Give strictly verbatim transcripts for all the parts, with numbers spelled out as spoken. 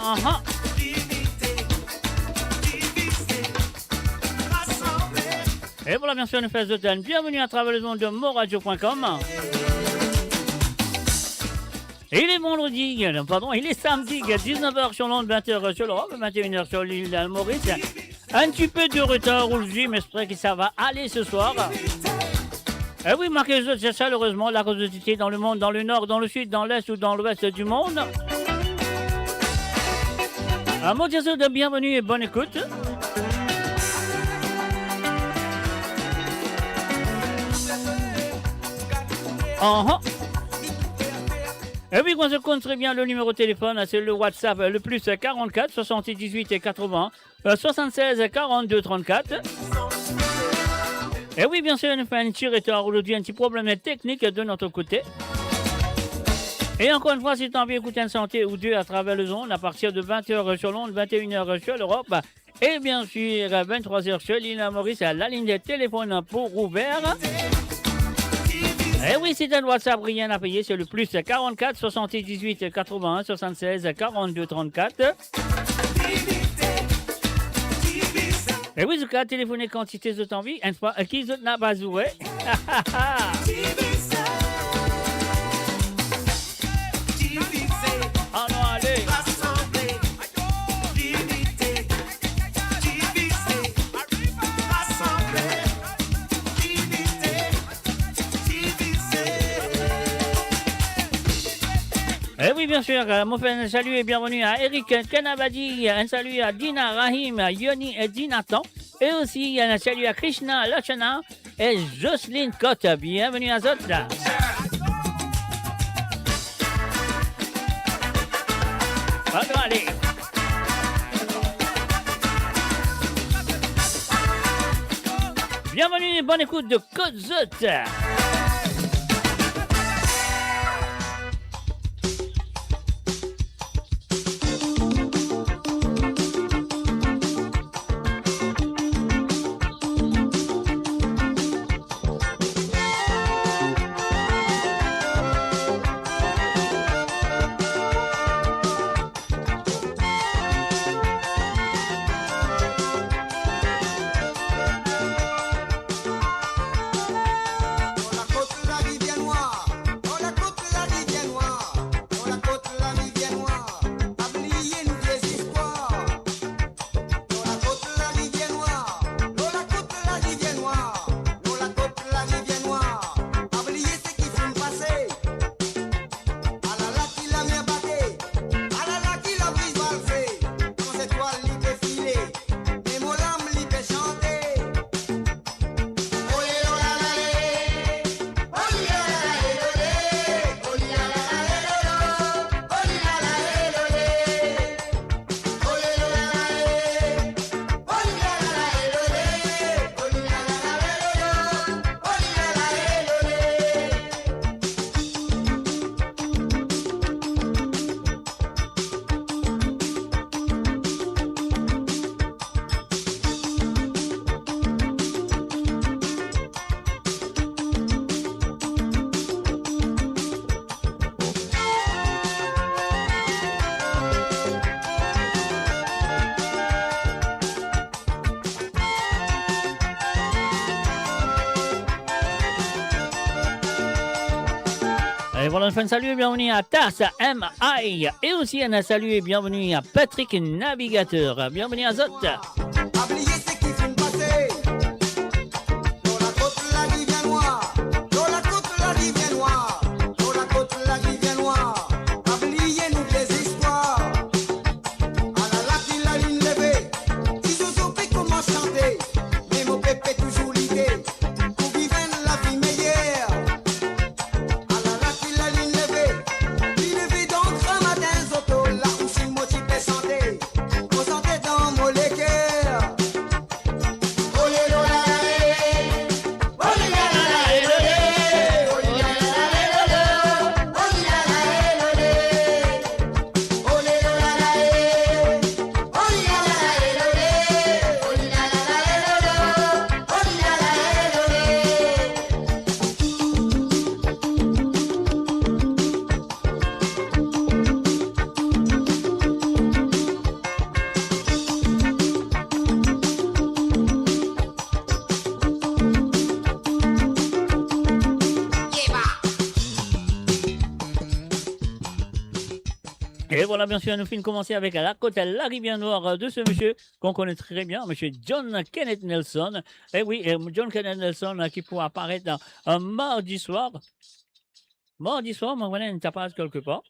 Aha. E voilà, bien sûr, nou fer zot enn bienveni atraver lemond de moradio point com. Il est vendredi, euh, pardon, il est samedi, il est dix-neuf heures sur l'onde, vingt heures sur l'Europe, vingt et une heures sur l'île Maurice. Un petit peu de retard aujourd'hui, mais j'espère que ça va aller ce soir. Eh oui, ma ke zot, c'est chaleureusement la cause de dans le monde, dans le nord, dans le sud, dans l'est ou dans l'ouest du monde. Un mot de bienvenue et bonne écoute. Aha. Eh oui, kouma zot konn très bien, le numéro de téléphone, c'est le WhatsApp, le plus quarante-quatre soixante-dix-huit quatre-vingts soixante-seize quarante-deux trente-quatre. Eh oui, bien sûr, nou fer enn ti retar aujourd'hui, un petit problème technique de notre côté. Et encore une fois, si tu as envie d'écouter une chanson ou deux à travers le zone, à partir de vingt heures sur l'onde, vingt et une heures sur l'Europe, et bien sûr, vingt-trois heures sur l'île Maurice, la ligne de téléphone pour ouvert. Eh oui, c'est un WhatsApp, rien à payer, c'est le plus quarante-quatre soixante-dix-huit quatre-vingts soixante-seize quarante-deux trente-quatre. E wi, zot kapav telefone kantite zot anvi, enn fwa ki zot napa zoure. Alon, ale. Eh oui, bien sûr, euh, mo fer enn salut et bienvenue à Eric Kanabadi, un salut à Dina Rahim, à Yoni et Dinatan, et aussi un salut à Krishna Lachana et Jocelyne Cotte. Bienvenue à zot. Alon, ale. Bienvenue, bonne écoute de Kot Zot. Alala ki lamer bate, alala ki labriz valse, kan zetwal li pe file, me mo lam li pe sante. E vwala, nou fer enn salut et bienvenue à Tassa M I. Et aussi un salut et bienvenue à Patrick Navigateur. Bienvenue à zot. Pa bliye seki finn pase. Lor lakot la li vinn nwar, lor lakot la li vinn nwar, lor lakot la li vinn nwar. Pa bliye nou vie zistwar. Alala ki lalinn leve, ti zozo pe koumans sante, me mo pep pe touzour lite pou viv enn lavi meyer. Alala ki lalinn leve, li leve dan gramatin zoto, la osi mo ti pe sante, mo sante dan mo leker. Voilà, bien sûr, nous finissons commencer avec la côte, la rivière noire de ce monsieur qu'on connaît très bien, monsieur John Kenneth Nelson. Eh oui, eh, John Kenneth Nelson, euh, qui pourra apparaître, euh, mardi soir. Mardi soir, moi, voilà, une tapage quelque part.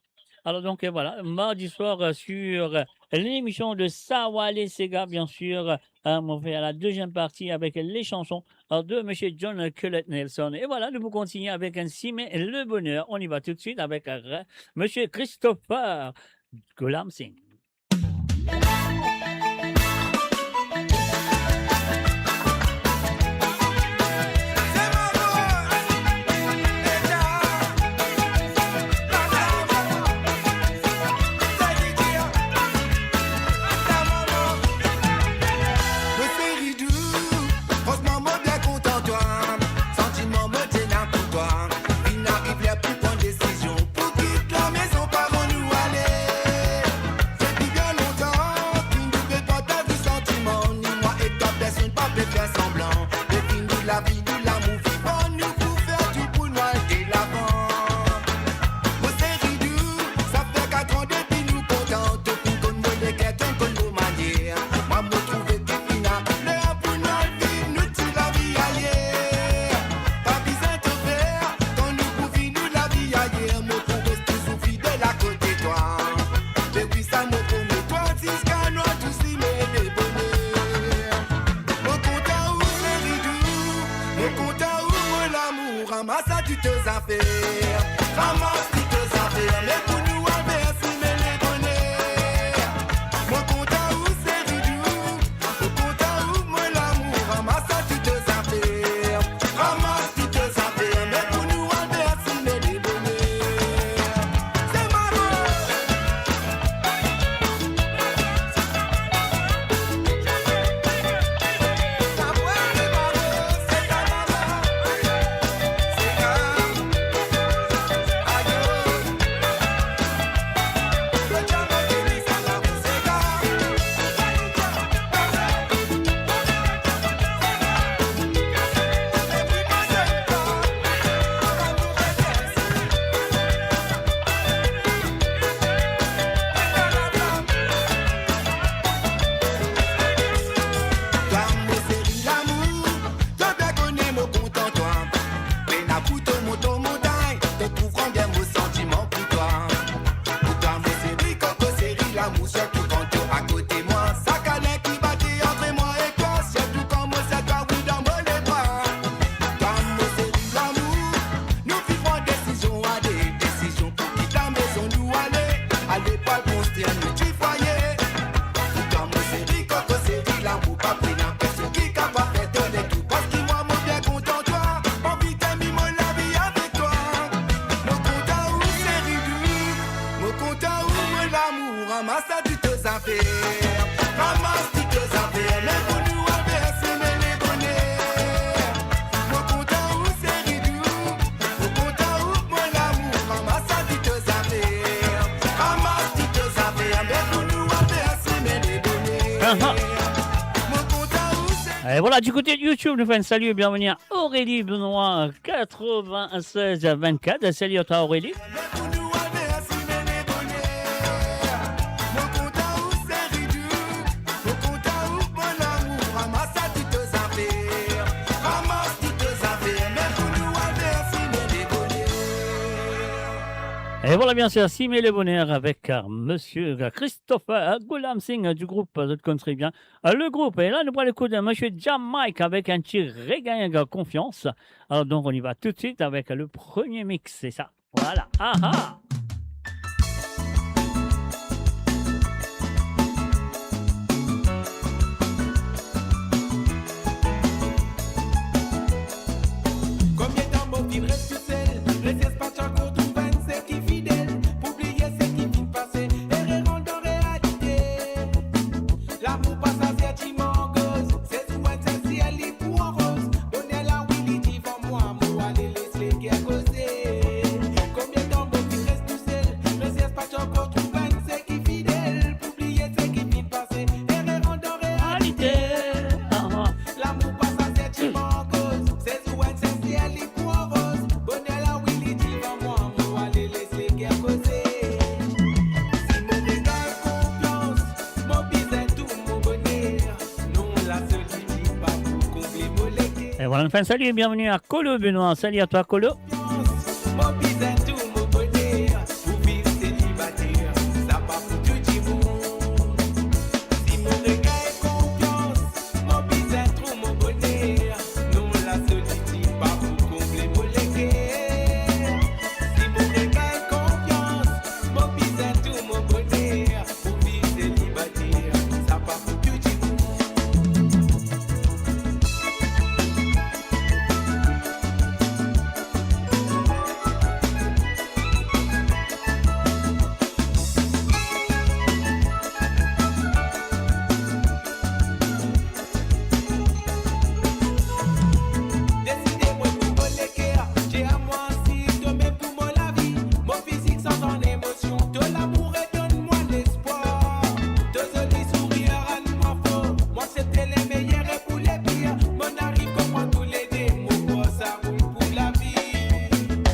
Alors donc, euh, voilà, mardi soir, euh, sur, euh, l'émission de Sa Wale Sega, bien sûr, euh, on va faire la deuxième partie avec les chansons, euh, de monsieur John Kenneth Nelson. Et voilà, nous continuons avec un Simé le bonheur. On y va tout de suite avec, euh, monsieur Christopher Ghulam Singh. Mo seri dou, fransman mo bien kontan twa. Santiman mo ti ena pou twa. Finn ariv ler pou pran desizion pou kit lamezon, paran nou ale. Depi bien lontan ki nou pe partaz nou santiman, ni mwa ek twa, personn pa pe fer sanblan. Depi nou lavi nou lamour vivan, nou pou fer tou pou nou al de lavan. Mo seri dou, sa fer katran depi nou kontan. To finn konn mo leker, to konn mo manier. Mwa mo trouve ki finn ariv ler pou nou al viv nou ti lavi ayer. Pa bizin to per, kan nou pou viv nou lavi ayer, mo pou res touzour fidel akote twa. Depi sa mo promet twa, ziska nou tou sime le boner. Mo kontan ou seri dou, mo kontan ou mo lamour, ramas sa tou to zafer. Ramas tou to zafer, me pou nou al fer sime le boner. Mo kontan ou seri dou, mo kontan ou mo lamour, ramas sa tou to zafer. Ramas tou to zafer, me pou nou al fer sime le boner. Se mama. Twa mo seri lamour, to bien kone mo kontan twa. Pena pou to mont to montagn, to trouv grandeur mo santiman pou twa. Pou twa mo seri koko, seri lamour, sirtou kan to akote mwa. Sa kalin ki bati antre mwa ek twa, sirtou kan mo ser twa, wi, dan mo lebra. Twa mo seri lamour, nou finn pran desizion ale, desizion pou kit lamezon nou ale, ale pou al konstrir nou ti fwaye. Pou twa mo seri koko, seri lamour, pa pena personn ki kapav fer to letou, parski mwa mo bien kontan twa, anvi terminn mo lavi avek twa. Mo kontan ou seri dou, mo kontan ou mo lamour, ramas sa tou to zafer, ramas tou to zafer, me pou nou al fer sime le boner. Mo kontan ou seri dou, mo kontan ou mo lamour, ramas sa tou to zafer, ramas tou to zafer, me pou nou al fer sime le boner. Aha. Mo kontan ou seri... Et voilà, du côté de YouTube, nous faisons un salut et bienvenue à Aurélie Benoît, quatre-vingt-seize vingt-quatre. Salut à toi, Aurélie. Et voilà, bien sûr, Sime le bonheur avec, euh, monsieur Christopher Ghulam Singh, euh, du groupe, euh, zot konn tre bien, euh, le groupe. Et là, nou pran lekout de monsieur Jam Mike avec un ti reggae, euh, Confiance. Alors donc, on y va tout de suite avec le premier mix, c'est ça. Voilà. Ah ah. Konbien tan mo finn res tousel, res espas ankor trouv enn seki fidel, pou bliye seki finn pase e revinn dan realite. Lamour pasaze ti mank, sezon enn sesiel li pou an roz. Boner la wi li divan mwa, mo ale les leker koze. Konbien tan mo finn res Voilà, nou fer enn sali e bienveni a Kolo Benoît. Sali a twa, Kolo. Mo bizin trouv mo boner, pou viv selibater, sa pa pou tou dimoun. Si mo regagn konfians, mo bizin trouv mo boner, non lasolitid pa pou konble mo leker. Si mo regagn konfians, mo bizin trouv mo boner, pou viv selibater, sa pa pou tou dimoun. Deside mwa pou mo leker, dir a mwa si to mem pou mo lavi. Mo fizik sanz an emosion, to lamour redonn mwa lespwar. To zoli sourir rann mwa for, mo aksepte le meyer e pou le pir. Mo ariv konpran toulede, mo krwar sa pou, pou lavi.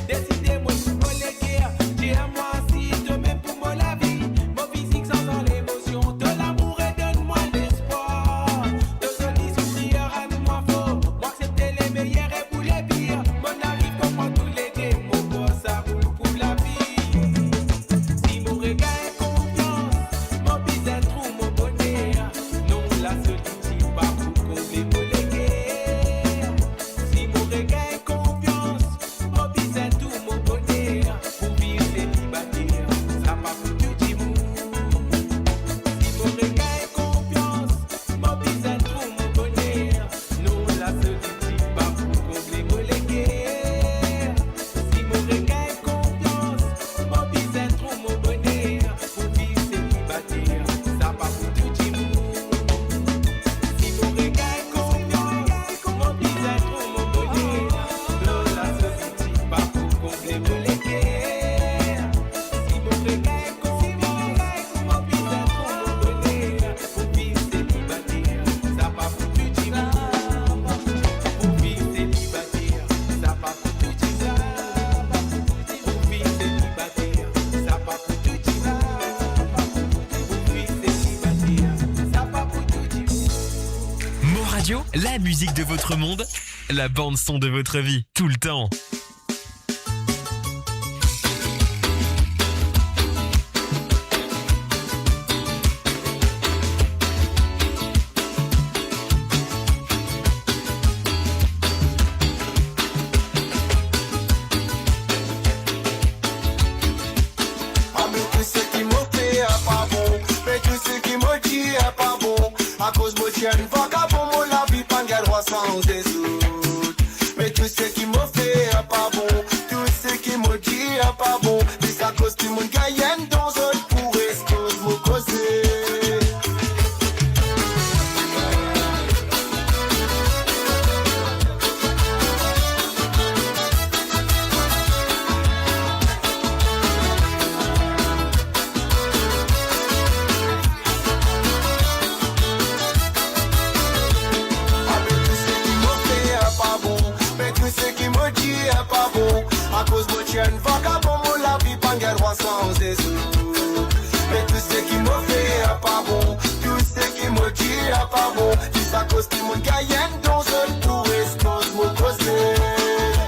Deside mwa pou mo leker, dir a mwa si to mem pou mo lavi. Mo fizik sanz an emosion, to lamour redonn mwa lespwar. To zoli sourir rann mwa for, mo aksepte le meyer e pou le pir. Mo ariv konpran toulede, mo krwar sa pou, pou lavi. Si mo regagn konfians, mo bizin trouv mo boner, non lasolitid pa pou konble mo leker. Si mo regagn konfians, mo bizin trouv mo boner, pou viv selibater, sa pa pou tou dimoun. Si mo regagn konfians, mo bizin trouv mo boner, non lasolitid pa pou konble mo leker. Si mo regagn konfians, mo bizin trouv mo boner, pou viv selibater, sa pa pou tou dimoun. Si mo regagn konfians, mo bizin trouv mo boner, non lasolitid pa pou konble mo leker. Si mo regagn konfians, mo bizin trouv mo boner, pou viv selibater, sa pa pou tou dimoun. Pou viv selibater, sa pa pou tou dimoun. Pou viv selibater, sa pa pou tou dimoun. Pou viv selibater, sa pa pou tou dimoun. Mo Radio, la musique de votre monde, la bande son de votre vie, tout le temps. Ah, me tou seki mo fer pa bon, me tou seki mo dir pa bon. Akoz mo ti enn vakabon, mo lavi pa gagn drwa sanz dezot. Me tou seki mo fer pa bon, tou seki mo dir pa bon. Zis akoz dimoun gagn enn don zot pou res koz mo koze. Ah, me tou seki mo fer pa bon, me tou seki mo dir pa bon. Akoz mo ti enn vakabon, mo lavi pa gagn drwa sanz dezot. Me tou seki mo fer pa bon, tou seki mo dir pa bon. Zis akoz dimoun gagn enn don zot pou res koz mo koze.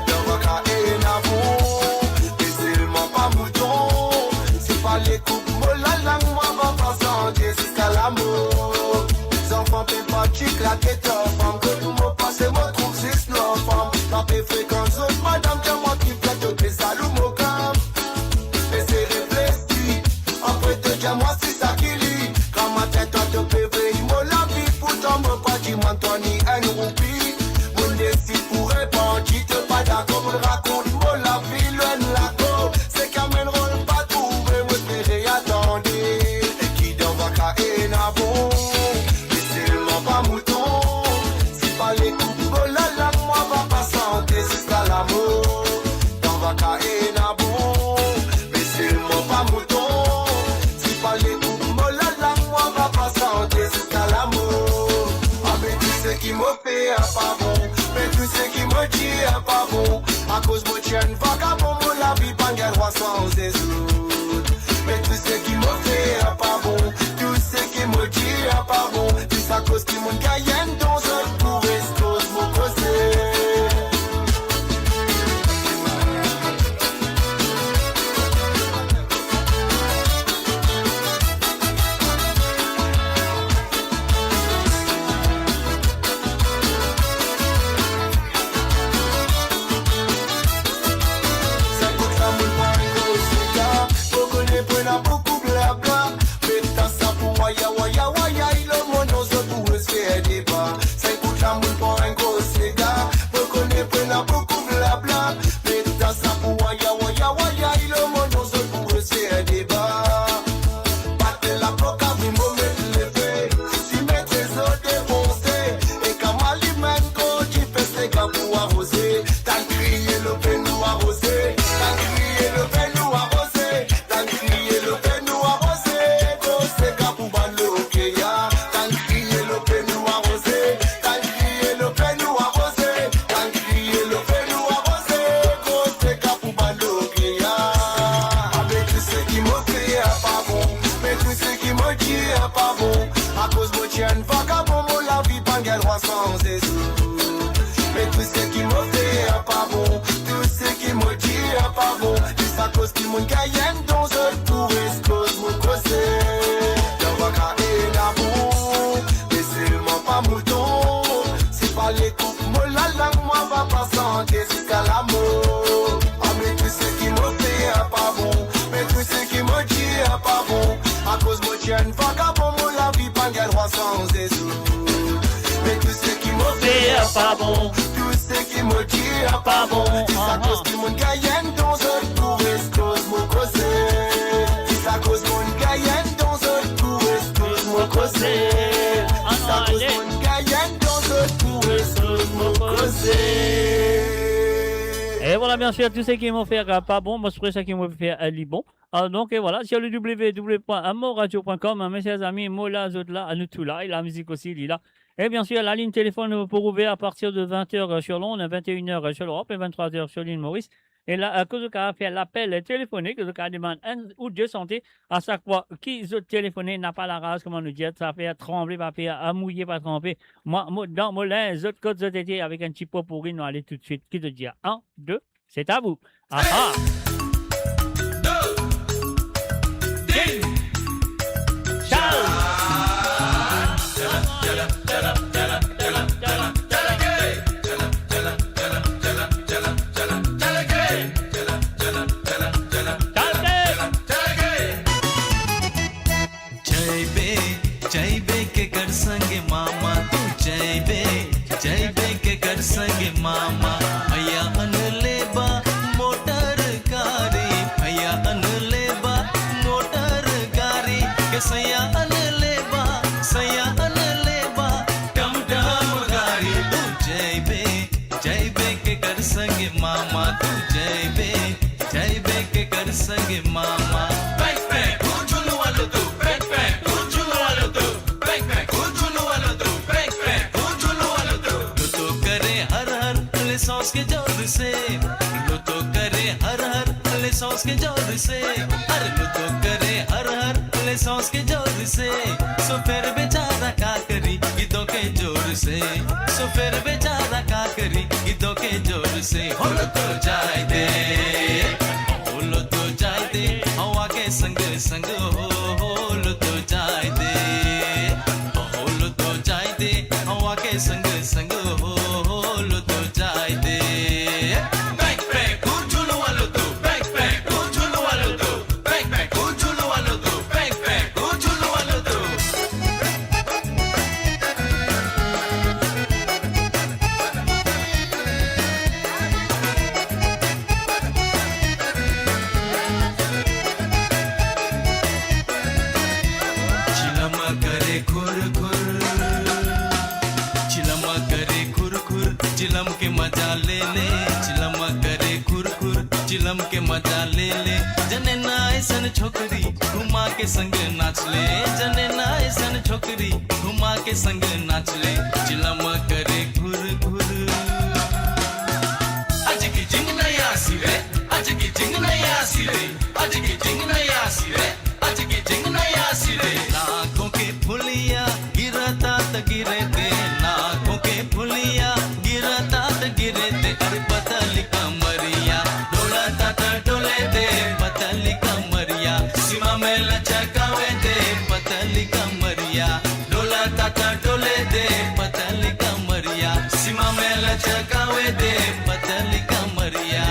Dan vaka ena bon, me selman pa mouton. Si fale koup mo lalang, mwa pa pa sante ziska lamor. Zanfan pe parti klake lor fam, kot mo pase mo trouv zis lor fam. Pa pe frekant zot madam, dir mwa ki fer to pe zalou mo gam. Esey reflesi, apre to dir mwa si sa ki li. Gramatin twa to pe vey mo lavi, pourtan mo pa dimann twa ni enn roupi. Mo desid pou repanti, to pa dakor, mo rakont mo lavi lor enn lakor. Seki amenn rol pa trouve, mo espere atande. Ki dan vaka ena bon, me selman pa mouton. Si fale koup mo lalang, mwa pa pa sante ziska lamor. Dan vaka ena bon, me selman pa mouton. Si fale koup mo lalang, mwa pa pa sante ziska lamor. Ah, me tou seki mo fer pa bon, me tou seki mo dir pa bon. Akoz mo ti enn vakabon, mo lavi pa gagn drwa sanz dezot. Me tou seki mo fer pa bon, tou seki mo dir pa bon. Zis akoz dimoun gagn enn don zot pou res koz mo koze. mo dir pa bon, akoz mo ti enn vagabon, mo lavi pa'nn gagn drwa sanze. Me tou seki mo fer pa bon, tou seki mo dir pa bon, zis akoz dimoun gagn enn don, zot pou res koz mo koze. Lanvaka ena bon, me selman pa mouton. Si fale koup mo lalang, mo ava pa sante ziska lamor. Ah, me tou seki mo fer pa bon, me tou seki mo dir pa bon, akoz mo ti enn vagabon, mo lavi pa'nn gagn drwa sanze. Me tou seki mo fer pa bon, tou seki mo dir pa bon, zis akoz dimoun gagn enn don, zot pou res koz mo koze. Zis akoz dimoun gagn enn don, zot pou res koz mo koze. Zis akoz dimoun gagn enn don, zot pou res koz mo koze. E vwala, biensir, tou seki mo fer pa bon, mo sipre seki mo fer li bon. Ah, donk, e vwala, sur le w w w point moradio point com, hein, mes chers amis, mo la, zot la, anou tou la, e lamizik osi, li la. E biensir, lalinn telefonn pou ouver a partir de vingt heures sur Londres, vingt et une heures sur l'Europe et vingt-trois heures sur l'île Maurice. E la, euh, kan zot kapav fer lapel telefonik, zot kapav demann enn ou de sante, a sak fwa ki zot telefone, napa laraz, kouma nou dir, sa fer tranble pa per, a mouye pa tranpe. Mwa, mo dan mo linz, zot kot zot ete, avek enn ti popouri, nou ale toutswit. Ki zot dir? Enn, de, c'est à vous. Aha! Jaibe, jaibe keker sange mama, tu jaibe, jaibe keker sange mama. Bhaiya ann leba motor gari, bhaiya ann leba motor gari, ke saiya ann leba, saiya ann leba tam tam gari. Tu jaibe, jaibe keker sange mama, tu jaibe, jaibe keker sange mama. Peng peng, kout zounou a loto, peng peng, kout zounou a loto, peng peng, kout zounou a loto, peng peng, kout zounou a loto. Loto kare har har, lesans ke zor se. Loto kare har har, lesans ke zor se. Are loto kare har har, lesans ke zor se. Sofer bechara ka kari, gidon ke zor se. Sofer bechara ka kari, gidon ke zor se. Ho loto jai de, ho loto jai de, hawa ke sang sang ho, ho loto jai de, ho loto jai de, hawa ke sang sang ho, ho loto jai de. Peng peng, kout zounou a loto, peng peng, kout zounou a loto. Peng peng, kout zounou a loto, peng peng, kout zounou a loto. Chilam kare khur khur, chilam kare khur khur, chilam ke maza le le, chilam kare khur khur, chilam ke maza le le. Jane na aisan chokri, ghuma ke sang nach le. Jane na aisan chokri, ghuma ke sang nach le. Chilam kare khur khur. Aji ki jing naya sire, aji ki jing naya sire, aji ki jing naya sire, aji ki jing naya sire. Naakhon ke phuliya girata ta gire de, naakhon ke phuliya girata ta gire de, are patali kamariya, dola tata dole de, patali kamariya, sima mein lachkawe de, patali kamariya, dola tata dole de, patali kamariya, sima mein lachkawe de, patali kamariya.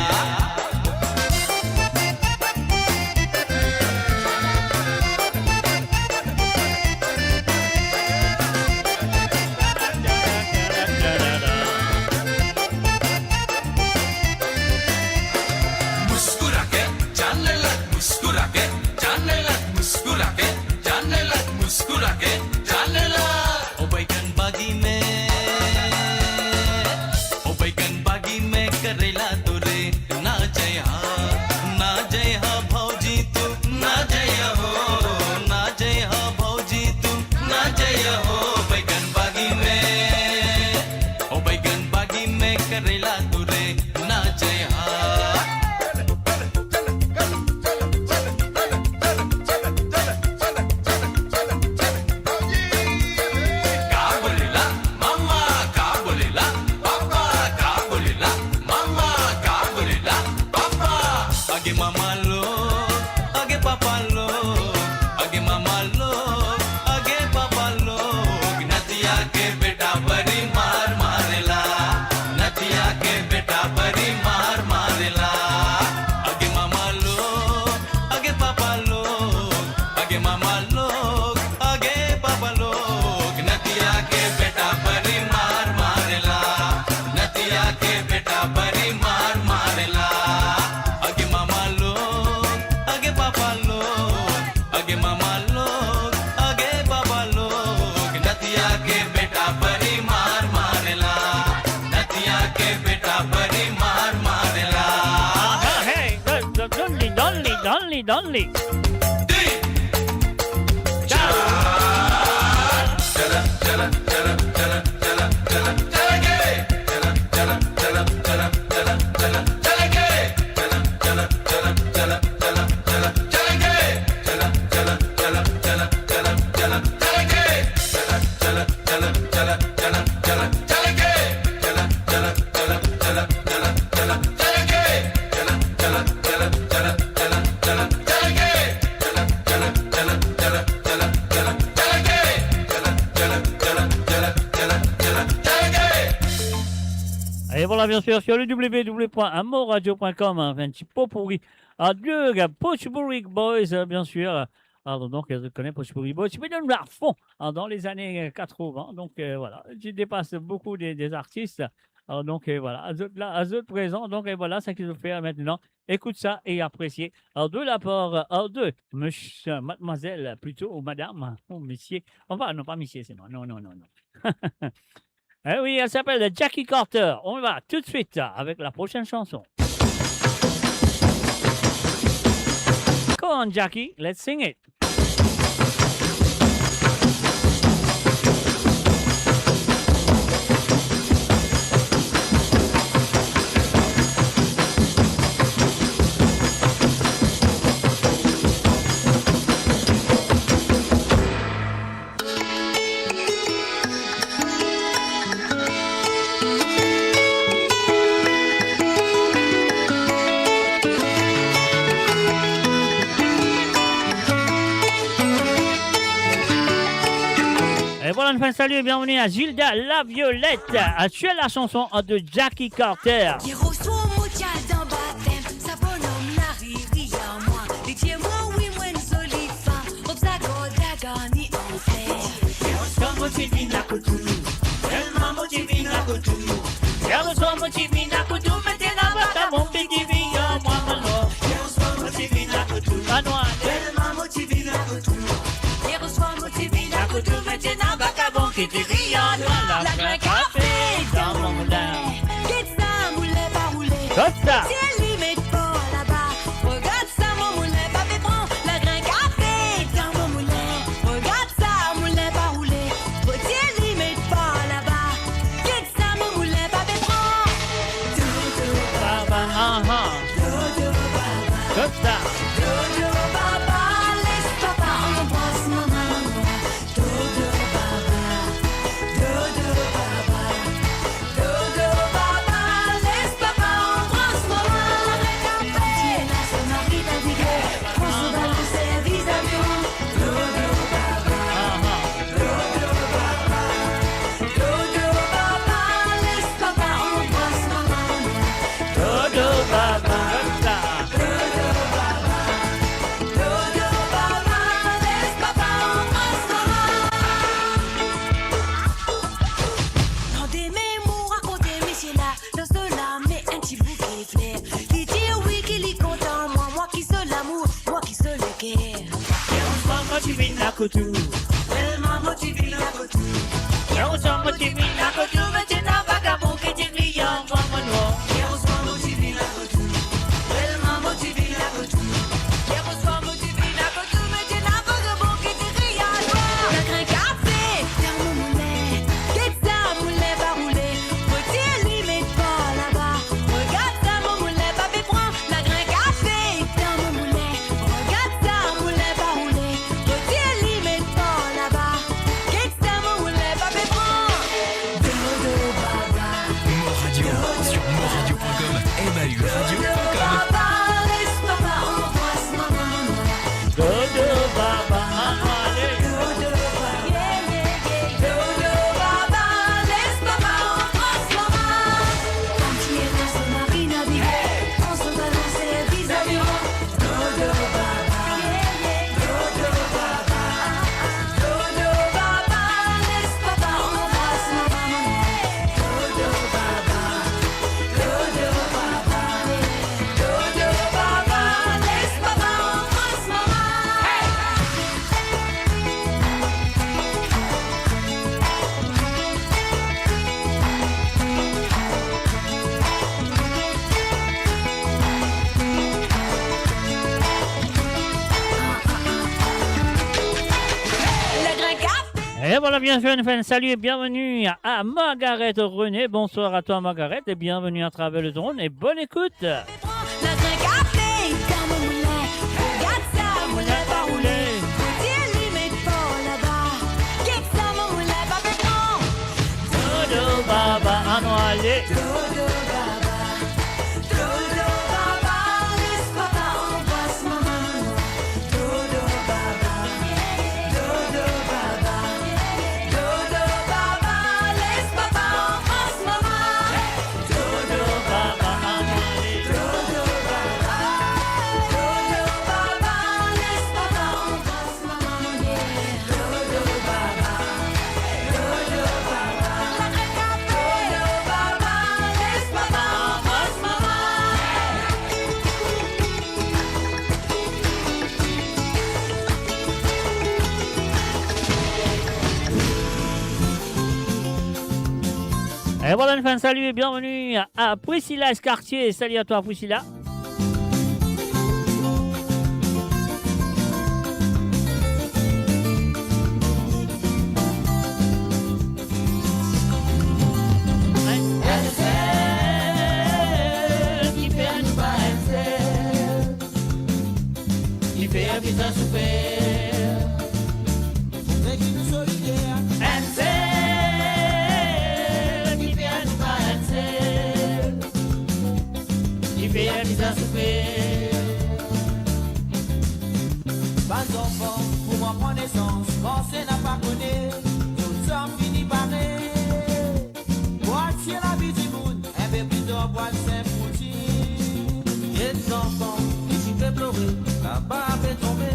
Muskura ke jaane lag, muskura ke jaane lag, muskura ke jaane lag, muskura Dan le Et voilà, bien sûr, sur le w w w point amoradio point com, hein, un petit pot pourri à deux, Pochbourik Boys, euh, bien sûr. Alors, donc, euh, vous connaissez Pochbourik Boys, tu peux donner à fond, hein, dans les années, euh, quatre-vingts. Donc, euh, voilà, tu dépasses beaucoup des, des artistes. Alors, donc, euh, voilà, à zot la, à zot prézan. Donc, et voilà, ce qu'ils ont fait maintenant. Écoute ça et apprécie. Alors, de la part, euh, de monsieur, mademoiselle, plutôt, ou madame, ou monsieur. Enfin, non, pas monsieur, c'est moi. Non, non, non, non. Eh oui, elle s'appelle Jackie Carter. On y va tout de suite avec la prochaine chanson. Come on, Jackie, let's sing it. Et voilà, nou fer enn sali, bienvenue à Gilda Laviolette, euh, sur la chanson de Jackie Carter. Yer oswar mo ti al dan batem, sa bonom la riri ar mwa. Li dir mwa, wi, mo enn zoli fam. Ob sa gard la garni an fler. Yer oswar mo ti vinn akout ou, telman mo ti vinn akout ou. Yer oswar mo ti vinn akout ou, me ti ena vakabon ki ti vinn ar mwa, mo nwar. Yer oswar mo ti vinn akout ou, mo nwar, telman mo ti vinn akout ou. Yer oswar mo ti vinn akout ou, me ti ena vakabon ki ti vinn ar mwa. Lagrin kafe dan mo moulin. Get sa, moulin pa roule. Kot sa? Ti li met par laba. Regard sa, mo moulin pa pe pran. Lagrin kafe dan mo moulin. Regard sa, moulin pa roule. Ti li met par laba. Get sa, mo moulin pa pe pran. Dodo baba, aha. Dodo baba. Kot sa? Dodo baba, les papa anbras mama. Dodo baba, dodo baba, dodo baba, les papa anbras mama. Lagrin kafe, la se mari ta dike, pran so balanser vizavi mwa. Dodo baba, dodo baba, dodo baba, les papa anbras mama. Dodo baba, dodo baba, dodo baba, les papa anbras mama. Landime mo rakont misie la, dan so lame enn ti bouke fler. Li dir wi ki li kontan mwa, mwa ki so lamour, mwa ki so leker. Yer oswar mo ti vinn akout ou, telman mo ti vinn akout ou. Yer oswar mo ti vinn akout ou, me ti ena vakabon ki ti vinn ar mwa, mo nwar. Yer oswar mo ti vinn akout ou, telman mo ti vinn akout ou. Yer oswar mo ti vinn akout ou, me ti ena vakabon ki ti vinn ar mwa. Lagrin kafe dan mo moulin. Get sa, moulin pa roule. Mo ti li met par laba. Regard sa, mo moulin pa pe pran. Lagrin kafe dan mo moulin. Regard sa, moulin pa roule. Mo ti li met par Et voilà, bien sûr, une fois, salut et bienvenue à Margaret René. Bonsoir à toi, Margaret, et bienvenue à travers le drone, et bonne écoute. Dodo baba, anou ale. Dodo baba, les papa anbras mama. Dodo baba, dodo baba, dodo baba, les papa anbras mama. Dodo baba, anou ale. Dodo baba, dodo baba, les papa anbras mama. Et voilà, une fois, salut et bienvenue à Priscilla Escartier. Salut à toi, Priscilla. Enn sel ki fer nou pa enn sel, ki fer bizin soufer. Montre ki nou solider. Enn sel ki fer nou pa enn sel, ki fer bizin soufer. Bann zanfan, kouma pran nesans, panse napa kone, zot sanm fini pare. Bwat sir lavi dimoun, enn pe pli tar bwat senp fouti. Get zanfan, isi pe plore, laba pe tonbe,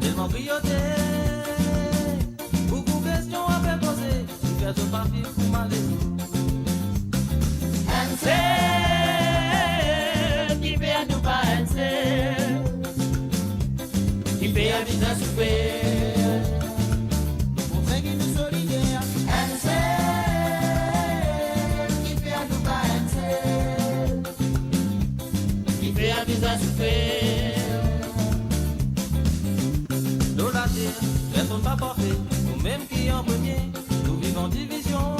telman kriye. Boukou kestion a pe poze, ki fer zot pa finn pou male. Enn sel ki fer nou pa enn sel, ki fer bizin soufer. Montre ki nou solider. Enn sel ki fer nou pa enn sel, ki fer bizin soufer. Lor later, personn pa parfe, nou mem ki an premie, nou viv an divizion.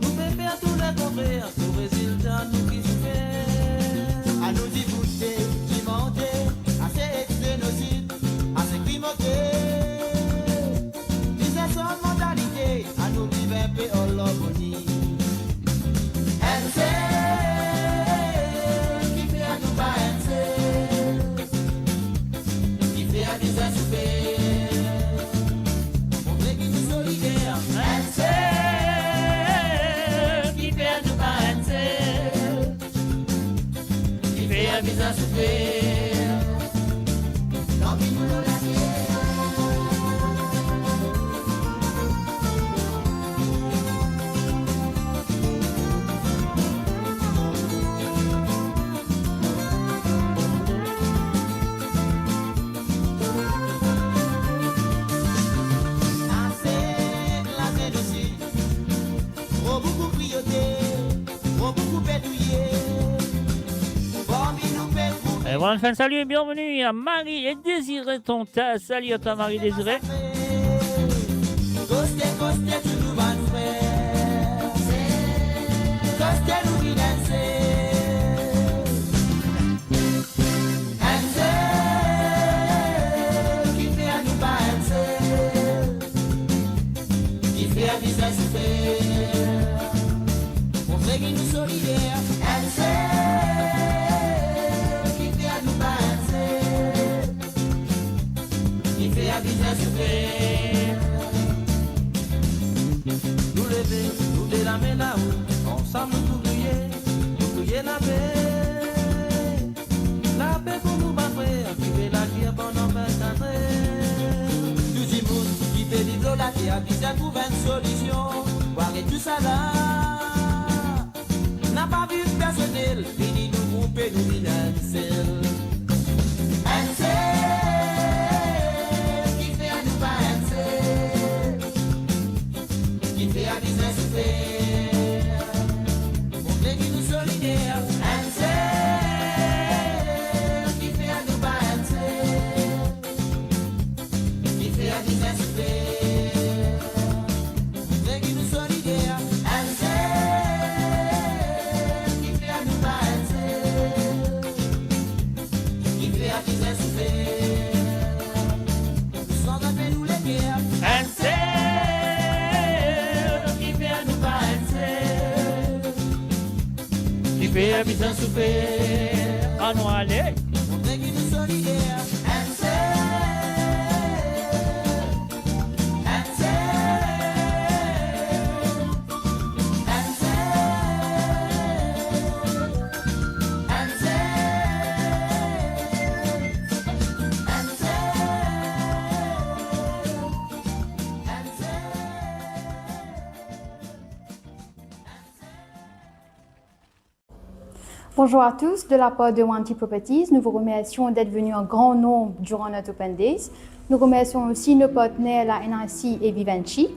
Nou pe fer tou lekontrer, tou rezilta nou ki soufer. Anou diboute, ki mante, ase ex zenosid, ase krim oke. Bizin sanz mantalite, anou viv enpe an larmoni. Enn sel ki fer nou pa enn sel, ki fer bizin soufer. Montre ki nou solider. Enn sel ki fer nou pa enn sel, ki fer bizin soufer. Tanpi nou lor later. Ase lazenosid, tro boukou kriye, tro boukou pe touye. Parmi nou pe trouve. Et voilà, une fois, salut et bienvenue à Marie et Désiré Tonta. Salut à toi, Marie Désiré. Koste, koste, tou nou bann frer. Koste, nou vinn enn sel. Enn sel ki fer nou pa enn sel, ki fer bizin soufer. Montre ki nou solider. Enn sel ki fer nou pa enn sel, ki fer bizin soufer. Nou leve, nou de lame lao, ansam nou pou kriye, nou kriye lape. Lape pou nou bann frer ki pe lager pandan vinnkatr er. Tou dimoun ki pe viv lor later bizin trouv enn solision pou aret tousala. Napa vi personel, vini nou groupe, nou vinn enn sel. Enn sel ki fer nou pa enn sel, ki fer bizin soufer. Montre ki nou solider. Enn sel ki fer nou pa enn sel, ki fer bizin soufer. Bizin soufer, anou ale. Bonjour à tous, de la part de Wanty Properties, nous vous remercions d'être venus en grand nombre durant notre Open Days. Nous remercions aussi nos partenaires, la N R C et Vivendi.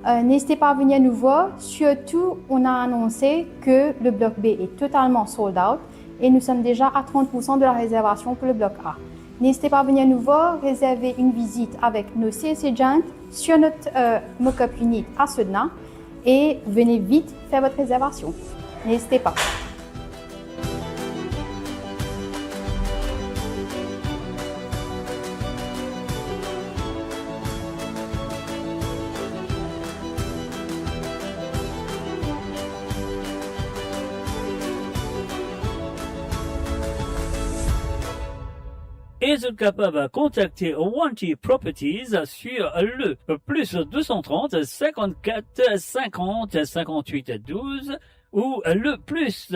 Euh, n'hésitez pas à venir nous voir. Surtout, on a annoncé que le bloc B est totalement sold out et nous sommes déjà à trente pour cent de la réservation pour le bloc A. N'hésitez pas à venir nous voir, réserver une visite avec nos sales agents sur notre, euh, mock-up unit à Sedna et venez vite faire votre réservation. N'hésitez pas. E zot kapav kontakte Wanty Properties sur le plus deux cent trente, cinquante-quatre, cinquante, cinquante-huit, douze ou le plus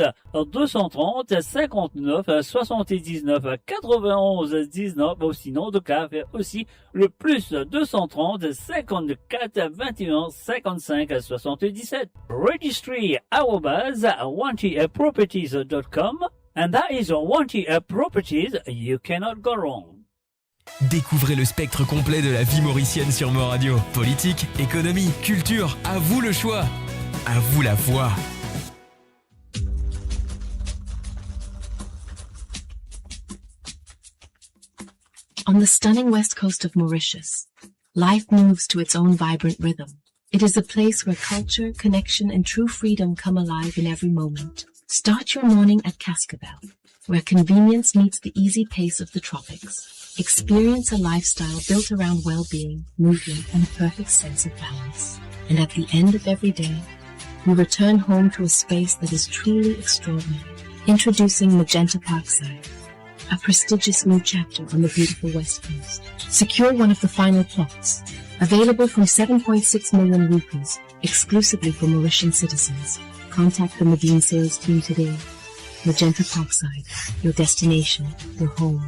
deux cent trente, cinquante-neuf, soixante-dix-neuf, quatre-vingt-onze, dix-neuf, ou sinon, zot kapav fer osi le plus deux cent trente, cinquante-quatre, vingt et un, cinquante-cinq, soixante-dix-sept. Registry arobase wanty properties dot com, and that is Wanty Properties, you cannot go wrong. Découvrez le spectre complet de la vie mauricienne sur Mo Radio. Politique, économie, culture, à vous le choix. À vous la voix. On the stunning west coast of Mauritius, life moves to its own vibrant rhythm. It is a place where culture, connection, and true freedom come alive in every moment. Start your morning at Cascabel, where convenience meets the easy pace of the tropics. Experience a lifestyle built around well-being, movement, and a perfect sense of balance. And at the end of every day, you return home to a space that is truly extraordinary. Introducing Magenta Parkside, a prestigious new chapter on the beautiful West Coast. Secure one of the final plots, available from seven point six million rupees, exclusively for Mauritian citizens. Contact the Medin sales team today. Magenta Parkside, your destination, your home.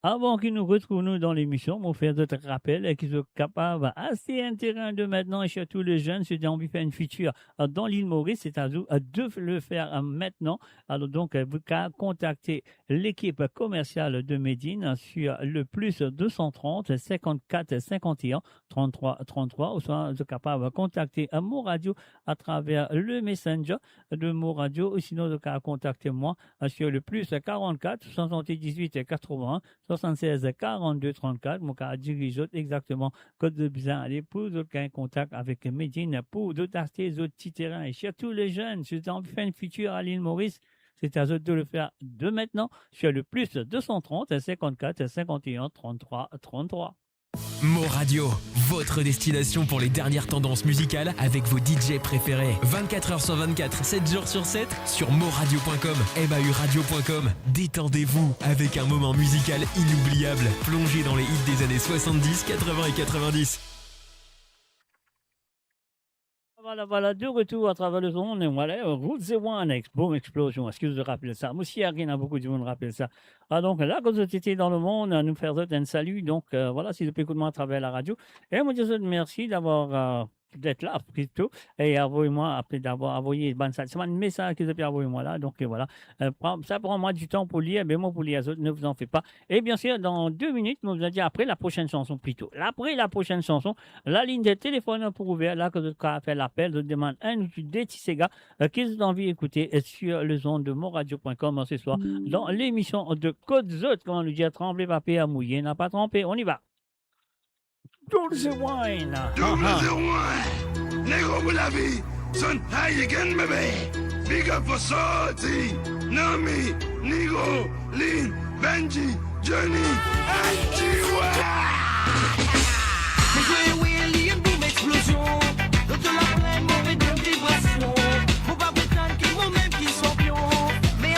Avan ki nou retrouv nou dan lemision, mo fer zot rapel ki zot kapav aste enn terin de mintnan, e sirtou le zenn, si zot anvi fer enn fitir dan Lil Moris, se a zot de le fer mintnan. Alor donk, vous pouvez contacter l'équipe commerciale de Medin sur le plus deux cent trente, cinquante-quatre, cinquante et un, trente-trois, trente-trois, ouswa zot kapav kontakte Mo Radio atraver le Messenger de Mo Radio, ou sinon zot kapav kontakte mwa sur le plus quarante-quatre, soixante-dix-huit, quatre-vingts, soixante-seize, quarante-deux, trente-quatre. Mo kapav diriz zot exakteman kot zot bizin ale pou zot gagn kontak avek Medin, pou zot aste zot ti terin. E sirtou le zenn, si zot anvi fer enn fitir a Lil Moris, se a zot de le fer de mintnan sur le plus deux cent trente, cinquante-quatre, cinquante et un, trente-trois, trente-trois. Mo Radio, votre destination pour les dernières tendances musicales avec vos D J préférés. Vingt-quatre heures sur vingt-quatre, sept jours sur sept, sur moradio point com, M A U radio point com. Détendez-vous avec un moment musical inoubliable. Plongez dans les hits des années soixante-dix, quatre-vingts et quatre-vingt-dix. Voilà, voilà, de retour à travers le monde. Voilà, Root Zero One, ex-, boom explosion. Est-ce que vous vous rappelez ça? Mo sir ki ena boukou dimoun rapel sa. Ah, donk, la, kan zot ete dan lemond, nou fer zot enn sali. Donk, euh, voilà, si zot pe ekout mwa atraver laradio. E mo dir zot mersi d'avoir, euh, d'être là, plito. E avoy mwa, apre d'avoir avoy bann sa, sa bann mesaz ki zot pe avoy mwa la. Donk, euh, voilà. Euh, pran, sa pran mwa ditan pou lir, me mo pou lir zot, ne vous en faites pas. E bien sûr, dans deux minutes, mo bizin dir apre la prochaine chanson plito. Apre la prochaine chanson, lalinn telefonn pou ouver, la ki zot kapav fer lapel, zot demann enn ou de ti sega, euh, ki zot anvi ekoute, euh, sur les ondes de moradio point com, hein, ce soir, dans l'émission de Kot Zot, kouma nou dir, tranble pa per, mouye napa tranpe. On y va. Double zero one. Double zero one. Négro pour la vie. Son high again, baby. Big up for Salty, Nami, Nigo, Lin, Benji, Johnny, and Tiwa. Mo zwe wi, li enn boom explosion. Lot la plin move de vibrasion. Mo pa pretann ki mo mem ki sanpion. Me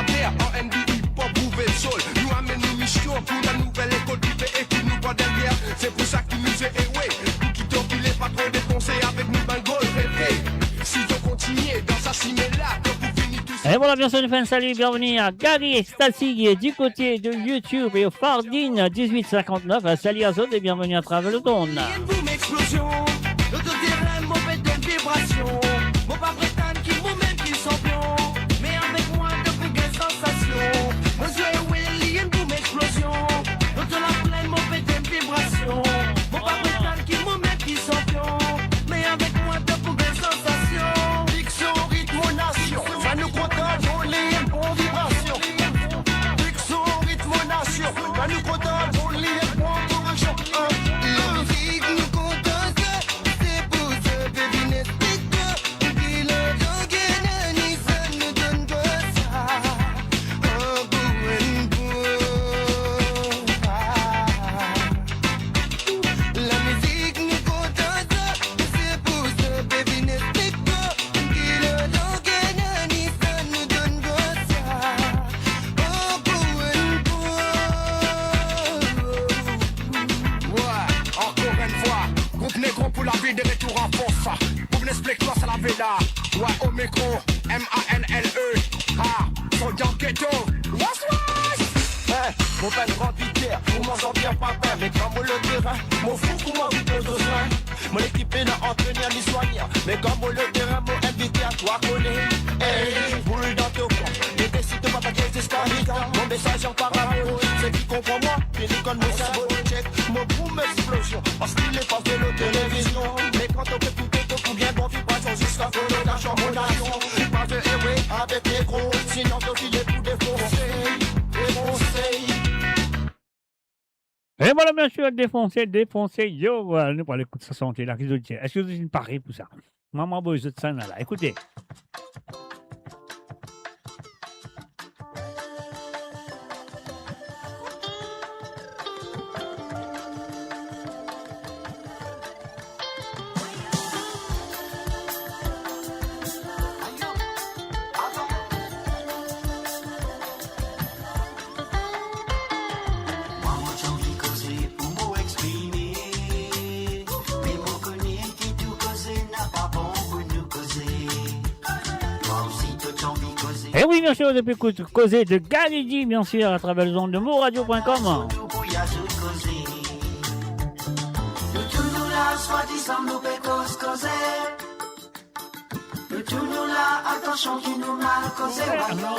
R N B, hip-hop, nouvel soul. Nou amenn nou mision pou la nouvel lekol ki pe ekri nou par deryer. Se pou sa ki nou zwe ewe. Pou ki to ki le pa tro depanse avek nou bann gol. Hey, hey. Si to kontinie dan sa simen la, to pou fini tou. Et voilà, bien sûr, nous faisons un salut, bienvenue à Gary Stacy, euh, du côté de YouTube, et Fardine, dix-huit cinquante-neuf, euh, salut à zot et bienvenue à travers le monde. Li enn boum explosion, dan to terin mo pe donn vibrasion. Mo pa pretann ki mo mem ki sanpion, me avek mwa to pou gagn sansasion. Mo zwe, wi, li enn boum explosion, dan to laplenn mo pe donn vibrasion. Mo pa pretann ki mo mem ki sanpion, me avek mwa to pou gagn sansasion. Fix son ritm, mo nasion, sa nou kontan, donn li enn bon vibrasion. Fix son ritm, mo nasion, sa nou kontan, donn li enn bon vibrasion. Lamizek nou kontan sa, se pou sa pe vinn explik twa, ki ladan ki ena ni sa nou donn twa sa. Ankor enn fwa. Lamizek nou kontan sa, se pou sa pe vinn explik twa, ki ladan ki ena ni sa nou donn twa sa. Ankor enn fwa. Wi, ankor enn fwa. Group Negro pou lavi de retour an fors. Pou vinn explik twa sa lavi la. Wi, o mikro, M A N L E. Ha, so dan geto. Was, was. Hey, mo bann gran biter, kouma zot bien pa pe, me kan mo lor terin, mo fou kouma vit lor zot swin. Mo lekip ena antrenir ni swanye, me kan mo lor terin, mo envite a twa kone. Hey, boul dan to kan, e desi to pa pake ziska mitan. Mo mesaz an parabol, seki konpran mwa, fini konn mo sinbol. Check, mo boum explosion, an stil e pa velo televizion. Me kan to pe ekoute, to pou gagn bon vibrasion ziska kolonizasyon mo nasion. Li pa de ewe avek Negro, sinon to file pou defonse, defonse. Et voilà, bien sûr, defonse, defonse, yo, euh, nou pou al ekout sa sante la, ki zot dir? Eski zot inn pare pou sa? Mama boy, zot sa la, ekoute. Mwa, mo ti anvi koze pou mo exprime, me mo kone ki tou koze napa bon pou nou koze. Twa osi to ti anvi koze. Eh oui, bien sûr, depuis écoute, Koze de Gary D, bien sûr, à travers les ondes de moradio point com. Pou ya zot koze. Nou tou nou la, swadizan nou pe koz koze. Nou tou nou la, atansion ki nou mal koze, wayo.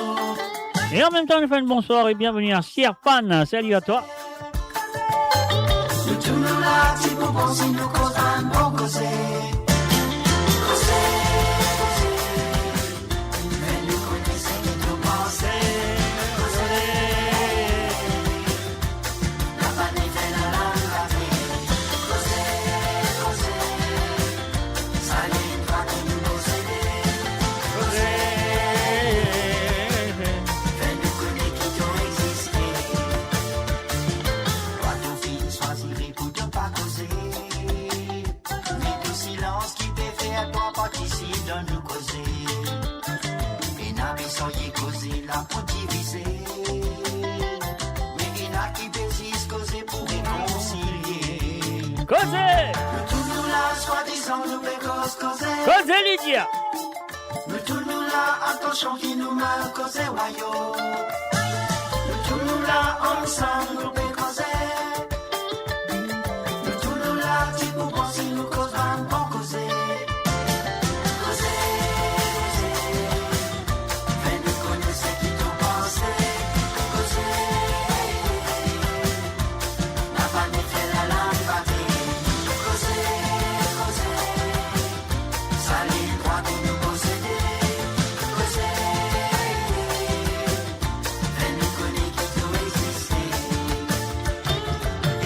Et en même temps, nous faisons un bonsoir et bienvenue à Sierpan. Salut à toi. Nou tou nou la, ti pou bon si nou koz bann bon koze. Koze, koze. Me nou kone seki to panse. Koze. Ena pe seye koze la pou divize, me ena ki pe zis koze pou rekonsilie. Koze! Nou tou nou la, swadizan nou pe koz koze. Koze, Lydia! Nou tou nou la, atansion ki nou mal koze, wayo. Nou tou nou la, ansam nou pe koze. Nou tou nou la, ti pou bon si nou koz bann bon koze. Koze, koze. Fer nou kone seki to panse. Koze. Napa ni fer lalang bate. Koze, koze. Sa libre drwa ki nou posede. Koze. Fer nou kone ki to existe.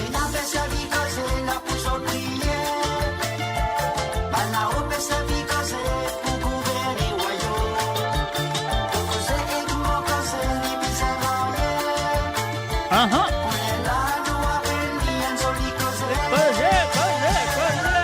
Ena pe servi koze la pou zot kriye. Bann lao pe servi koze pou gouverne wayom. To koze ek mo koze, li bizin marye. Aha. Kounye la nou aprann li enn zoli koze. Koze, koze, koze.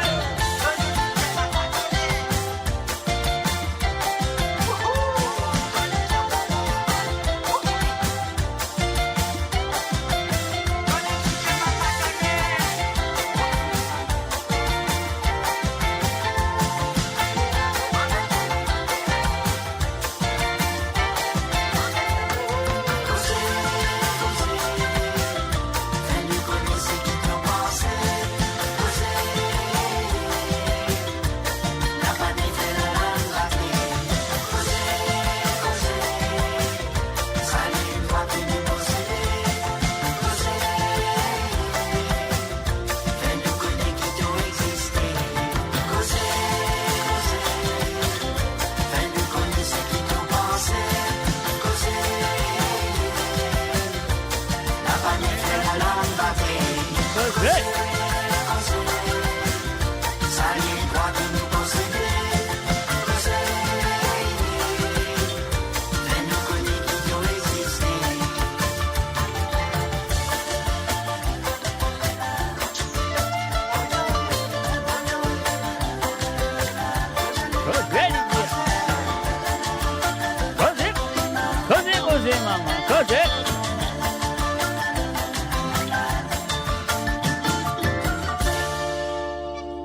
Koze.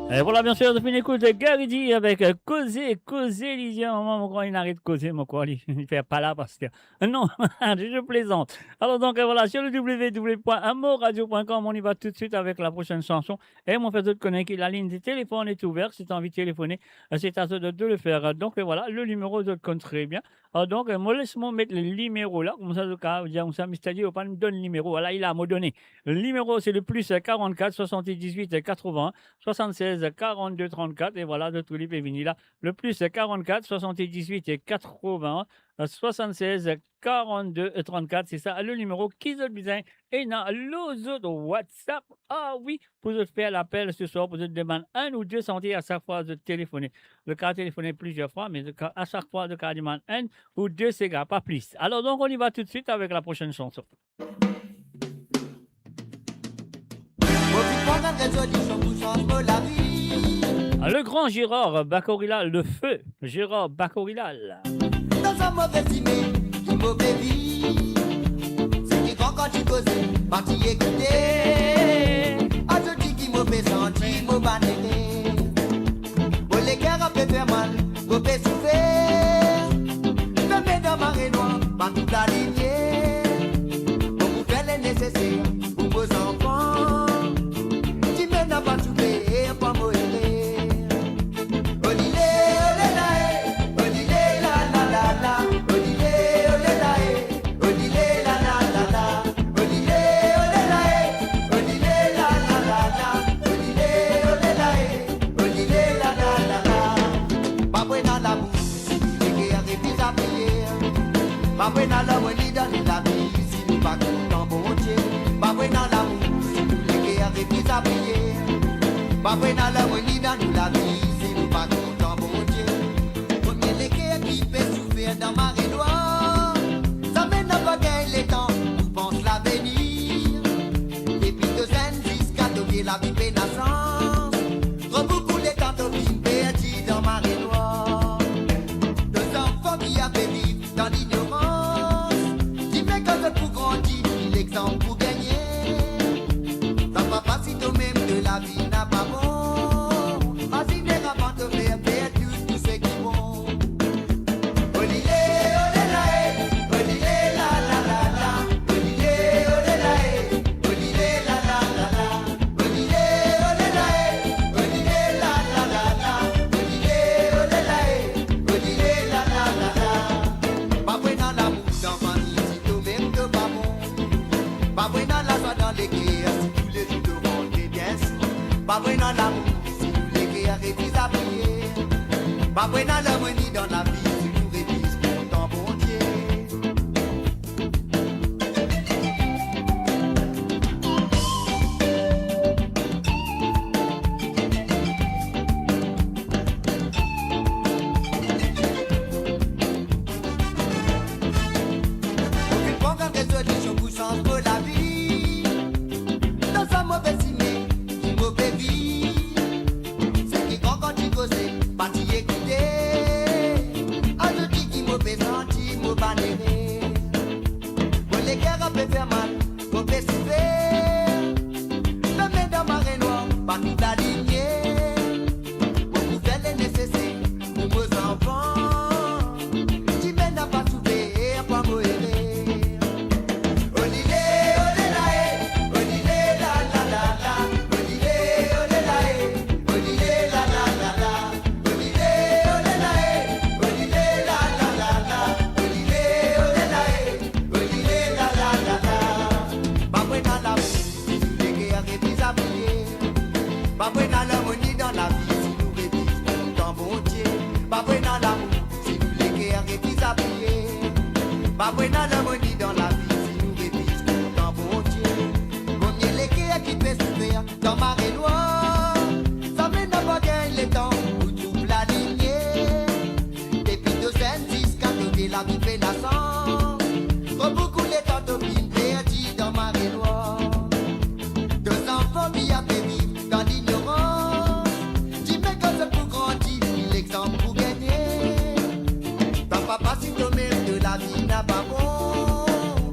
E vwala, bien sir, nou finn ekout Gary D avek Koze, Koze, li dir, mama, mo krwar li aret koze, mo krwar li, li fer pala paster. Non, je plaisante. Alors donc, euh, voilà, sur le w w w point amourradio point com, on y va tout de suite avec la prochaine chanson. E mo fer zot kone ki laligne de téléphone est ouverte, si t'as envie de téléphoner, euh, c'est à toi de, de le faire. Donc, euh, voilà, le numéro, zot konn très bien. Ah, donk, euh, mo les mo met le nimero la, koumsa zot kapav dir koumsa, Mister Dio pa donn nimero, ala li la, mo done. Le nimero, se le plus, euh, quarante-quatre soixante-dix-huit quatre-vingts soixante-seize quarante-deux trente-quatre, e vwala, zot tou li pe vini la. Le plus, euh, quarante-quatre soixante-dix-huit quatre-vingts soixante-seize quarante-deux trente-quatre, se sa le nimero ki zot bizin ena lor zot WhatsApp. Ah wi, pou zot fer lapel se swar, pou zot demann enn ou de sante a sak fwa zot telefone. Zot kapav telefone plizier fwa, me zot ka-, a sak fwa zot kapav demann enn ou de sega, pa plis. Alors donc, on y va tout de suite avec la prochaine chanson. Mo finn pran enn rezolision pou sanz mo lavi. Le grand Gérard Bacorilal, le feu Gérard Bacorilal. Dan sa move zime ki mo pe viv, seki gran kan ti koze, pa ti ekoute. Azoudi ki mo pe santi mo bann ere. Mo leker pe fer mal, mo pe soufer. Ferme dan marenwar, pa trouv lalimier. Mo pou fer le neseser pou mo zanfan. Dime napa soufer, pa mo ere. Olile, olelae, olile, la, la, la, la. Olile, olelae, olile, la, la, la, la. Olile, olelae, olile, la, la, la, la. Olile, olelae, olile, la, la, la, la. Pa pou ena lamour si leker refiz apriye. Pa pou ena larmoni dan nou lavi si nou pa kontan Bondie. Pa pou ena lamour si nou leker refiz apriye. Pa pou ena larmoni dan nou lavi si nou pa kontan Bondie. Premie leker ki pe soufer dan marenwar, zame napa gagn letan pou pans lavenir. Depi to zenn ziska to vie lavi pena sans, tro boukou letan to finn perdi dan marenwar. To zanfan ki ape viv dan lignorans, dime kan zot pou grandi, ki lexanp pou gagne. Sa pa fasil to mem, to lavi napa bon. Mazine avan to fer perdi tou seki bon. Olile, olelae, olile, la, la, la, la. Olile, olelae, olile, la, la, la, la. Olile, olelae, olile, la, la, la, la. Olile, olelae, olile, la, la, la, la. Pa pou ena lamour dan fanmiy si to mem to pa bon. Pa pou ena lazwa dan leker si toulezour to rant pe bien sou. Pa pou ena lamour si nou leker refiz apriye. Pa pou ena larmoni dan lavi si nou refiz kontan Bondie. Mo finn pran enn rezolision pou sanz mo lavi. Dan sa move zime ki mo pe viv, seki gran kan ti koze, pa ti ekoute. Azoudi ki mo pe santi mo bann ere. Mo leker pe fer mal, mo pe soufer. Ferme dan marenwar, pa trouv lalimier. Mo pou fer le neseser pou mo zanfan. Dime napa soufer, pa mo ere. Olile, olelae, olile, la, la, la, la. Olile, olelae, olile, la, la, la, la. Olile, olelae, olile, la, la, la, la. Olile, olelae, olile, la, la, la, la. Pa pou ena lamour si nou leker refiz apriye. Pa pou ena larmoni dan lavi si nou refiz kontan Bondie. Pa pou ena lamour si nou leker refiz apriye. Pa pou ena larmoni dan lavi si nou refiz kontan Bondie. Premie leker ki pe soufer dan marenwar, zame napa gagn letan pou trouv lalimier. Depi to zenn ziska to vie lavi pena sans, tro boukou letan to finn perdi dan marenwar. To zanfan ki ape viv dan lignorans, dime kan zot pou grandi, ki lexanp pou gagne. Papa, pa si to mem to lavi napa bon.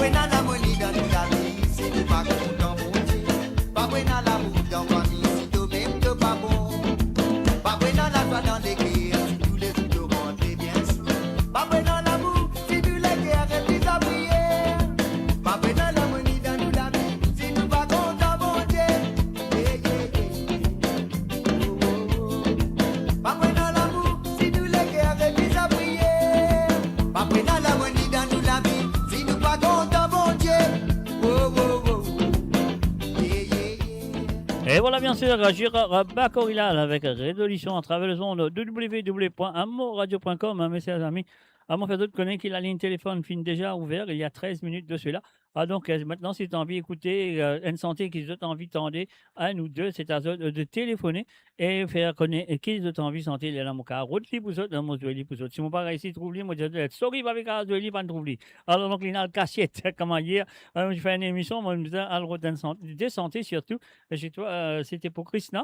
Pena larmoni dan nou lavi, si nou pa kontan Bondie. Pa pena lamour dan fami, si tomem to pa bon. Pa pena lazwa dan leker, si toulezour to rant bien sou. Pa pena lamour, si nou leker epli sa priyer. Pa pena larmoni dan nou lavi, si nou pa kontan Bondie. Yeah, yeah, yeah. Pa pena lamour, si nou leker epli sa priyer. Pa pena larmoni dan nou lavi, si nou pa kontan Bondie. Oh, oh, oh. Yeah, yeah, yeah. Et voilà, bien sûr, Gérard Bacorilal avec Résolution à travers le monde, w w w point moradio point com, hein, mes chers amis. Ah, mo fer zot kone ki laligne telefonn finn deza ouver, il y a treize minutes de cela. Ah, donk, euh, aster, si zot anvi ekoute, euh, enn sante ki zot anvi tande, enn ou de, se a zot, euh, de telefone e fer kone, euh, ki zot anvi sante, lerla mo kapav rod li pou zot, mo zwe li pou zot. Si mo pa reysi trouv li, mo dir zot, sorry, pa pe kapav zwe li, pa trouv li. Alor, donk, li ena kasiet, kouma yer, euh, mo ti fer enn emision, mo bizin al rod enn sante, de sante sirtou, e se twa, euh, se te pou Krishna.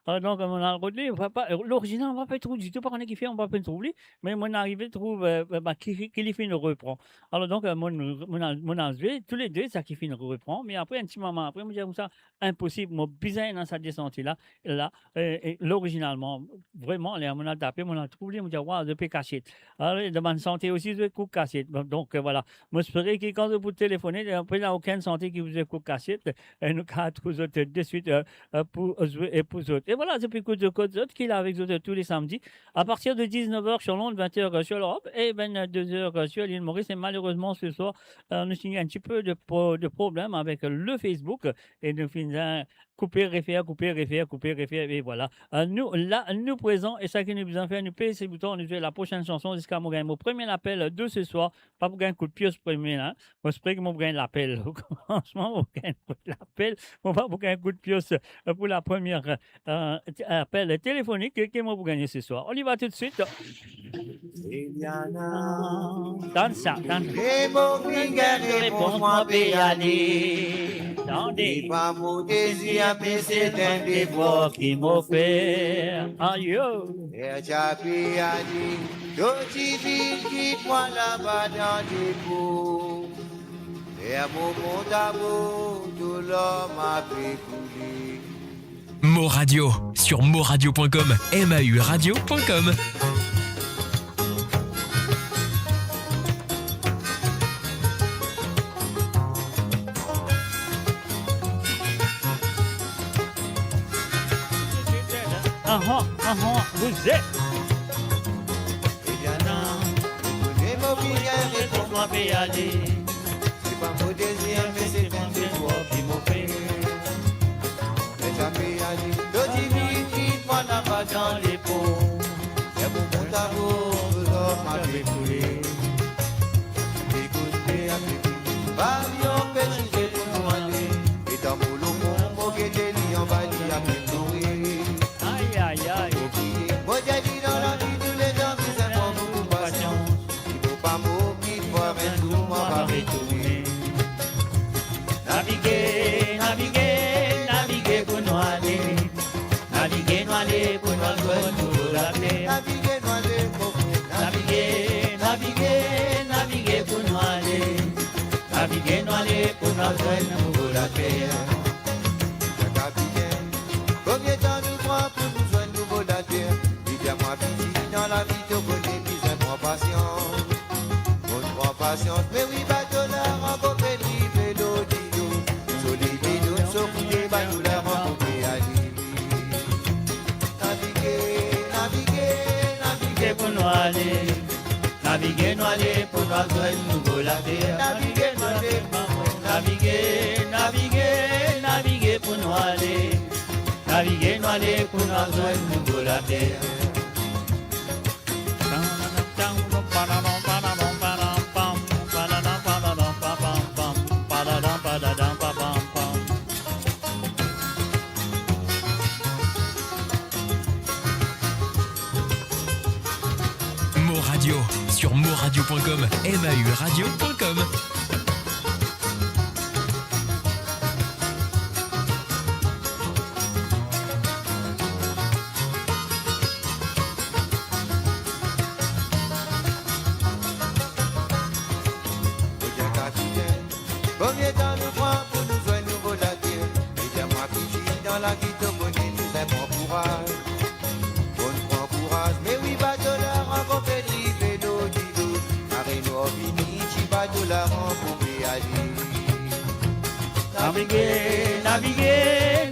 Ah, donk, mo al rod li, pa, pa, lorizinal, mo pa pe trouv ditou, pa kone kifer, mo pa pe trouv li, me mo arive trouv, euh, ba, ki, ki li finn repran. Alor, donk, euh, mo, mo, mo al zwe, toule de, sa ki finn repran, me apre, enn ti moman apre, mo dir koumsa, inposib, mo bizin ena sa de sante la, la, euh, e lorizinalman, vreman, ler mo al tape, mo al trouv li, mo dir, waw, depi kasiet. Alor, dan bann sante osi, zot ekout kasiet. Bon, donk, euh, voilà. Mo espere ki kan zot pou telefone, euh, pena okenn sante ki pou ekout kasiet, e nou kapav trouv zot deswit, euh, euh, pou zwe e pou zot. E voilà, zot pe ekout Kot Zot, ki la avek zot tou le samdi, à partir de dix-neuf heures sur l'onde, vingt heures sur l'Europe et vingt-deux heures sur l'île Maurice. Et malheureusement, ce soir, euh, nou ti ena enn tipe de pro-, de problem avek le Facebook, e nou finn, euh, koupe, refer, koupe, refer, koupe, refer, e voilà. Euh, nou, la, nou prezan, e sa ki nou bizin fer, nou pez bouton, nou zwe la prochaine chanson ziska mo gagn mo premie lapel de ce soir. Pa pou gagn kout pies premie la, mo espere ki mo pou gagn lapel. Fransman, mo pou gagn kout lapel, mo pa pou gagn kout pies, euh, pou la première, euh, t-, appel téléphonique ke mo pou gagne ce soir. On y va tout de suite. Eliana. Tann sa, tann sa. E mo finn gagn repons, mo pe ale. Tande. Li pa mo dezir, me se enn devoir ki mo fer. Ayo. Ler ti pe ale, to ti vinn kit mwa laba dan depo. Ler mo mont abor, to larm ape koule. Mo Radio, sur moradio point com, M A U radio point com. Ahan, ahan, vous êtes. Eliana, mo finn gagn repons, mo pe ale. Se pa mo dezir, me se enn devoir ki mo fer. Ler ti pe ale, to ti vinn kit mwa laba dan depo. Ler mo mont abor, to larm ape koule. Ekout, pe ape, pa li anpes nou pou nou ale. Letan mo lor pon, mo gete li anba, li ape ploure. Ay, ay, ay. Mo kriye, mo dir li dan lavi, tou lezan bizin pran boukou pasians. Si mo pa mor, ki fwa enn zour mo va retourne. Navige, navige, navige pou nou ale. Navige nou ale pou nou al zwenn nouvo later. Navige nou ale, mo frer. Navige, navige, navige pou nou ale. Navige nou ale pou nou al zwenn nouvo later. Sa kapiten, konbien tan nou pran pou nou zwenn nouvo later? Li dir mwa, piti, dan lavi to kone bizin pran pasians. Mo pran pasians, me wi, bato la ankor pe rive lor dilo. So li pe donn so koule, bato la ankor pe ale. Navige, navige, navige pou nou ale. Navige nou ale pou nou al zwenn nouvo later. Navige nou ale, navige, navige, navige pou nou ale. Navige nou ale pou nou al zwenn nouvo later. Mo Radio, sur moradio point com, M A U radio point com. Konbien tan nou pran pou nou zwenn nouvo later? Li dir mwa ki ti dan lagi to kone bizin pran kouraz. Fo nou pran kouraz, me wi, bato laran konpet li velo dilo. Mare nou vini, ti bato laran pou pe ale. Navige, navige,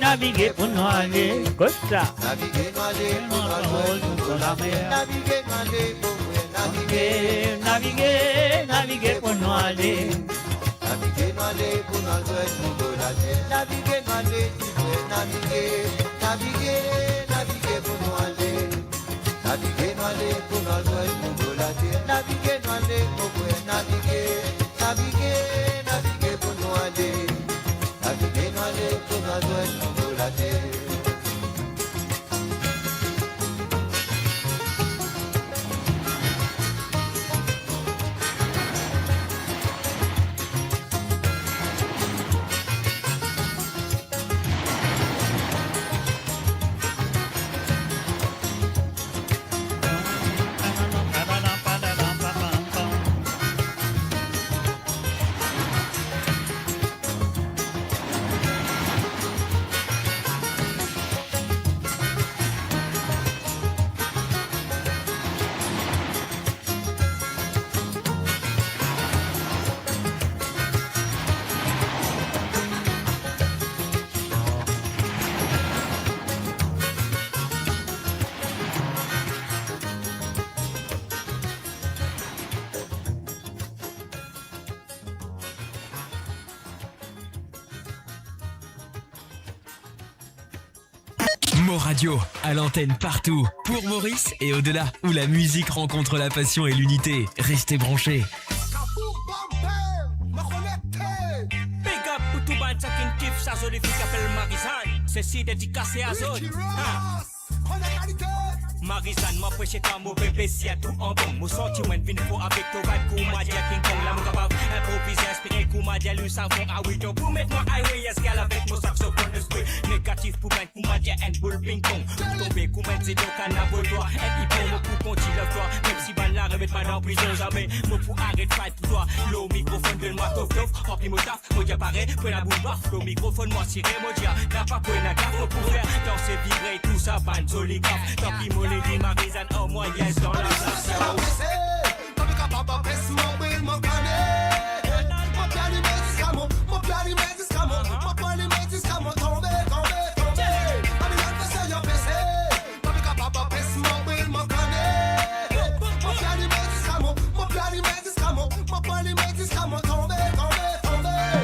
navige pou nou ale. Kot sa? Navige nou ale pou nou al zwenn nouvo later. Navige nou ale pou nou al zwenn, navige, navige, navige pou nou ale. Navige nou ale pou nou al zwenn nouvo later. Navige nou ale, ti frer, navige, navige, navige pou nou ale. Navige nou ale pou nou al zwenn nouvo later. Navige nou ale, mo frer, navige, navige, navige pou nou ale. Navige nou ale pou nou al zwenn nouvo later. Mo Radio, à l'antenne partout, pour Maurice et au-delà, où la musique rencontre la passion et l'unité. Restez branchés. Big up pou tou bann sa ki kif sa zoli fi ki apel Marie-Jeanne. Sesi dedikase a zot. Ha. Marie-Jeanne, mo apre twa, mo bebe, si a tou anbong. Mo santi mwa vinn for avek to vibe, koumadir King Kong. La mo kapav inprovize, inspire, koumadir Louis Armstrong. Ah wi, donk pou met mwa highway, yes, gal, avek mo saxophone, lespri negatif pou bann koumadir, enn boul ping pong. Pou tonbe kouma enn zidon, kana boy twa, enn ipon, mo pou kontign love twa. Mem si bann la remet mwa dan prizon, zame mo pou aret fight pou twa. Lor mikrofon, donn mwa tof tof, ranpli mo taf, mo dir pare, pran laboul baf. Lor mikrofon, mo asire, mo dir napa pena gaf, mo pou fer danse, vibre, tou sa bann zoli gaf. Tanpri, mo lady Marie-Jeanne, oh mwa, yes, dan la plas.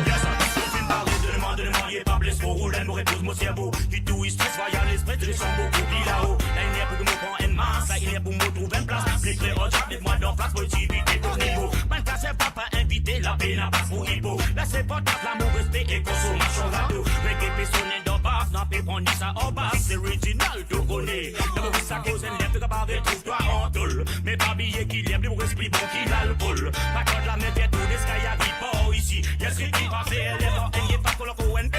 Yes, mo finn pare, donn mwa, donn mwa, ye pa bles, mo roule, mo repoz mo servo. Ki tou stres, vwayaz lespri, direksion boukou pli lao. La inn ler pou mo pran enn mas, la inn ler pou mo trouv enn plas. Pli kler, oh, met mwa dan plas, mo aktivite tou nivo. Bann kaser papa invite, la pena plas pou ipo. La se pantas, lamour, respe e konsomasion gato. Reggae pe sone dan bas, nou pe pran ni sa anbas. Se original, to kone. Lamour, sa koz enn ler, to kapav retrouv twa an tol. Me pa bliye ki ler li pou res pli bon ki lalkol. Pa kont lame, fer tourne sky a ripor isi. Yes, ki pase, ler an enn, ye pa kolon pou enn.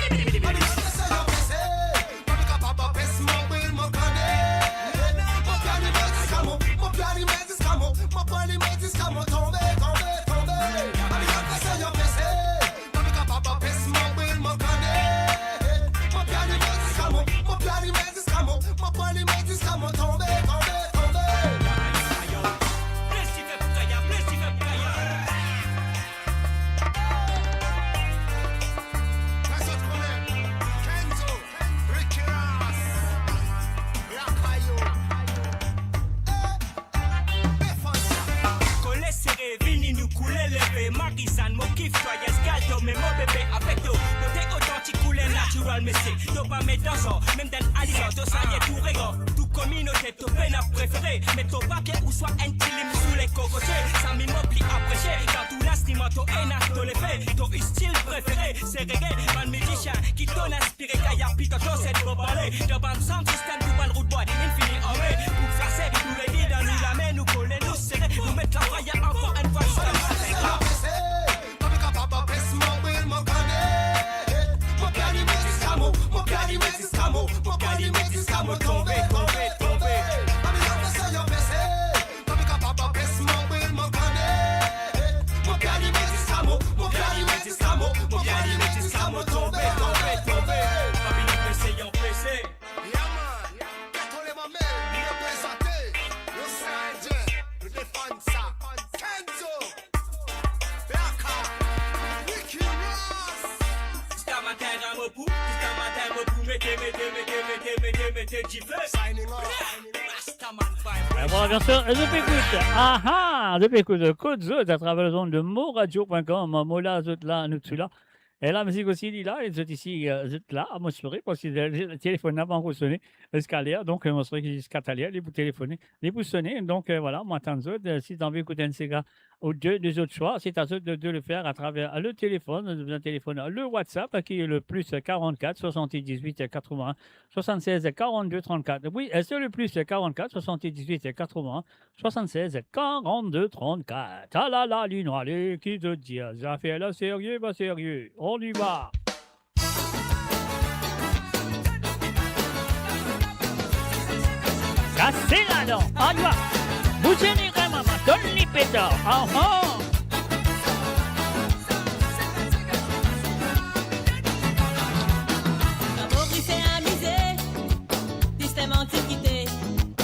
Kole sere, vini nou koule, leve, Marie-Jeanne, mo kif twa, yes, gal to, me mo bebe avek to. Kote otantik, kouler natural, mesie, to pa met dan zor, mem dan alizor, to salye tou regor, tou kominote, to pena prefere, met to papie ouswa enn ti lim sou le kokotie, sa mem mo pli apresie, dan tou linstriman to ena to lefe, to stil prefere, se reggae, bann mizisien ki to inspire, kaya pito to set mo bale, dan bann sound system, tou bann rout boy, inn fini ame, pou flase, nou redi dan nou lame, nou kole, nou sere, nou met lafaya ankor enn fwa ziska matin. Teddy Fest. Signing off. Rastaman Vibration. E vwala, bien sir, e zot pe ekout. Aha, zot pe ekout, kot zot atraver lezond de moradio pwin kom. Mo la, zot la, nou tou la. E lamizik osi, li la, e zot isi, e, zot la, mo espere, parski le, le, le telefon la pa ankor sone ziska ler, donk, e, mo espere ki ziska taler, li pou telefone, li pou sone, donk, e, vwala, mo atann zot, e, si zot anvi ekout enn sega ou de, de zot swa, se a zot de, de le fer atraver le telefon, zot bizin telefone le WhatsApp, ki le plus quarante-quatre soixante-dix-huit quatre-vingts soixante-seize quarante-deux trente-quatre. Wi, e se le plus quarante-quatre soixante-dix-huit quatre-vingts soixante-seize quarante-deux trente-quatre. Alala, li nou ale, ki zot dir, zafer la serye, pa serye? On y va. Kase ladan, on y va. Bouze li, gran mama, donn li petar. Aha. Sa mo ki se amize, tristem antikite,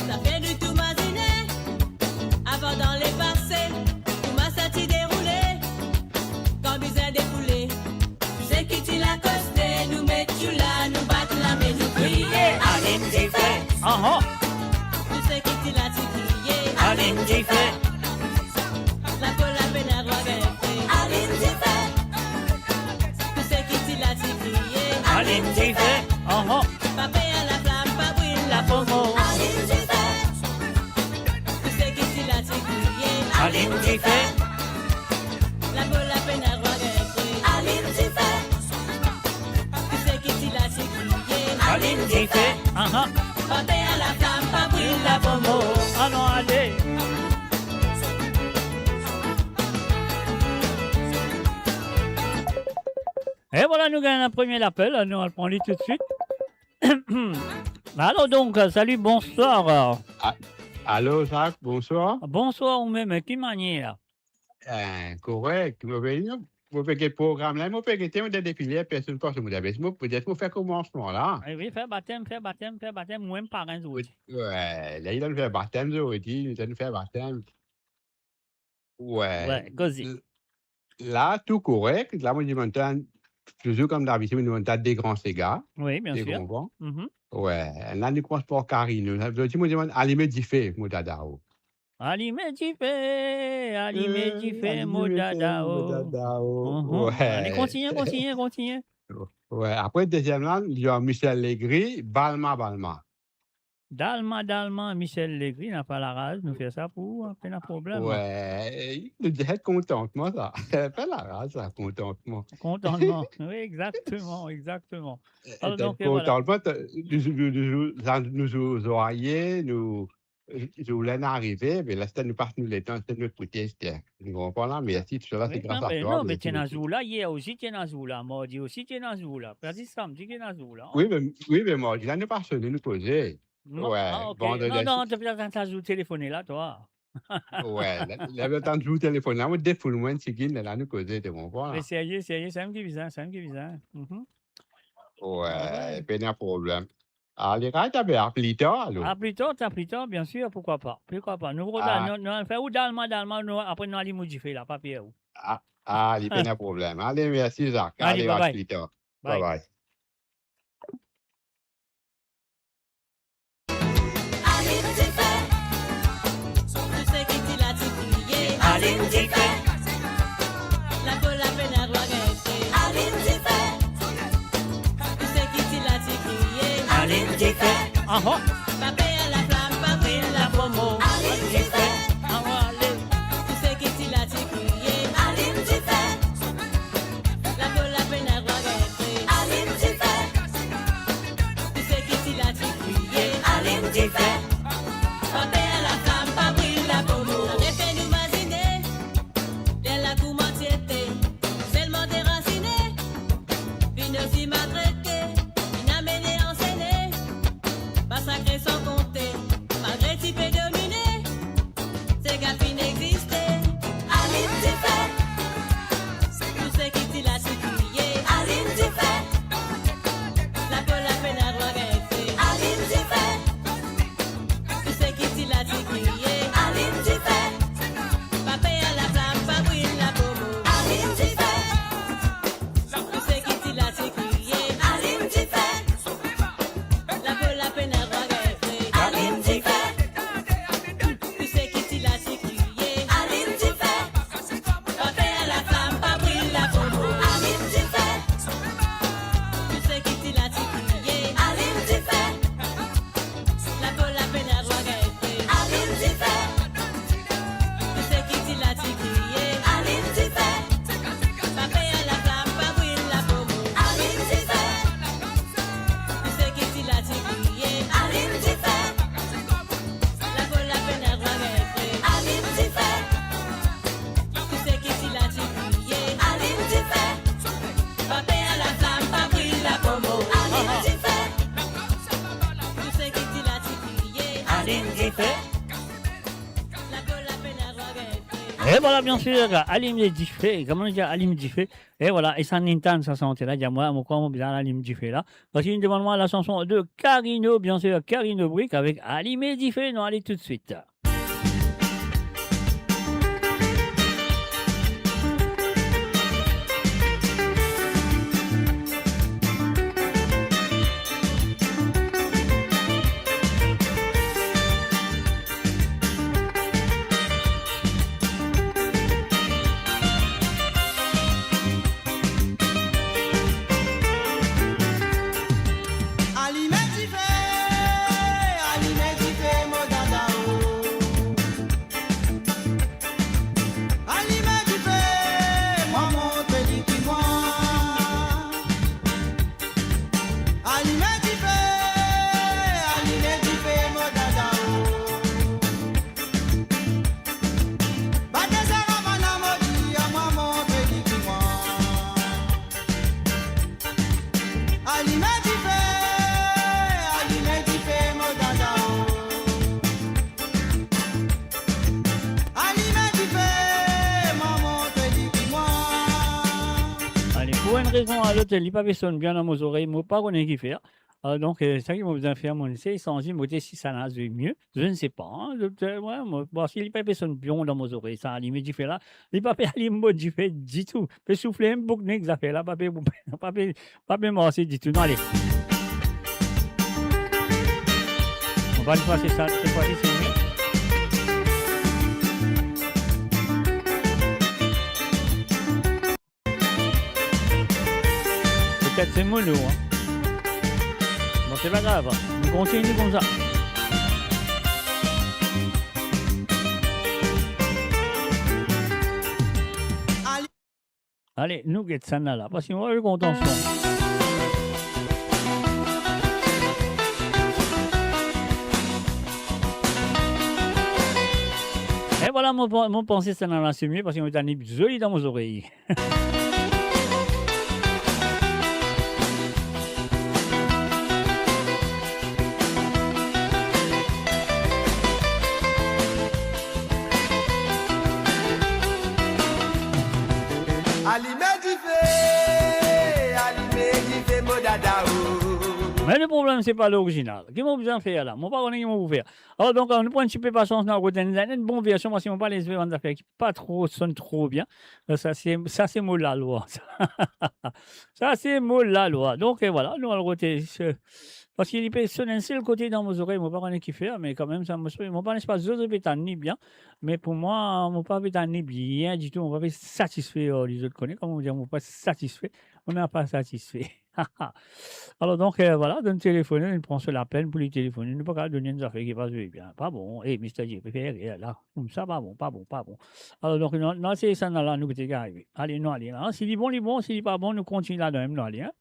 sa fer nou tou mazine. Avan dan lepase, kouma sa ti deroule, kan bizin dekoule. Seki ti la koste, nou met dioula, nou bat lame, nou kriye, alim dife. Aha. Pou seki ti la ti kriye, alim dife. Lapo, lape, larwa gagn fre, alim dife. Pou seki ti la ti kriye, alim dife. Aha. Pa per laflam, pa bril lapomo, alim dife. Pou seki ti la ti kriye, alim dife. Lapo, lape, larwa gagn fre, alim dife. Pou seki ti la ti kriye, alim dife. Aha. Pa per laflam, pa bril lapomo. Anon, ale. E vwala, nou gagn enn premie lapel, nou al pran li toutswit. Alo, donk, salut, bonsoir. A-, alo, Zak, bonswar. Bonswar, ou mem, ki manier? Eh, korek, mo pe, mo pe get program la, mo pe gete, mo depi ler personn pa, mo dir, mo, petet mo fer komansman la. Eh wi, fer batem, fer batem, fer batem, mwa mem parenn zordi. Wi, la, li donn fer batem zordi, li donn fer batem. Wi. Wi, koze. L-, la, tou korek. La, mo dimann twa, touzour kom dabitid, mo dimann twa de gran sega. Wi, bien sir. Ou konpran? Mhm. Wi, la, nou koumans par Karino. Sa ve dir, mo dimann alime dife, mo dada, o. Alime dife, alime dife, mo dada, o. Alime dife, mo dada, o. Mhm. Wi. Ale, kontigne, kontigne, kontigne. Wi, apre deziem la, li ar Michel Legris, Balma, Balma. Dalma, Dalma, Michel Legris, napa laraz, nou fer sa pou ou, pena problem. Wi, nou dir kontantman sa. Pa laraz sa, kontantman. Kontantman, wi, exakteman, exakteman. Alor, donk, vwala. Kontantman, nou, nou, nou, nou, sa, nou, nou, nou arive, nou, nou, nou arive, me la, se nou pas nou letan, se nou ekoute, se, nou konpran la, mersi, tousala, se gras a twa, non, me ti ena zour la, yer osi ti ena zour la, mardi osi ti ena zour la, parski samdi ti ena zour la. Wi, me, wi, me mardi la, nou pa sone, nou koze. Non, wi, ah, ok. Vandredi. Non, non, to pe atann sa zour telefone la, twa. Wi, la, la, atann zour telefone la, mo defoul mwa enn tigit, la, nou koze, to konpran la. Me serye, serye, samem ki bizin, samem ki bizin. Mhm. Wi, ah, wi. Pena problem. Ale, ray, ta be, a pli tar, alor. A pli tar, a pli tar, bien sir, pourkwa pa? Pourkwa pa? Nou, ah, nou, nou al fer ou dalma, dalma, nou, apre nou alim ou dife la, pa per ou. Ah, ah, li pena problem. Ale, mersi, Zak. Ale, ale, bye bye. A pli tar. Bye. Bye bye. Alim dife. Pou seki ti la ti kriye, alim dife. Lapo, lape, larwa gagn fre, alim dife. Pou seki ti la ti kriye, alim dife. Aha. Pa per laflam, pa bril lapomo, alim dife. Awa, ale. Pou seki ti la ti kriye, alim dife. Lapo, lape, larwa gagn fre, alim dife. Pou seki ti la ti kriye, alim dife. Pa per laflam, pa bril lapomo. Sa refer nou mazine, ler la kouma ti ete, selman derasine, finn osi maltrete, finn amene ansene. Pa sakre E vwala, byen sir, alim le dife, kouma nou dir, alim dife. E vwala, e sa Nintan, sa sante la, dir mwa, mo krwar mo bizin alim dife la. Parski li demann mwa la sanson de Carino, byen sir, Carino Brick avek Alime Dife, nou ale toutswit. Alime dife, alime dife, mo dada o. Alime dife, mwa montre li ki mwa. Alime dife, alime dife, mo dada o. Bate sa ramana mo dir, mwa montre li ki mwa. Alime dife, alime dife, mo dada o. Alime dife, mwa montre li ki mwa. Ale, pou enn rezon a lot, li pa pe sonn bien dan mo zorey, mo pa kone ki fer. Ah, donk, eh, sa ki mo bizin fer, mo inn sey sanze, mo dir si sa la zwe mie. Je ne sais pas, hein, dokter, ouais, mo, parski li pa pe sonn bien dan mo zorey, sa alime dife la. Li pa pe alim mo dife ditou. Pe soufle enn bouk nek zafer la, pa pe, pa pe, pa pe marse ditou. Non, ale. On va le passer ça, cette fois-ci, c'est mieux. Petet se mono, hein. Bon, se pa grav, hein. Nou kontigne koumsa. Ale, nou get sa la, parski mo pa kontan son. E vwala, mo, mo panse sa la se mie, parski mo tann li zoli dan mo zorey. Alime dife, alime dife, mo dada o. Me le problem, se pa lorizinal. Ki mo bizin fer la? Mo pa kone ki mo pou fer. Alor, donk, nou pran enn tipe pasians, nou al kot enn, enn bon version, parski mo pa les bann zafer ki pa tro, sonn tro bien. Sa se, sa se mo lalwa, sa. Sa se mo lalwa. Donk, eh, vwala, nou al kot, eh, se, parski li pe sonn enn sel kote dan mo zorey, mo pa kone ki fer, me kanmem, sa, mo, mo pa, nespa, zot, zot pe tann li bien, me pou mwa, mo pa pe tann li bien ditou, mo pa pe satisfe ar li, zot kone, kouma dir, mo pa satisfe, mo napa satisfe. Alor, donk, eh, vwala, donn telefone, nou pran so lapenn pou li telefone, nou pa kapav donn enn zafer ki pa zwe bien. Pa bon, eh, Mister J, pe fer erer la. Koumsa, pa bon, pa bon, pa bon. Alor, donk, nou, nou al sey sa la, nou gete ki arive. Ale, nou ale la. Si li bon, li bon, si li pa bon, nou kontign ladan mem, nou ale, hein.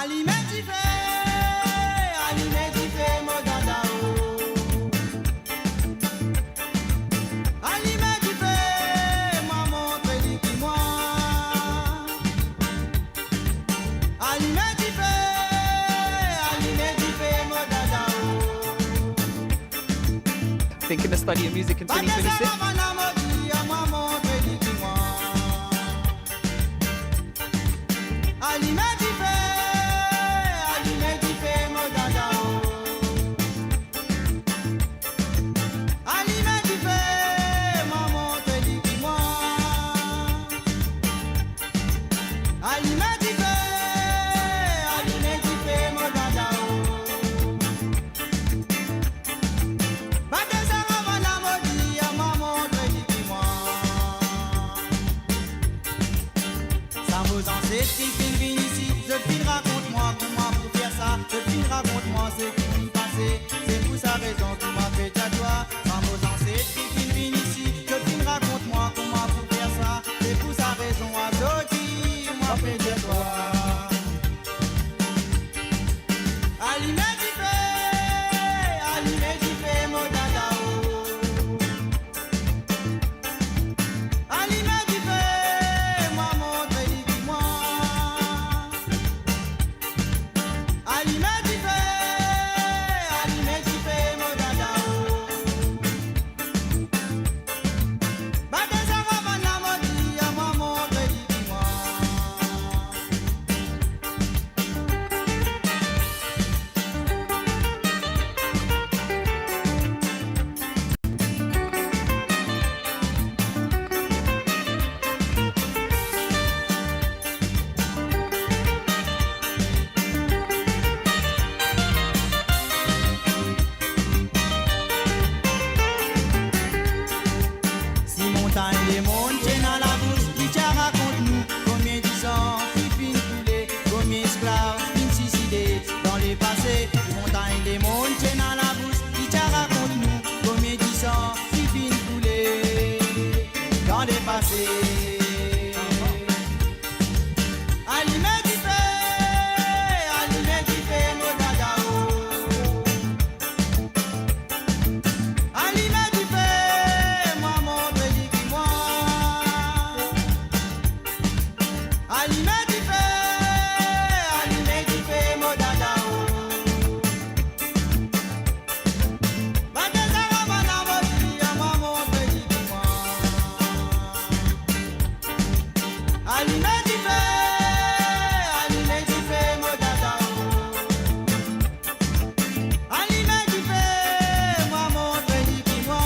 Alime dife, alime dife, mo dada o. Alime dife, mwa montre li ki mwa. Alime dife, alime dife, mo dada o. Thinking of studying music in twenty twenty-six? Alime dife, alime dife, mo dada o. Alime dife, mwa montre li ki mwa. Alime dife, alime dife, mo dada o. Bate sa ramana mo dir, mwa montre li ki mwa. Sa mo zanset ki finn vinn isi, zot finn rakont mwa kouma pou fer sa, zot finn rakont mwa seki finn pase, se pou sa rezon ki mwa pe dir twa. Sa mo zanset ki finn vinn isi, zot finn rakont mwa kouma pou fer sa, se pou sa rezon azordi mwa pe dir twa. Alime dife, alime dife, mo dada o. Alime dife, mwa montre li ki mwa. Alime dife, alime dife, mo dada o. Bate sa kabann la, mo dir, mwa montre li ki mwa. Si montagn lemond ti ena labous, li ti a rakont nou konbien disan ki finn koule, konbien esklav finn sizide dan lepase. Si montagn lemond ti ena labous, li ti a rakont nou konbien disan ki finn koule dan lepase. Alime dife, alime dife, mo dada o. Alime dife, mwa montre li ki mwa. Alime dife, alime dife, mo dada o. Bate sa kabann la, mo dir, mwa montre li ki mwa. Alime dife, alime dife, mo dada o. Alime dife, mwa montre li ki mwa.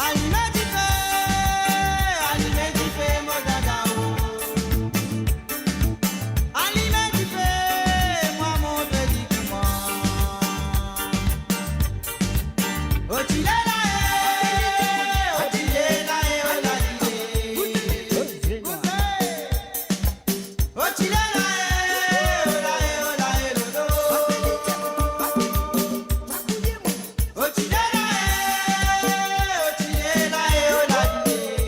Alime dife, alime dife, mo dada o. Alime dife, mwa montre li ki mwa. O ti le la e, o ti le la e, o la li e. O ti le la e, o la e, o la e, lo, lo. O ti le la e, o ti le la e, o la li e.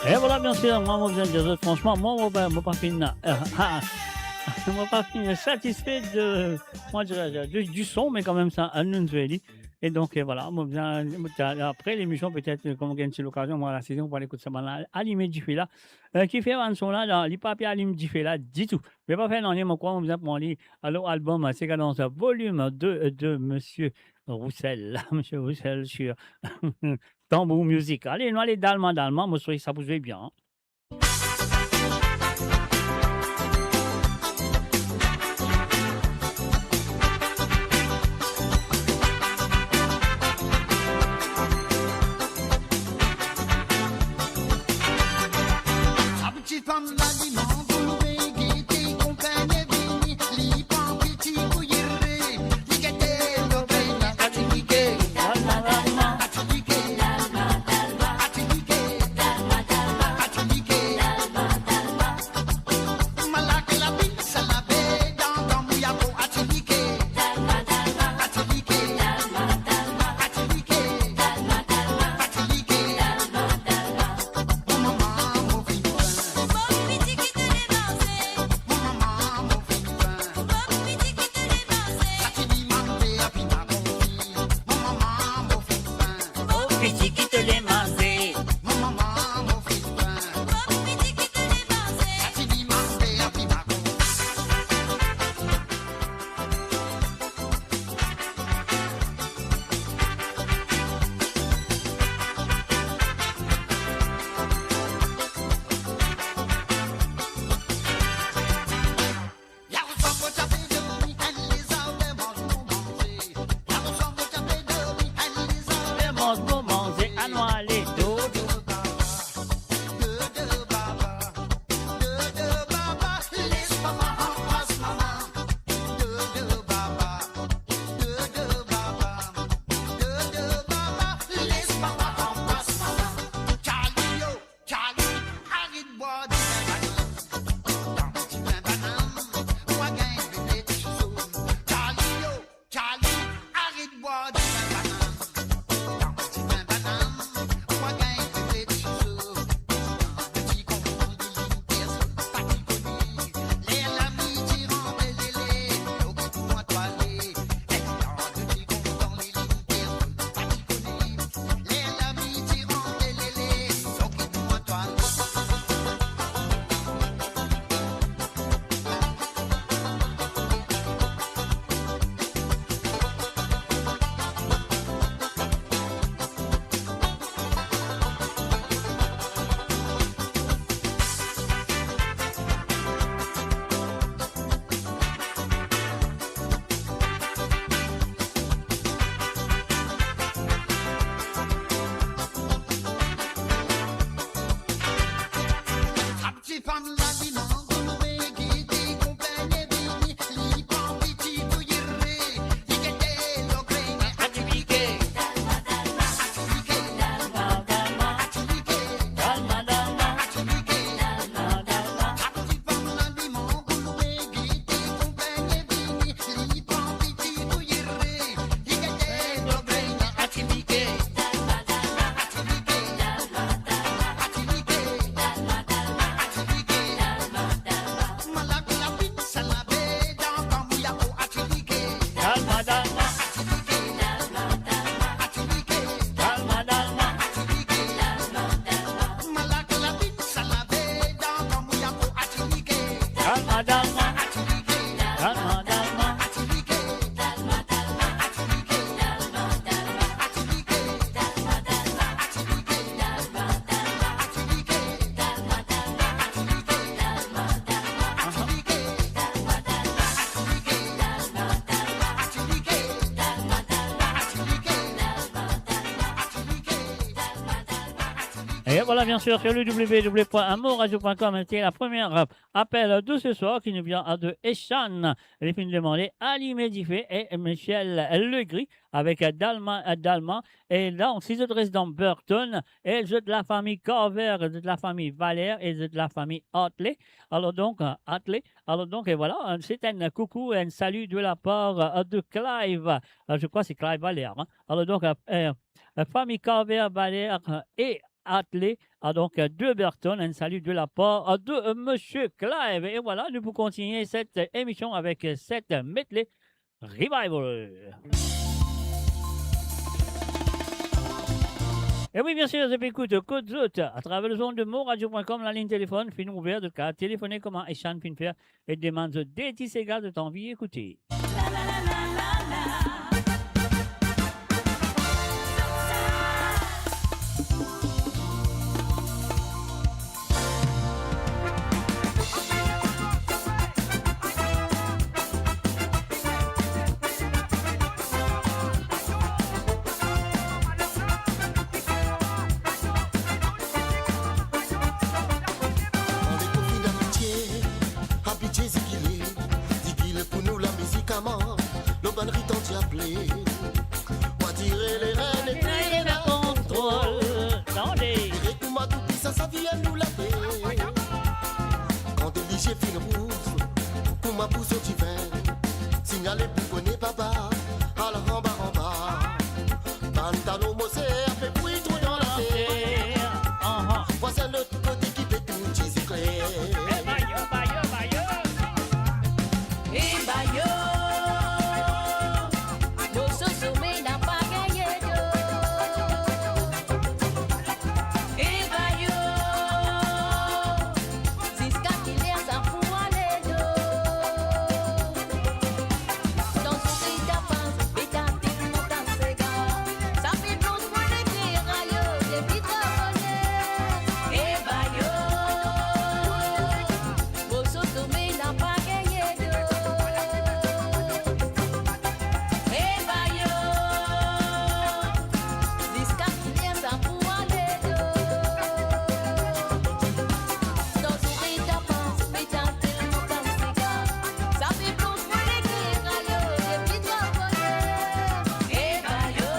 E vwala, biensir, mwa, mo bizin dir zot, fransman, mwa, mo pa, mo pa finn, eh, ah, mo pa finn satisfe de, kouma dir, de, du son, me kanmem sa, eh, nou zwe li. E donk, eh, vwala, mo bizin, mo, apre lemision, petet, eh, kan mo gagn ti lokazion, mwa, lasezon, mo pou al ekout sa bann la, Alime Dife la, eh, ki fer bann son la, la, li pa pe alim dife la ditou. Me pa fer nanye, mo krwar mo bizin pran li, alor, albom, eh, Séga Dans, volim de, eh, de Misie Roussel, Misie Roussel sur Tambour Music. Ale, nou ale dalman, dalman, mo swete sa pou zwe bien, an. Sa ti fanm la, li manz pou vey gete, konpagn vini, li pran piti pou yere, li gete lo pena, atilike, atilike. Et voilà, bien sûr, sur le w w w point amourradio point com, c'est la première, euh, appel de ce soir qui nous vient de Eshan. Il finit de demander Alime Dife et Michel Legris avec, euh, Dalma, euh, Dalma. Et donc, si zot res dan Burton, et zot lafami Carver, zot lafami Valère, et zot lafami Hartley. Alors donc, euh, Hartley. Alors donc, et voilà, euh, c'est un coucou et un salut de la part, euh, de Clive. Euh, je crois que c'est Clive Valère, hein. Alors donc, euh, euh, euh, famille Carver, Valère, euh, et Hartley, ah, donc, euh, de Burton, un salut de la part, euh, de, euh, Monsieur Clive. Et voilà, nous pouvons continuer cette, euh, émission avec, euh, cette, euh, medley Revival. Et oui, bien sûr, zot pe ekout Kot Zot atraver lezond de moradio point com, laligne telefon finn ouver, zot kapav telefone kouma Eshan finn fer e demann zot de ti sega zot anvi ekoute. Kan lekou finn abitie, abitie zigile, zigile pou nou lamizikaman, lor bann ritan diable. Mwa dire lerinn e pli ena kontrol. Tande. Dire kouma toupwisan sa vinn nou late. Kan de lizie finn rouz, kouma pou sot divin, signale pou kone baba, al anba, anba. Bann talon Moze ape bwi trou dan later. Aha. Vwazin lot kote ki pe tou ti sekre. E bayo, bayo, bayo. E bayo, mo so some napa gagne do. E bayo, ziska kiler sa pou ale do. Dan so se ta pans, me ta telman ta sega. Sa pe blonz mo lekler ayo, depi tro boner. E bayo, mo so some napa gagne do. E bayo, ziska kiler sa pou ale do. Dan so se ta pans, me ta telman ta sega. Sa pe blonz mo lekler ayo, depi tro boner. E bayo.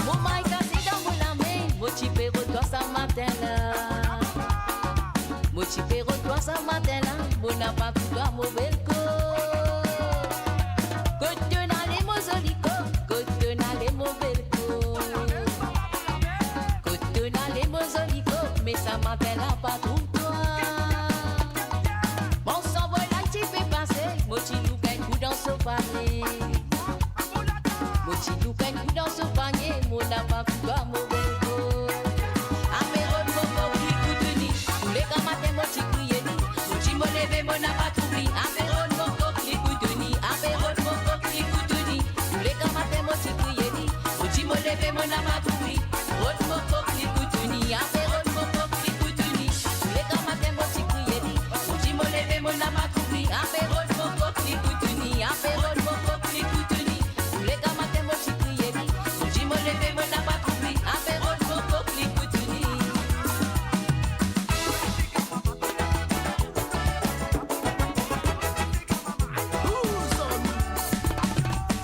Mo may kase dan mo lame, mo ti pe rod twa sa matin la. Mo ti pe rod twa sa matin la, mo napa trouv twa mo bel ko. Kot to nale mo zoli ko, kot to nale mo bel ko. Kot to nale mo zoli ko, me sa matin la pa trouv twa. Mo sanvway la ti pe pase, mo ti louk enn kou dan so panie. Mo ti louk enn kou dan so panie, mo napa trouv twa mo bel ko. Ape rod mo kok li pou touni, touleka matin mo ti kriye li. Mo ti mo leve, mo napa trouv li. Ape rod mo kok li pou touni, ape rod mo kok li pou touni. Touleka matin mo ti kriye li. Mo ti mo leve, mo napa trouv li. Rod mo kok li pou touni, ape rod mo kok li pou touni. Touleka matin mo ti kriye li. Mo ti mo leve, mo napa trouv li. Ape rod mo kok li pou touni, ape rod mo kok li pou touni. Touleka matin mo ti kriye li. Mo ti mo leve, mo napa trouv li. Ape rod mo kok li pou touni.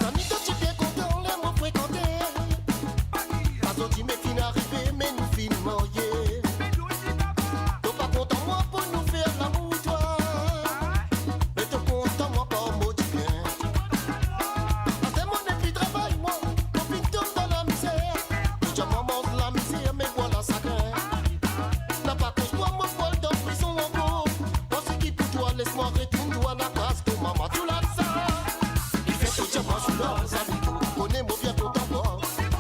Zanmi, to ti pe kontan ler mo frekante. Azordi me finn arive, me nou finn marye. To pa kontan mwa pou nou fer lamour twa. Me to kontan mwa par mo dibien. Aster mo nepli travay mwa, mo finn tom dan lamizer. Mo diaman manz lamizer, me bwar lasagrin. Napa koz twa mo pou al dan prizon ankor. Parski pou twa, les mwa retourn twa lakaz to mama tou lasa. Li fer to diaman sou lor zanmi, kone mo bien kontan bwar.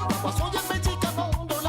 Papa sonn medikaman dan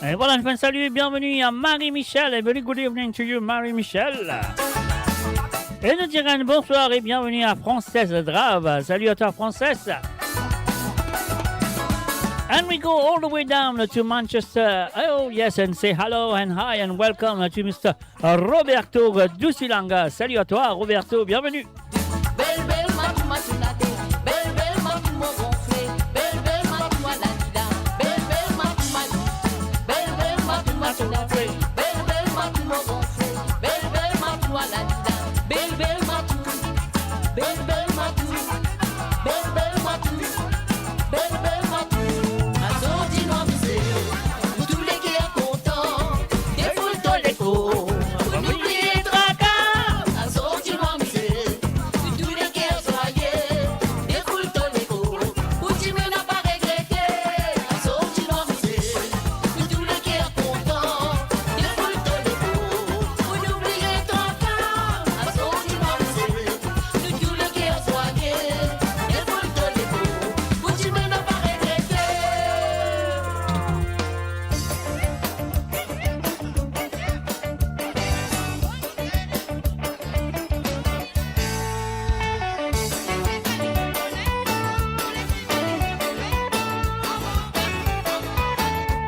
Et voilà, je fais un salut et bienvenue à Marie-Michel. A very good evening to you, Marie-Michel. Et nous dirons un bonsoir et bienvenue à Frances Drave. Salut à toi, Frances. And we go all the way down to Manchester. Oh, yes, and say hello and hi and welcome to Mister Roberto Dusilanga. Salut à toi, Roberto, bienvenue. Bel, bel matou, matou late. Bel, bel matou, mo gonfle. Bel, bel matou, alalila. Bel, bel matou, matou. Bel, bel matou, matou late. Bel, bel matou, mo gonfle. Bel, bel matou, alalila. Bel, bel matou. Bel, bel matou. Bel, bel matou. Bel, bel matou. Azordi nou amize. Pou tou leker kontan. Defoul to lekor. Pou nou bliye traka. Azordi nou amize. Pou tou leker swaye. Defoul to lekor. Pou dime nou pa regrete. Azordi nou amize. Pou tou leker kontan. Defoul to lekor. Pou nou bliye traka. Azordi nou amize. Pou tou leker swaye. Defoul to lekor. Pou dime nou pa regrete.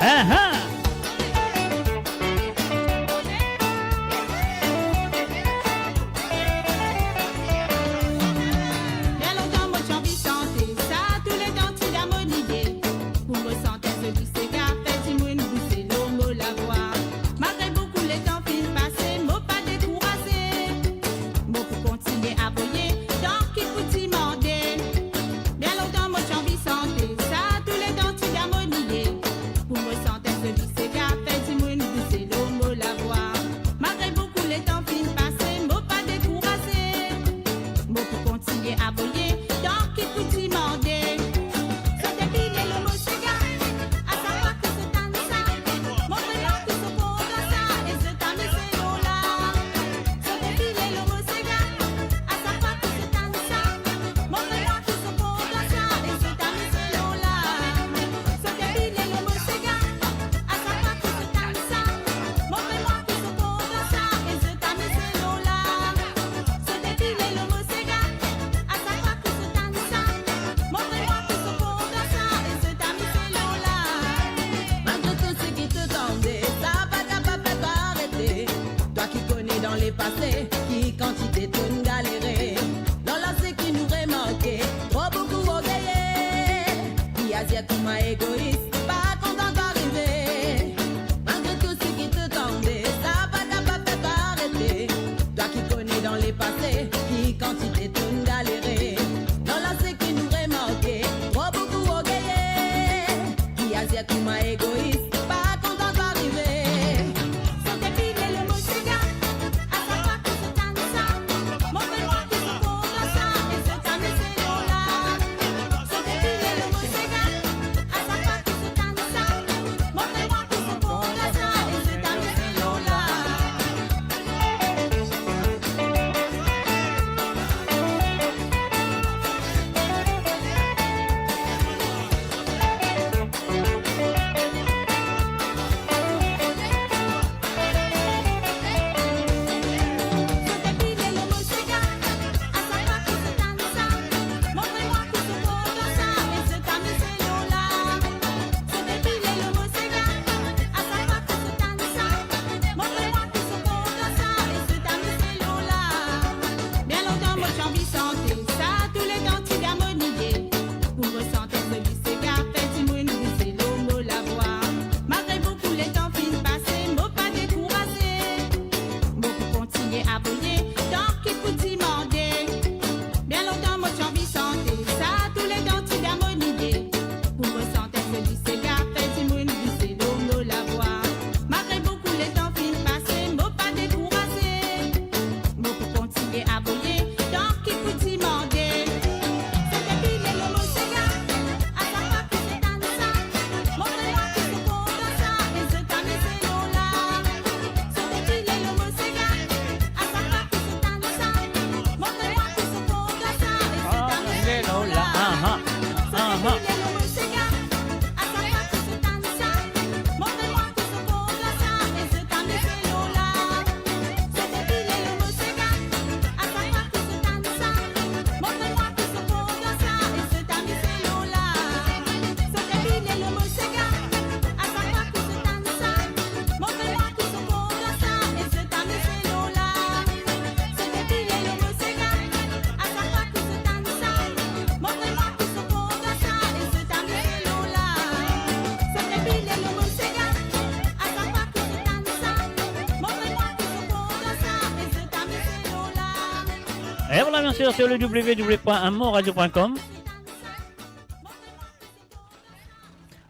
Aha! Bien lontan mo ti anvi sante sa, tou letan ti dan mo lide. Pou mo sant enn zoli sega, fer dimoun bouse lor mo lavwa. Malgre boukou letan finn pase, mo pa dekouraze. Mo pou kontigne avoye, tanki pou dimande. Bien lontan mo ti anvi sante sa, tou letan ti dan mo lide. Pou mo sant enn zoli sega, fer dimoun bouse lor mo lavwa. Malgre boukou letan finn pase, mo pa dekouraze. Mo pou kontigne avoye, tanki pou dimande. Zot epile lor mo sega, a sa fwa ki zot tann sa. Montre mwa ki zot kontan sa, e zot amize lor la. Zot epile lor mo sega, a sa fwa ki zot tann sa. Montre mwa ki zot kontan sa, e zot amize lor la. Zot epile lor mo sega, a sa fwa ki zot tann sa. Montre mwa ki zot kontan sa, e zot amize lor la. Zot epile lor mo sega, a sa fwa ki zot tann sa. Montre mwa ki zot kontan sa, e zot amize lor la. Malgre tou seki to tande, sa pa kapav fer twa arete. Twa ki kone dan lepase, ki kantite to'nn galere. Lor la seki nou remarke, tro boukou orgeye. Ki azir kouma egois, pa kontan twa rive. Malgre tou seki to tande, sa pa kapav fer twa arete. Twa ki kone dan lepase, ki kantite to'nn galere. Lor la seki nou remarke, tro boukou orgeye. Ki azir kouma egois, pa kontan twa rive. Zot epile lor mo sega, a sa fwa ki zot tann sa. Montre mwa ki zot kontan sa, e zot amize lor la. Zot epile lor mo sega, a sa fwa ki zot tann sa. Montre mwa ki zot kontan sa, e zot amize lor la. Et voilà, bien sûr, sur le w w w point m o radio point com.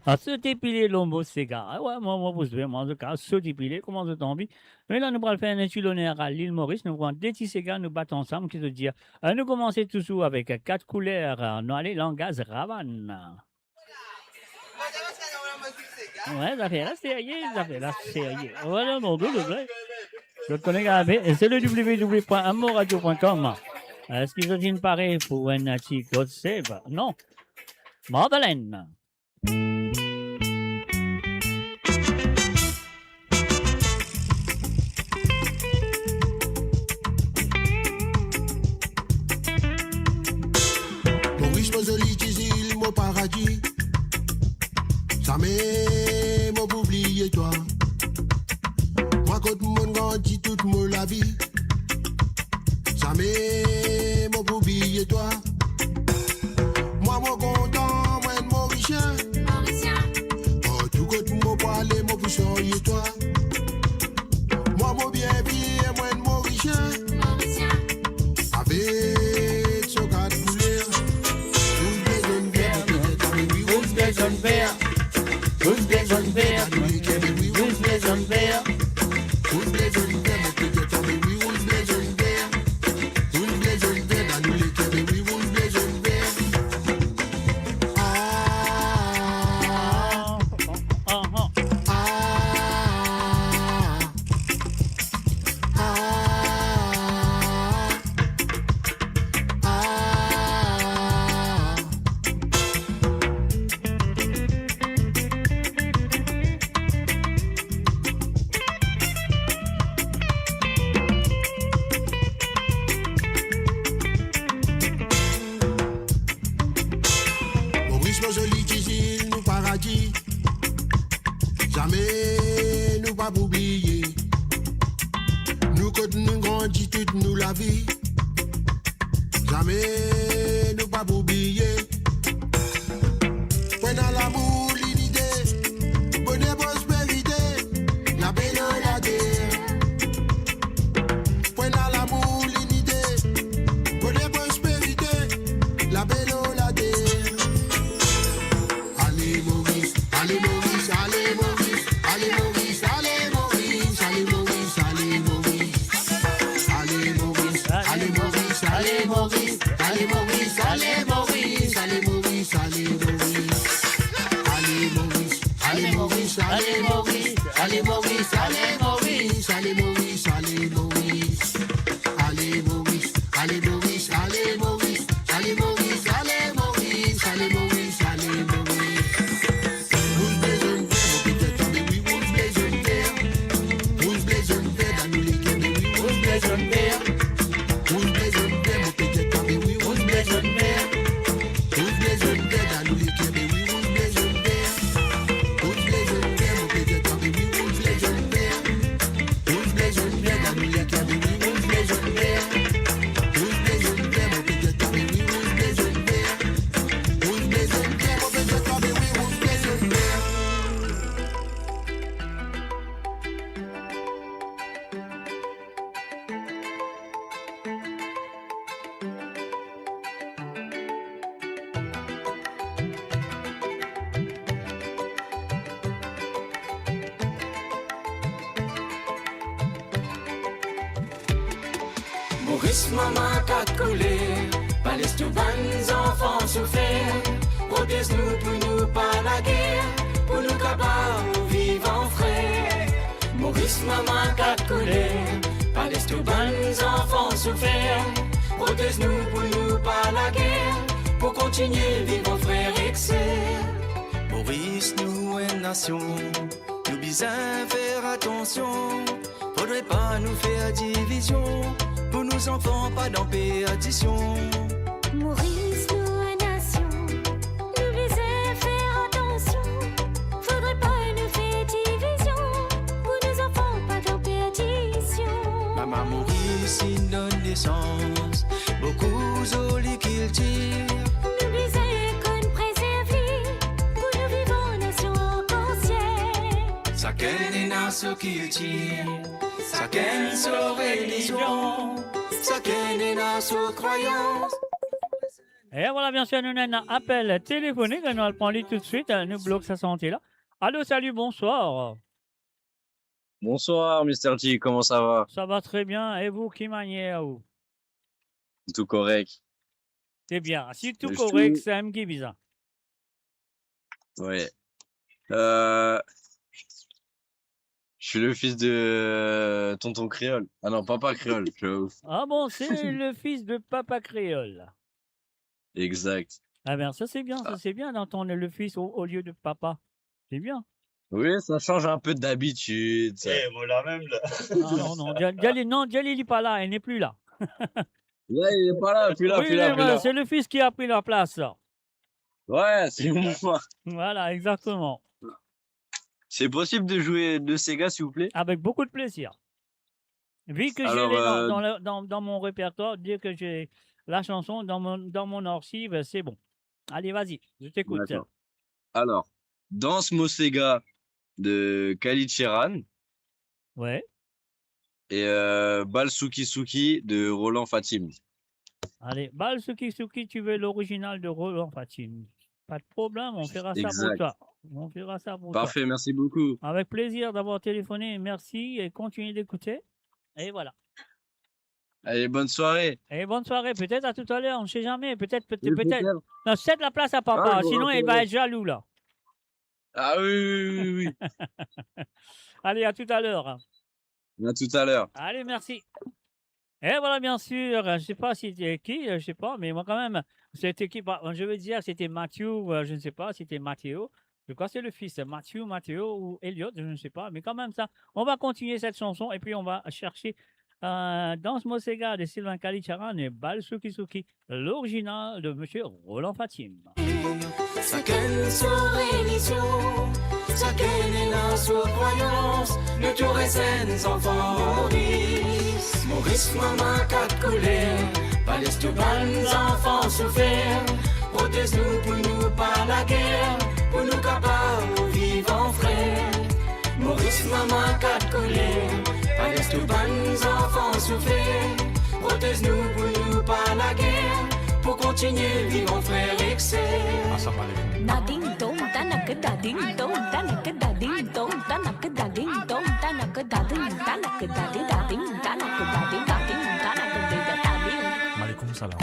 Ah, sot epile lor mo sega. Ah ouais, mwa, mwa, pou zwe, mwa, an tou ka, sot epile, kouma zot anvi. Me la, nou pral fer enn ti loner a Lil Moris, nou pran de ti sega, nou bat ansam, ki zot dir. Euh, nou koumans touzour avek kat kouler, euh, nou ale langaz Ravann. Ouais, zafer la serye, zafer la serye. Voilà, non, non, non, non. Zot kone, gade, e se le w w w point m o radio point com. Eski zot inn pare pou enn ti God Save? Non. Madeleine. Moris, mo zoli ti zil, mo paradi. Zame mo pou bliye twa. Mwa kot mo'nn grandi tout mo lavi. Zame mo pou bliye twa. Mwa mo kontan, mo enn Morisien. Morisien. Partou kot mo pou ale, mo pou salye twa. Mwa mo bien viv, mo enn Morisien. Morisien. Avek so kat kouler. Rouz, ble, zonn, ver, mo pe get ame wi, rouz, ble, zonn, ver. Rouz, ble, zonn, ver. Rouz, ble, zonn, ver. Rouz, ble, zonn, ver, mo pe get ame wi, rouz, ble, zonn, ver. Rouz, ble, zonn, ver, dan nou leker, be wi, rouz, ble, zonn, ver. Ah, ah, ah, ah. Ah, ah. Moris, mo zoli ti zil, nou paradi. Zame nou pa pou bliye. Nou kot nou grandi tout nou lavi. Zame nou pa pou bliye. Pou ena lamour, linite, boner, prosperite, lape lor later. Pou ena lamour, linite, boner, prosperite, lape lor later. Ale Moris, ale Moris, ale Moris, ale Moris, ale Moris, ale Moris, ale Moris. Ale Moris, ale Moris, ale Moris, ale Moris, ale Moris, ale Moris, ale Moris. Ale Moris, ale Moris, ale Moris, ale Moris, ale Moris, ale Moris, ale Moris. Ale Moris, ale Moris, ale Moris, ale Moris, ale Moris, ale Moris, ale Moris. Rouz, ble, zonn, ver, mo pe get ame wi, rouz, ble, zonn, ver. Rouz, ble, zonn, ver, dan nou leker, be wi, rouz, ble, zonn, ver. Rouz, ble, zonn, ver, mo pe get ame wi, rouz, ble, zonn, ver. Rouz, ble, zonn, ver, dan nou leker, be wi, rouz, ble, zonn, ver. Rouz, ble, zonn, ver, mo pe get ame wi, rouz, ble, zonn, ver. Rouz, ble, zonn, ver, dan nou leker, be wi, rouz, ble, zonn, ver. Rouz, ble, zonn, ver, mo pe get ame wi, rouz, ble, zonn, ver. Rouz, ble, zonn, ver, mo pe get ame wi, rouz, ble, zonn, ver. Moris, mama kat kouler, pa les tou bann zanfan soufer. Protez nou pou nou pa lager, pou nou kapav viv an frer. Moris, mama kat kouler, pa les tou bann zanfan soufer. Protez nou pou nou pa lager, pou kontinie viv an frer ek ser. Moris, nou enn nasion, nou bizin fer atansion. Fodre pa nou fer divizion, pou nou zanfan pa dan perdision. Moris, nou enn nasion, nou bizin fer atansion. Fodre pa nou fer divizion, pou nou zanfan pa dan perdision. Mama Moris inn donn nesans boukou zoli kiltir. Nou bizin konn prezerv li, pou nou viv an nasion arkansiel. Sakenn ena so kiltir, sakenn so relizion. Sakenn ena so krwayans. E vwala, bien sir, nou ena enn apel telefonik, nou al pran li toutswit, nou blok sa sante la. Alo, salut, bonsoir. Bonsoir, Mister G, comment ça va ? Ça va très bien, et vous, ki manier ou ? Tou korek. C'est bien, si tou korek, sa mem ki bizin. Ouais. Euh, je suis le fils de, euh, Tonton Créole. Ah non, Papa Créole, je suis ouf. Ah bon, c'est le fils de Papa Créole. Exact. Ah ben, ça c'est bien, ça c'est bien d'entendre le fils au, au lieu de papa. C'est bien. Oui, ça change un peu d'habitude, ça. Eh, mo la mem la. Ah non, non, Diali, non, Diali, il est pas là, il n'est plus là. Ouais, il est pas là, plus là, oui, plus là, mais plus là. C'est le fils qui a pris la place, là. Ouais, c'est moi. Voilà, exactement. C'est possible de jouer de Sega, s'il vous plaît ? Avec beaucoup de plaisir. Vu que je l'ai dans, euh, dans le, dans, dans mon répertoire, dire que j'ai la chanson dans mon, dans mon archive, c'est bon. Allez, vas-y, je t'écoute. D'accord. Alors, Dans mo Sega de Khalid Sheeran. Ouais. Et, euh, Bal Souki Souki de Roland Fatim. Allez, Bal Souki Souki, tu veux l'original de Roland Fatim. Pas de problème, on fera ça pour toi. Exact. On fera ça pour toi. Parfait, merci beaucoup. Avec plaisir d'avoir téléphoné, merci et continue d'écouter. Et voilà. Allez, bonne soirée. Et bonne soirée, peut-être à tout à l'heure, on ne sait jamais, peut-être, peut-être, peut-être. Oui, peut-être. Non, cède la place à papa, sinon il va être jaloux, là. Ah oui, oui, oui, oui, oui. Allez, à tout à l'heure. À tout à l'heure. Allez, merci. Et voilà, bien sûr, je sais pas si c'était qui, je sais pas, mais moi quand même, c'était qui, par-, je veux dire, c'était Mathieu, euh, je ne sais pas, c'était Mathéo. Je crois que c'est le fils, Mathieu, Mathéo ou Elliot, je ne sais pas, mais quand même ça, on va continuer cette chanson et puis on va chercher, euh, Dans mo Sega de Sylvain Kalicharan et Bal Souki Souki, l'original de monsieur Roland Fatim. Sakenn so relizion, sakenn ena so krwayans, nou tou res enn zanfan Moris. Moris, mama kat koler, pa les tou bann zanfan soufer. Protez nou pou nou pa lager, pou nou kapav viv an frer. Moris, mama kat koler, pa les tou bann zanfan soufer. Protez nou pou nou pa lager, pou kontinie viv an frer ek ser. Assalamu alaikum. Dading dong tanak, dading dong tanak, dading dong tanak, dading dong tanak, dading tanak, dading, dading tanak, dading, dading tanak, dading, dading. Malikum salam.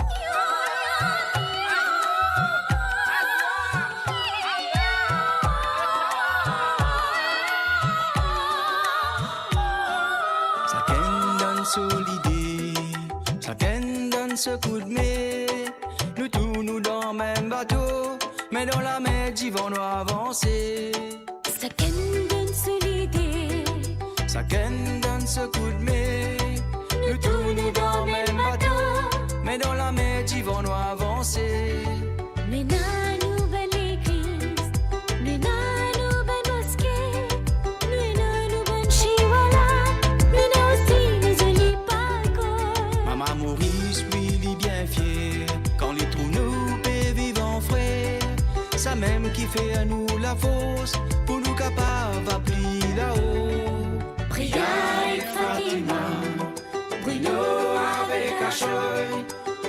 Sakenn donn so lide, sakenn donn so koudme. Nou tou nou dan mem bato, me dan lamer divan nou avanse. Sakenn donn so lide, sakenn donn so koudme. Nou tou nou dan mem bato, me dan lamer divan nou avanse. Me ena nou bann legliz, me ena nou bann moske, me ena nou bann shiwala, me ena osi nou zoli parkor. Mama Moris, wi, li bien fier kan li trouv nou pe viv an frer. Samem ki fer nou lafors pou nou kapav al pli lao. Priya ek Fatima, Bruno avek Ashoy,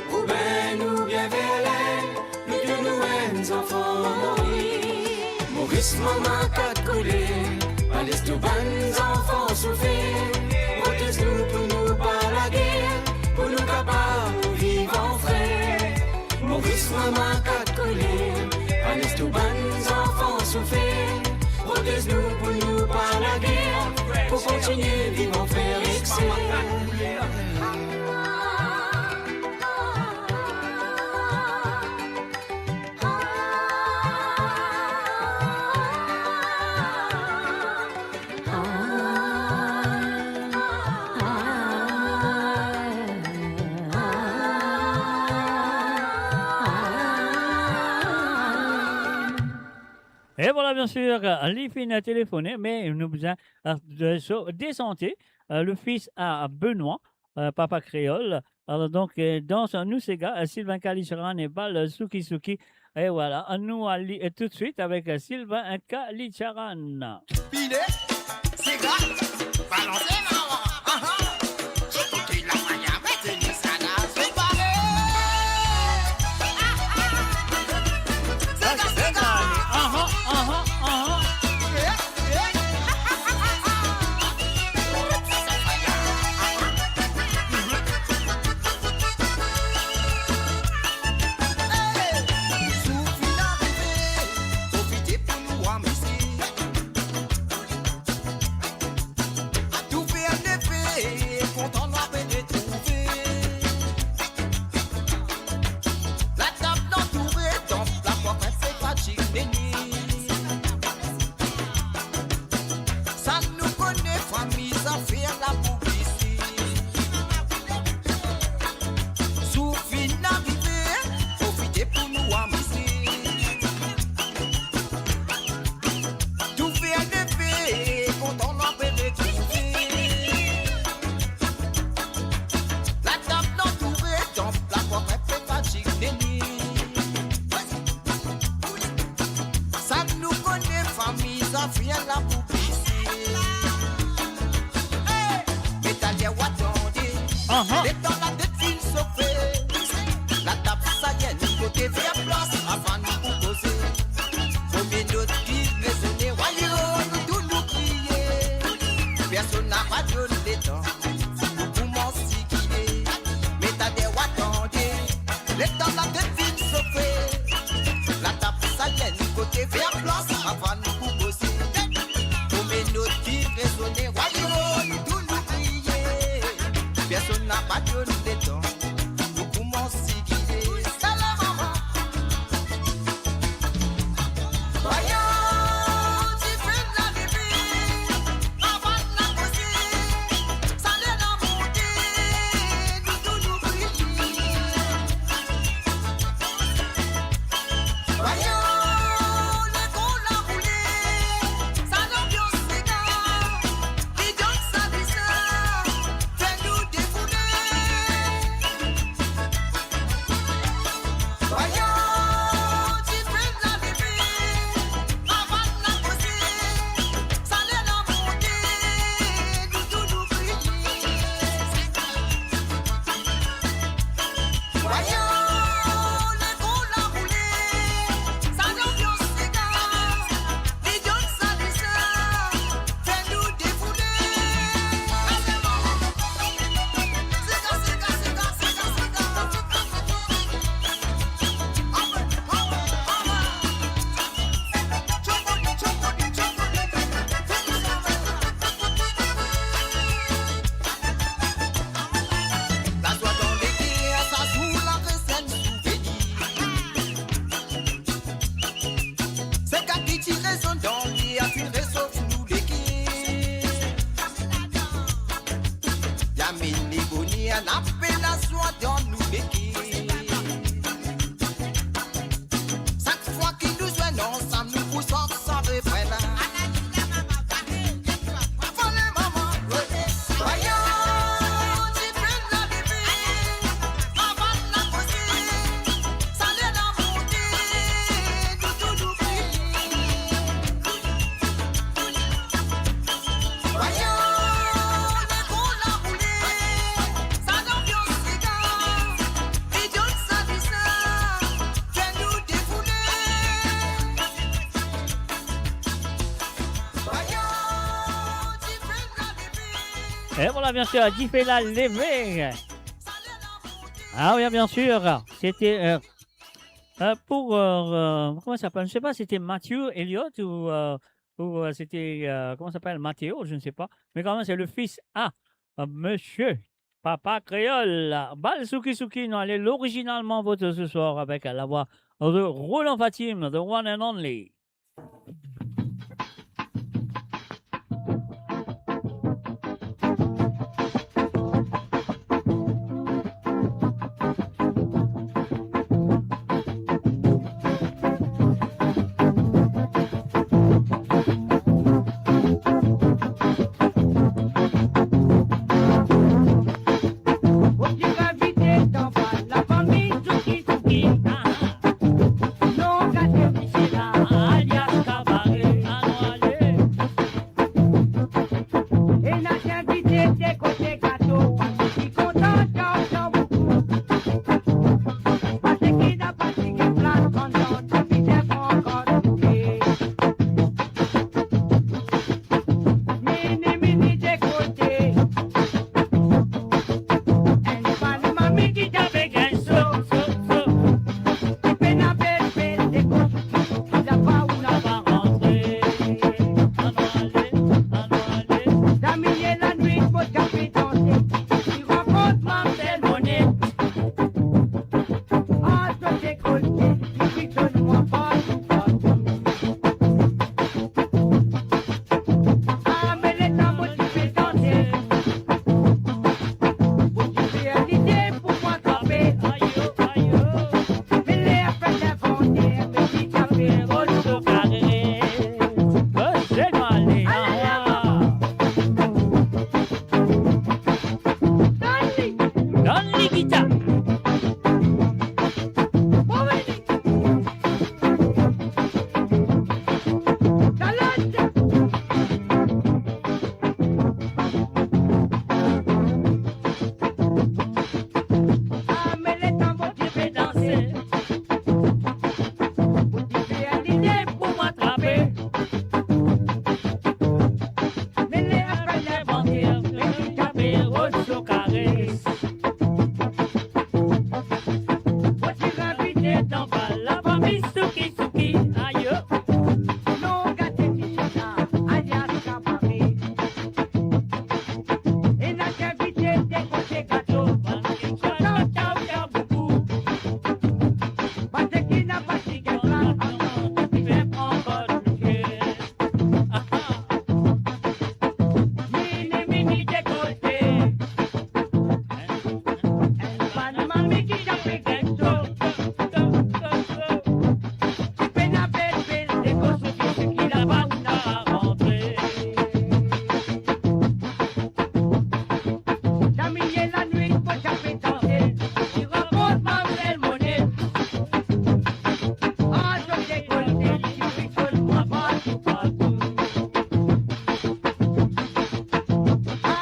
Ruben oubien Verlaine, nou tou nou enn zanfan Moris. Moris, mama kat koler, pa les tou bann zanfan soufer. Protez nou pou nou pa lager, pou nou kapav viv an frer. Moris, mama kat koler, pa les tou bann zanfan soufer. Protez nou pou nou pa lager, pou kontinie viv an frer ek ser. E vwala, bien sir, li finn telefone, me nou bizin, euh, de, so, desante, euh, le fils à Benoît, euh, Papa Kréol. Alors donc, euh, dans nou sega, euh, Sylvain Kalicharan et Bal Souki Souki. Et voilà, nou al li, euh, tout de suite avec, euh, Sylvain Kalicharan. Pile, sega, balanse mama. Ah, ah. Ekout la, maya, mete li sa. Vinn la pou glise. Hey! Met aler, wa tande. Aha. Letan latet finn sofe, latab sa enn kote, fer plas avan nou pou koze. Premie not ki rezone, wayo, nou tou nou kriye. Personn napa donn letan pou koumans sigile. Met aler, wa tande. Letan latet finn sofe, latab sa enn kote, fer plas avan nou pou koze. Premie not ki rezone, wayo, nou tou nou kriye. Personn napa donn letan pou koumans sigile. Sala mama. Wayo, dife la leve, avan la koze, sale la monte, nou tou nou kriye. Wayo, lekol la boule, sa lanbians sega, li donn sa lizar, fer nou defoule. Wayo, dife la leve, avan la koze, sale la monte, nou tou nou kriye. Wayo, lekol la boule, sa lanbians sega, li donn sa lizar, fer nou defoule. Ale mama. Sega, sega, sega, sega, sega. Awe, awe, awe. Tchopoli, tchopoli, tchopoli. Lazwa dan leker, sa zour la res enn souvenir. Sega ki ti rezone dan ler, ti rezof nou leker. Li amenn boner, li amenn lazwa dan nou leker. Sak fwa ki nou zwenn ansam, nou pou sant sa refren la. Vole mama, vole. Wayo, dife la leve, avan la koze, sale la monte, nou tou nou kriye. Wayo, lekol la boule, sa lanbians sega, li donn sa lizar, fer nou defoule. Wayo, dife la leve. Et voilà, bien sûr, dife la leve. Ah oui, bien sûr, c'était, euh, euh, pour, euh, euh, comment ça s'appelle ? Je sais pas si c'était Matthew Elliott ou, euh, ou, euh, c'était, euh, comment ça s'appelle, Mathéo, je ne sais pas. Mais quand même, c'est le fils à, euh, monsieur Papa Kréol. Bal Souki Souki, nou ale lorizinalman vot ce soir avec la voix de Roland Fatim, the one and only.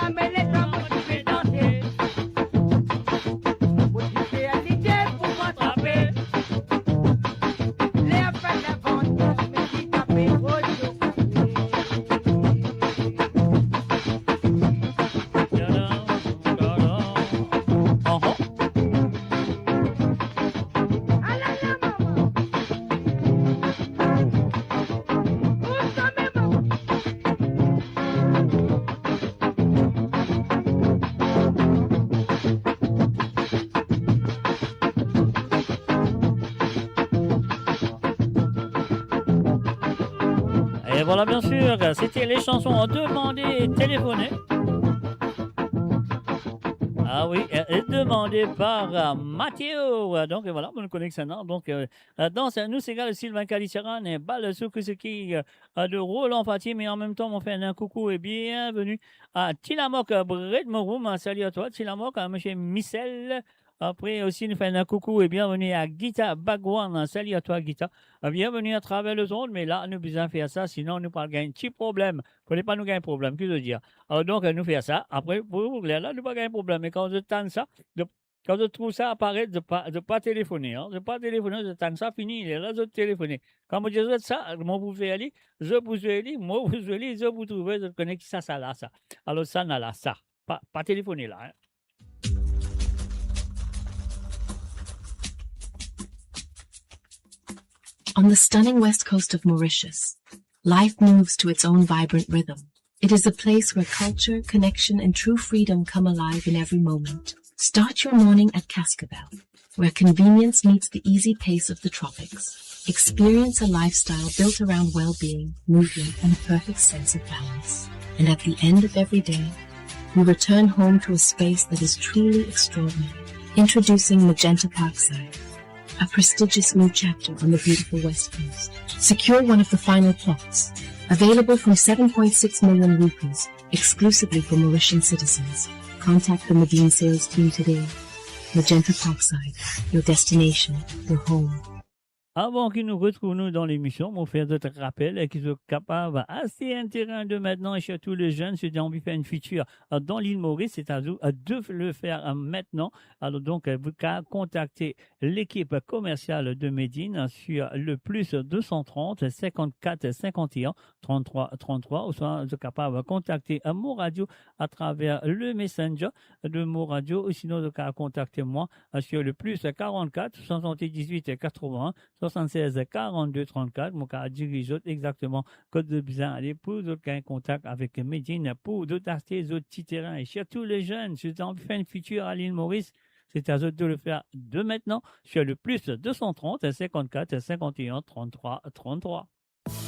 Amenn letan mo ti pe danse, mo ti pe lide pou mo trape. Ler fer lavant, mo ti tape, oh, yo. Aha. Et voilà, bien sûr, c'était les chansons demandées et téléphonées. Ah oui, et, et demandées par, euh, Mathéo. Donc, voilà, nou konnen sa, non? Donc, euh, euh, dan sa, nou se gal Sylvain Kalitiaran, e bal sou Kousoki, euh, de Roland Fatim, e an mem tan, mo fer enn koukou e bienveni a Tilamok, euh, Brett Morum, euh, salut à toi, Tilamok, euh, Monsieur Michel. Apre osi, nou fer enn koukou e bienveni a Gita Bagwan, euh, salut à toi, Gita. Euh, bienveni atraver lezond, me la, nou bizin fer sa, sinon nou pou al gagn ti problem. Fode pa nou gagn problem, ki zot dir? Alor donk, nou fer sa. Apre, pou ler la, nou pa gagn problem. Me kan zot tann sa, zot, kan zot trouv sa aparet, zot pa, zot pa telefone, an. Zot pa telefone, zot tann sa fini, lerla zot telefone. Kan mo dir zot sa, mo pou fer li, zot pou zwe li, mo pou zwe li, zot pou trouve, zot kone ki sa, sa la, sa. Alor sa, na la, sa. Pa, pa telefone la, an. On the stunning west coast of Mauritius, life moves to its own vibrant rhythm. It is a place where culture, connection, and true freedom come alive in every moment. Start your morning at Cascabel, where convenience meets the easy pace of the tropics. Experience a lifestyle built around well-being, movement, and a perfect sense of balance. And at the end of every day, you return home to a space that is truly extraordinary. Introducing Magenta Parkside, a prestigious new chapter on the beautiful West Coast. Secure one of the final plots, available from seven point six million rupees, exclusively for Mauritian citizens. Contact the Medin sales team today. Magenta Parkside, your destination, your home. Avan ki nou retrouv nou dan lemision, mo fer zot rapel ki zot kapav aste enn terin de mintnan, e sirtou le zenn, si zot anvi fer enn fitir dan Lil Moris, se a zot de le fer mintnan. Alor donk, vous pouvez contacter l'équipe commerciale de Medin sur le plus deux cent trente, cinquante-quatre, cinquante et un, trente-trois, trente-trois, ouswa zot kapav kontakte Mo Radio atraver le Messenger de Mo Radio, ou sinon zot kapav kontakte mwa sur le plus quarante-quatre, soixante-dix-huit, quatre-vingts, soixante-seize, quarante-deux, trente-quatre. Mo kapav diriz zot exakteman kot zot bizin ale pou zot gagn kontak avek Medin, pou zot aste zot ti terin. E sirtou le zenn, si zot anvi fer enn fitir a Lil Moris, se a zot de le fer de mintnan sur le plus deux cent trente, cinquante-quatre, cinquante et un, trente-trois, trente-trois.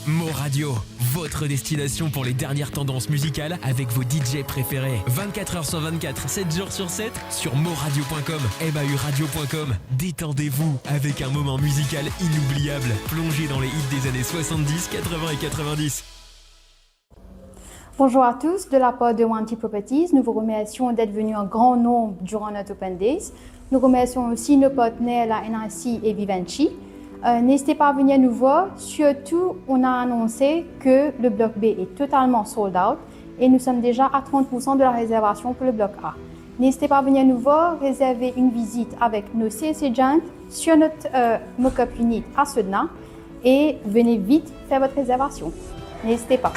Mo Radio, votre destination pour les dernières tendances musicales avec vos D J préférés. Vingt-quatre heures sur vingt-quatre, sept jours sur sept, sur mo radio point com, M A U radio point com. Détendez-vous avec un moment musical inoubliable. Plongez dans les hits des années soixante-dix, quatre-vingts et quatre-vingt-dix. Bonjour à tous, de la part de Wanty Properties, nous vous remercions d'être venus en grand nombre durant notre Open Days. Nous remercions aussi nos partenaires, la N I C et Vivendi. Euh, n'hésitez pas à venir nous voir. Surtout, on a annoncé que le bloc B est totalement sold out et nous sommes déjà à trente pour cent de la réservation pour le bloc A. N'hésitez pas à venir nous voir, réserver une visite avec nos sales agents sur notre, euh, mock-up unit à Sodna et venez vite faire votre réservation. N'hésitez pas.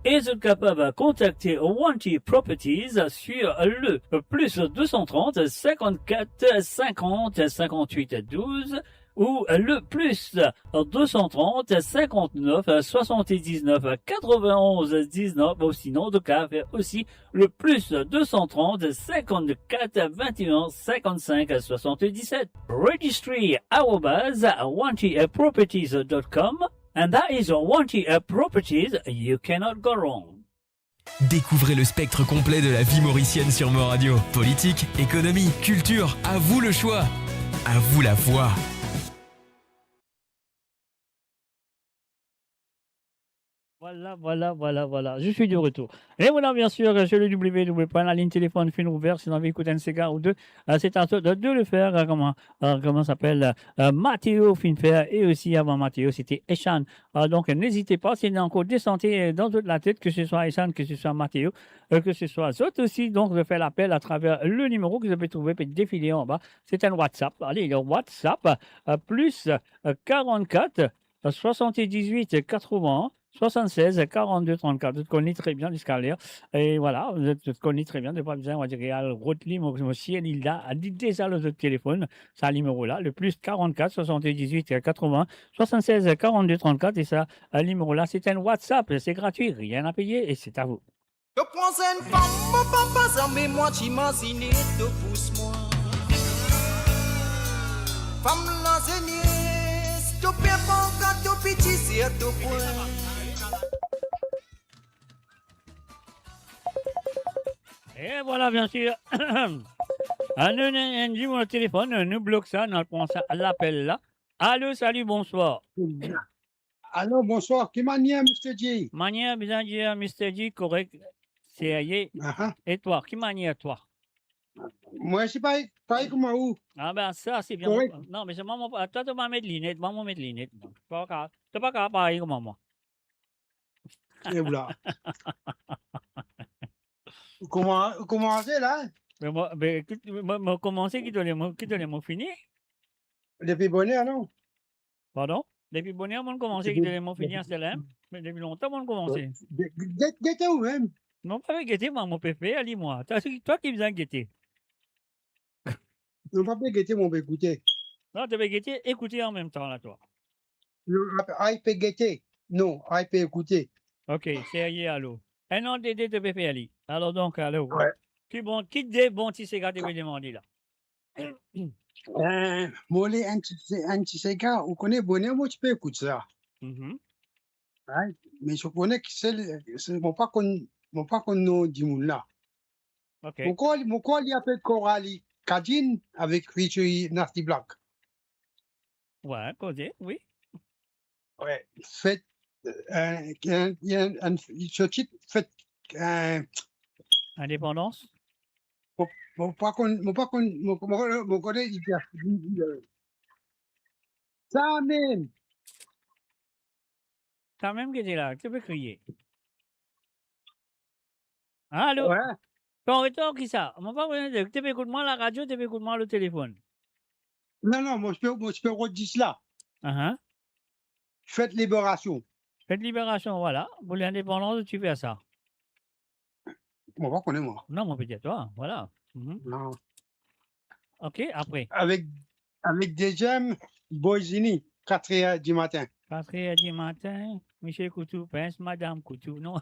E zot kapav kontakte Wanty Properties sur le plus deux cent trente, cinquante-quatre, cinquante, cinquante-huit, douze ou le plus deux cent trente, cinquante-neuf, soixante-dix-neuf, quatre-vingt-onze, dix-neuf, ou sinon zot kapav fer osi le plus deux cent trente, cinquante-quatre, vingt et un, cinquante-cinq, soixante-dix-sept. Registry arobase wanty properties dot com, and that is Wanty Properties, you cannot go wrong. Découvrez le spectre complet de la vie mauricienne sur Mo Radio. Politique, économie, culture, à vous le choix. À vous la voix. Voilà, voilà, voilà, voilà. Je suis de retour. Et voilà, bien sûr, sur le W W W point la ligne téléphone fin ouvert, si vous avez écouté un séga ou deux, euh, c'est à toi de, de le faire, euh, comment, euh, comment s'appelle, euh, Mathéo fin fer, et aussi avant Mathéo, c'était Eshan. Euh, donc, n'hésitez pas, si vous avez encore des santé, euh, dans toute la tête, que ce soit Eshan, que ce soit Mathéo, euh, que ce soit zot aussi, donc, de faire l'appel à travers le numéro que vous avez trouvé, peut défiler en bas. C'est un WhatsApp. Allez, le WhatsApp, euh, plus, euh, quarante-quatre, soixante-dix-huit quatre-vingts soixante-seize quarante-deux trente-quatre. Zot konn li tre bien ziska ler. E vwala, zot, zot konn li tre bien. Zot pa bizin, on va dire, al rod li, mo, mo sir li la, li deza lor zot telefon, sa nimero la, le plus quarante-quatre soixante-dix-huit quatre-vingts soixante-seize quarante-deux trente-quatre. E sa, euh, nimero la, c'est un WhatsApp, c'est gratuit, rien à payer et c'est à vous. To pran enn fam, mo papa, zame mwa ti mazine to pous mwa. Fam lazenes, to pe panka, to piti ser to pwin. E vwala, bien sir. Ah, nou, nou, nou, nou, nou telefon, nou, nou blok sa, nou pran sa, lapel la. Alo, salut, bonsoir. Alo, bonswar. Ki manier, Mister G? Manier, bizin dir, Mister G, korek, serye. Aha. E twa, ki manier twa? Mwa, se pa, parey kouma ou. Ah ben, sa, se bien. Korek. Non, me selman, mwa, twa, to pa met linet, mwa, mo met linet, mwa. To pa ka, to pa ka parey kouma mwa. E vwala. Ou kouma-, ou koumanse la? Me mwa, be, ekout, mo, mo koumanse, ki to le mo, ki to le mo fini? Depi boner, non? Pardon? Depi boner, mo koumanse, depi, ki to le mo fini, depi, aster la, hein? Me depi lontan, mo koumanse. Ge-, ge-, gete ou mem. Non, pa gete, mwa, mo pe fer li, mwa. Twa, twa ki bizin gete. Non, pa pe gete, mo pe ekoute. Non, to pe gete, ekoute an mem tan la, twa. Non, a, a, pe gete. Non, a, pe ekoute. Ok, serye alor. Enn an de de to pe fer li. Alor donk, alor. Wi. Ki bon, ki de bon ti sega to pe demande la? Eh, mo le enn ti, enn ti sega, ou kone boner mo ti pe ekout sa. Mhm. Right? Me mo kone ki se, se, mo pa konn, mo pa konn non dimoun la. Ok. Mo krwar, mo krwar li apel Coralie Cadine avek featuring Nasty Black. Wi, koze, wi. Wi, fet, euh, enn, enn, enn, so tit, fet, euh, Indépendance? Mo, mo pa konn, mo pa konn, mo, mo, mo kone, li, li, li, euh, sa mem. Sa mem ki ete la, ki to pe kriye. Alo? Wi. Ton retar ki sa? Mo pa konn, to pe ekout mwa laradio, to pe ekout mwa lor telefon? Non, non, mo ti pe, mo ti pe rod dis la. Ahan. Fet Liberasion. Fet Liberasion, vwala. Pou lindepandans, ti fer sa. Mo pa kone, mwa. Non, mo pe dir twa, vwala. Mhm. Non. Ok, apre. Avek, avek deziem, Boyzini, katr er dimatin. Katr er dimatin, misie Koutou, pins madam Koutou, non?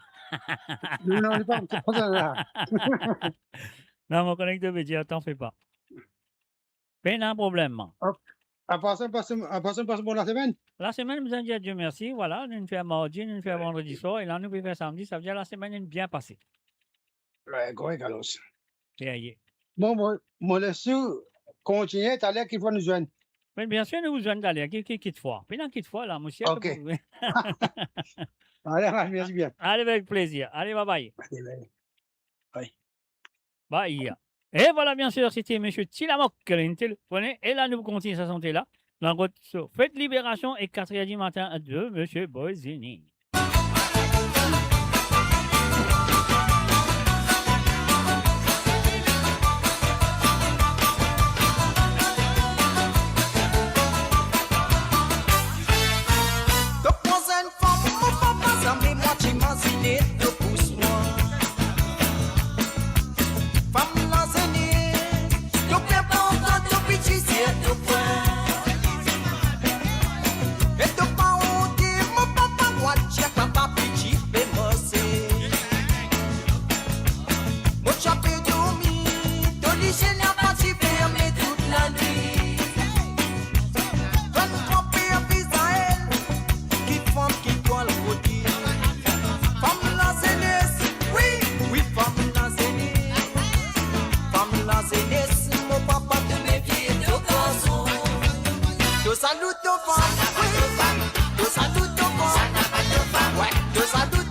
Non, non, li pa, li pa sa la. Non, mo kone ki to pe dir, t'en fais pas. Pena problem. Ok. Apar sa, pas, apar sa, pas bon lasemenn? Lasemenn, bizin dir Dieu merci, vwala, nou fer mardi, nou fer vandredi swar, e la nou pe fer samdi, savedir lasemenn inn bien pase. Wi, korek alor. Serye. Bon, mo, mo les ou kontinie, taler ki fwa nou zwenn? Me biensir, nou zwenn taler, ki, ki, ki fwa? Pena ki fwa la, misie. Ok. Ale, ale, mersi bien. Ale, avek plezir. Ale, bye bye. Ale, bye. Bye. Bye. E vwala, biensir, sete misie Ti Lamok ki inn telefone. E la, nou kontinie sa sante la. Donk, so Fet Liberasion e katr er dimatin de misie Boyzini. To pran enn fam, mo papa, zame mwa ti mazine to pous mwa. Fam lazenes, to pe panka, to piti ser to pwin. E to pa onte, mo papa, mwa ti papa piti pe marse. Mo ti pe dormi, to lizie napa ti ferme tout lanwit. Bann granpir vizael, ki fam ki twal rodi. Fam lazenes, wi, wi, fam lazenes. Fam lazenes, mo papa, to mefie to garson. To salou to fam, wi. To salou to fam, wi. To salou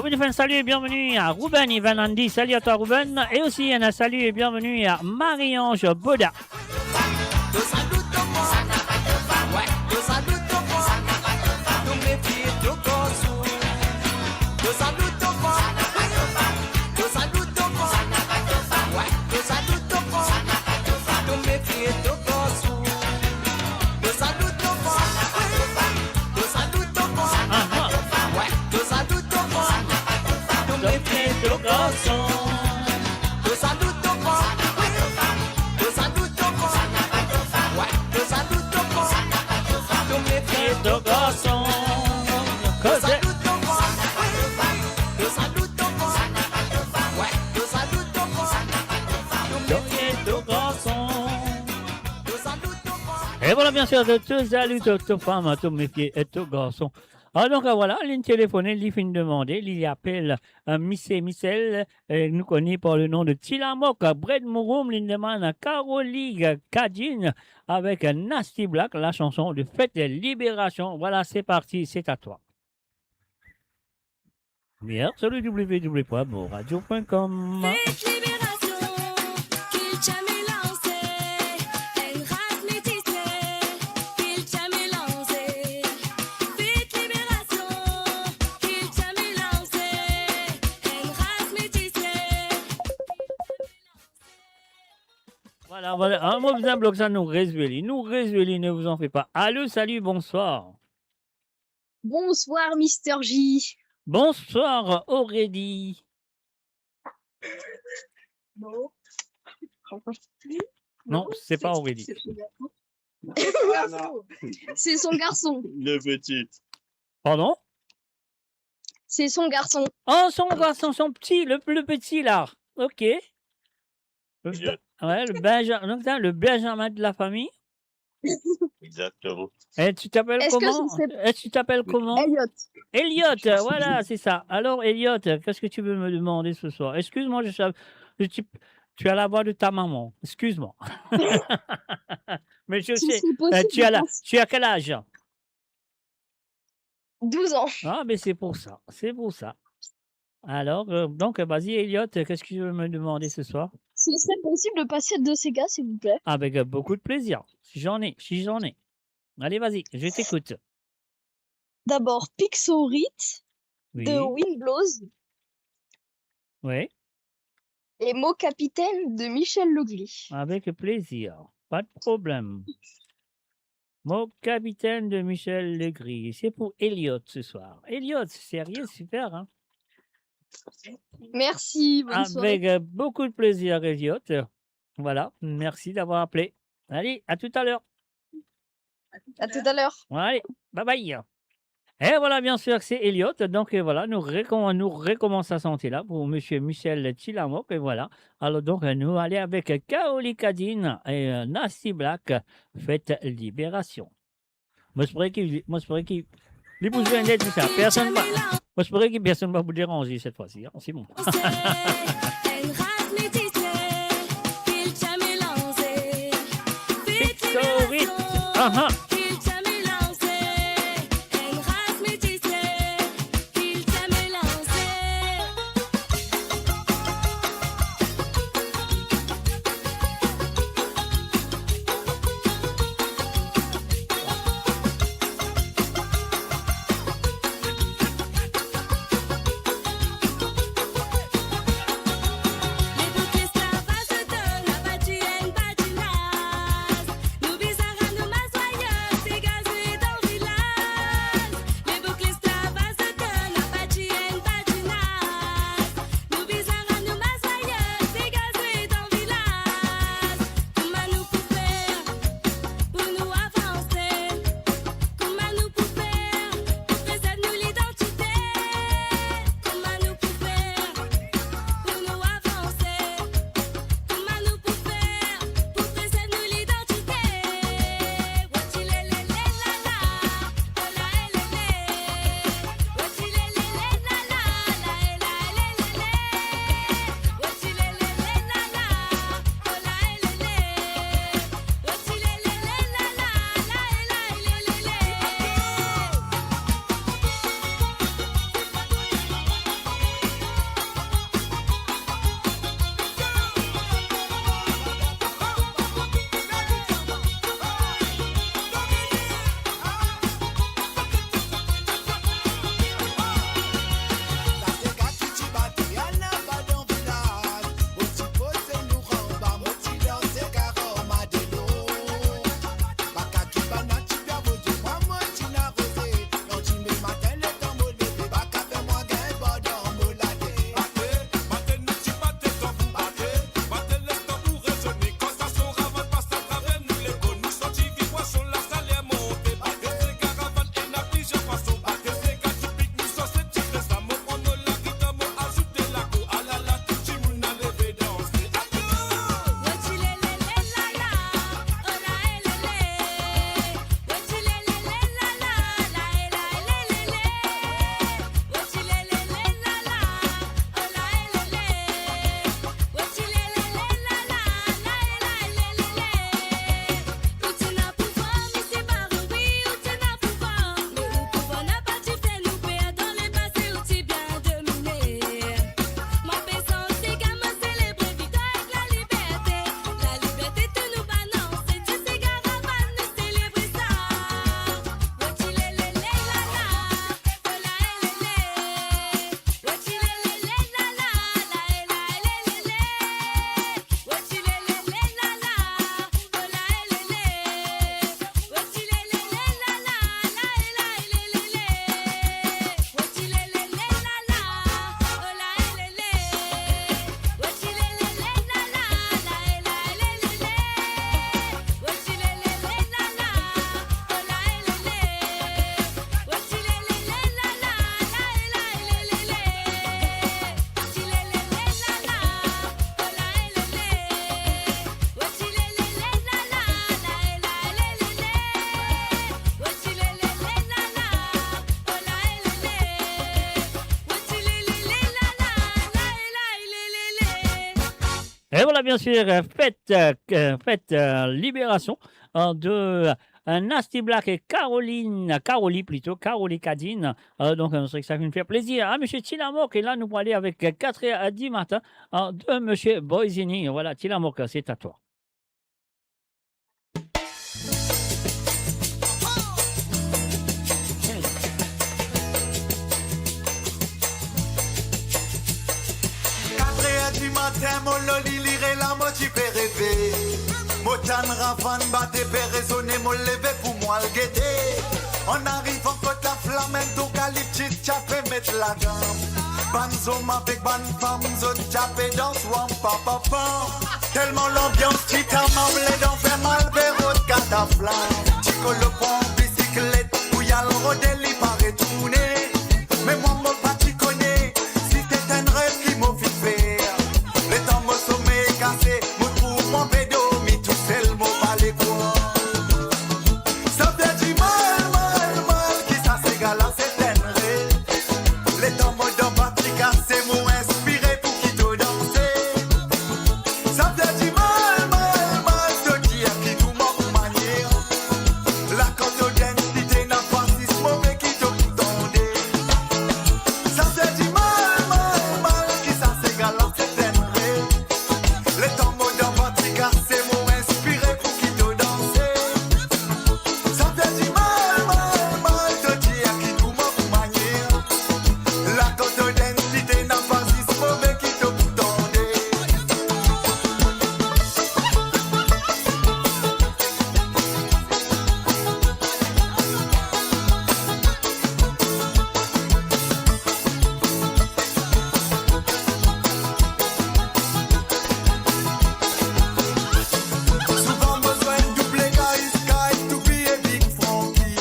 Je fais un salut et bienvenue à Ruben Ivan Andy. Salut à toi, Ruben. Et aussi, un salut et bienvenue à Marie-Ange Boda. E vwala, bien sir, to, to zalou, to, to fam, to mefie, e to garson. Ah, donk, ah, vwala, linn telefone, li finn demande, li, li apel, euh, Misie Michel, euh, nou kone par le nom de Ti Lamok, Bred Mouroum, linn demann Karoli Kadin avek Nasty Black, la chanson de Fête Libération. Voilà, c'est parti, c'est à toi. Bien, sur le w w w point moradio point com. Fête Libération, culture mélangée, une race métissée, culture mélangée. Fête Libération, culture mélangée, une race métissée. Vwala, vwala. Ah, mo bizin blok sa, nou rezwe li. Nou rezwe li, ne vous en faites pas. Allô, salut, bonsoir. Bonsoir, Mister J. Bonsoir, Aurélie. Non. Non, c'est pas Aurélie. C'est son garçon. C'est son garçon. Le petit. Pardon ? C'est son garçon. Oh, son garçon, son petit, le, le petit là. Ok. Le Be-, ouais, le Benja-, donc ça, le Benjamin de la famille. Exactement. Et tu t'appelles comment ? Est-ce que je sais... Est-ce que tu t'appelles comment ? Elliot. Elliot, voilà, c'est ça. Alors, Elliot, qu'est-ce que tu veux me demander ce soir ? Excuse-moi, je sais, je, tu, tu as la voix de ta maman. Excuse-moi. Mais je sais, euh, tu as la, tu as quel âge ? Douze ans. Ah, mais c'est pour ça, c'est pour ça. Alors, euh, donc, vas-y, Elliot, qu'est-ce que tu veux me demander ce soir ? Ce serait possible de passer deux ségas, s'il vous plaît ? Avec, euh, beaucoup de plaisir, si j'en ai, si j'en ai. Allez, vas-y, je t'écoute. D'abord, Pixorite de Wind Blows. Oui. Et Mon Capitaine de Michel Legris. Avec plaisir, pas de problème. Mon Capitaine de Michel Legris. C'est pour Elliot ce soir. Elliot, sérieux, super, hein ? Merci, bonne soirée. Avec, euh, beaucoup de plaisir, Elliot. Voilà, merci d'avoir appelé. Allez, à tout à l'heure. À tout à l'heure. Allez, bye bye. E vwala, bien sir, se Elliot. Donk, e vwala, nou rekoman-, nou rekomans sa sante la pou Misie Michel Ti Lamok, e vwala. Alor, donk, nou ale avek Karoli Kadin e, euh, Nasty Black, Fête Libération. Mo espere ki, mo espere ki, li pou zwenn li sa. Personn pa, mo espere ki personn pa pou deranze set fwa si, hein. C'est bon. Victorite. Ah, ah. E vwala, byen sir, euh, fet, euh, k-, euh, fet, euh, liberasion, euh, de, euh, Nasty Black e Caroline, Caroli plito, Caroli Cadine. Euh, donk, euh, se ki sa finn fer plezir a misie Tilamok. E la, nou pou ale avek, euh, Quatre heures du matin, euh, de misie Boyzini. Vwala, Tilamok, se a twa. Quatre heures du matin, mo loli li rela, mo ti pe reve. Mo tann ravann bate pe rezone, mo leve pou mo al gete. An arivan kot laflam, enn tou kaliptis ti pe met ladan. Bann zom avek bann fam, zot ti pe dans, wam, pa, pa, pam. Telman lanbians ti tamam, ledan fer mal pe rod kataflam. Ti kolo pran bisiklet pou li al rode, li pa retourne. Me mwa, mo pa ti kone si se enn rev ki mo finn fer. Letan mo somey kase, mo trouv mwa pe dormi tousel, mo pa le krwar. Sa fer dimal, mal, mal, ki sa sega la, se enn rev. Letan mo dan batri kase, mo inspire pou kit to danse. Sa fer dimal, mal, mal, to dir ki tou mo pou manier. La kan to identite na pa zis move ki to pou tande. Sa fer dimal, mal, mal, ki sa sega la, se enn rev. Letan mo dan batri kase, mo inspire pou kit to danse. Sa fer dimal, mal, mal, to dir ki tou mo pou manier. La kan to identite na pa zis move ki to pou tande. Souvan mo zwenn Double K, Sky, Toupie e Big Francky.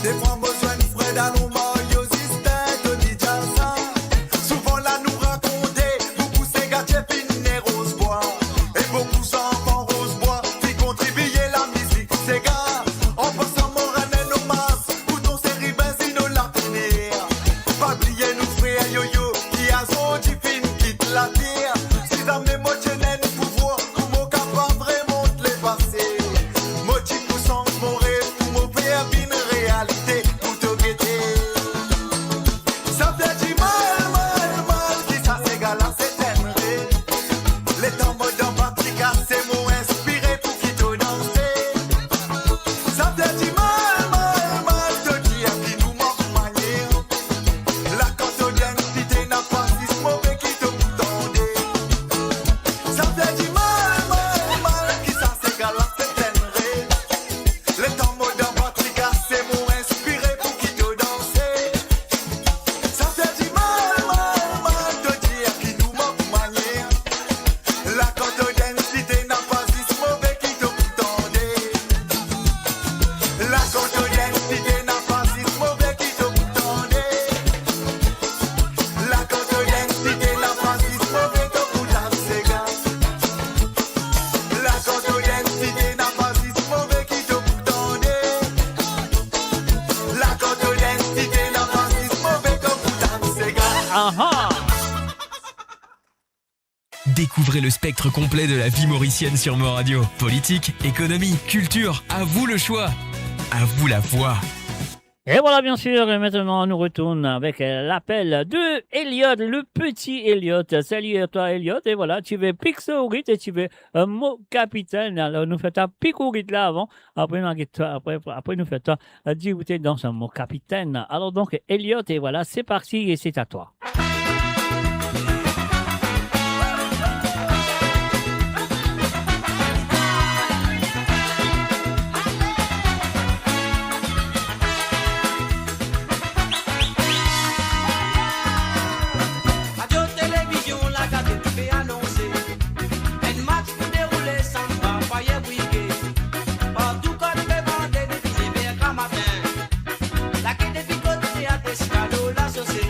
Defwa mo zwenn Fred, Alon, Mario, Zistin, Tony, Jazza. Souvan la nou rakonte, boukou sega ti finn ne Roz Bwa. E boukou zanfan Roz Bwa ti kontribie lamizik sega. An pasan mo rann enn omaz pou ton seri Benzino Lapine. Pa bliye nou frer Yoyo ki azordi finn kit later. Si zame mo ti ena enn pouvwar pou mo kapav remont lepase, mo ti pou sanz mo rev pou mo fer vinn realite pou to gete. Sa fer dimal, mal, mal, ki sa sega la, se enn rev. Letan mo dan batri kase, mo inspire pou kit to danse. Sa fer dimal, mal, mal, to dir ki nou mank manier. La kan to identite na pa zis move ki to pou tande. Sa fer dimal, mal, mal, ki sa sega la, se enn rev. Letan mo dan batri kase, mo inspire pou kit to danse. Sa fer dimal, mal, mal, to dir ki nou mank manier. La kan to identite na pa zis move ki to pou tande. La kan to identite na pa zis move ki to pou tande. La kan to identite na pa zis move to pou danse, sega. La kan to identite na pa zis move ki to pou tande. La kan to identite na pa zis move to pou danse, sega. Aha. Découvrez le spectre complet de la vie mauricienne sur Mo Radio. Politique, économie, culture, à vous le choix. À vous la voix. E vwala, byen sir, e aster nou retourn avek, euh, lapel de Elliot, le petit Elliot. Salut à toi, Elliot. E vwala, ti ve pik so rit e ti ve, euh, Mo Kapitenn. Alor, nou fer twa pik ou rit la avan. Apre, nou get twa, apre, apre, nou fer twa, euh, diboute dan sa Mo Kapitenn. Alor donk, Elliot, e vwala, c'est parti et c'est à toi. Radio Televizion Lagardère pe anonse enn match pou deroule samdi, pa faye brige. Partou kot pe bande depi neve gramatin. Lage depi kot teat Eskalo Lasose.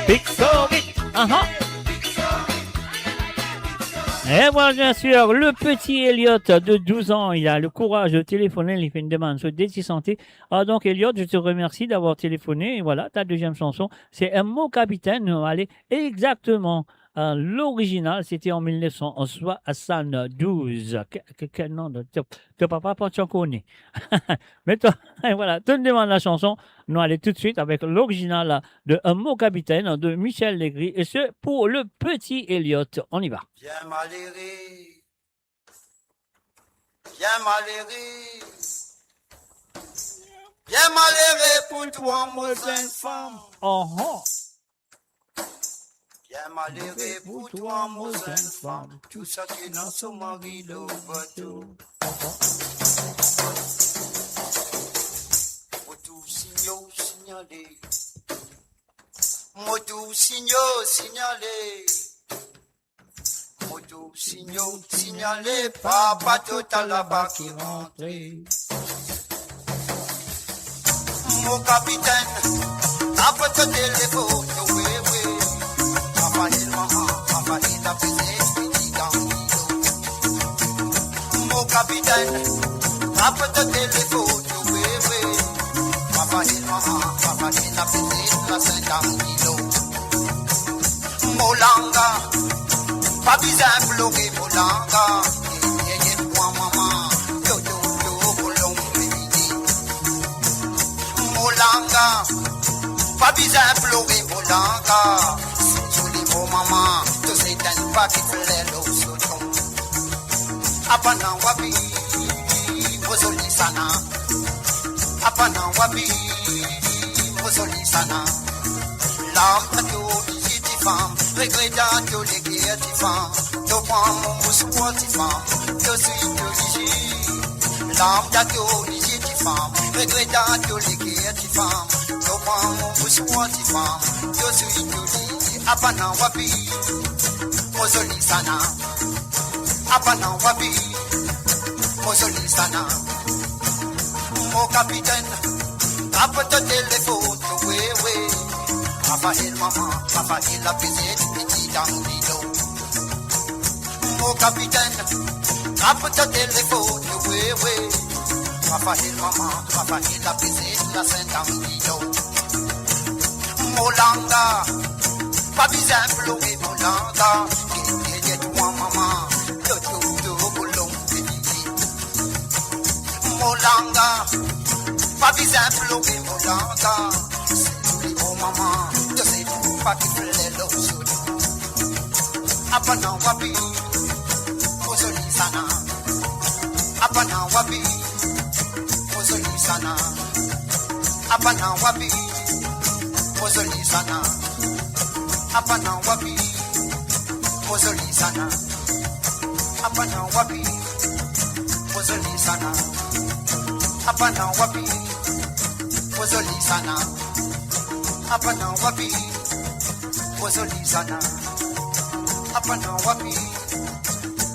Pixorit. Aha. Et voilà, bien sûr, le petit Elliot de douze ans, il a le courage de téléphoner, li finn demann so dé ti santi. Ah, donc, Elliot, je te remercie d'avoir téléphoné. Et voilà, ta deuxième chanson, c'est Un mot capitaine. Nou ale exactement, euh, l'original, c'était en mil neuf cent soixante-douze. Que, que, quel nom de, to, to papa pa ti ankor ne. Mais toi, et voilà, to demann la chanson, nou ale tout de suite avec l'original de Un mot capitaine de Michel Legris, et ce, pour le petit Elliot. On y va. Bien malere, bien malere, bien malere pou twa, mo zenn fam. Oh, oh. Bien malere pou twa, mo zenn fam. Tou sa ki ena so mari lor bato. Mo tou signe, signale. Mo tou signe, signale. Mo tou signe, signale, pa bato ta laba ki rantre. Mo kapitenn, tap to telefonn, we, we. Rafael mama, Rafael apeze, piti dan dilo. Mo kapitenn, tap to telefonn, we, we. Rafael mama, Rafael apeze, la Saint Angelo. Mo langa, pa bizin plore mo langa. Yeye twa mama, to, to, to, kolonb vini. Mo langa, pa bizin plore mo langa. Zoli mo mama, to se tann pa ki fler lor so tonm. Apa na wapi mo zoli sana? Apa na wapi mo zoli sana? Larm dan to lizie ti fam, regret dan to leker ti fam. To pran mo mouswar ti fam, to swi to lizie. Larm dan to lizie ti fam, regret dan to leker ti fam. To pran mo mouswar ti fam, to swi to lizie. Apa na wapi mo zoli sana? Apa na wapi mo zoli sana? Mo kapitenn, tap to telefonn, we, we. Rafael mama, Rafael apeze, piti dan dilo. Mo kapitenn, tap to telefonn, we, we. Rafael mama, Rafael apeze, la Saint Angelo. Mo langa, pa bizin plore mo langa. Gete, gete twa mama, to, to, to, kolonb vini. Mo langa, pa bizin plore mo langa. Zoli mo mama, to se tann pa ki fler lor so tonm. Apa na wapi mo zoli sana? Apa na wapi mo zoli sana? Apa na wapi mo zoli sana? Apa na wapi mo zoli sana? Apa na wapi mo zoli sana? Apa na wapi mo zoli sana? Apa na wapi mo zoli sana? Apa na wapi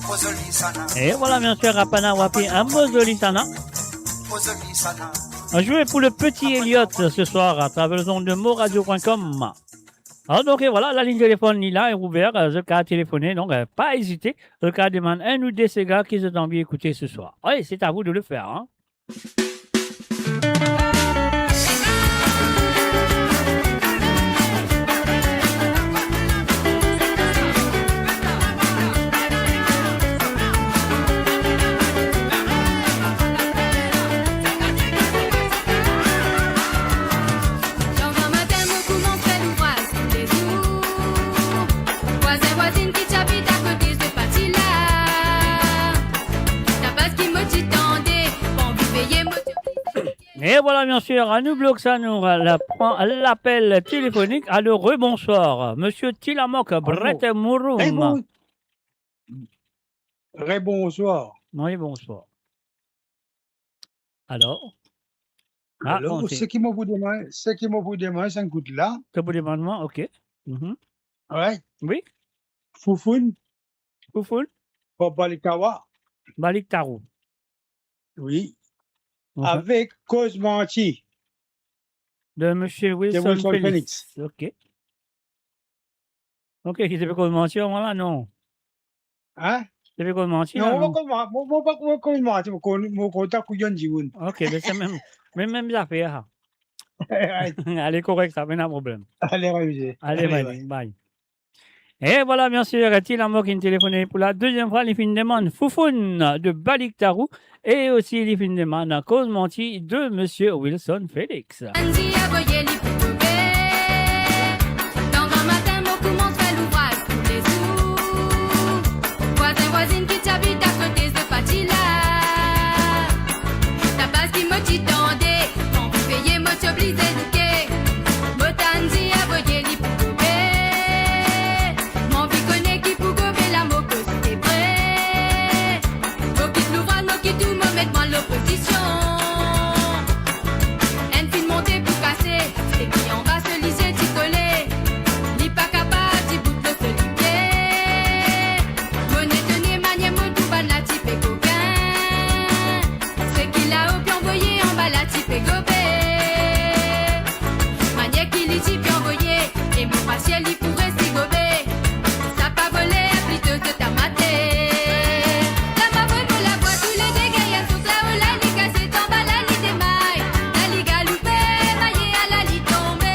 mo zoli sana? Et voilà, bien sûr, Apa na wapi mo zoli sana? Mo zoli sana. À jouer pour le petit Elliot ce soir à travers les ondes de moradio point com. Alors donc, et voilà, la ligne téléphone, li la, est ouverte, euh, zot kav telefone, donc, euh, pa ezite, zot kav demann enn ou de sega ki zot anvi ekoute ce soir. Oui, c'est à vous de le faire, hein. Lor gramatin, mo koumans fer louvraz toulezour. Vwazin, vwazinn ki ti abit akote, zot pa ti la. Tabas ki mo ti tande, pa anvi veye mo ti... Et voilà, bien sûr, anou blok sa, nou pran lapel telefonik. Allô, rebonsoir. Monsieur Tilamok, allô. Brett Mouroum. Rebon-, rebonsoir. Oui, bonsoir. Alors? Ah, alors, ok. Seki mo pou demann, seki mo pou demann, se enn kout la. To pou demann mwa, ok. Mhm. Ouais. Oui. Foufoun. Foufoun. Pou Balik Tawa. Balik Taro. Oui. Mhm. Avek Koz Manti. De Monsieur Wilson Félix. De Wilson Félix. Ok. Ok, ki to pe koz manti, mwa la, non? Hein? To pe koz manti, non, la, mo non? Koz ma-, mo, mo pa koz manti, mo koz, mo koz ta kouyon dimoun. Ok, be se mem, mem, mem zafer, ha. Right. Ale, korek sa, pena problem. Ale, amize. Ale, ale, bye, bye. Bye. E vwala, biensir, Ti Lamok inn telefone pou la deziem fwa, li finn demann Foufoun de Baliktarou, e osi li finn demann Koz Manti de Misie Wilson Felix. Andy avoye li pou kope. Dan gramatin, mo koumans fer louvraz toulezour. Vwazin, vwazinn ki ti abit akote zot pa ti la. Dabaz ki mo ti tande, mo anvi peye, mo ti oblize louke. Mo tann dir avoye li pou gobe. Mo anvi kone ki pou gobe la, mo koz se vre. Mo kit louvraz, mo kit tou, mo met mwa lor pozision. Enn finn monte pou kase, seki anba so lizie ti kole. Li pa kapav dibout lor so lipie. Mo etone manier mo trouv bann la ti pe kokin. Seki lao pe anvoye anba la ti pe gobe. Manier ki li ti pe anvoye, e mo pa sir li pou resi gobe. Sa pa voler, plito zot amate. La mo avoy mo lavwa, toulede gagn so klao, la li kase, anba la li demay. La li galoupe, maye, ala li tonbe.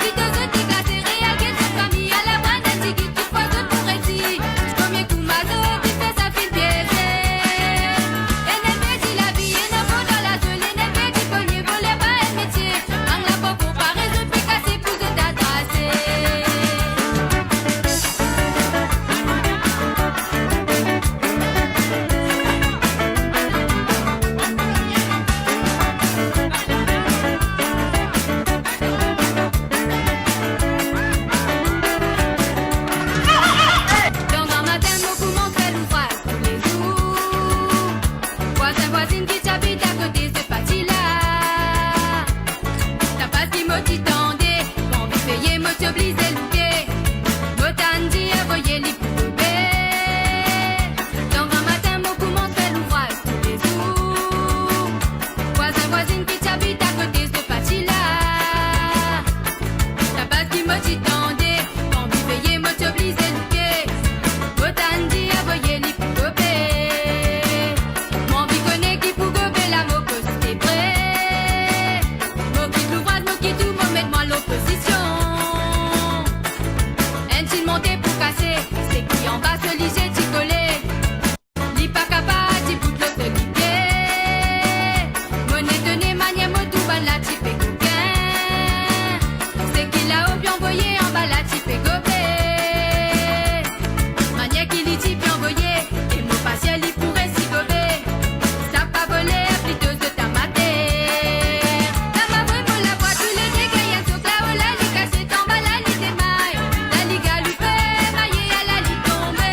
Plito zot deklase, re al get zot fami, ala bann tigit, ki fwa zot pou resi. Premie kou mazot, ki fer sa finn pieze. Ena perdi lavi, ena mor dan lazoli, ena perdi premie voler, pa enn metie. Bann la pankor pare, zot pe kase pou zot atrase. Dan gramatin, mo koumans fer louvraz toulezour. Vwazin, vwazinn ki ti abit akote, zot pa ti la. Dabaz ki mo ti tande, mo anvi peye, mo ti oblize louke. Mo tann dir avoye li pou gobe. Dan gramatin, mo koumans fer louvraz toulezour. Vwazin, vwazinn ki ti abit akote, zot pa ti la. Dabaz ki mo ti tande, mo anvi peye, mo ti oblize louke. Mo tann dir avoye li pou gobe. Mo anvi kone ki pou gobe la, mo koz se vre. Mo kit louvraz, mo kit tou, mo met mwa lor pozision. Enn ti monte pou kase, seki anba so lizie ti kole. Li pa kapav dibout lor so lipie. Mo etone manier mo trouv bann la ti pe kokin. Seki lao pe anvoye anba la ti pe gobe. Manier ki li ti pe anvoye, e mo pa sir li pou resi gobe. Sa pa voler, plito zot amate. La mo avoy mo lavwa, toulede gagn so klao, la li kase, anba la li demay. La li galoupe, maye, ala li tonbe.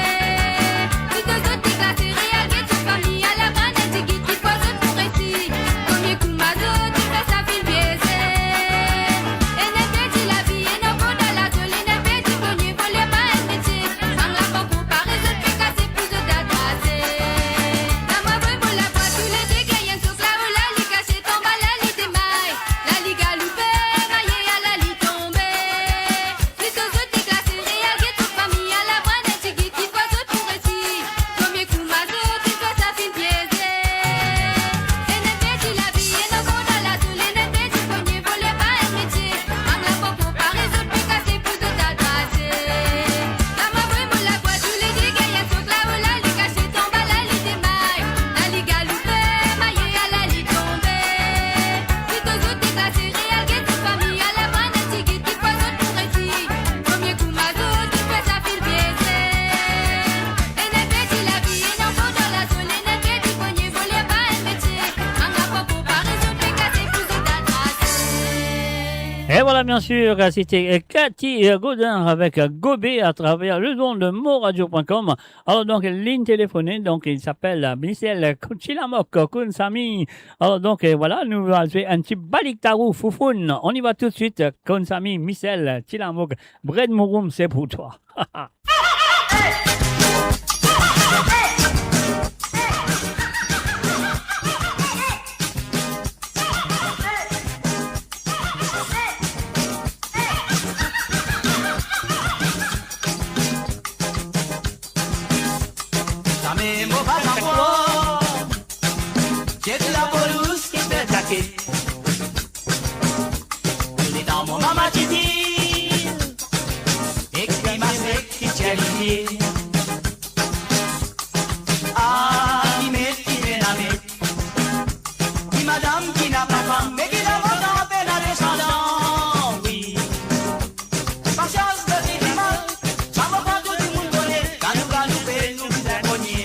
Plito zot deklase, re al get zot fami, ala bann tigit, ki fwa zot pou resi. Premie kou mazot, ki fer sa finn pieze. Ena perdi lavi, ena mor dan lazoli, ena perdi premie voler, pa enn metie. Bann la pankor pare, zot pe kase pou zot atrase. La mo avoy mo lavwa, toulede gagn so klao, la li kase, anba la li demay. La li galoupe, maye, ala li tonbe. Plito zot deklase, re al get zot fami, ala bann tigit, ki fwa zot pou resi. Premie kou mazot, ki fer sa finn pieze. Ena perdi lavi, ena mor dan lazoli, ena perdi premie voler, pa enn metie. Bann la pankor pare, zot pe kase pou zot atrase. La mo avoy mo lavwa, toulede gagn so klao, la li kase, anba la li demay. La li galoupe, maye, ala li tonbe. Plito zot deklase, re al get zot fami, ala bann tigit, ki fwa zot pou resi. Premie kou mazot, ki fer sa finn pieze. Ena perdi lavi, ena mor dan lazoli, ena perdi premie voler, pa enn metie. Bann la pankor pare, zot pe kase pou zot atrase. E vwala, biensir, sete Cathy Gaudin avek Gobe atraver lezond de moradio point com. Alor, donk, li inn telefone, donk, li apel Michel Ti Lamok Koonsami. Alor, donk, eh, vwala, nou al fer enn ti Baliktarou Foufoun. On y va tout de suite, Koonsami, Michel Ti Lamok, Bred Mouroum, c'est pour toi. Titi, ek pi masek ki tir lipie. Ah, ki met, ki pena met. Ki madam ki napa fam, me ki dan mo tan pena desandan, wi. Pasians, doti dimal, sa mo kan tou dimoun kone, kan nou galoupe, nou bizin kogne.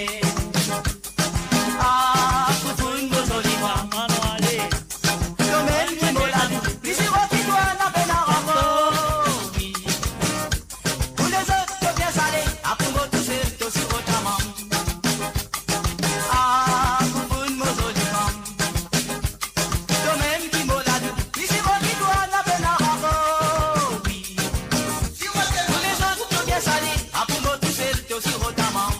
Ah, Foufoun, mo zoli fam, ale. Tomem ki mo lavi, li siro ki twa, na pena ankor, wi. Pou lezot, to bien sale, a pou mo tousel, to siro tamam. Ah, Foufoun, mo zoli fam. Tomem ki mo lavi, li siro ki twa, na pena ankor, wi. Pou lezot, to bien sale, a pou mo tousel, to siro tamam.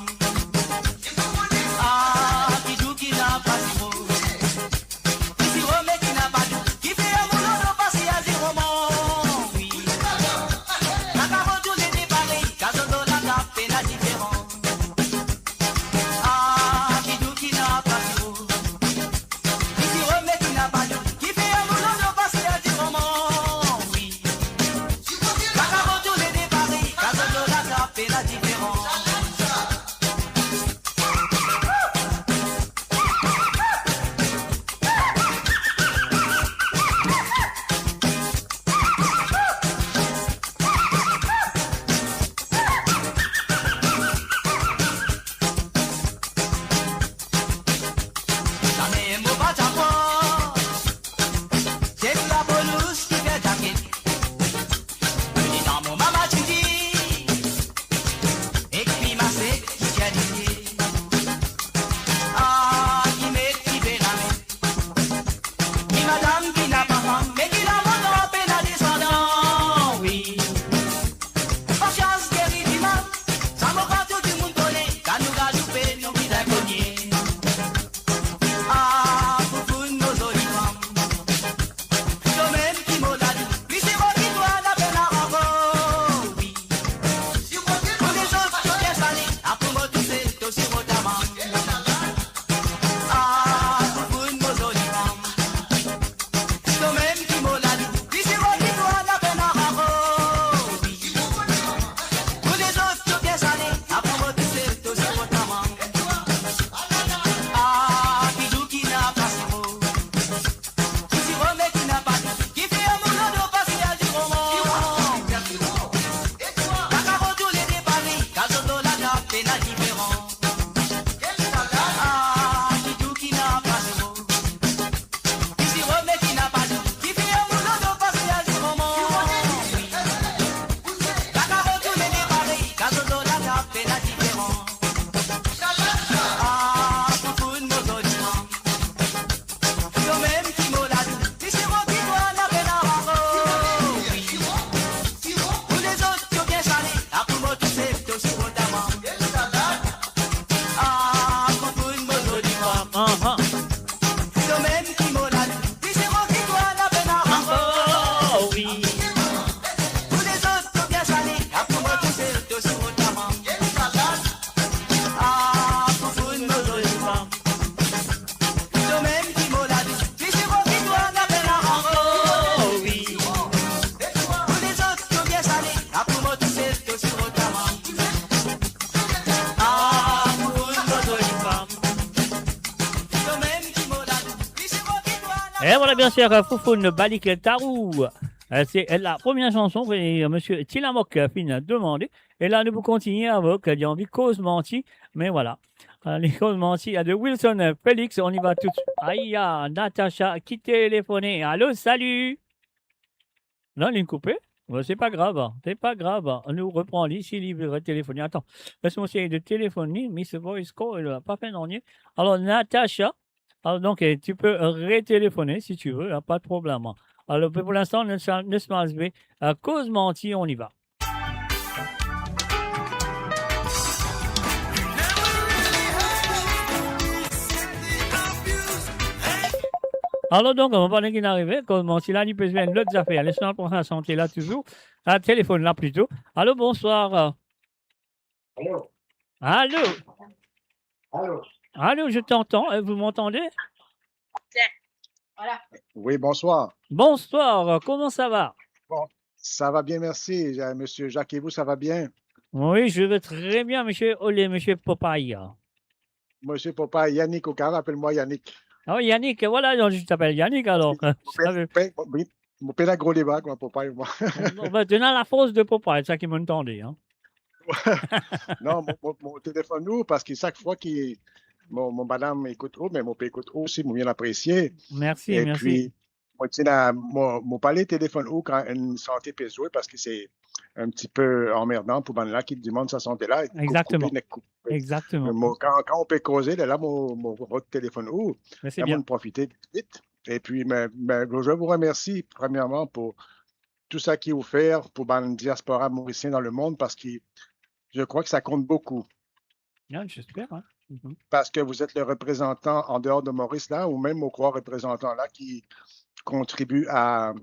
Ah, ki dou ki napa siro. Ki siro me ki napa dou. Ki fer mo lolo pase a zero man, wi. Kaka mo toule de parey, kazoto la ka pena diferan. Ah, ki dou ki napa siro. Ki siro me ki napa dou. Ki fer mo lolo pase a zero man, wi. Kaka mo toule de parey, kazoto la ka pena diferan. Zame mo pa ti aprann. Se pou laponous ki fer zaket. Li dan mo mama Titi, ek pi masek ki tir lipie. Ah, ki met, ki pena met. Ki madam ki napa fam, me ki dan mo tan pena desandan, wi. Pasians geri dimal, sa mo kan tou dimoun kone, kan nou galoupe, nou bizin kogne. Ah, Foufoun, mo zoli fam. Tomem ki mo lavi, li siro ki twa, na pena ankor, wi. Pou lezot, to bien sale, a pou mo tousel, to siro tamam. Ah, Foufoun, mo zoli fam. Tomem ki mo lavi, li siro ki twa, na pena ankor, wi. Pou lezot, to bien sale, a pou mo tousel, to siro tamam. Ah, ki dou ki napa siro. Ki siro me ki napa dou. Ki fer mo lolo pase a zero man. Kaka mo toule de parey, kazoto la ka pena diferan. Ah, ki dou ki napa siro. Ki siro me ki napa dou. Ki fer mo lolo pase a zero man. Kaka mo toule de parey, kazoto la ka pena diferan. Ah, Foufoun, mo zoli fam. Tomem ki mo lavi, li siro ki twa, na pena ankor. Pou lezot, to bien sale, a pou mo tousel, to siro tamam. Ah, Foufoun, mo zoli fam. Ahan. Tomem ki mo lavi, li siro ki twa, na pena ankor. Ankor, wi. Pou lezot, to bien sale, a pou mo tousel, to siro tamam. Ah, Foufoun, mo zoli fam. Tomem ki mo lavi, li siro ki twa, na pena ankor. Oh, wi. Pou lezot, to bien sale, a pou mo tousel, to siro tamam. Ah, Foufoun, mo zoli fam. Tomem ki mo lavi, li siro ki twa, na... Et voilà, bien sûr, Foufoun, Balik Tarou. Euh, c'est la première chanson que, euh, monsieur Tilamok, euh, fin demandé. E la, nou pou kontigne avek, euh, li anvi koz manti, me voilà. Euh, li koz manti, il y a de Wilson, euh, Félix, on y va tout de suite. Aïe, ah, Natacha ki telefone. Allô, salut. Non, li koupe. Bon, c'est pas grave, hein. C'est pas grave, hein. Nou repran li, si li retelefone. Attends, laisse-moi essayer de téléphoner, mais ce voice call, euh, pa fer nanye. Alors, Natacha, alors, donc, euh, tu peux, euh, retéléphoner si tu veux, hein, pas de problème, hein. Alors, pour l'instant, nous sommes, nous sommes arrivés à Koz Manti, on y va. Alors, donc, on va voir qui arrive, Koz Manti la, li pe zwenn lot zafer. Les nou pran sa sante la touzour. Ah, telefone la plito. Allô, bonsoir. Allô ? Allô ? Allô ? Allô, je t'entends, euh, vous m'entendez ? Tiens, voilà. Oui, bonsoir. Bonsoir, comment ça va ? Bon, Ça va bien, merci, euh, monsieur Jacques. Et vous, ça va bien? Oui, je vais très bien, monsieur Olé, monsieur Popaya. Monsieur Popaya, Yannick Okara, appelle-moi Yannick. Oh, Yannick, voilà, donc je t'appelle Yannick alors. Mon père, mon père, mon père, mon père a gros débat, quoi, Popeye, moi. Bon, ben, tu as la force de Popeye, ça qui m'entendait, hein. Non, mo, mo, mo telefone ou, parski sak fwa ki mo, mo madam ekout ou, me mo pe ekout ou osi, mo bien apresie. Merci, merci. Epi, mo ti ena, mo, mo pa le telefone ou kan enn sante pe zwe, parski se un petit peu emmerdant pour bann la ki demann sa sante la, koup, koup, nek koup. Exactement. Exactement. Mo, kan, kan ou pe koze, la, la, mo, mo rod telefone ou, la, mo profite vit. Epi, me, me, je vous remercie premièrement pour tout ça qui vous fait pour bann diaspora morisien dans le monde, parce que je crois que ça compte beaucoup. Ah, j'espère, hein. Mhm. Parce que vous êtes le représentant en dehors de Maurice, là, ou même, je crois, représentant là, qui contribue à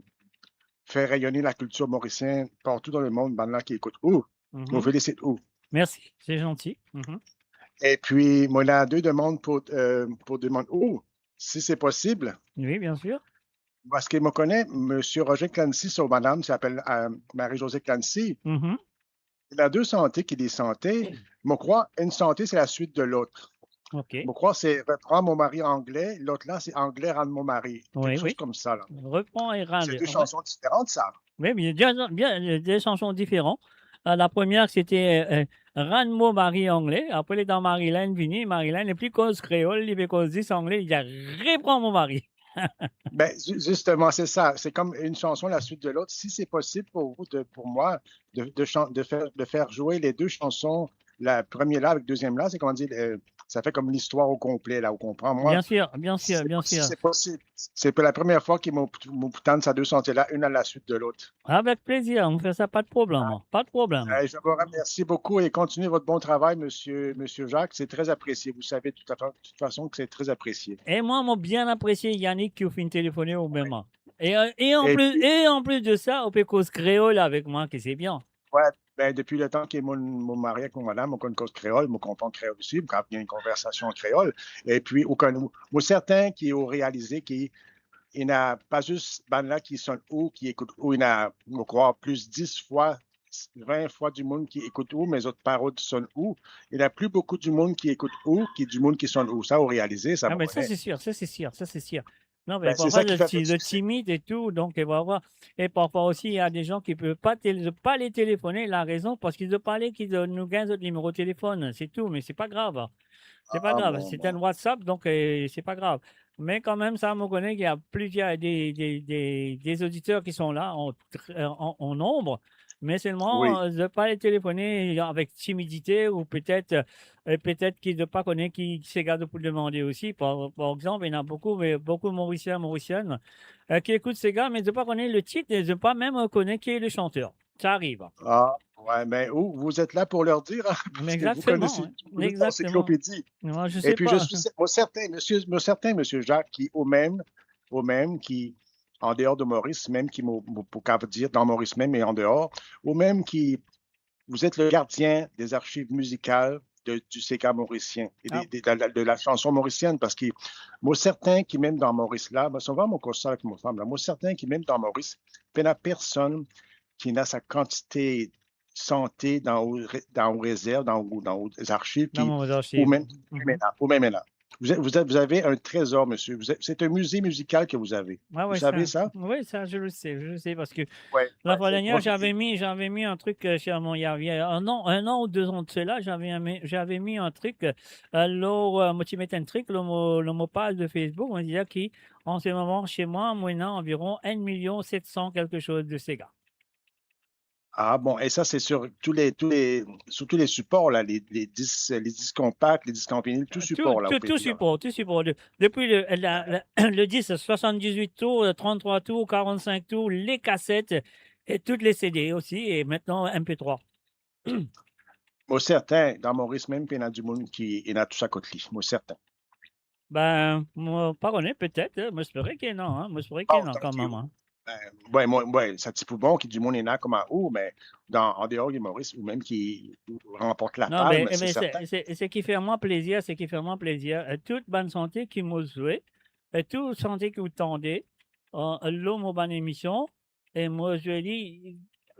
faire rayonner la culture mauricienne partout dans le monde, bann la ki ekout ou. Mhm. Mo felisit ou. Merci, c'est gentil. Mhm. Epi, mo ena de demann pou, euh, pou demann ou, si c'est possible. Oui, bien sûr. Parski mo kone Monsieur Roger Clancy, son madam, se apel, euh, Marie-Josée Clancy. Mhm. Li ena de sante ki li sante. Mo krwar, enn sante, se La suite de l'autre. Ok. Mo krwar se Reprends mon mari angle, lot la, se Angle rann mo mari. Oui, quelque chose comme ça, là. Reprends et rann. C'est deux chansons différentes, ça. Oui, bien, bien, bien, deux chansons différentes. Euh, la première, c'était, euh, euh, Rann mo mari angle. Apre, li dan Maryland, vini, Maryland, li pli koz kreol, li pe koz zis angle, li dir, Reprends mon mari. Ben, ju-, justement, c'est ça. C'est comme une chanson, la suite de l'autre. Si c'est possible pour vous, de, pour moi, de, de chan-, de faire, de faire jouer les deux chansons, la première là avec deuxième là, c'est, comment dire, euh, ça fait comme l'histoire au complet, là, vous comprenez, moi. Bien sûr, bien sûr, bien sûr. Si c'est possible. C'est pour la première fois que mon, mon putain de ça deux sante là, une à la suite de l'autre. Avec plaisir, on fait ça, pas de problème, hein, pas de problème. Euh, je vous remercie beaucoup et continuez votre bon travail, monsieur, monsieur Jacques. C'est très apprécié. Vous savez tout à fait, de toute façon, que c'est très apprécié. E mwa, mo bien apresie Yannick ki ou finn telefone ou mem. E, euh, e an plis, e an plis de sa, ou pe koz kreol avek mwa, ki se bien. Ouais, ben, depuis le temps que mon, mo marie avek mo madam, mo konn koz kreol, mo konpran kreol osi, mo kapav gagn enn konversasion an kreol. Epi, ou konn, mo serten ki ou realize ki ena pa zis bann la ki sonn ou, ki ekout ou, ena, mo krwar, plis dis fwa, vin fwa dimoun ki ekout ou, me zot pa rod sonn ou. Ena pli boukou dimoun ki ekout ou ki dimoun ki sonn ou. Sa, ou realize sa, mo kone. Ah, mais ça, c'est sûr, ça, c'est sûr, ça, c'est sûr. Non, mais parfois, zot ti-, zot timid et tout, donc, et voilà. Et parfois aussi, il y a des gens qui peuvent pas tél-, pas les téléphoner. La raison, parce qu'ils ont pas les, qu'ils ont, nou gagn zot nimero telefone, c'est tout, mais c'est pas grave. C'est pas grave, c'est un WhatsApp, donc, euh, c'est pas grave. Mais quand même, ça, on connaît qu'il y a plusieurs, des, des, des, des auditeurs qui sont là en tr-, euh, en, en nombre, mais seulement, euh, de pas les téléphoner avec timidité ou peut-être, euh, e petet ki zot pa kone ki, ki sega zot pou demande osi. Par, par exanp, ena boukou, me boukou Morisien, Morisienn, euh, ki ekout sega, me zot pa kone le tit, e zot pa mem kone ki le chanteur. Ça arrive. Ah, ouais, mais vous, vous êtes là pour leur dire, hein, parce que vous connaissez, vous êtes l'encyclopédie. Exactement. Moi, je sais pas. Et puis, je suis, mo serten, monsieur, mo serten, monsieur Jacques, ki ou mem, ou mem, ki, en dehors de Maurice, mem ki mo, mo pou kapav dir dan Maurice mem e an deor, ou mem ki vous êtes le gardien des archives musicales de, du séga morisien et de, de, de la, de la chanson mauricienne, parce que mo serten ki mem dan Maurice la, mo souvan mo koz sa avek mo fam la, mo serten ki mem dan Maurice, pena personn ki ena sa kantite sante dan ou re-, dan ou rezerv, dan ou, dan ou zarchiv ki, ou mem, ou mem ena, ou mem ena. Vous êtes, vous êtes, vous avez un trésor, monsieur. Vous êtes, c'est un musée musical que vous avez. Vous savez ça ? Oui, ça, je le sais, je le sais, parce que la fois dernière, j'avais mis, j'avais mis un truc, euh, sur mon, il y a, il y a un an, un an ou deux ans de cela, j'avais un, j'avais mis un truc, euh, alors, euh, mo ti met un truc, lor mo, lor mo paz de Facebook, mo dir ki, en ce moment, chez moi, mo ena environ un million sept cent quelque chose de séga. Ah bon, et ça, c'est sur tous les, tous les, sur tous les supports, là, les, les disques, les disques compacts, les disques en vinyle, tout support, là, tout, tout support, tout support. De-, depuis le, la, la, le disque soixante-dix-huit tours, euh, trente-trois tours, quarante-cinq tours, les cassettes et toutes les C D aussi, et maintenant M P trois. Mo serten, dan Maurice mem, pena dimoun ki ena tou sa kot li, mo serten. Ben, mo pa kone, petet, hein. Mo espere ki non, hein. Mo espere ki non, kanmem, hein. Ben, ouais, mo, ouais, sa ti pou bon ki dimoun ena kouma ou, me dan, an deor de Maurice, ou mem ki ranport lapalm, se serten. Non, mais, mais c'est, c'est, c'est qui fait moi plaisir, c'est qui fait moi plaisir. Euh, tout bann sante ki mo zwe, e tou sante ki ou tande, euh, lor mo bann emision, e mo zwe li,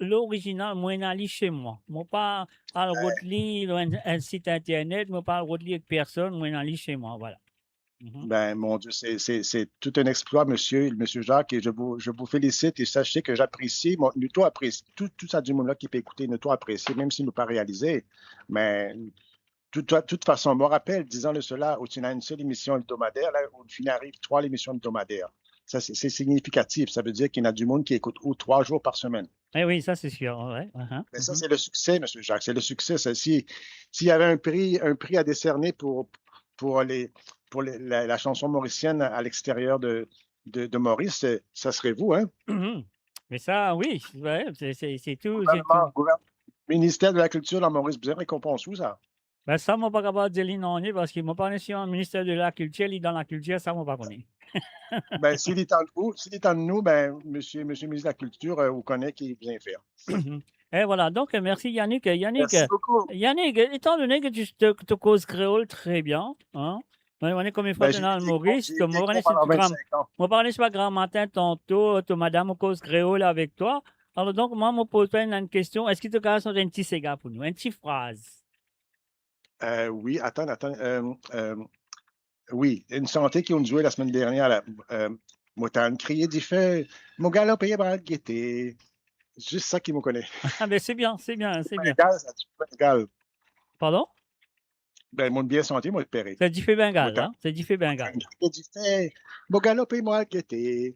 lorizinal, mo ena li se mwa. Mo pa al rod li lor enn, enn sit internet, mo pa al rod li ek personn, mo ena li se mwa, vwala. Mhm. Ben, mon Dieu, c'est, c'est, c'est tout un exploit, monsieur, monsieur Jacques, et je vous, je vous félicite, et sachez que j'apprécie, mo, nou tou apresie, tout, tout sa dimoun la ki pe ekoute, nou tou apresie, mem si nou pa realize, me tout, tout fason, mo rapel, dix ans de cela, ou ti ena enn sel emision ebdomadaire, la, ou finn ariv trwa lemision ebdomadaire. Sa, se, se signifikatif, sa ve dir ki ena dimoun ki ekout ou trwa zour par semenn. Eh oui, ça c'est sûr, ouais, uhum, uhum. Mais ça, c'est le succès, monsieur Jacques, c'est le succès. Ça, si, s'il y avait un prix, un prix à décerner pour, pour les, pour les, la, la chanson mauricienne à l'extérieur de, de, de Maurice, c'est, ça serait vous, hein? Mhm. Mais ça, oui, ouais, c'est, c'est, c'est tout, c'est tout. Gouvernement, gouver-, ministère de la Culture, la Maurice, bizin rekonpans ou sa? Ben, sa, mo pa kapav dir li nanye, parski mo pa kone si minister de la kiltir, li dan lakiltir, sa, mo pa kone. Ben, si li tann ou, si li tann nou, ben, misie, misie minis lakiltir, euh, ou kone ki bizin fer. E vwala, donk, mersi Yannick. Yannick, mersi boukou. Yannick, etandone ki to, to, to koz kreol tre bien, hein, mo, mo, konbien fwa to ena al Moris, to, mo, mo, mo pa kone si pa gramatin tanto, to madam koz kreol avek twa. Alor, donk, mwa, mo poz twa enn, enn kestion. Eski to kapav sant enn ti sega pou nou, enn ti fraz? Euh, wi, atann, atann, euh, euh, wi, enn sante ki ou'nn zwe lasemenn dernier la, euh, mo tann kriye dife, mo galop e mo al gete. Zis sa ki mo kone. Ah, ben, c'est bien, c'est bien, c'est bien. Bengal, sa, dife Bengal. Pardon? Ben, mo bien santi, mo espere. Se dife Bengal, hein? Se dife Bengal. Dife, mo galop e mo al gete.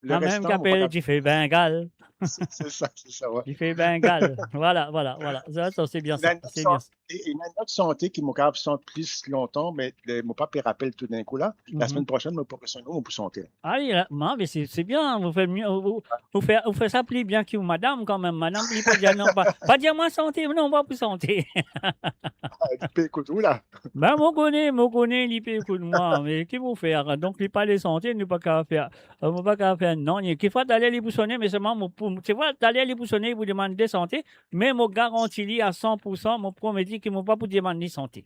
Lemem ki apel dife Bengal. Se, se sa, se sa, wi. Dife Bengal. Vwala, vwala, vwala. Sa, sa, se bien sa, se bien. Ena enn lot sante, ena enn lot sante ki mo kapav sant plis lontan, me, euh, mo pa pe rapel toudinkou la. Mhm. Lasemenn prosenn, mo pou, mo pou sante. Ah wi, la, non, me se, se bien, ou fer mie, ou, ou fer, ou fer sa pli bien ki ou madam kanmem. Madam, li pa dir non, pa, pa dir mwa sante, non, pa pou sante. Ah, li pe ekout ou la. Ben, mo kone, mo kone, li pe ekout mwa, me ki pou fer? Donk, li pa le sante, nou pa kapav fer, euh, mo pa kapav fer nanye. Kikfwa taler li pou sone, me selman mo pou, kikfwa taler li pou sone, li pou demann de sante, me mo garanti li a san pou san, mo promet li ki mo pa pou demann li sante.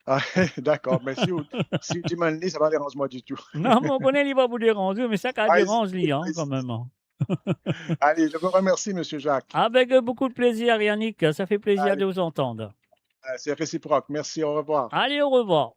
Ah, dakor, me si ou, si ou demann li, sa pa deranz mwa ditou. Non, mo kone li pa pou deranz ou, me sa kapav deranz li, hein, kanmem, hein. Allez, je vous remercie, monsieur Jacques. Avec, euh, beaucoup de plaisir, Yannick. Ça fait plaisir de vous entendre. Allez. Euh, c'est réciproque. Merci, au revoir. Allez, au revoir.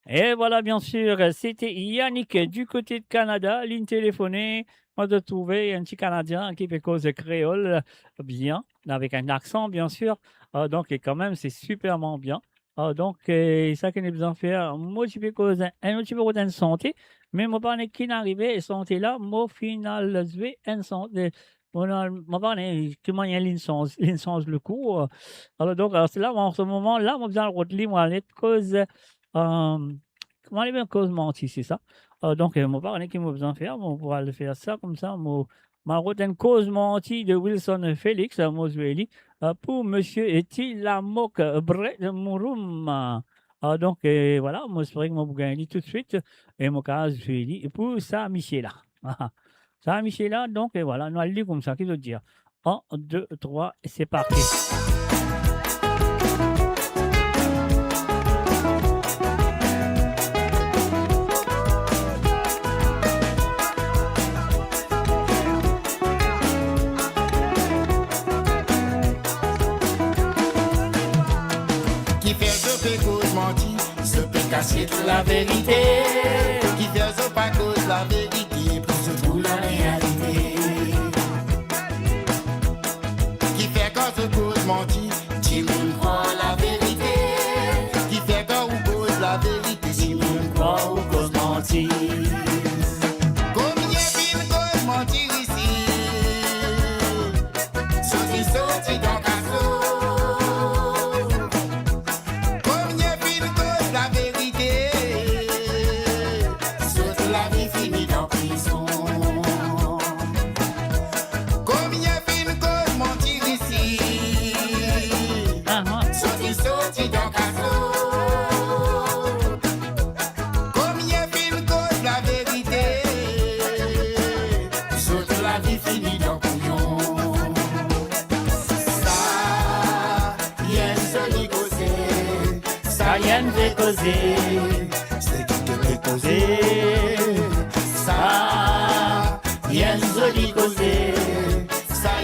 Et voilà, bien sûr, c'était Yannick du côté de Canada. Li'nn telefone, mo trouve enn ti Kanadien ki pe koz kreol bien, avec un accent, bien sûr. Euh, donc, et quand même, c'est superment bien. Ah, donk, eh, sa ki nou bizin fer, mo ti pe koz enn, mo ti pe koz enn sante, me mo pa kone ki'nn arive, sante la, mo finn al zwe enn sante, mo, mo pa kone ki manier li'nn sanz, li'nn sanz lekour. Alor, donk, alor, se la, an se moman la, mo bizin al rod li, mo al net koz, euh, kouma li, koz manti, se sa. Euh, donk, eh, mo pa kone ki mo bizin fer, mo pou al fer sa, koumsa, mo, mo al rod enn koz manti de Wilson Felix, mo zwe li, euh, pou misie Eti Lamok, euh, Brett Mouroum. Ah, donk, eh, vwala, mo espere ki mo pou gagn li toutswit, e mo kapav zwe li pou sa misie la. Sa misie la, donk, eh, vwala, nou al li koumsa, ki zot dir? Un, deux, trois, et c'est parti. Kifer zot pe koz manti, zot pe kasiet laverite? Kifer zot pa koz laverite pou zot trouv larealite? Kifer kan zot koz manti, dimoun krwar laverite? Kifer kan ou koz laverite, dimoun krwar ou koz manti? Komie finn koz manti isi, zot inn sorti dan kaso. Komie finn koz laverite, zot lavi fini dan prizon. Komie finn koz manti isi, aha, zot inn sorti dan kaso. Komie finn koz laverite, zot lavi fini dan kouyon. Sa enn zoli koze, sa enn vre koze, seki to pe koze. Sa enn zoli koze, sa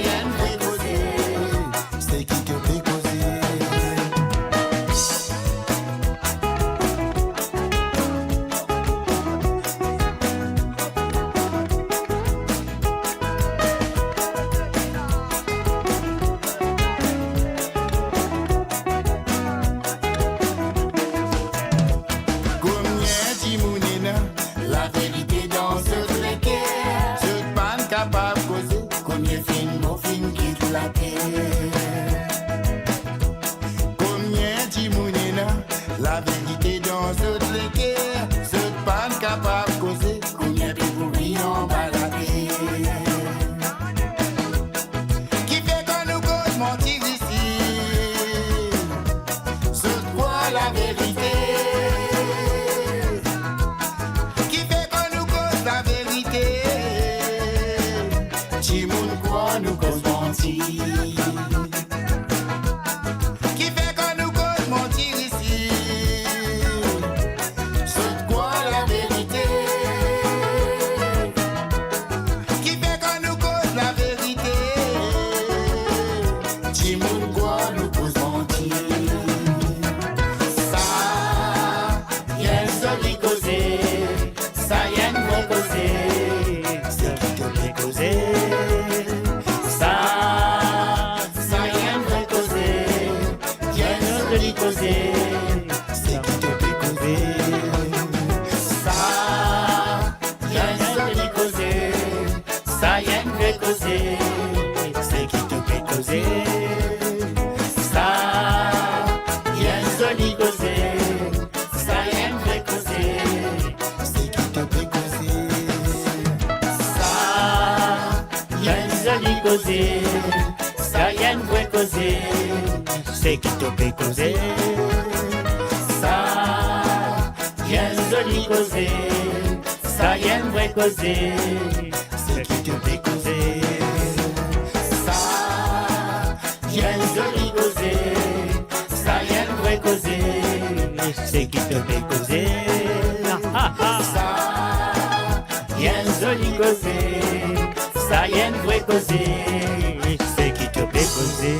Finn mo finn kit later. Komie dimoun ena laverite dan zot leker, zot pa'nn kapav koze, komie pe mouri anba later. Kifer kan nou koz manti isi, zot krwar laverite? Kifer kan nou koz laverite, dimoun krwar nou koz manti? Kifer kan nou koz manti isi, zot krwar laverite? Kifer kan nou koz laverite, dimoun krwar nou koz manti? Sa enn zoli koze, sa enn vre koze, seki to pe koze. Sa, sa enn vre koze, enn zoli koze, seki to pe koze. Sa enn zoli koze, sa enn vre koze, seki to pe koze. Sa enn zoli koze, sa enn vre koze, seki to pe koze. Sa enn zoli koze, sa enn vre koze, seki to pe koze. Sa enn zoli koze, sa enn vre koze, seki to pe koze. Sa enn zoli koze, sa enn vre koze, seki to pe koze. Sa enn zoli koze, sa enn vre koze, seki to pe koze.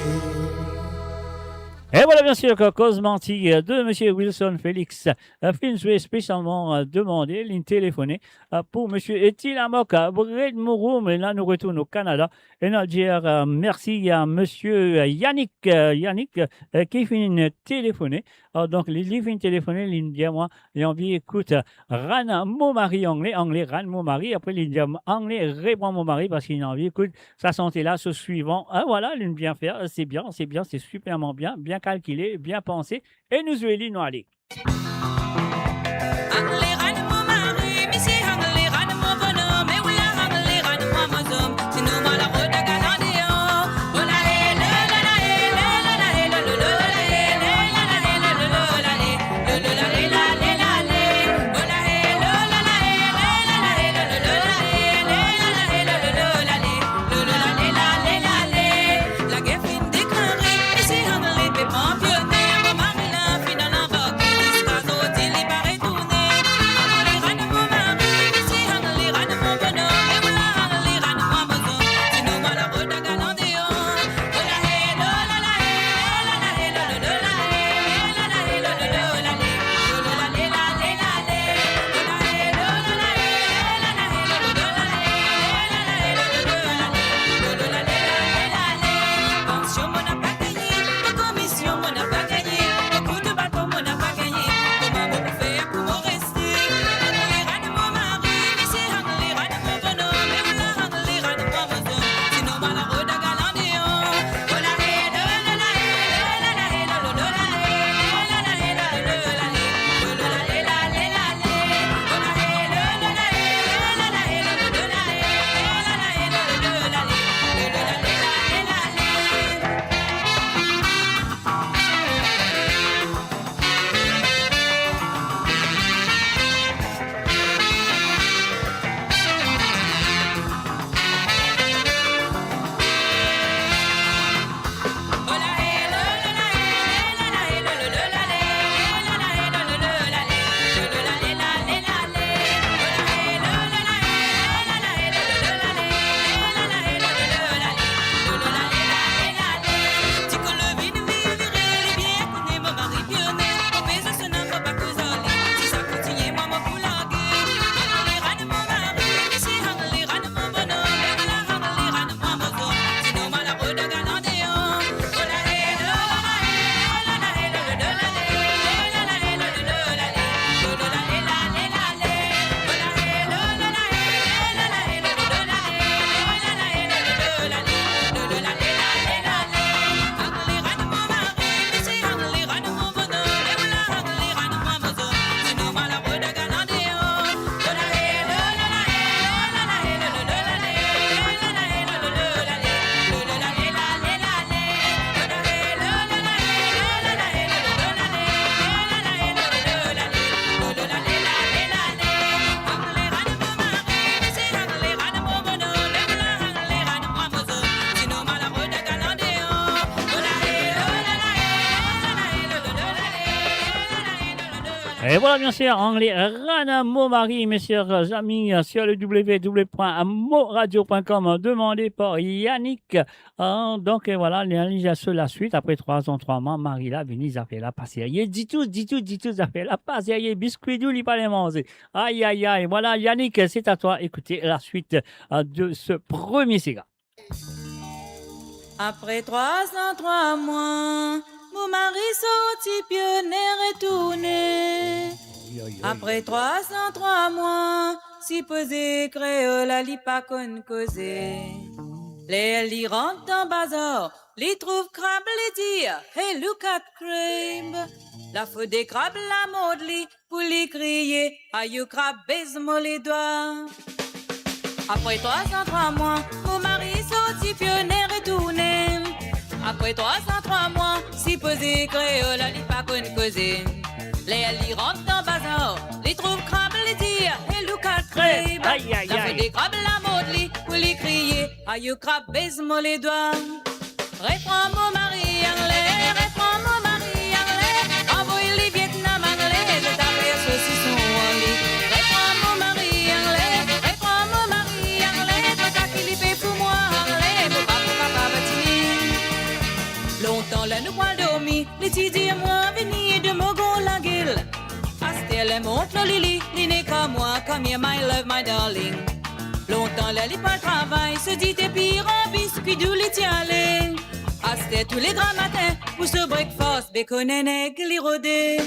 E vwala, bien sir, ke Koz Manti, euh, de Misie Wilson Felix, euh, finn zwe spesialman, euh, demande, linn telefone, euh, pou Misie Eti Lamok, euh, Red Mouroum, e la nou retourn o Kanada, e nou al dir, euh, mersi a Misie, euh, Yannick, euh, Yannick, euh, ki finn telefone. Euh, donk, li, li finn telefone, linn dir mwa, li anvi ekout, euh, Rann Mo Mari angle, angle Rann Mo Mari, apre li dir mwa, angle Repran Mo Mari, parski li anvi ekout sa sante la, so swivan. Ah, vwala, linn bien fer, se bien, se bien, se siperman bien, bien kalkile, bien panse, e nou zwe li, nou ale. Lager finn deklare, Misie Angle pe panpione, mo mari la finn al anbarke, ziska zot Et voilà, bien sûr, Anglais Rana Mo Mari, mes chers amis, sur le w w w point mo radio point com, demandé par Yannick. Ah, donc, et voilà, li, li, sur la suite, après trois ans, trois mois, Marie la vini, zafer la pa serye ditou, ditou, ditou, zafer la pa serye, biskwit ou li pa le manze. Aïe, aïe, aïe. Voilà, Yannick, c'est à toi. Écoutez la suite, euh, de ce premier séga. Apre trwa zan, trwa mwa, mo mari sorti pione retourne. Apre trwa zan, trwa mwa, sipoze kreol la li pa konn koze. Ler li rant dan bazar, li trouv krab, li dir, "Hey, look at crab." Lafot de krab la mord li, pou li kriye, "Ayo krab, bes mo ledwa." Apre trwa zan, trwa mwa, mo mari sorti pione retourne. Apre trwa zan, trwa mwa, sipoze kreol la li pa konn koze. Ler li rant dan bazar, li trouv krab, li dir, "Hey, look at crab." Aïe, aïe, aïe. Lafot de krab la mord li, pou li kriye, "Ayo krab, bes mo ledwa." Repran mo mari angle, repran mo mari angle, anvoy li Vietnam angle, zot afer sosison ar li. Repran mo mari angle, repran mo mari angle, twa ki li pe fou mwa angle, mo pa pou kapav tini. Lontan ler nou pran dormi, li ti dir mwa, "Vini ed mwa, gran lagel." Aster ler mont lor lili, li neka mwa, "Come here, my love, my darling." Lontan ler li pran travay, so dite pi ranpli, ki dou li ti ale. Aster tou le gramatin, pou so breakfast, bekon enn eg li rode.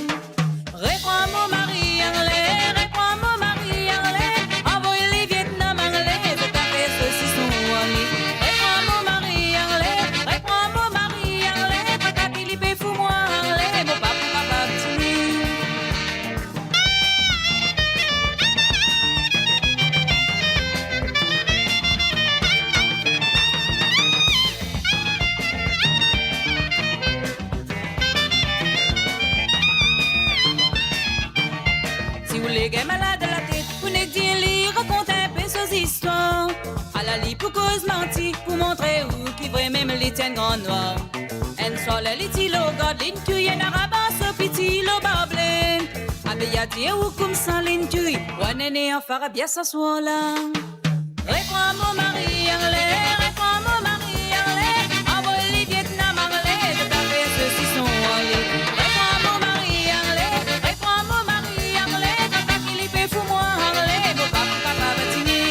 Repran mo mari angle, repran mo mari angle, anvoy li Vietnam angle, zot afer sosison ar li. Repran mo mari angle, repran mo mari angle, twa ki li pe fou mwa angle, mo pa pou kapav tini. Si ou le gagn malad latet, ou nek dir li rakont inpe so zistwar. Ala li pou koz manti, pou montre ou ki vremem li ti enn gran nwar. Enn swar ler li ti lor gard, linn touy enn Arab ar so piti lor barble. Abe ya dir ou koumsa linn touy, wa nene anfar abia sa swar la. Repran mo mari angle, repran mo mari angle, anvoy li Vietnam angle, zot afer sosison ar li. Repran mo mari angle, repran mo mari angle, twa ki li pe fou mwa angle, mo pa pou kapav tini.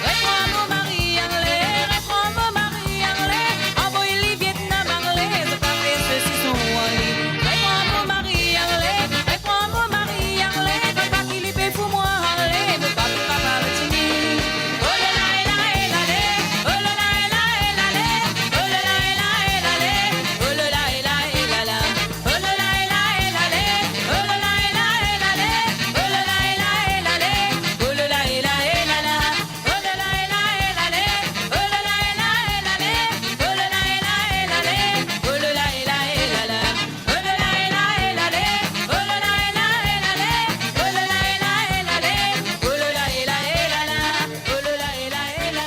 Repran mo mari angle, repran mo mari angle, anvoy li Vietnam angle, zot afer sosison ar li. Repran mo mari angle, repran mo mari angle, twa ki li pe fou mwa angle, mo pa pou kapav tini. Oh la la, eh la, eh la, le. Oh la la, eh la, eh la, le. Oh la la, eh la, eh la, le. Oh la la, eh la, eh la, la. Oh la la, eh la, eh la, le. Oh la la, eh la, eh la, le. Oh la la, eh la, eh la, le. Oh la la, eh la, eh la, le. Oh la la, eh la, eh la,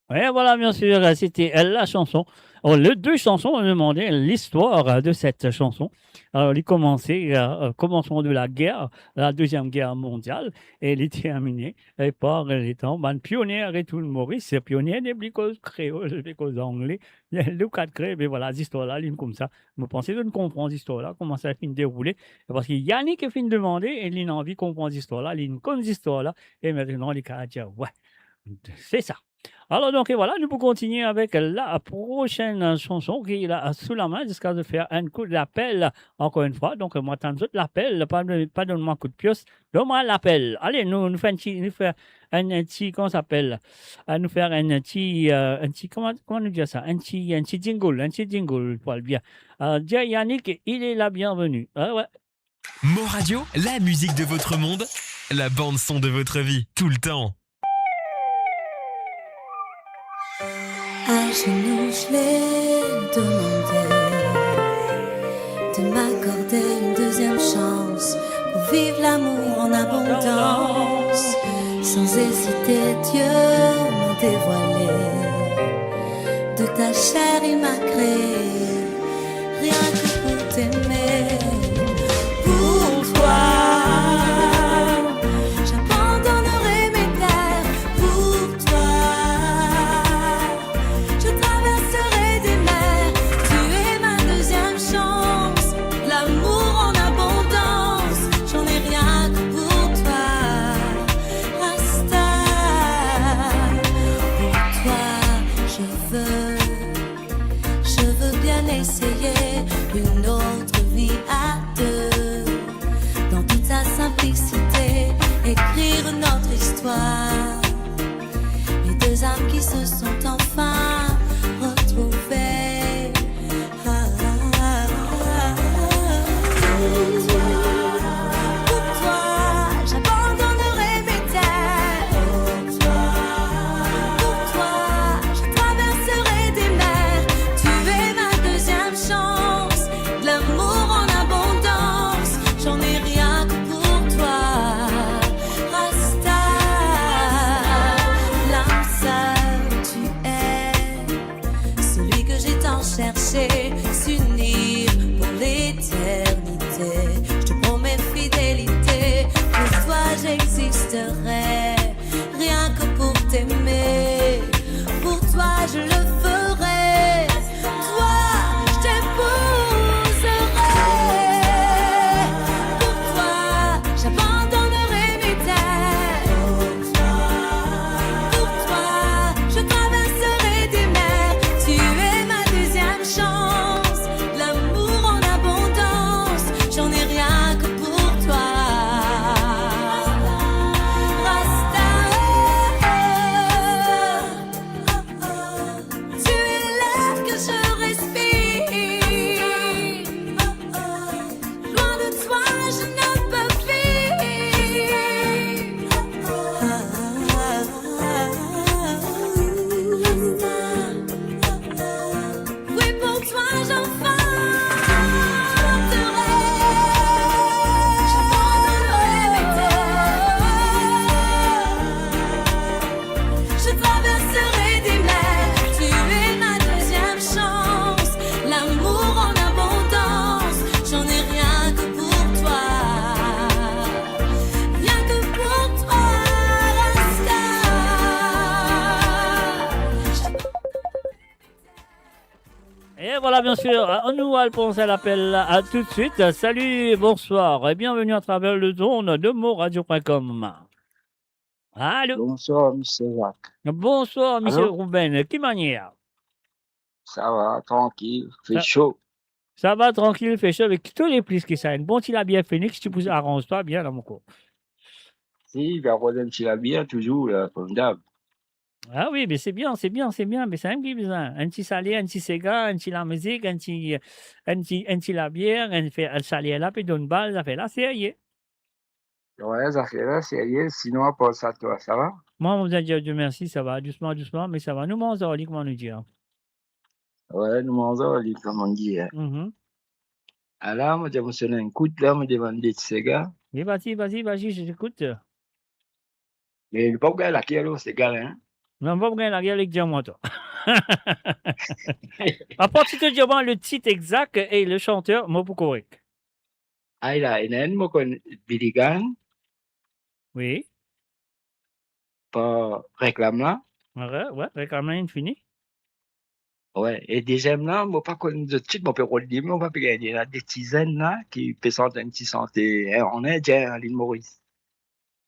la. Et voilà, bien sûr, c'était la chanson. Alors, les deux chansons, on demandait l'histoire de cette chanson. Alors, il commençait, euh, au commencement de la guerre, la Deuxième Guerre mondiale, et il est terminé, et par le temps, bann pionier retourn Moris, pionier nepli koz kreol, nepli koz angle, look at crab, e vwala, zistwar la, linn koumsa. Mo panse zot konpran zistwar la, kouma sa finn deroule, parski Yannick finn demande, e linn anvi konpran zistwar la, linn konn zistwar la, e aster li kapav dir, we, se sa. Alors, donc, et voilà, nou pou kontinie avek la prochaine chanson ki la sou lame, ziska zot fer enn kout lapel, ankor enn fwa. Donk, mo atann zot lapel, pa, pa donn mwa kout pios, donn mwa lapel. Ale, nou, nou fer enn ti, nou fer enn, enn ti, kouma sa apel? Ah, nou fer enn ti, euh, enn ti, kouma, kouma nou dir sa? Enn ti, enn ti jingle, enn ti jingle, pou al bien. Euh, dir Yannick, il est la bienvenue. Ah, ouais. Mo Radio, la musique de votre monde, la bande son de votre vie, tout le temps. À genoux, je l'ai demandé de m'accorder une deuxième chance pour vivre l'amour en abondance. Sans hésiter, Dieu m'a dévoilé, de ta chair il m'a créé, Rien que pour t'aimer, pour toi, j'abandonnerai mes terres pour toi. Je traverserai des mers, tu es ma deuxième chance. L'amour en abondance, j'en ai rien que pour toi. Rasta, pour toi, je veux, je veux bien essayer une autre vie à deux. Dans toute sa simplicité, écrire notre histoire. Les deux âmes qui se sont enfin retrouvées. Ah, ah, ah, ah. Pour toi, j'abandonnerai mes terres. Pour toi, je traverserai des mers. Tu es ma deuxième chance. De l'amour en abondance, j'en ai rien que pour toi. Rasta, l'âme sœur, tu es celui que j'ai tant cherché, s'unir pour l'éternité. Je te promets fidélité, pour toi j'existerai, rien que pour t'aimer. Pour toi je le ferai, toi je t'épouserai. Pour toi j'abandonnerai mes terres. Pour toi je traverserai des mers. Tu es ma deuxième chance. L'amour en abondance, j'en ai rien que pour toi. Rasta, tu es l'air que je respire. Loin de toi, je ne peux vivre. Oui, pour toi, j'enfanterai. J'abandonnerai mes terres. Je traverserai des mers. Tu es ma deuxième chance. L'amour en abondance, j'en ai rien que pour toi. Rien que pour toi, Rasta. Et voilà, bien sûr, nou al pran sa lapel la, à tout de suite. Salut, bonsoir et bienvenue à travers les ondes de moradio point com. Allô ? Bonsoir, Misie Jacques. Bonsoir, Misie Ruben. Ki manier ? Sa va, trankil, fer so. Sa va, trankil, fer so, me ki to le plis ki sa, enn bon ti labier Phoenix, ti pou aranz twa bien la, mon kor. Si, gard enn ti labier, touzour la, kom dab. Ah oui, me se bien, se bien, se bien, me samem ki bizin. Enn ti sale, enn ti sega, enn ti lamizik, enn ti, enn ti, enn ti labier, enn fer, enn sale la, pe donn bal, zafer la serye. Wi, zafer la serye, sinon, apar sa, twa, sa va? Mwa, mo bizin dir Dieu mersi, sa va, dousman, dousman, me sa va. Nou manz ar li, kouma nou dir. Wi, nou manz ar li, kouma nou dir. Mhm. Ala, mo dir, mo sonn enn kout la, mo demann de ti sega. Wi, vas-y, vas-y, vas-y, je t'écoute. Me li pa pou gagn lager, lo, sega la, hein? Non, pa pou gagn lager, li dir mwa, twa. Apar si to dir mwa le tit exak e le chanter, mo pou korek. Ay la, ena enn mo konn, Billy Gang. Wi. Pa reklam la. Wi, wi, reklam la inn fini. Wi, e deziem la, mo pa konn zot tit, mo pe rod li, mo pa pe gagn li la. De ti zenn la, ki pe sant enn ti sante, eh, an indien, an Lil Moris.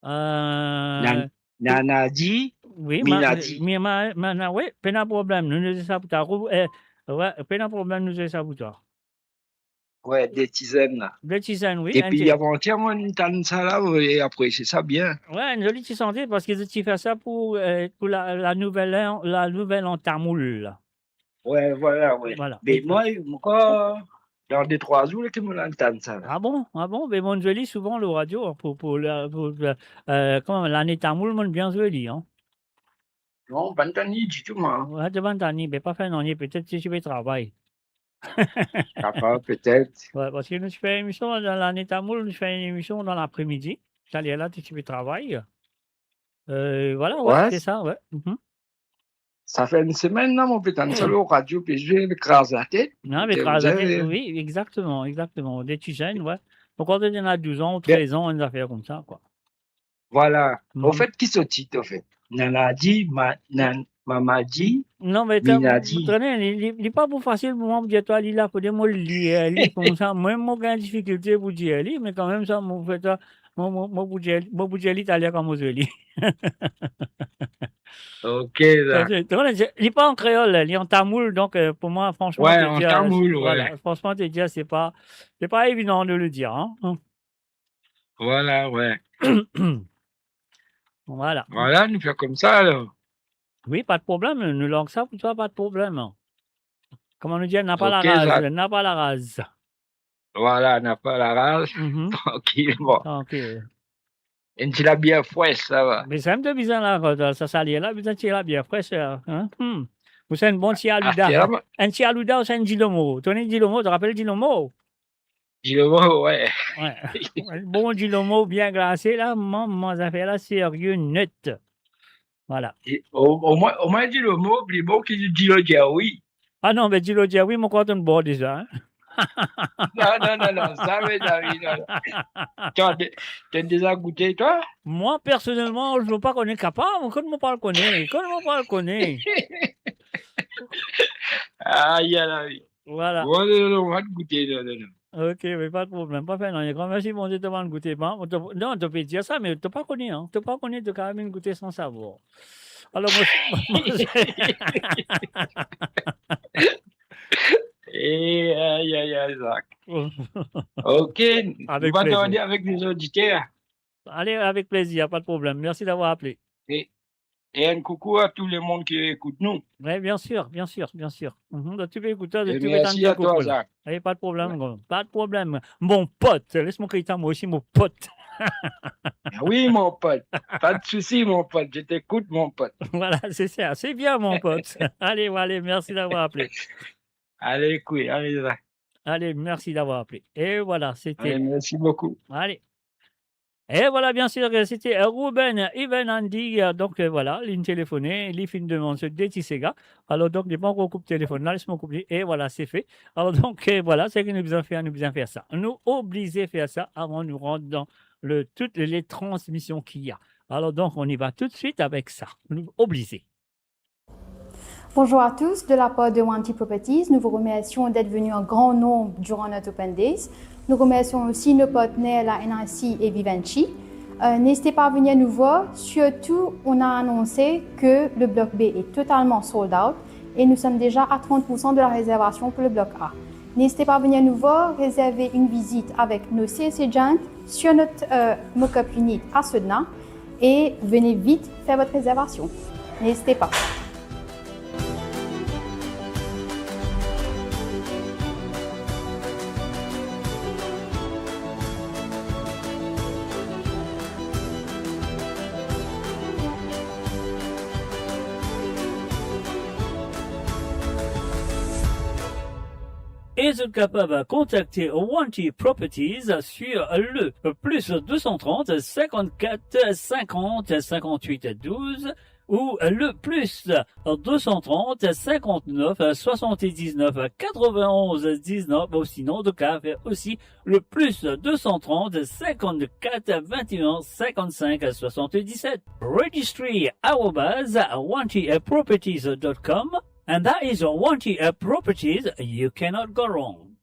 Euh, Nan-, Nanadi, wi, ma-, Minadi. Mi-, ma-, ma-, na-, wi, pena problem, nou, nou dir sa pou twa. Rou-, eh, wi, pena problem, nou dir sa pou twa. Wi, de ti zenn la. De ti zenn, wi, epi enn ti- avantier, mo tann sa la, e apresie sa bien. Wi, enn zoli ti sante, parski zot ti fer sa pou, eh, pou la, la nouvel an, la nouvel an tamoul la. Wi, vwala, wi. Vwala. Me mwa, mo krwar, dan de trwa zour, ki mo al tann sa la. Ah bon? Ah bon? Me mo'nn zwe li souvan lor radio, hein, pou, pou la, pou, euh, kouma, lane tamoul, mo'nn bien zwe li, hein. Non, pa'nn tann li ditou, mwa. Wi, to pa'nn tann li, me pa fer nanye, petet si ti pe travay. Kapav, petet. Wi, parski nou ti fer emision dan lane tamoul, nou ti fer enn emision dan lapremidi. Sa ler la, to ti pe travay. Euh, vwala, wi, wi, se sa, wi. Mhm. Sa fer enn semenn la, mo pe tann sa lor radio, pe zwe avek Kraz Latet. Non, avek Kraz Latet, wi, exakteman, exakteman. De ti zenn, wi. Mo krwar li ena douz an ou trez an, enn zafer koumsa, kwa. Vwala. Anfet, ki so tit, anfet? Nanadi, ma-, nan-, Mamadi, Non, me ta-, Minadi. Tande, li, li, li pa pou fasil pou mwa pou dir twa, li la, fode mo lir li koumsa. Mwa, mo gagn difikilte pou dir li, me kanmem sa, mo fer sa, mo, mo, mo pou dir, mo pou dir li taler kan mo zwe li. Ok, la. Parski, tande, li pa an kreol, li an tamoul, donk, euh, pou mwa, fransman, Wi, te an dir, tamoul, wi. Vwala, fransman, te dir, se pa, se pa evidan de le dir, hein. Vwala, wi. Vwala. Vwala, nou fer koumsa, alor. Wi, pa de problem, nou larg sa pou twa, pa de problem. Kouma nou dir, napa Ok, laraz, Zak. napa laraz. Vwala, napa laraz, Mhm. trankil, bon. Trankil. Enn ti labir fres, sa va. Me sa, mem to bizin la, kan sa, sa lir la, bizin ti labir fres, hein? Hmm. Ou sa enn bon ti alouda. Aster la, mo- Enn ti alouda ou sa enn dilomo. To kone dilomo, to rapel dilomo? Dilomo, wi. Wi. Bon dilomo bien glase la, mwa, mwa zafer la, serye net. Vwala. E, o, omwin, omwin dilomo, pli bon ki dilo Jerry. Ah non, me dilo Jerry, mo krwar to'nn bwar deza, hein. Non, non, non, non, sa, me David, non, non. Twa, to, to'nn deza goute, twa? Mwa, personelman, mo pa kone, kapav, kot mo pou al kone, kot mo pou al kone. Ay, ay, ay. Vwala. Bon, non, non, non, mo pa goute, non, non, non. Ok, me pa de problem, pa fer nanye. Gran mersi Bondie, to pa'nn goute, pa, to, non, to pe dir sa, me to pa kone, hein. To pa kone, to kapav vinn goute san savwar. Alor, mo, mo, Eh, ay, ay, ay, Zak. Ok, Avek nou va plezir. Tande avek lezoditer. Ale, avek plezir, pa de problem. Mersi davwar apele. E, e enn koukou a tou lemonn ki ekout nou. Wi, bien sir, bien sir, bien sir. Mhm, donk, tou bann ekoter, E tou mersi a twa, Zak. E pa de problem, gran. Pa de problem. Mon pot, les mwa kriy twa, mwa osi, mon pot. Ah wi, mon pot. Pa de sousi, mon pot. Je t'écoute, mon pot. Vwala, se sa. Se bien, mon pot. Ale, ale, mersi davwar apele. Ale, kout, ale, va. Ale, mersi davwar apele. E vwala, sete Ale, mersi boukou. Ale. E vwala, bien sir, sete, euh, Ruben Ivan Andy, euh, donk, euh, vwala, li'nn telefone, li finn demann so de ti sega. Alor, donk, li pa ankor koup telefonn la, les mwa koup li, e vwala, se fe. Alor, donk, euh, vwala, seki nou bizin fer, nou bizin fer sa. Nou oblize fer sa avan nou rant dan le, tou le transmision ki ena. Alors donc, on y va tout de suite avec ça. Nou oblize. Bonjour à tous, de la part de Wanty Properties, nous vous remercions d'être venus en grand nombre durant notre Open Days. Nous remercions aussi nos partenaires, la N I C et Vivendi. Euh, n'hésitez pas à venir nous voir. Surtout, on a annoncé que le bloc B est totalement sold out et nous sommes déjà à trente pour cent de la réservation pour le bloc A. N'hésitez pas à venir nous voir, réserver une visite avec nos sales agents sur notre, euh, mock-up unit à Sedna et venez vite faire votre réservation. N'hésitez pas. E zot kapav kontakte Wanty Properties sur le plus deux cent trente, cinquante-quatre, cinquante, cinquante-huit, douze ou le plus deux cent trente, cinquante-neuf, soixante-dix-neuf, quatre-vingt-onze, dix-neuf, ou sinon, zot kapav fer osi le plus deux cent trente, cinquante-quatre, vingt et un, cinquante-cinq, soixante-dix-sept. Registry arobase wanty properties dot com, and that is Wanty Properties, you cannot go wrong.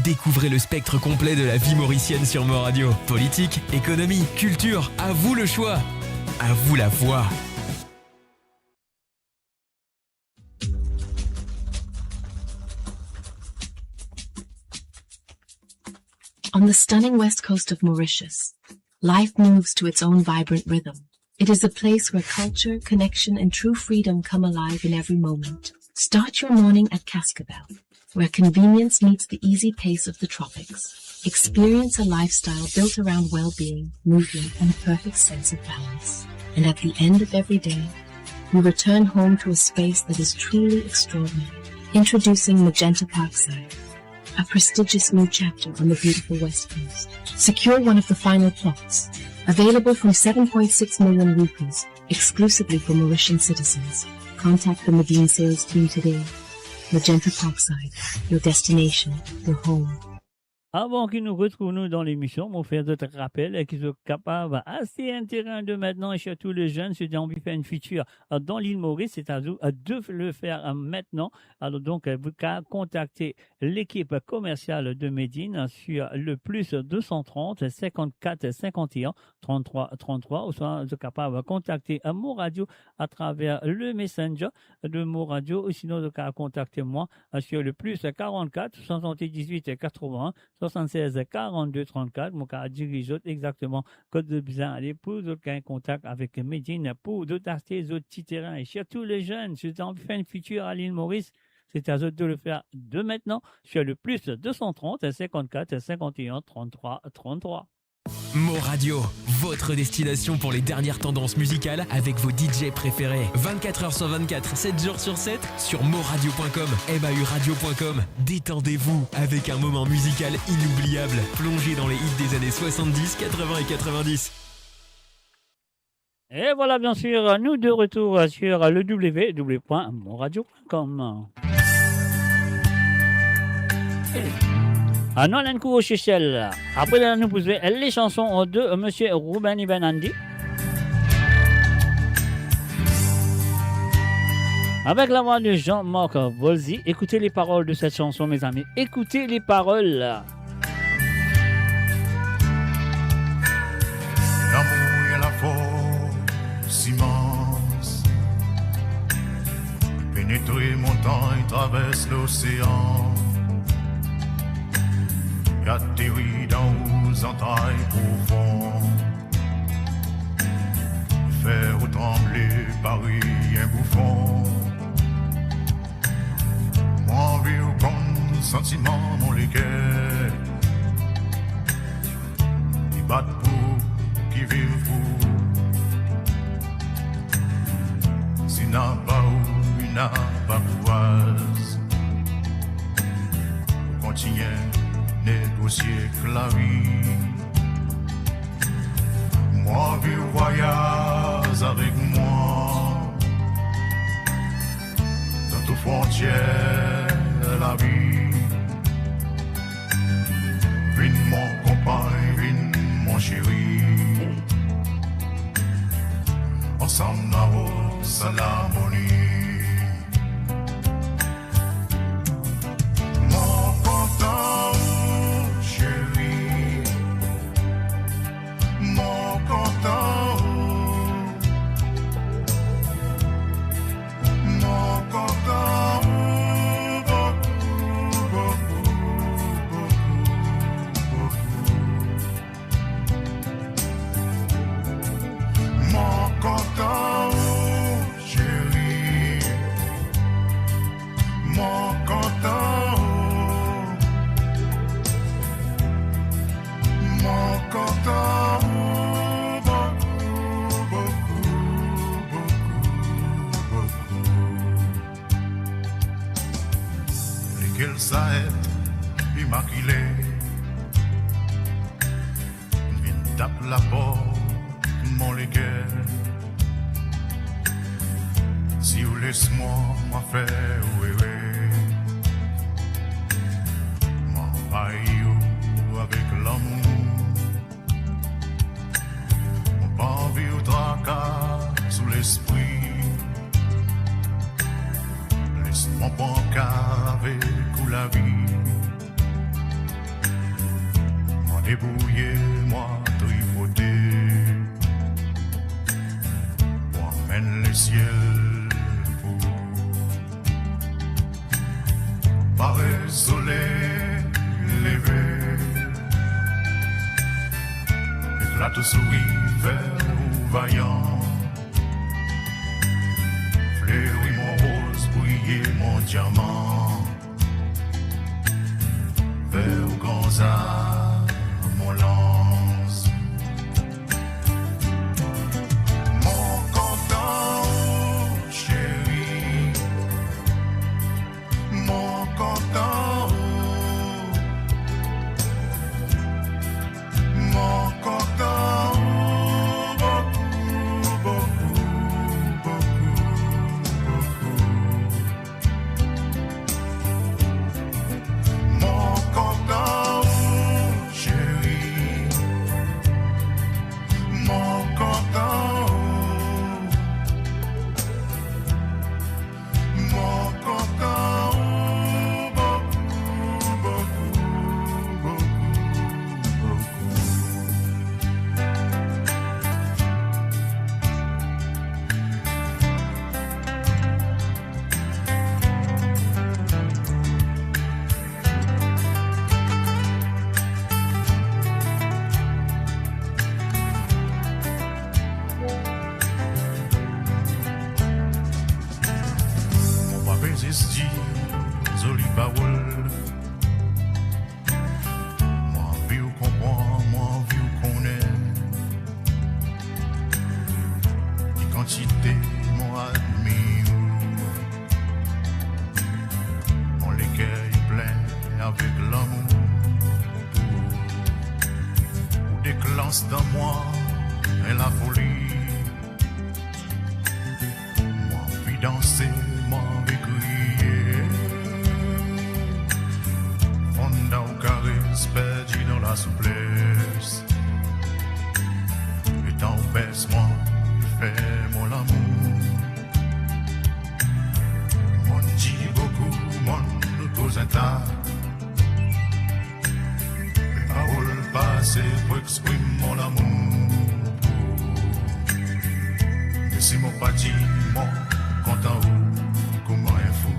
Découvrez le spectre complet de la vie mauricienne sur Mo Radio. Politique, économie, culture, à vous le choix. À vous la voix. On the stunning west coast of Mauritius, life moves to its own vibrant rhythm. It is a place where culture, connection, and true freedom come alive in every moment. Start your morning at Cascabel, where convenience meets the easy pace of the tropics. Experience a lifestyle built around well-being, movement, and a perfect sense of balance. And at the end of every day, you return home to a space that is truly extraordinary. Introducing Magenta Parkside, a prestigious new chapter on the beautiful West Coast. Secure one of the final plots, available from seven point six million rupees, exclusively for Mauritian citizens. Contact the Medine sales team today. Magenta Parkside, your destination, your home. Avan ki nou retrouv nou dan lemision, mo fer zot rapel ki zot kapav aste enn terin de mintnan, e sirtou le zenn, si zot anvi fer enn fitir dan Lil Moris, se a zot de le fer mintnan. Alor donk, zot kapav kontakte lekip komersial de Medine sur le plus deux cent trente, cinquante-quatre, cinquante et un, trente-trois, trente-trois, ouswa zot kapav kontakte Mo Radio atraver le Messenger de Mo Radio, ou sinon zot kapav kontakte mwa sur le plus quarante-quatre, soixante-dix-huit, quatre-vingts, soixante-seize, quarante-deux, trente-quatre. Mo kapav diriz zot exakteman kot zot bizin ale pou zot gagn kontak avek Medine, pou zot aste zot ti terin. E sirtou le zenn, si zot anvi fer enn fitir a Lil Moris, se a zot de le fer de mintnan sur le plus deux cent trente, cinquante-quatre, cinquante et un, trente-trois, trente-trois. Mo Radio, votre destination pour les dernières tendances musicales avec vos D J préférés. Vingt-quatre heures sur vingt-quatre, sept jours sur sept, sur mo radio point com, M A U radio point com. Détendez-vous avec un moment musical inoubliable, plongé dans les hits des années soixante-dix, quatre-vingts et quatre-vingt-dix. Et voilà, bien sûr, nous de retour sur le w w w point mo radio point com. Ah non, Lenn Kouro Sesel. Apre la, nou pou zwe les chansons de Monsieur Ruben Ibn Andy. Avec la voix de Jean-Marc Volzy. Écoutez les paroles de cette chanson, mes amis. Écoutez les paroles. Lamour ena lafors imans, penetre montagn, travers losean, e ateri dan ou zantray profon, fer ou tranble parey enn boufon. Mo anvi ou konn santiman mo leker, li bat pou ki viv pou. Si napa ou, li napa kouraz pou kontign negosie ek lavi. Mo anvi ou vwayaz avek mwa dan tou frontier lavi. Vinn mo konpagn, vinn mo seri. Ansam nou ena sa larmoni. Mo kontan ou, seri. Mo kontan ou. Mo kontan ou boukou, boukou, boukou, boukou. Mo kontan ou, seri. Mo kontan ou. Mo kontan ou boukou, boukou, boukou, boukou. Lekel sa et imakile vinn tap laport mo leker. Si ou les mwa, mo fer ou ere. Mo anvayi ou avek lamour. Mo pa anvi ou traka sou lespri. Les mwa pran kar avek ou lavi. Mo debrouye, mo tripote pou amenn lesiel pou ou. Parey soley leve, eklat ou souri, fer ou vayan. Fleri mo roz, briye mo diaman. Fer ou gran zar, mo lans. Mo kontan ou, seri. Mo kontan ou. Mo kontan ou boukou, boukou, boukou, boukou. Zis dir zoli parol. Mo anvi ou konpran, mo anvi ou kone ki kantite mo admir ou. Mo leker li plin avek lamour pou ou. Ou deklans dan mwa enn lafoli. Mo anvi danse, mo anvi kriye. Fonn dan ou kares, perdi dan lasoupless. Letan ou bes mwa, fer mo lamour. Mo'nn dir boukou, mo'nn koz enn ta. Me parol pa ase pou exprim mo lamour pou ou. Me si mo pa dir mo kontan ou kouma enn fou,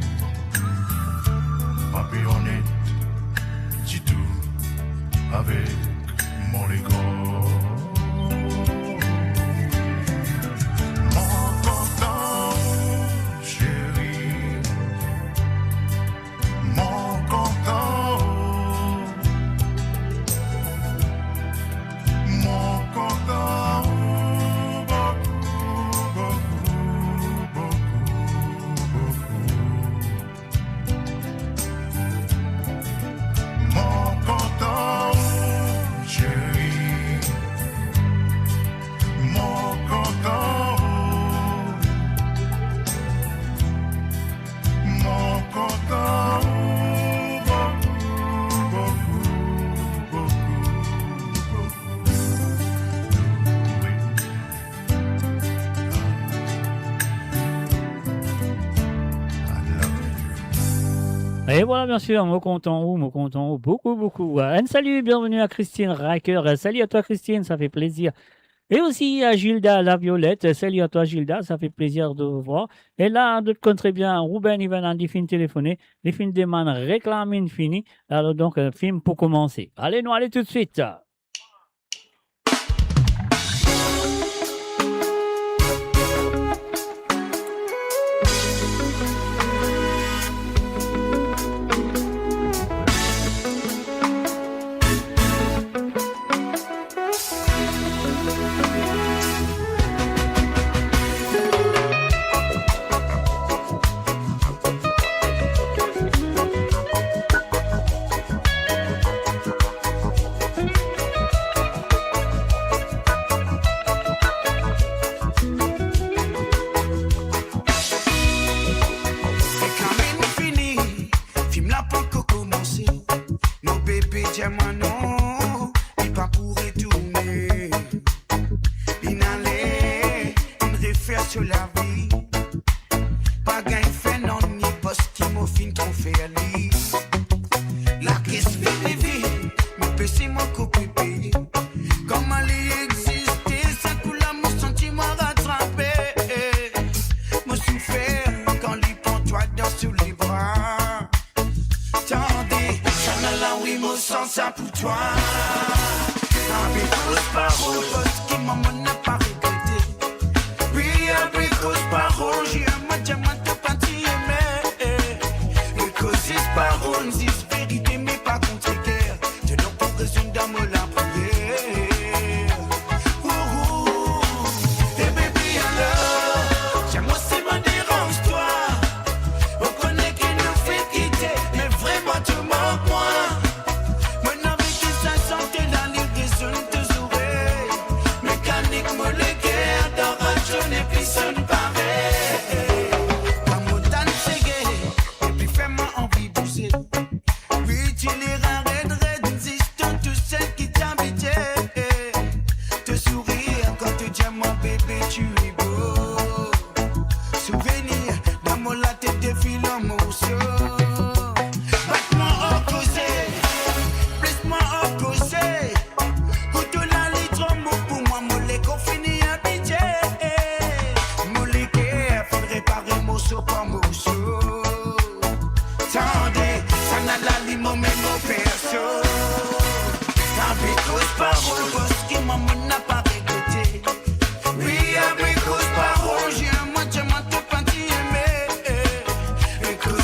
pa pe onet ditou avek mo lekor. Mo kontan ou, seri. Mo kontan ou. Mo kontan ou boukou, boukou, boukou, boukou. Mo kontan ou, seri. Mo kontan ou. Mo kontan ou boukou, boukou, boukou, boukou. I love you. E vwala, biensir, mo kontan ou, mo kontan ou boukou, boukou. Enn sali, bienveni a Christine Racker. Sali a twa, Christine, sa fer plezir. E osi a Gilda Laviolette, sali a twa Gilda, sa fer plezir de vwar. E la, zot konn tre bien, Ruben Ivan li finn telefone, li finn demann reklam inn fini. Alor donk, eh, fim pou koumanse. Ale, nou ale toutswit. Reklam inn fini, fim la pankor koumanse. Mo bebe dir mwa non, li pa pou retourne. Linn ale, linn refer so lavi. Pa gagn fer nanye parski mo finn tro fer li. Lakes fini vid, mo pese, mo koupe pie. Kouma li existe, sa kou la mo santi mwa ratrape. Mo soufer kan li pran twa dan so lebra. Tande, sa la wi, mo santi sa pou twa. Abrikoz parol, parski mwa mo napa regrete. Wi, abrikoz parol, dir mwa, dir mwa to pa ti eme. Abrikoz zis parol, zis verite, me pa kontre ker. To donn pou rezon dan mo lapriyer. Ouh, ouh. E baby, alor, dir mwa si mo deranz twa. Ou kone ki nou finn kite, me vreman to mank mwa. Mo anvi ki sa sante la, li rezonn to zorey. Mekanik mo leker, dan radio nepli sonn parey. Kan mo tann sege, epi fer mwa anvi bouze. Wi, ti lera red red, zis to tousel ki ti abite. To sourir kan to dir mwa, bebe, tu es beau. Souvenir dan mo latet defil an morso. Bat mwa an koze, plis mwa an koze. Kout la li tro mou pou mwa, mo lekor fini abitie. Mo leker finn repare morso par morso. Tande, sa la li mo mem mo perso. Abrikoz parol, parski mwa mo napa regrete. Wi, abrikoz parol, dir mwa, dir mwa to pa ti eme. Abrikoz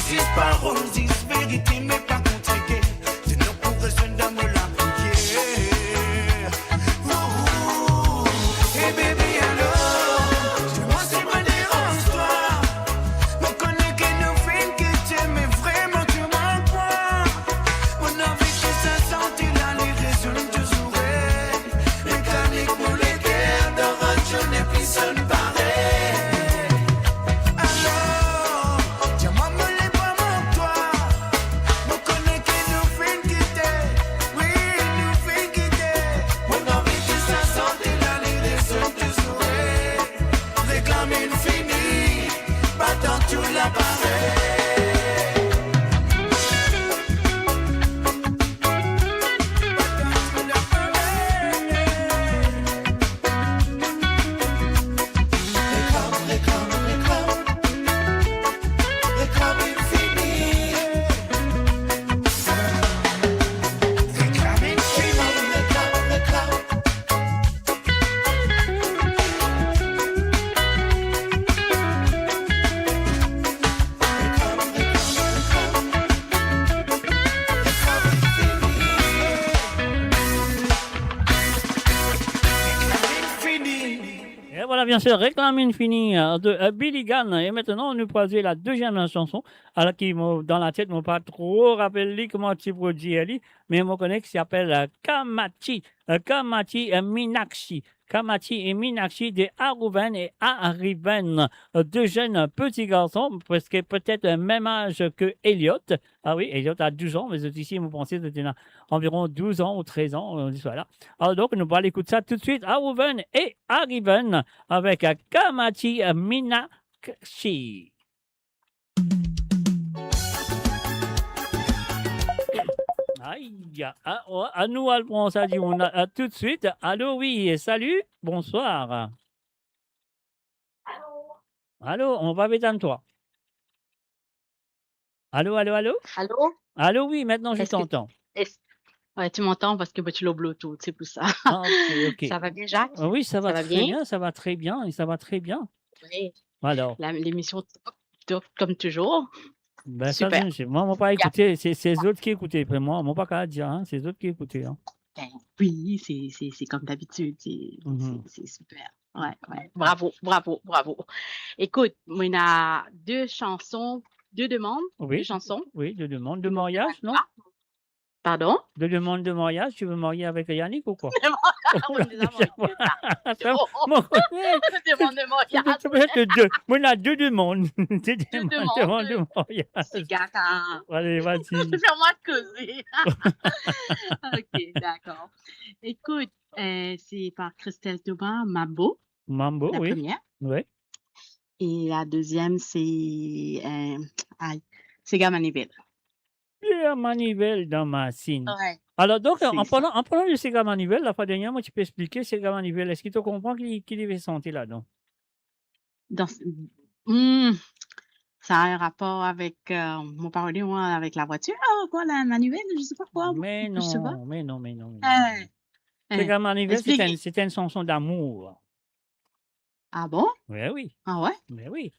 Bien sir, reklam inn fini, euh, de, euh, Billy Gunn. E aster nou pou al zwe la deziem sanson. Alor ki mo, dan latet, mo pa tro rapel li kouma ti pou dir li, me mo kone ki ti apel, euh, Kamachi, euh, Kamachi, euh, Minakshi. Kamachi e Minakshi de Aruven e Ariven, euh, de zenn peti garson, preske petet, euh, mem az ke Elliot. Ah wi, Elliot a douz an, me zot isi, mo panse zot ena anviron douz an ou trez an, euh, zis la. Alor donk, nou pou al ekout sa toutswit, Aruven e Ariven avek, euh, Kamachi, euh, Minakshi. Ay, ah, oh, anou al pran sa dimoun la, ah, toutswit. Alo, wi, salut, bonsoir. Alo, on va bétane toi. Alo, alo, alo? Alo? Alo, wi, maintenant je t'entends. Est-ce que, est-ce, ouais, tu m'entends parce que moi, tu es au Bluetooth, c'est pour ça. Ah, ok, ok. Ça va bien, Jacques? Ah oui, ça va très bien, ça va très bien, et ça va très bien. Oui. Alors. La, l'émission top, top, comme toujours. Ben, sa, super. Mwa, mo pa ekoute, se, se zot ki ekoute, pe mwa, mo pa kapav dir, hein, se zot ki ekoute, hein. Ben, oui, c'est, c'est, c'est comme d'habitude, c'est, c'est, c'est super. Ouais, ouais. Bravo, bravo, bravo. Écoute, on a deux chansons, deux demandes, deux chansons. Oui, deux demandes de mariage, non? Pardon? Deux demandes de mariage, tu veux marier avec Yannick ou quoi? On est déjà mariés, ça. Attends, deux demandes de mariage. Moi, on a deux demandes. Deux demandes de mariage. C'est gâté. Allez, vas-y. Fais-moi causer. Ok, d'accord. Écoute, euh, c'est par Christelle Thomas, Mambo. Mambo, oui. La première. Oui. Et la deuxième, c'est, euh, aïe, Sega Manivelle. Pierre Manivelle dan Masin. Ouais. Alors, donc, en parlant, en parlant de Sega Manivelle, la fois dernière, moi, tu peux expliquer Sega Manivelle. Est-ce que tu comprends qui, qui devait chanter là-dedans? Dans, hmm, ça a un rapport avec, euh, mon parolier, moi, avec la voiture, hein, quoi, la manivelle, je sais pas quoi, moi, je sais pas. Mais non, mais non, mais non, mais non. Euh, euh, explique. Sega Manivelle, c'est un, c'est une chanson d'amour. Ah bon? Ben oui. Ah ouais? Ben oui.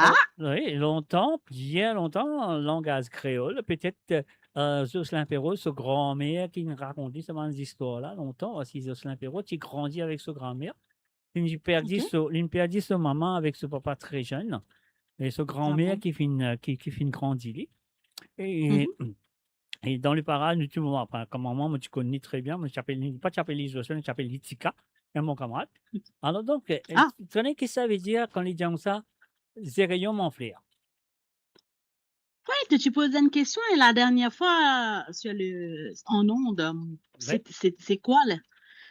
Ah! Euh, oui, lontan, bien lontan, langaz kreol, petet, euh, Jocelyn Perrault, so granmer ki rakont li sa bann zistwar la, lontan, parski Jocelyn Perrault ti grandi avek so granmer. Li perdi so, li perdi so mama avek so papa tre zenn. E so granmer ki finn, euh, ki, ki finn grandi li. E, e dan le paraz, nou ti, bon, apre, kouma mwa, mo ti konn li tre bien, mo ti apel li, pa ti apel li Jocelyn, ti apel li Tika, enn bon kamarad. Alors donc, euh, tu connais ki sa ve dir kan li dir sa, Zereyom anfler? Ouais, tu, tu posais une question et la dernière fois, euh, sur le, en ondes, euh, c'est, c'est, c'est quoi, là?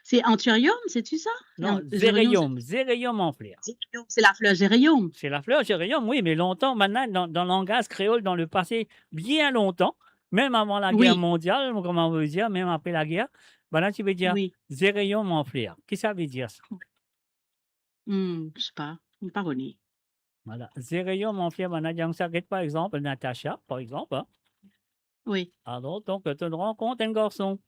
C'est anthurium, c'est-tu ça? Non, zereyom, zereyom anfler. Zereyom, c'est la fleur zéranium. C'est la fleur zéranium, oui, mais lontan, bann la, dan, dan langaz kreol, dan lepase, bien lontan, mem avan lager mondial, kouma nou dir, mem apre lager, bann la ti pe dir, zereyom anfler. Ki sa ve dir sa? Hmm, je sais pas, mo pa kone. Voilà. Zereyom anfler, bann la dir sa, get par exanp, Natacha, par exanp, hein. Oui. Alors, donc, tu rankont enn garson.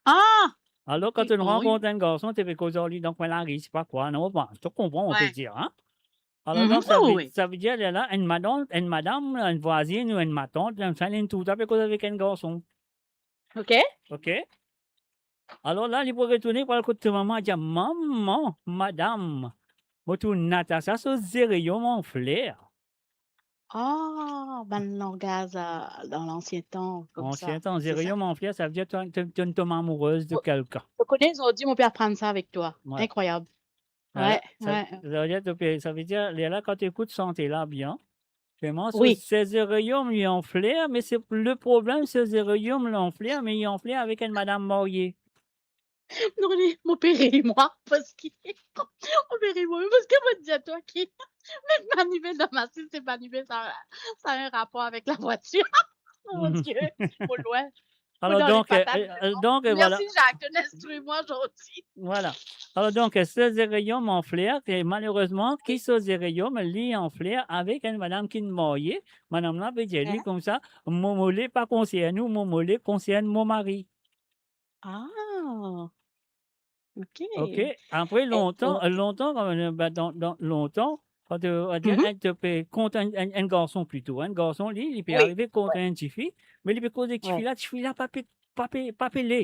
Ah! Alors, kan to rankont enn garson, to pe koz ar li dan kwin lari, sepa kwa, non, bon, to konpran, on peut dire, hein? Alors, donc, ça veut, ça veut dire, la, enn madanm, enn madanm, enn vwazinn ou enn matant, enn sa, enn tousa pe koz avek enn garson. Ok. Ok. Alors la, li pou retourne pou al kot to mama, dir, "Mama, madam, mo trouv Natacha so zereyom anfler." Ah, bann langaz, euh, dans l'ancien temps, comme ça. Ancien temps, c'est ça. Zereyom anfler, ça veut dire to, to, to, to tombe amoureuse de quelqu'un. Vous connaissez, aujourd'hui, on peut apprendre ça avec toi. Ouais. Incroyable. Voilà. Ouais, ouais. Ça veut dire, to pe, ça veut dire, lerla, kan to ekout sante la bien, vraiment, so, so zereyom li anfler, me se, le problem, so zereyom li anfler, me li anfler avek enn madam marye. Non, li, mo pe rir mwa, parski, mo pe rir mwa, parski mo dir twa ki, mem manivel dan masin, se manivel, sa, sa enn rapor avek lavwatir. Oh mon Dieu, mo lwin. Alors, donc, euh, euh, donc, euh, voilà. Merci, Jacques, to instri mwa zordi. Voilà. Alors, donc, euh, so zereyom anfler, e malerezman, ki so zereyom, li anfler avek enn madam ki marye. Madam la pe dir li koumsa, "Mo mole pa konsern ou, mo mole konsern mo mari." Ah. Ok. Ok. Apre, lontan, lontan, kan, euh, ben, dan, dan, lontan, kan, euh, on va dire, enn, to pe kont enn, enn, enn garson plito, enn garson, li, li pe arive kont enn tifi, me li pe koz ek tifi la, tifi la pa pe, pa pe, pa pe le.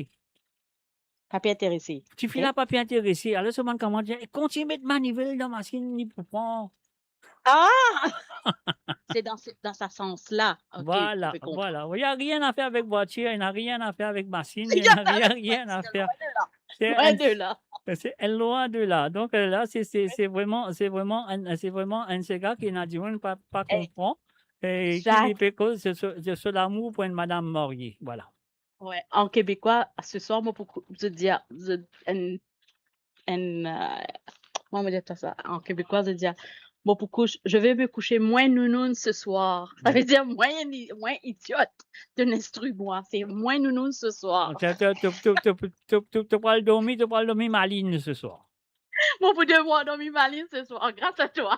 pa pe interese. Tifi la pa pe interese. Alor so bann kamarad dir, "Kontign met manivel dan masinn, li pou pran." Ah! C'est dans ce, dans ce sens-là. Ok, je comprends. Voilà, voilà. Il y a rien à faire avec voiture, il n'a rien à faire avec machine, il n'a rien, rien à faire. C'est loin de là. C'est loin de là. C'est, c'est loin de là. Donc, euh, là, c'est, c'est, c'est vraiment, c'est vraiment un, c'est vraiment un séga ki ena dimoun pa, pa konpran. E ki li pe koz, se, se, se lamour pou enn madam marye. Voilà. Ouais, an kebekwa, ce soir, mo pou kou-, zot dir, zot, enn, enn, euh, kouma mo dir sa? An kebekwa, zot dir, mo pou kouch, je vais me coucher moins nounoun ce soir. Ça veut dire moins, moins idiote de l'instrument. C'est moins nounoun ce soir. To, to, to pral dormi, to pral dormi malin ce soir. Mo pou demann, non, mi malin ce soir, grâce à toi.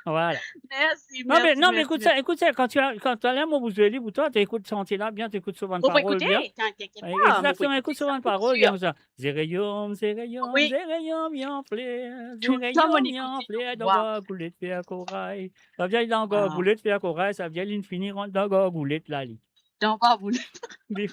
Voilà. Merci, merci, merci. Non, mais écoute ça, écoute ça, quand tu as, quand tu as l'amour pour Joël, pour toi, tu écoutes chanter là bien, tu écoutes souvent de paroles bien. Exactement, écoute souvent de paroles bien, comme ça. Zereyom, zereyom, zereyom, li anfler, zereyom, li anfler, dan gargoulet fer koray. Sa veut dire, li dan gargoulet fer koray, sa veut dire, li fini rant dan gargoulet la, li. Dan gargoulet. Li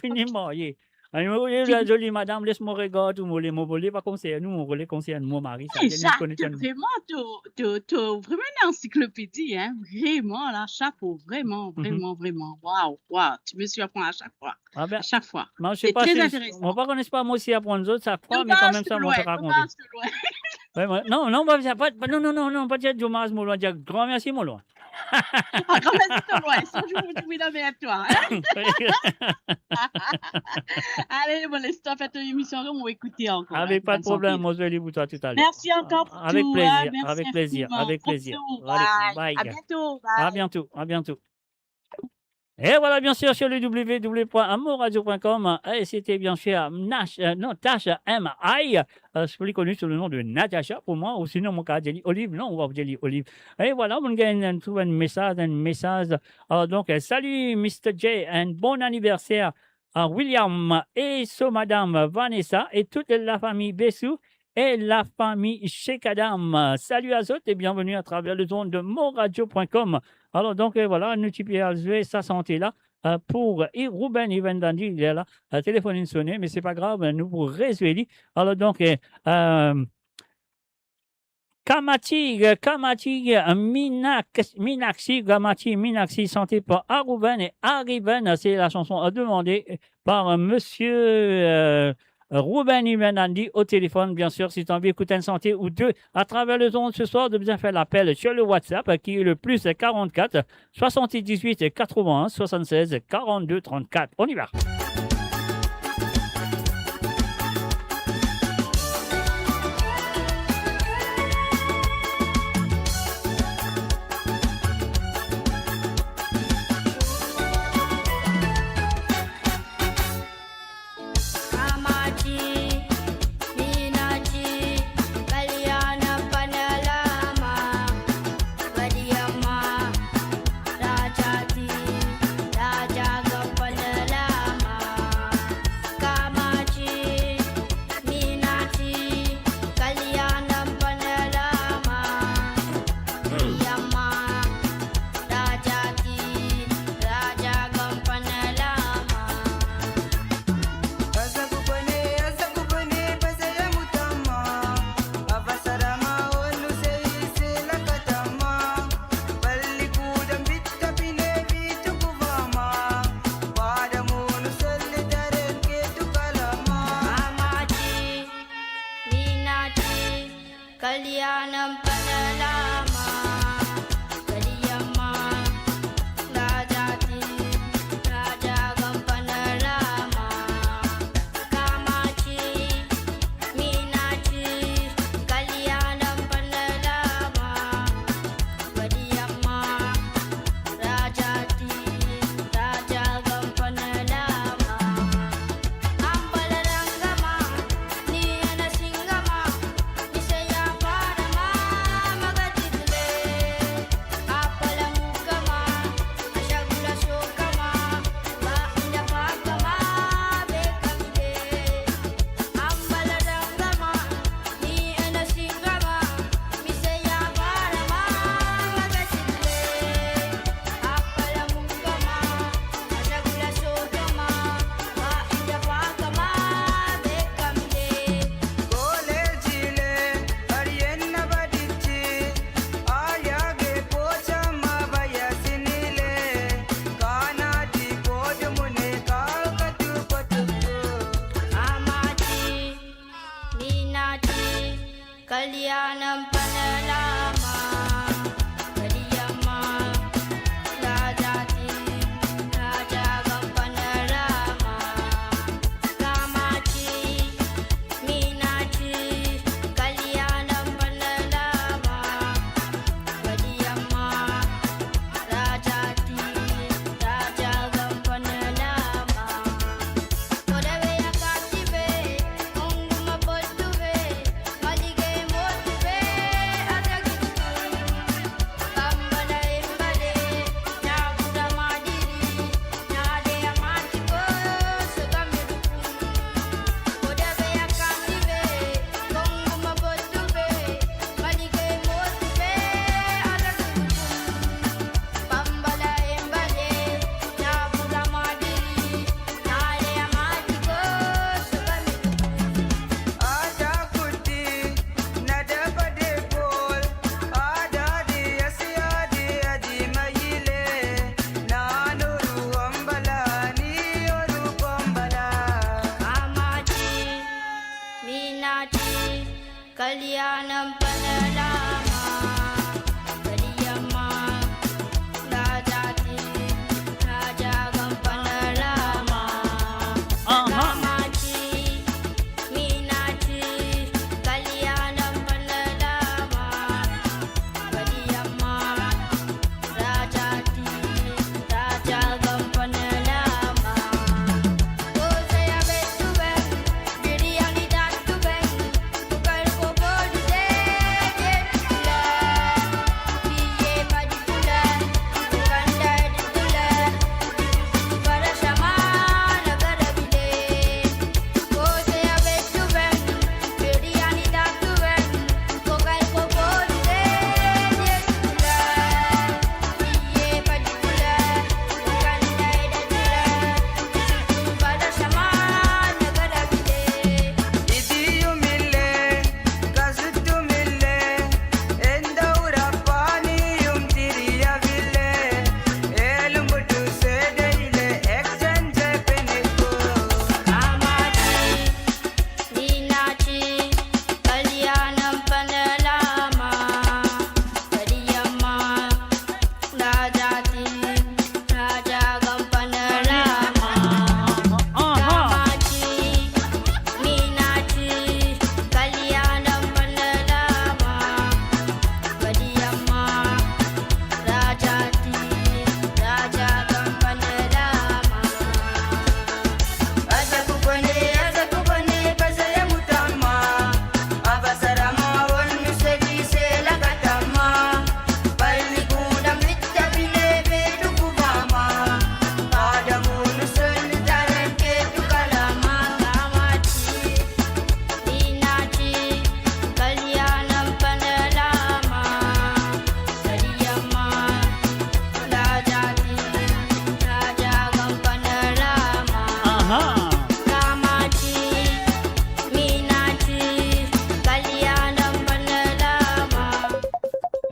fini marye. Ayo, la zoli madam, les mo regard ou, mo le, mo vole pa konsern ou, mo vole konsern mo mari, sa vinn kone twa. Jacques, t'es vraiment, t'es, t'es, t'es vraiment une encyclopédie, hein. Vraiment, là, chapeau, vraiment, vraiment, vraiment. Waouh, waouh, tu me surprends à chaque fois. Ah ben, à chaque fois. C'est très intéressant. Moi, je sais pas si, moi, je connais pas, moi aussi, apprendre d'autres, chaque fois, mais quand même, ça, moi, je raconte. Dommage, t'es loin, dommage, t'es loin. Ouais, ouais. Non, non, pas, pas, non, non, non, non, pas dire dommage, mon loin, dire grand merci, mon loin. Ah, grand merci, ton loin. Son jour, tu mets la main à toi, hein? Allez, bon, laisse-toi faire ton émission, on va écouter encore, hein, bonne santé. Avec pas de problème, moi, je vais aller pour toi tout à l'heure. Merci encore pour tout, hein. Avec plaisir, merci infiniment. Avec plaisir, avec plaisir. Gros bisous, bye. Allez, bye. À bientôt, bye. À bientôt, à bientôt. Et voilà, bien sûr, sur le w w w point amourradio point com, et c'était bien sûr Nash, euh, non, Tasha M I, euh, plus connue sous le nom de Natacha pour moi, ou sinon, mo kapav dir li Olive, non, mo pa dir li Olive. Et voilà, on gagne un, trouve un message, un message. Alors donc, euh, salut, Mister J, un bon anniversaire à William et son madame Vanessa et toute la famille Bessou et la famille Shekadam. Salut à zot et bienvenue à travers les ondes de moradio point com. Alors donc, euh, voilà, nou ti pe al zwe sa sante la, euh, pour, e Ruben Ivan Dandi, li la, euh, telefonn inn sone, me se pa grav, nou pou rezwe li. Alors donc, euh, euh, Kamati, euh, Kamati, euh, Minak-, Minaksi, Kamati, Minaksi, sante par Aruben et Ariven, c'est la chanson, euh, demandée par, euh, monsieur, euh, Ruben Ivan Dandi au téléphone, bien sûr, si t'as envie d'écouter une santé ou deux à travers les ondes ce soir, de bien faire l'appel sur le WhatsApp, euh, qui est le plus quarante-quatre, soixante-dix-huit, quatre-vingts, soixante-seize, quarante-deux, trente-quatre. On y va.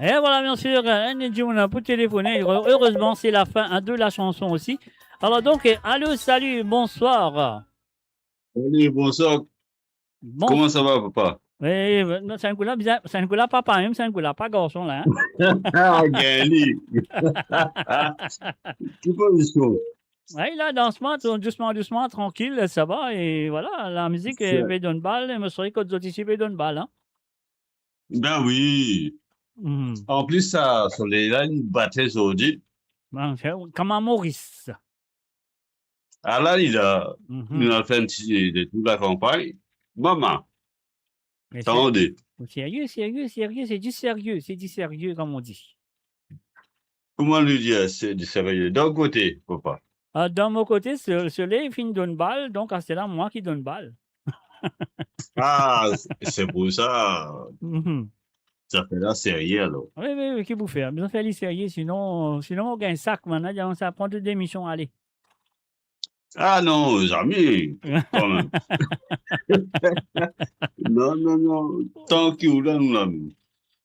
Et voilà, bien sûr, euh, enn dimoun pou telefone. Erezman, se lafin, hein, de la chanson aussi. Alors donc, euh, allô, salut, bonsoir. Salut, bonsoir. Bon. Comment ça va, papa? Eh, eh, non, se enn kou la, bizar, se enn kou la, papa, mem, se enn kou la, pa garson la, hein. Ah, gagn li. Ki pozision? Ouais, la, dansman, tou dousman, dousman, trankil, sa va, e voilà, la mizik, eh, pe donn bal, e mo swe kot zot isi pe donn bal, hein. Ben oui. Mhm. An plis, sa soley la, li bat zordi. Ben, se kouma Moris. Ala li la, nou al fer enn ti detour dan kanpagn. Mama, tande. Serye, serye, serye, se di serye, se di serye, comme on dit. Kouma nou dir, se di serye? Dan kote, papa? Ah, dan mo kote, so-, soley finn donn bal, donk aster la, mwa ki donn bal. Ah, se pou sa. Mhm. Zafer la serye, alor. Oui, oui, oui, ki pou fer? Bizin fer li serye, sinon, sinon, mo gagn sak, mannadya, sa pran tou demision, ale. Ah non, zame, kanmem. Non, non, non, tanki ou la, nou la.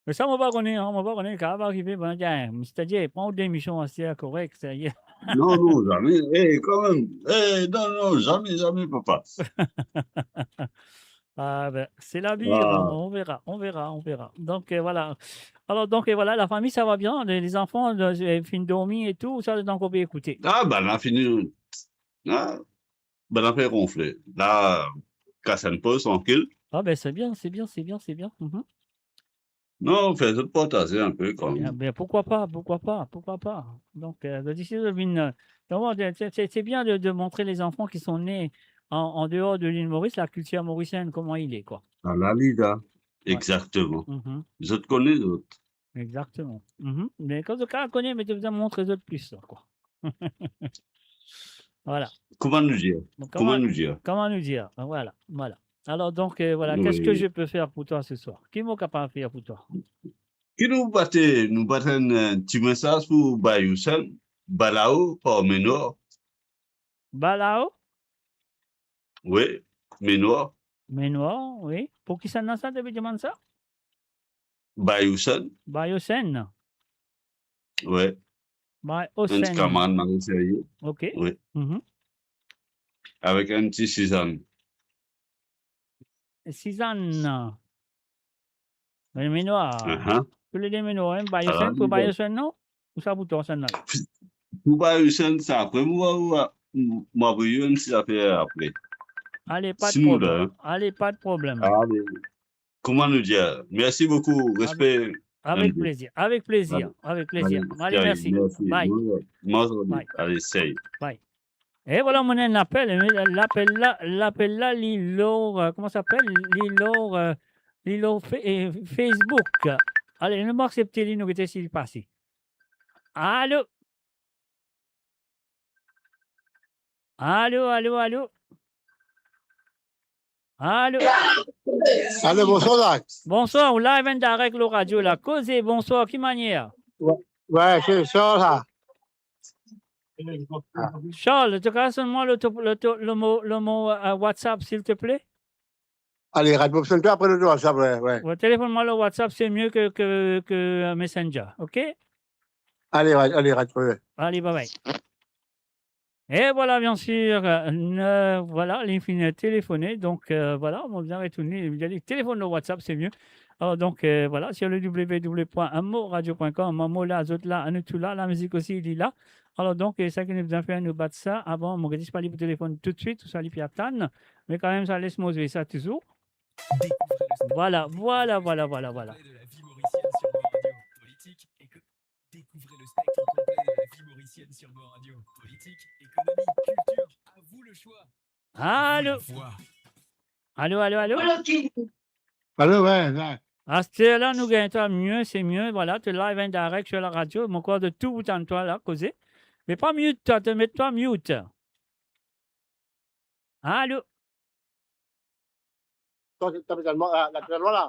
Me sa, mo pa kone, hein, mo pa kone, kapav arive, bon, gagn, setadir, pran ou demision aster, korek, serye. Non, non, zame. Eh, kanmem. Eh, non, non, zame, zame, papa. Ah ben, c'est la vie, ah, hein, on verra, on verra, on verra. Donc, euh, voilà. Alors, donc, euh, voilà, la famille, ça va bien, les, les enfants, euh, finn dormi et tout, sa, zot ankor pe ekoute. Ah, ben, la fini. Ah, ben, la finn ronfle. La, kas enn poz, trankil. Ah ben, c'est bien, c'est bien, c'est bien, c'est bien. Mhm. Non, fer zot partaze enpe kanmem. Ah ben, pourquoi pas, pourquoi pas, pourquoi pas. Donc, euh, zot isi, zot vinn, euh, donc, c'est, c'est, c'est bien de, de montrer les enfants qui sont nés en, en dehors de l'île Maurice, la culture mauricienne, comment il est, quoi. Ala li la. Ouais. Exactement. Mhm. Zot kone zot. Exactement. Mhm. Me kan zot kapav kone, me to bizin montre zot plis, quoi. Voilà. Kouma nou dir? Donc, kouma, kouma nou dir? Kouma nou dir? Voilà, voilà. Alors donc, euh, voilà, qu'est-ce que, oui, je peux faire pour toi ce soir? Ki mo kapav fer pou twa? Ki nou bat, nou bat enn, euh, ti mesaz pou Bayou Sen, Balao par Menor. Balao? Oui, Menor. Menor, oui. Pou kisannla sa, to pe demann sa? Bayou Sen. Bayou Sen. Ouais. Bayou Sen. Enn ti kamarad Marie Serge. Ok. Ouais. Mhm. Avek enn ti Sizann. Sizann. Menor. Aha. Toulede Menor, hein, Bayou Sen, pou Bayou Sen, non? Ou sa pou twa, sa, non? Pou Bayou Sen, sa, apre, mo, mo, mo avoy enn ti zafer apre. Ale, pa de problem. Si nou la, hein. Ale, pa de problem. Ale. Kouma nou dir? Mersi boukou, respe. Avek plezir, avek plezir, avek plezir. Ale, mersi. Bye. Bye. Ale, sey. Bye. E vwala, mo ena enn lapel, lapel la, lapel la, li lor, euh, kouma sa apel? Li lor, euh, li lor Fe-, eh, Facebook. Ale, nou aksepte li, nou gete si li pase. Alo? Alo, alo, alo? Alo? Alo, bonswar, Zak. Bonswar, ou live and direct lor radio la. Koze, bonswar, ki manier? Wi, wi, se Charles la. Charles, to kapav sonn mwa lor to, lor to, lor mo, lor mo, euh, WhatsApp, s'il te plaît? Ale, Rad, mo sonn twa apre lor WhatsApp, wi, wi. Wi, telefonn mwa lor WhatsApp, c'est mieux que, que, que, euh, Messenger, ok? Ale, Rad, ale, Rad, wi. Ale, bye bye. E vwala, bien sûr, euh, nou, vwala, li finn telefone, donk, euh, vwala, mo bizin retourn li, li telefonn lor WhatsApp, c'est mieux. Alor, donk, euh, vwala, sur le w w w point mo radio point com, mo la, zot la, nou tou la, lamizik osi, li la. Alor, donk, euh, sa ki nou bizin fer, nou bat sa. Avan, mo gete si pa li pou telefonn toutswit, ouswa li pe atann. Me kanmem, sa les mo zwe sa touzour. Vwala, vwala, vwala, vwala, vwala. Découvrez le spectre complet de la vie mauricienne sur Mo Radio. Politique, économie, culture, à vous le choix. Alo? Alo, alo, alo? Alo, wi, wi. Aster la, nou gagn twa mie, c'est mieux, vwala, to live and direct sur la radio. Mo krwar to tou pou tann twa la, koze. Me pa mute twa, to met twa mute. Alo?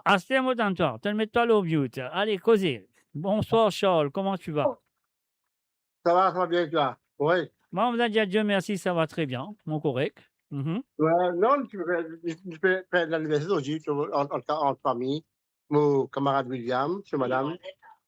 Aster mo tann twa, to met twa lor mute. Ale, koze. Bonsoir Charles, comment tu vas? Ça va, ça va bien, toi? Oui. Mwa, mo dir Dieu merci, ça va très bien, mo korek. Mhm. Ouais, non, tu peux, tu peux faire l'anniversaire aujourd'hui, tu vois, en, en, en famille. Mo kamarad William, so madam,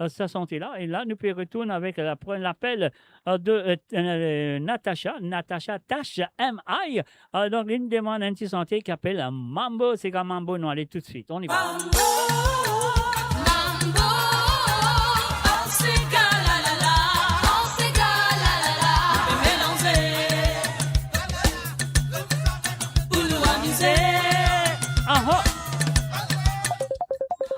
euh, sa sante la. E la, nou pe retourn avek la pre-, lapel, euh, de, euh, euh, Natacha, Natacha Tash M I. Euh, donk, li demann enn ti sante ki apel, euh, Mambo, Sega Mambo. Nou ale toutswit. On y va. Mambo, Mambo, oh, sega la la la, oh, sega la la la. Nou pe melanze pou nou amize. Aha.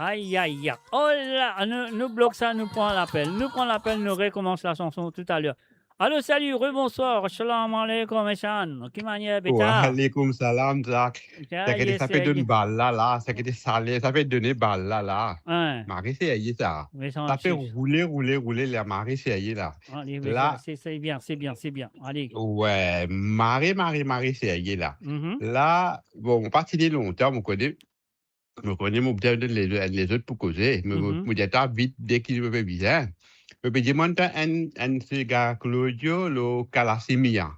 Ay, ay, ay. Oh la, nou, nou blok sa, nou pran lapel. Nou pran lapel, nou rekomans lasanson toutaler. Alo, sali, rebonswar, salam alaykum, Eshan. Ki manier, beta? Wa alaykum salam, Zak. Sa, sa ki ete, yes, sa pe donn bal la, la, sa ki ete sale, sa pe donn bal la, la. Mari serye sa. Sa pe roule, roule, roule, la, mari serye la. Ale, la. Se, se bien, se bien, se bien. Ale. Wi, mari, mari, mari serye la. La, bon, mo pa tini lontan, mo kone, mo kone mo bizin donn le-, lezot pou koze. Mo, mo, mo dir twa vit, deki mo pe bizin. Mo pe dimann twa enn, enn sega Claudio lor Kalasimia.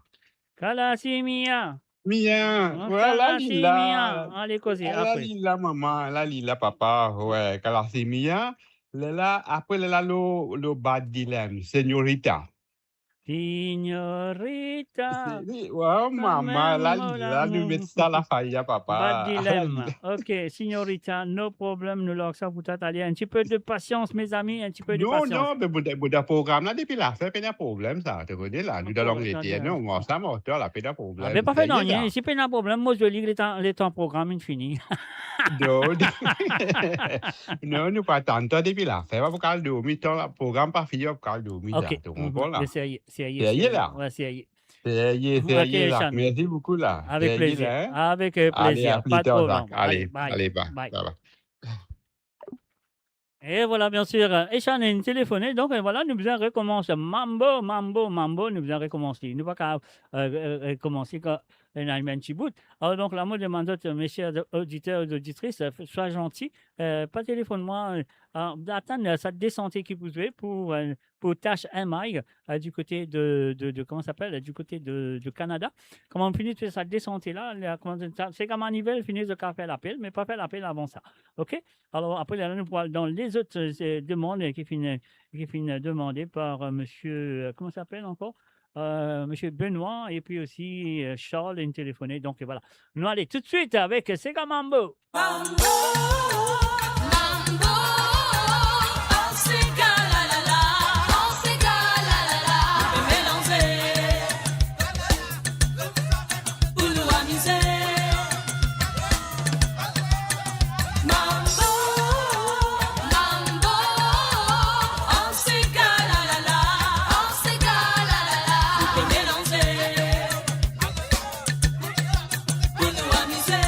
Kalasimia. Mia, ah, wala, li la. Kalasimia. Ale koze, apre. Li la, mama, la, li la, papa. Wi, Kalasimia. Lerla, apre, lerla, lor, lor Bad Dilem, Señorita. Señorita, wi, mama, la, li la, nou met sa la faya, papa. Bad Dilem. Ok, Señorita, no problem, nou larg sa pou twa. Ale, un petit peu de patience, mes amis, un petit peu de patience. Non, non, me mo dan, mo dan program la depi lafin, pena problem sa, to kone la, nou dan Langleter, non, mo sa mo la, pena problem. Ah, me pa fer nanye, isi pena problem, mo zoli, letan, letan program inn fini. Non, non. Non, nou pa tann twa depi lafin, pa pou al dormi, tan program pa fini, pa pou al dormi la, to konpran la? Serye, serye, serye la. Wi, serye. Serye, serye la. Ok, Eshan. Mersi boukou la. Avek plezir. Avek, euh, plezir. Ale, a pli tar, Zak. Pa de problem. Ale, ale, bye. Bye, bye. E vwala, bien sir, euh, Eshan inn telefone, donk, euh, vwala, nou bizin rekomans. Mambo, mambo, mambo, nou bizin rekomans li. Nou pa kapav, euh, euh, rekomans li kan, euh, ena enn ti bout. Alor, donk, la, mo demann zot, euh, mes chers auditeurs et auditrices, euh, swa zanti, euh, pa telefonn mwa, euh, atann, euh, sa de sante ki pou zwe pou, euh, pour Tash M I, euh, du côté de, de, de, comment ça s'appelle, du côté de, de Canada. Kouma fini fer sa de sante la, la, kouma sa, se kouma Manivel fini, zot kapav fer lapel, me pa fer lapel avan sa. Ok? Alor, apre, la, nou pou al dan lezot, euh, demann ki finn, ki finn demande par, euh, monsieur, euh, comment ça s'appelle encore? Euh, monsieur Benoît, epi osi, euh, Charles, inn telefone. Donk, vwala. Nou ale toutswit avek Sega Mambo. Mambo, Mambo, oh, sega la la la, oh, sega la la la. Nou pe melanze pou nou amize. Mambo, Mambo, oh, sega la la la, oh, sega la la la. Nou pe melanze pou nou amize.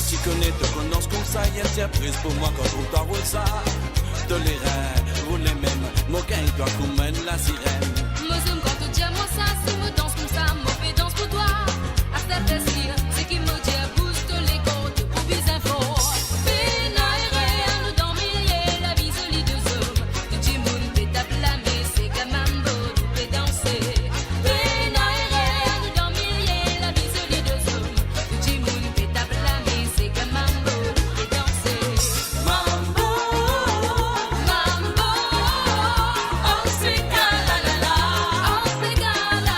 Ti kone to konn dans koumsa, enn sirpriz pou mwa kan trouv twa rod sa. To lerin roule mem, mo gagn twa kouma enn lasirenn. Mo zom kan to dir mwa sa, si mo dans koumsa, mo pe dans pou twa. Aster pes dir seki mo dir, bouz to lekor, to pou bizin for. Pena ere, anou dan milie lavi zoli de zom. Tou dimoun pe tap lame, sega mambo, nou pe danse. Pena ere, anou dan milie lavi zoli de zom. Tou dimoun pe tap lame, sega mambo, nou pe danse. Mambo, Mambo, oh, sega la la la, oh, sega la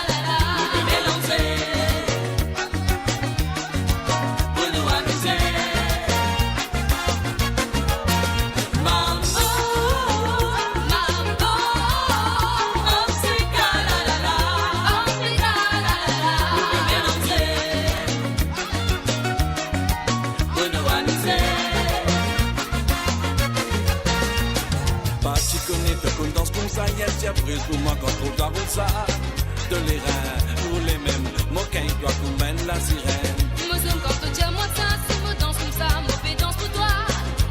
Ti apre tou mwa kan tro twa koumsa, to lerin roule mem, mo kagn twa kouma enn lasirenn. Mo zom kan to dir mwa sa, si mo dans koumsa, mo pe dans pou twa.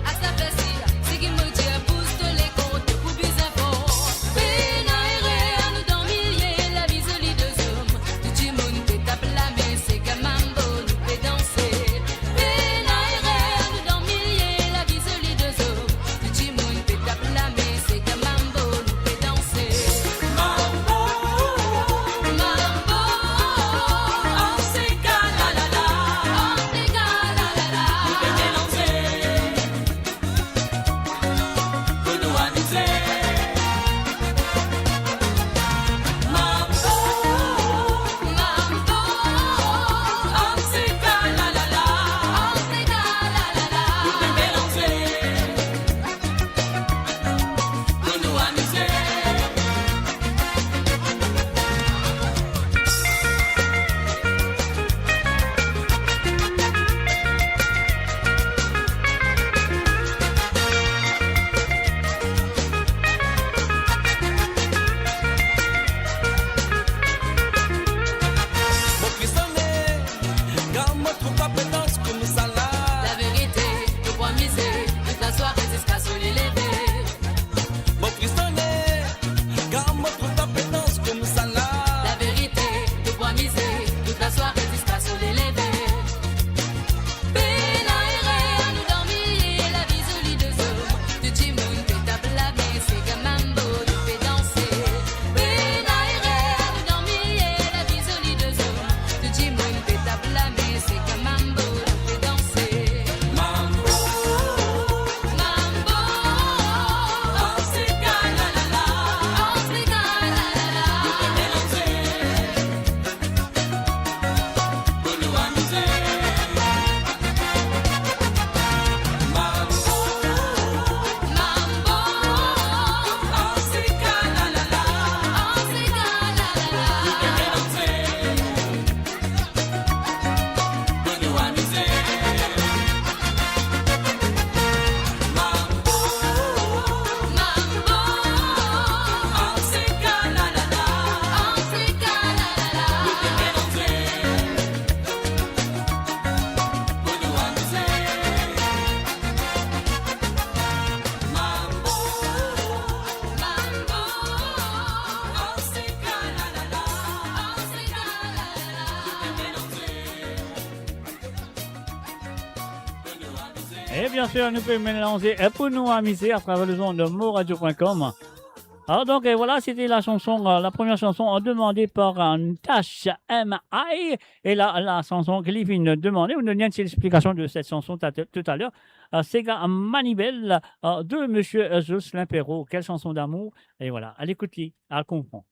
Aster fer sir, seki mo dir, bous to lekor, to pou bizin for. Pena erer, nou dan milie lavi zoli de zom. Tou dimoun pe tap lame, seka mambo nou pe danse. Pena erer, nou dan milie lavi zoli de zom. Tou dimoun pe tap lame, seka mambo nou pe danse. Mambo, mambo, oh seka la la la, oh seka la la la. Nou pe melanze pou nou amize. Mambo, mambo, oh seka la la la, oh seka la la la. Nou pe melanze pou nou amize. Mo frisone kan mo trouv twa pe dans koumsa la. Laverite, to pou amize, tout lasware ziska soli leve. Mo frisone kan mo trouv twa pe dans koumsa la. Laverite, to pou amize, tout lasware ziska soli leve. Pena erer, nou dan milie lavi zoli de zom. Tou dimoun pe tap lame, seka mambo nou pe danse. Pena erer, nou dan milie lavi zoli de zom. Tou dimoun pe tap lame, seka mambo nou pe danse. Mambo, mambo, oh seka la la la, oh seka la la la. Nou pe melanze pou nou amize. Mambo, mambo, oh seka la la la, oh seka la la la. Nou pe melanze pou nou amize. Mambo, mambo, oh seka la la la, oh seka la la la. Nou pe melanze pou nou amize. Mambo, mambo, oh seka la la la, oh seka la la la. E bien sir, nou pe melanze, e, pou nou amize atraver lezond de mo radio point com. Alors donc, euh, voilà, c'était la chanson, euh, la première chanson, euh, demandée par, euh, Natasha M I. Et la, la chanson ki li finn demande, nou donn enn ti explikasion de cette chanson ta-, tout à l'heure. Euh, sega Manivelle, euh, de monsieur, euh, Jocelyn Perrault. Quelle chanson d'amour. Et voilà, al ekout li, al konpran.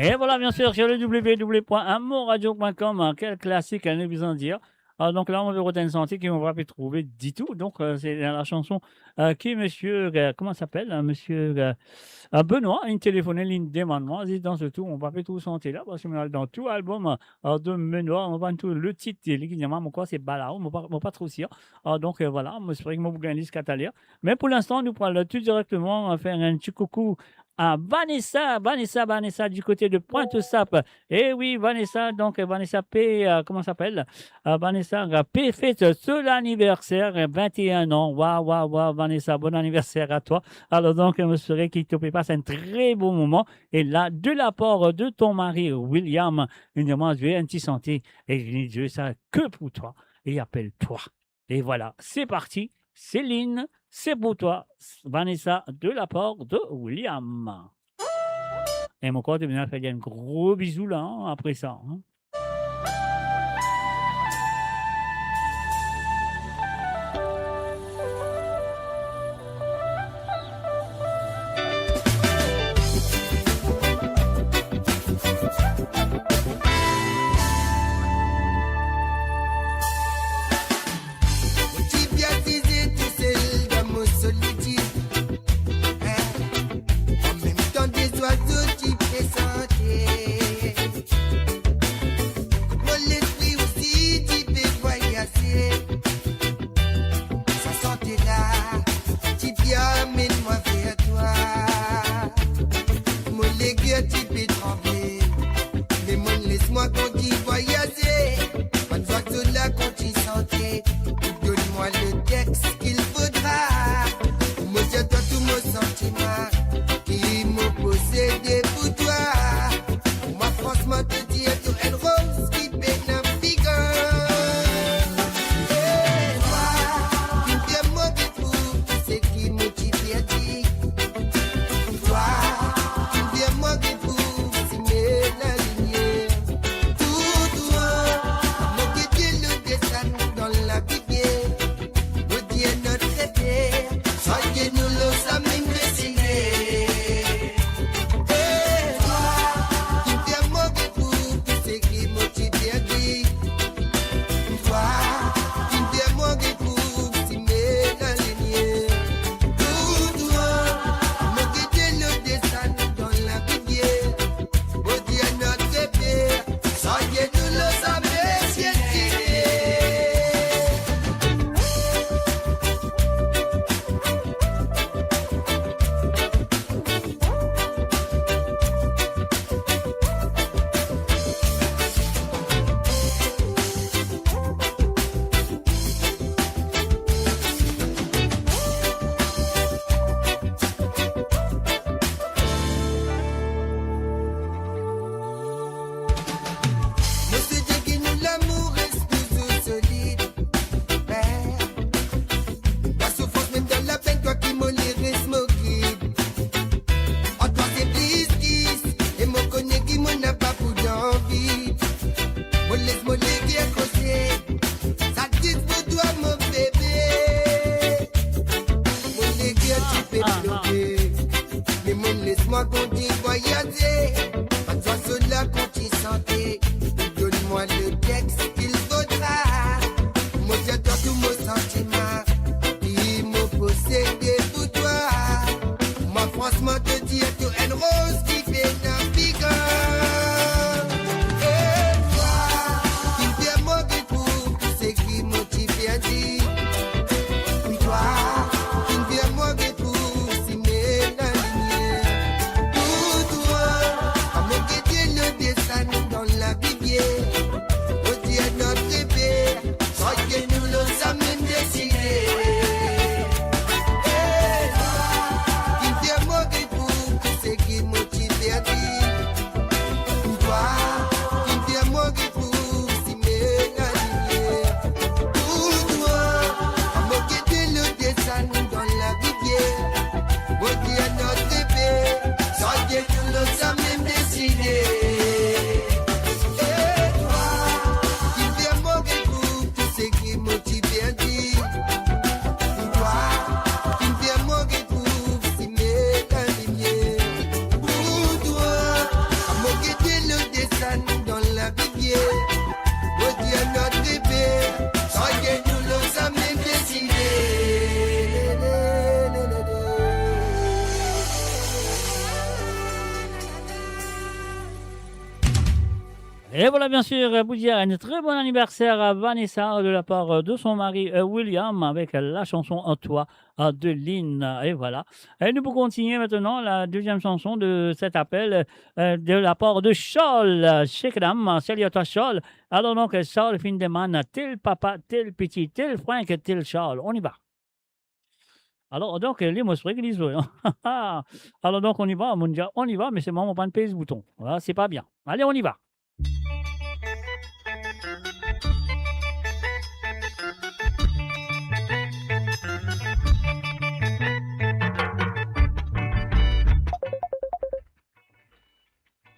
Et voilà, bien sûr, sur le w w w point amourradio point com, hein, quel classique, hein, nou bizin dir. Ah, donk la, mo pe rod enn sante ki mo pa pe trouve ditou. Donk, euh, se la chanson, euh, ki misie, euh, kouma li apel, hein, misie, euh, euh, Benoît, inn telefone, linn demann mwa, li dir dan so tour, mo pa pe trouv sante la, parski mo al dan tou album, euh, de Benoît, mo pa trouv le tit, li dir mwa, mo krwar se Balao, mo pa, mo pa tro sir. Ah, donk, euh, voilà, mo espere ki mo pou gagn li ziska taler. Me pou linstan, nou pou al tou direkteman, euh, fer enn ti koukou à Vanessa, Vanessa, Vanessa du côté de Pointe-aux-Sapes. Eh oui, Vanessa, donk, Vanessa pe, euh, kouma li apel ? Euh, Vanessa, euh, pe fet so laniverser, euh, vingt et un an. Waouh, waouh, waouh, Vanessa, bon anniversaire à toi. Alors donc, euh, mo espere ki to pe pas un très bon moment. Et là, de la part de ton mari, William, li dir mwa zwe enn ti sante. E li dir sa ke pour toi. Et appelle-toi. Et voilà, c'est parti. Céline, c'est pour toi. Vanessa, de la part de William. E mo krwar to bizin fer li enn gro bizou la, hein, apre sa, hein. Mo ti pe asize tousel dan mo solitid, eh, anmemtan de zwazo ti pe sante. Mo lespri osi ti pe vwayaze. Sa sante la ti pe amenn mwa ver twa. Mo leker ti pe tranble, me mo'nn les mwa kontign vwayaze. Bann zwazo la kontign sante, donn mwa le texte qu'il faudra. Mo dir twa tou mo santiman ki mo posede pou twa. Mwa fransman to dir to enn roz ki pena pikan. E twa, ki fer mo retrouv tou seki mo ti perdi. Twa, ki fer mo retrouv sime lalimier. Tou dwat, mo gete lo desann dan lavi bien. Mo dir Notre Père, sa ki nou lor sa mem desine. E twa, ki fer mo retrouv tou seki mo ti perdi. Twa, ki fer mo retrouv sime lalimier. Tou dwat, mo gete lo desann dan lavi bien. Mo dir Notre Père, sa ki nou lor sa mem desine. Mo swete ki nou lamour res touzour solid. Eh, dan soufrans, mem dan lapenn, twa ki mo le res mo gid. Ant twa se plis kis, e mo kone ki mo napa pou dan vid. Mo les mo leker koze, sa dis pou twa mo bebe. Mo leker ti pe bloke, me mo'nn les mwa kontign vwayaze. Bann zwazo la kontign sante, donn mwa le texte qu'il faudra. Mo dir twa tou mo santiman ki mo posede pou twa. Mwa fransman to dir to enn roz ki pena pikan. E twa, ki fer mo retrouv tou seki mo ti perdi. Twa, ki fer mo retrouv sime lalimier. Tou dwat, mo gete lo desann dan lavi bien. Mo dir Et voilà, bien sûr, pour dire un très bon anniversaire à Vanessa de la part de son mari, euh, William, avec la chanson En toi, euh, de Lynn. Et voilà. Et nous pouvons continuer maintenant la deuxième chanson de cet appel, euh, de la part de Charles. Shake it, salut à toi, Charles. Alors donc, Charles finn demann tel papa, tel piti, tel Frank, tel Charles. On y va. Alors donc, euh, les mots se réglent, hein. Alors donc, on y va, mon gars, on y va, mais c'est moi, mon panne pèse bouton. Voilà, c'est pas bien. Allez, on y va.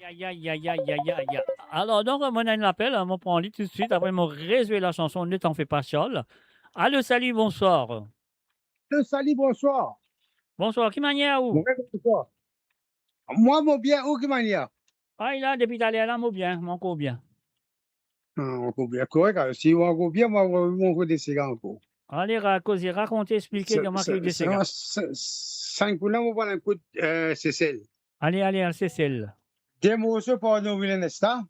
Ya, ya, ya, ya, ya, ya, ya. Alors, donc, mon a enn lapel, hein, mo pran li toutswit, apre mo rezwe la chanson, Ne t'en fais pas, Charles. Allô, salut, bonsoir. Allô, salut, bonsoir. Bonsoir, ki manier ou? Bonsoir. Mwa, mo bien, ou ki manier? Ay la, depi taler la, mo bien, mo ankor bien. Ah, ankor bien, korek, alor, si ou ankor bien, mwa, mo, mo ankor de sega ankor. Ale, ra-, koze, rakonte, explike, kouma ki ou de sega. Sa, sa, sa, sa, kouma mo pran enn kout, euh, Sesel. Ale, ale, al Sesel. De morso par Norvil Ernesta.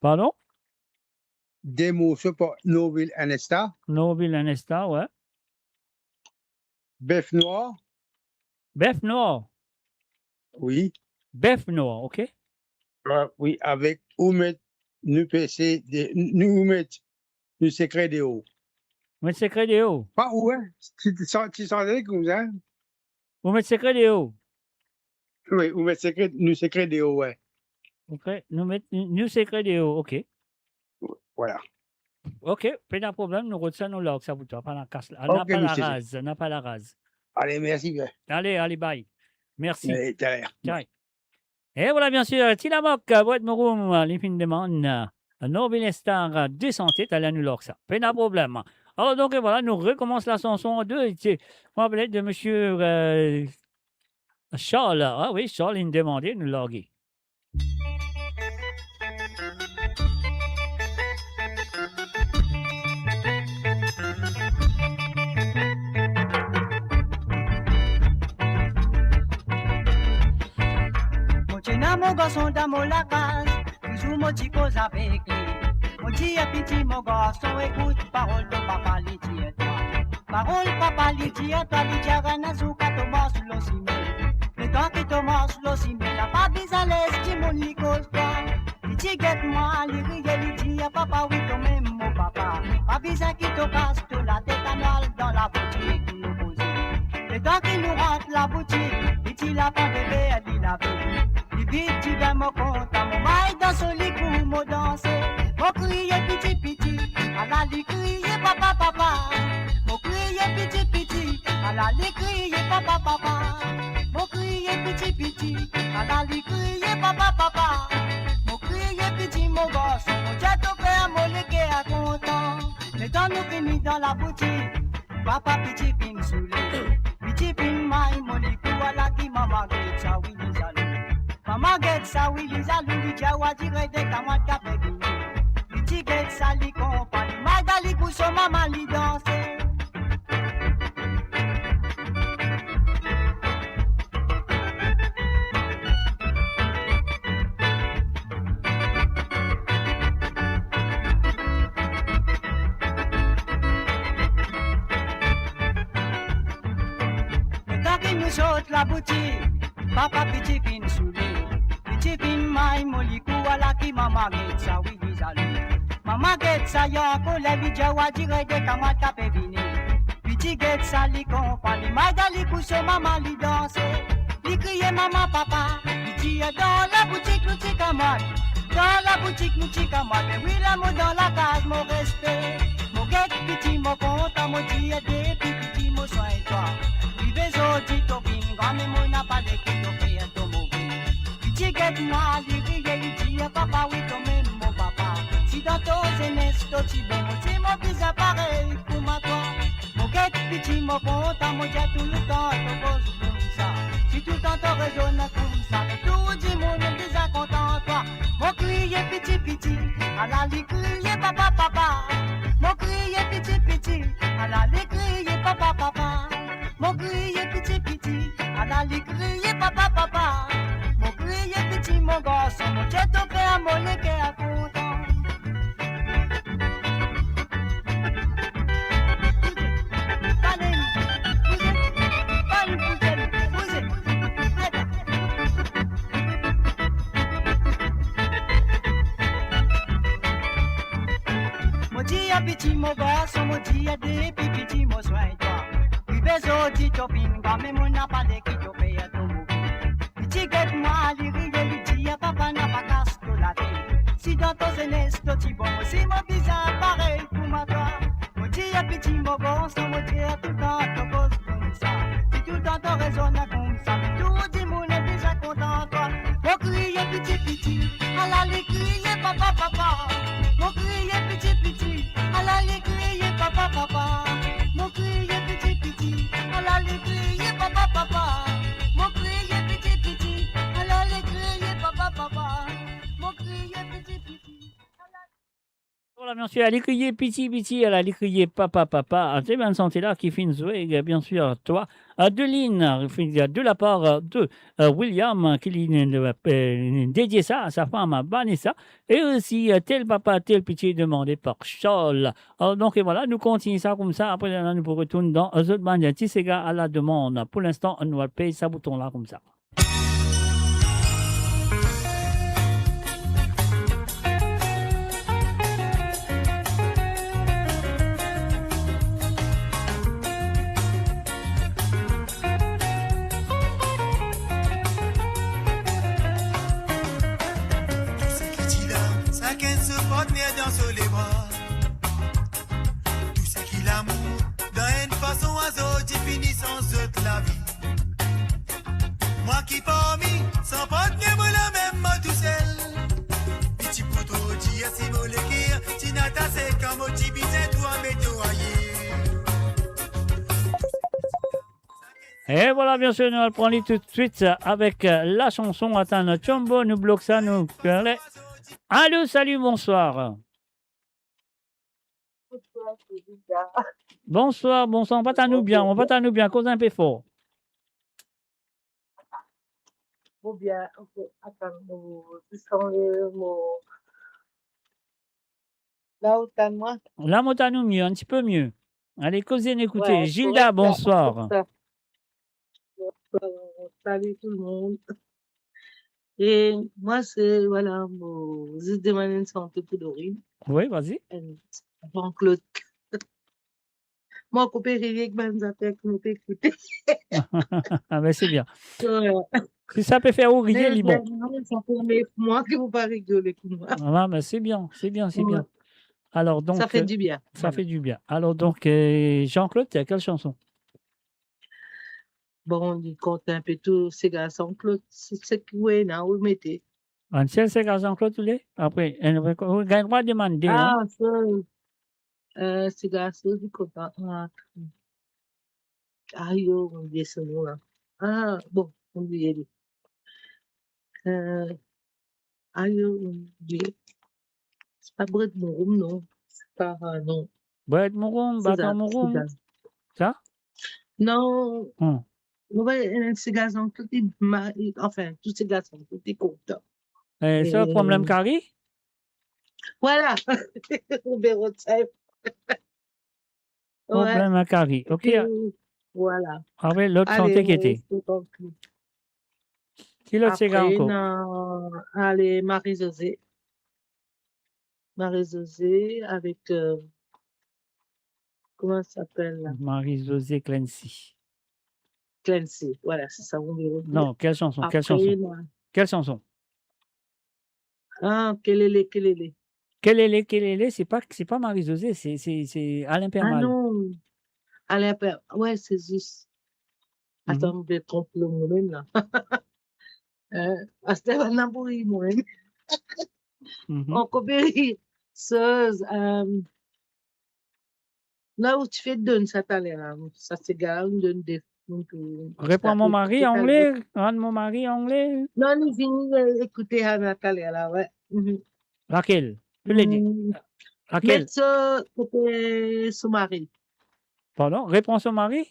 Pardon? De morso par Norvil Ernesta. Norvil Ernesta, ouais. Bef nwar. Bef nwar? Wi. Bef nwar, ok. Ah, wi, avek Ou met nou pese de, nou, Ou met nou sekre deor. Ou met sekre deor? Pa ou, hein? Ti, ti san-, ti santi koumsa, hein? Ou met sekre deor? Wi, Ou met sekre, nou sekre deor, ouais. Ok, nou met, nou, nou sekre deor, ok. Voilà. Ok, pena problem, nou rod sa, nou larg sa pou twa, pa lakas la. Ok, misie. Napa laraz, napa laraz. Ale, mersi bien. Ale, ale, bye. Mersi. Ale, taler. Bye. E voilà, bien sûr, Ti Lamok, Bwat Mouroum, li finn demann, euh, Norvil Ernesta, euh, Desantet, ale nou larg sa. Pena problem. Alors donc, voilà, nou rekomans la chanson de, de, mo apel de monsieur, euh, Charles. Ah wi, Charles, li demande, nou large. Mo ti ena mo garson dan mo lakaz, touzour mo ti koz avek li. Mo dir, piti mo garson, ekout parol to papa, li dir twa. Parol papa, li dir twa, li dir enn zour kan to mars lor sime. Letan ki to mars lor sime la, pa bizin les dimoun li koz twa. Li ti get mwa, li riye, li dir, papa, wi, to mem mo papa. Pa bizin ki to kas to latet, ann al dan laboutik, nou koze. Letan ki nou rant laboutik, li ti la pran bebe, li lave. Li vid dibin, mo kontan, mo may dan so likou, mo danse. Mo kriye piti piti, ala li kriye papa, papa. Mo kriye piti piti, ala li kriye papa, papa. Mo kriye piti piti, ala li kriye papa, papa. Mo kriye piti mo garson, mo dir to fer mo leker kontan. Letan nou fini dan laboutik, papa piti finn soule. Piti finn may mo likou, ala ki mama get sa wi li zalou. Mama get sa wi li zalou, li dir wa dire de kamwad kape vini. Li ti get sa li konpran, li may dan likou so mama li danse. Letan ki nou sot laboutik, papa piti finn soule. Piti finn may mo likou, ala ki mama get sa wi li zalou. Mama get sa li ankoler, li dir wa dire de kamwad kape vini. Piti get sa li konpran, li may dan likou so mama li danse. Li kriye mama, papa, li dir dan laboutik nou ti kamwad. Dan laboutik nou ti kamwad, me wi la mo dan lakaz, mo respe. Mo get piti mo kontan, mo dir depi piti mo swagn twa. Rive zordi to finn gran, me mo napa leker to fer to move. Li ti get mwa, li riye, li dir papa wi to mem mo papa. Si dan to zenes to ti be, mo ti mo bizin parey kouma twa. Mo get piti mo kontan, mo dir toultan to koz koumsa. Si toultan to rezonn koumsa, me tou dimoun bizin kontan twa. Mo kriye piti piti, ala li kriye papa, papa. Mo kriye piti piti, ala li kriye papa, papa. Mo kriye piti piti, ala li kriye papa, papa. Mo kriye piti mo garson, mo dir to fer mo leker kontan. Piti mo garson, mo dir depi piti mo swin twa. Rive zordi to finn gran, me mo napa le ki to fer to mouri. Piti get mwa, li kriye, li dir, papa, napa kas to latet. Si dan to zenes to ti bon, si mo bizin parey kouma twa. Mo dir piti mo garson, mo dir toultan to koz koumsa. Si toultan to rezonn koumsa, me tou dimoun bizin kontan twa. Mo kriye piti piti, ala li kriye papa papa. Mo kriye piti piti, ala li kriye papa papa. Mo kriye piti piti, ala li kriye papa papa. Mo kriye piti piti, ala li kriye papa papa. Mo kriye piti piti, ala Voilà, bien sir, li kriye piti piti, ala li kriye papa papa. Ah, se bann sante la ki finn zwe, eh, bien sir, twa. Adeline, euh, de la part, euh, de, euh, William, euh, ki li, euh, euh, dedie sa a sa fam, euh, Vanessa. E osi, euh, Tel papa, tel piti, demande par Charles. Alors, donk, e vwala, nou kontigne sa koumsa. Apre, la, nou pou retourn dan, euh, zot bann ti sega a la demann. Pou linstan, nou al pez sa bouton la koumsa. Tou seki ti la, sakenn so partner dan so lebra. Tou seki lamour, dan enn fason a zot, ti fini san zot lavi. Mwa ki parmi, san partner, mo lamem, mo tousel. Piti pou tro dir, si mo leker ti nat asek, kan mo ti bizin twa, me to ayer. E vwala, bien sir, nou al pran li toutswit avek, euh, la chanson. Atann, Chombo, nou blok sa, nou... Alo, sali, bonswar. Bonswar, bonswar, mo pa tann ou bien, mo pa tann ou bien, koz inpe for. Mo bien, ok, atann, mo, mo, la ou tann mwa? La mo tann ou mie, enn tipe mie. Ale, koze, nou ekoute. Gilda, bonswar. Bonsoir, salut tout le monde. E mwa se, vwala, mo zis demann enn sante pou Dorine. Wi, vas-y. Enn Jean-Claude. Mo koupe riye ek bann zafer ki mo pe ekoute. Ah, ben, se bien. Wi. Si sa pe fer ou riye, li bon. Sa premie fwa ki mo pa rigole koumsa. Ah, ben, se bien, se bien, se bien. Wi. Alors, donk, sa fer, euh, dibien. Sa fer dibien. Alors, donk, euh, Jean-Claude, c'est quelle chanson? Bon, li kont inpe tou sega Jean-Claude, se, seki ou ena, ou mete. Enn sel sega Jean-Claude, ou le? Apre, enn, ou gagn drwa demann de, hein? Ah, sa, euh, sega, sa, li kontan, ah, ayo, mo bliye so nom la. Ah, bon, mo bliye li. Euh, ayo, mo bliye. Se pa Bred Mouroum, non. Se pa, ah, non. Bred Mouroum, Batan Mouroum. Sa? Non. Hmm. Mo pa, euh, sega Jean-Claude, li ma-, li, anfin, tou sega Jean-Claude, li kontan. Eh, sa, euh, Problem Kari? Vwala. Ou bien rod sa. Problem Kari, ok. Epi, vwala. Apre, lot sante ki ete? Ale, mo reste trankil. Ki lot sega ankor? Apre, ena, ale, Marie-Josée. Marie-Josée avek, euh, kouma li apel la? Marie-Josée Clancy. Clancy, vwala, se sa, ou... Non, quelle chanson, quelle chanson? Apre, ena... Quelle chanson? Ah, Kelele, Kelele. Kelele, Kelele, se pa, se pa Marie-Josée, se, se, se Alain Permal. Ah non. Alain Per-, wi, se zis. Mhm. Atann, mo pe tronp nom mwa mem la. Euh, aster bann la pou rir mwa mem. Mhm. Ankor pe rir. Soz, euh, la ou ti finn donn sa taler la, sa sega la, ou donn de, donk, euh, Repran mo mari angle, rann mo mari angle. Non, nou vinn, euh, ekoute Hana taler la, wi. Mhm. Lakel? Tou le de. Hmm. Lakel? Met so kote so mari. Pardon? Repran so mari?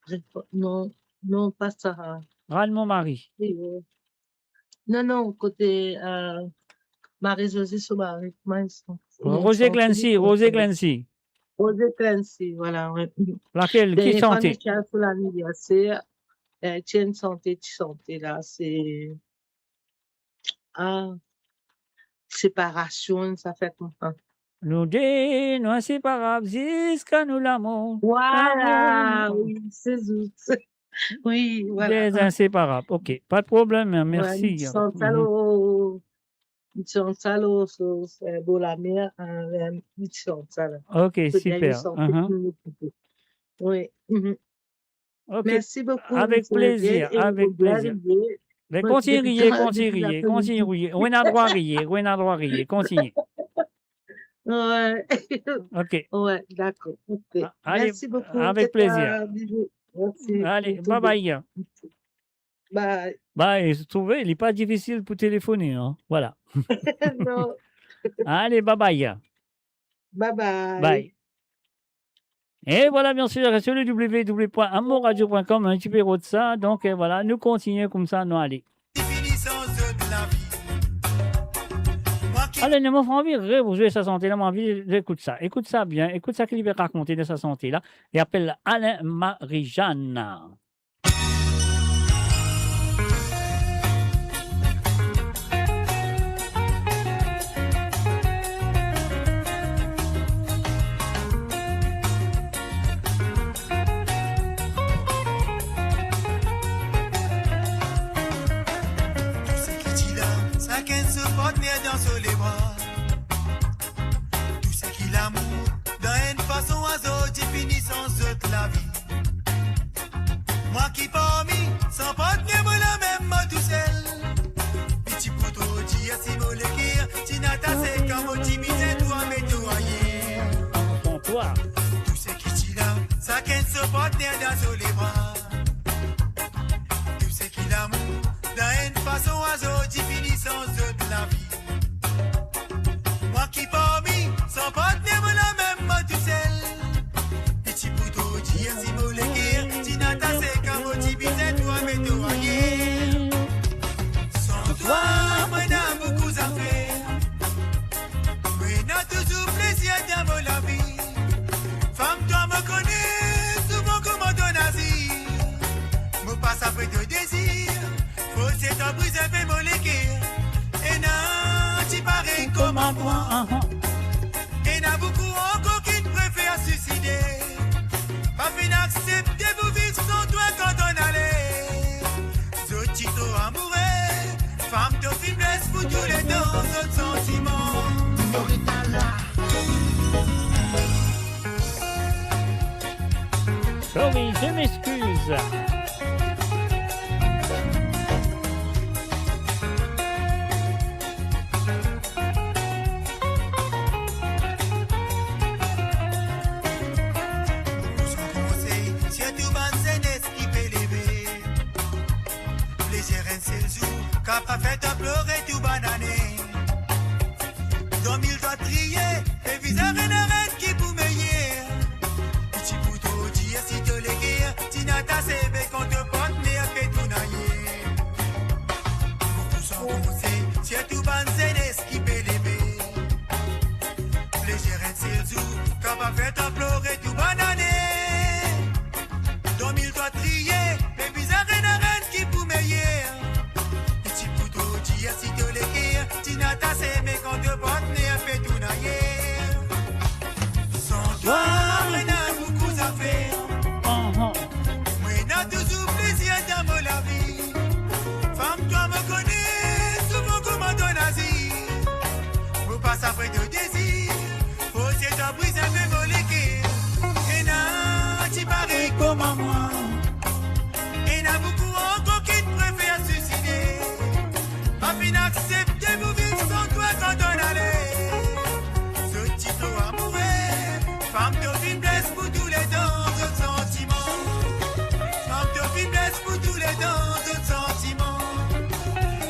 Repran, non, non, pa sa. Rann mo mari. Wi, wi. Non, non, kote, euh, Marie-Josée so mari, kouma li apel? Roger Clancy, Roger Clancy. Roger Clancy, vwala, wi. Lakel? Ki sante? Dernie fwa nou ti al pou laniverser, euh, ti enn sante, ti sante la, se, ah, separasion, sa fer koumsa. Nou de, nou inseparab ziska nou lamor. Vwala, lamor. Wi, se zis. Wi, vwala. De inseparab. Ok, pa de problem, hein, mersi. Wi, nou sant sa lor, nou sant sa lor, so, so, bor lamer, hein, nou sant sa la. Ok, so, super. Wi. Ok. Mersi boukou, avek plezir, avek plezir. Me kontign riye, kontign riye, kontign riye. Ou ena drwa riye, ou ena drwa riye, kontign. Wi. Ok. Wi, dakor. Ok. A-, ale, mersi boukou, avek plezir. Mersi. Ale, bye bye. Bye. Bye, trouve, li pa difisil pou telefone, hein. Vwala. Non. Ale, bye bye. Bye bye. Bye. E vwala, biensir, sur le w w w point amourradio point com, enn ti pe rod sa. Donk, e vwala, nou kontign koumsa, nou ale. Ale, nou, mo anvi re-, zwe sa sante la, mo anvi ekout sa. Ekout sa bien, ekout sa ki li pe rakonte dan sa sante la. Li apel Alain Marie-Jeanne. Tou seki ti la, sakenn so partner dan so lebra. Tou seki lamour, dan enn fason a zot, ti fini sanz zot lavi. Mwa ki parmi, san partner, mo lamem, mo tousel. Li ti pou tro dir si mo leker ti inn atase kan mo ti bizin twa met twa ayer. Tou seki ti la, sakenn so partner dan so lebra. Tou seki lamour, dan enn fason a zot, ti fini sanz zot lavi. Mwa ki parmi, san partner, mo lamem, mo tousel. Li ti pou tro dir si mo leker ti inn atase kan mo ti bizin twa met twa ayer. San twa, mo ena boukou zafer. Mo ena touzour plezir dan mo lavi. Fam twa, mo kone souvan kouma to nazir. Mo pas apre to dezir. Fos to briz enpe mo leker. Ena ti parey kouma mwa. Ena boukou ankor ki'nn prefer suiside. Pa finn aksepte pou viv san twa kan to'nn ale. Zot ti tro amoure. Fam, to finn bles pou touletan zot santiman. Sorry, je m'excuse. Mo pou konsey sirtou bann zenes ki pe leve. Plezir enn sel zour, kapav fer twa plore tou bann ane. Dan mil twa triye, e bizin ena enn ki pou meyer. Li ti pou tro dir si to leker ti inn atase, be kan to partner pe tourn ayer. Mo pou konsey sirtou bann zenes ki pe leve. Plezir enn sel zour, kapav fer twa plore tou bann ane. Dan mil twa triye, me bizin ena enn ki pou meyer. Li ti pou tro dir si to leker ti inn atase, me kan to partner pe tourn ayer. San twa, mo ena boukou zafer. Mo ena touzour plezir dan mo lavi. Fam twa, mo kone souvan kouma to nazir. Mo pas apre to dezir. Fos to briz enpe mo leker. Ena ti parey kouma mwa. Ena boukou ankor ki'nn prefer suiside. Pa finn aksepte pou viv san twa kan to'nn ale. Zot ti tro amoure. Fam, to finn bles pou touletan zot santiman. Fam, to finn bles pou touletan zot santiman.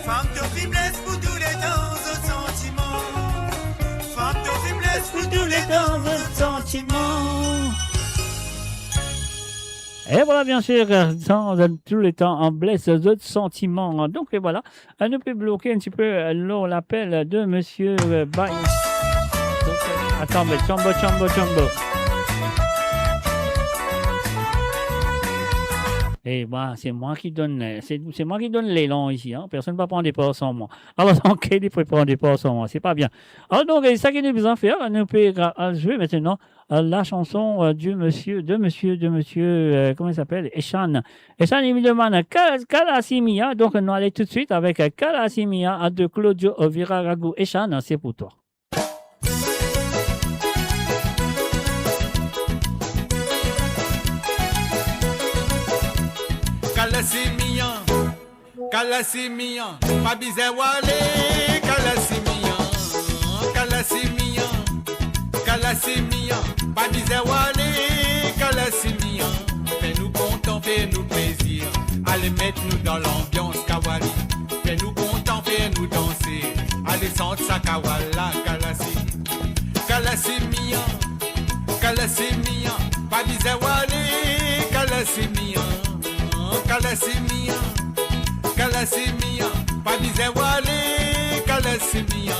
Fam, to finn bles pou touletan zot santiman. Fam, to finn bles pou touletan zot santiman. E vwala, biensir, dan touletan, an bles zot santiman. Donk, e vwala, nou pe bloke enn ti pe, euh, lor lapel de misie, euh, Bay. Donk, euh, atann, be, tchambo, tchambo, tchambo. Eh ben, c'est moi qui donne, euh, c'est, c'est moi qui donne l'élan ici, hein. Personne va prendre des parts sans moi. Alors, donc, il faut prendre des parts sans moi. C'est pas bien. Alors, donc, euh, sa ki nou bizin fer, nou pe, euh, al zwe aster, euh, la chanson, euh, du monsieur, de monsieur, de monsieur, euh, comment il s'appelle ? Eshan. Eshan, il me demande, Ka-, Kalasi Mia. Donc, nou ale toutswit avek, euh, Kalasi Mia de Claudio Ovira Ragu. Eshan, c'est pour toi. Kalasi Mia, Kalasi Mia, pa bizin wale, Kalasi Mia, Kalasi Mia, Kalasi Mia, pa bizin wale, Kalasi Mia. Fer nou kontan, fer nou plezir, ale met nou dan lanbians Kawali. Fer nou kontan, fer nou danse, ale sant sa Kawala, Kalasi. Kalasi Mia, Kalasi Mia, pa bizin wale, Kalasi Mia, Kalasi Mia, Kalasi Mia, pa bizin wale, Kalasi Mia.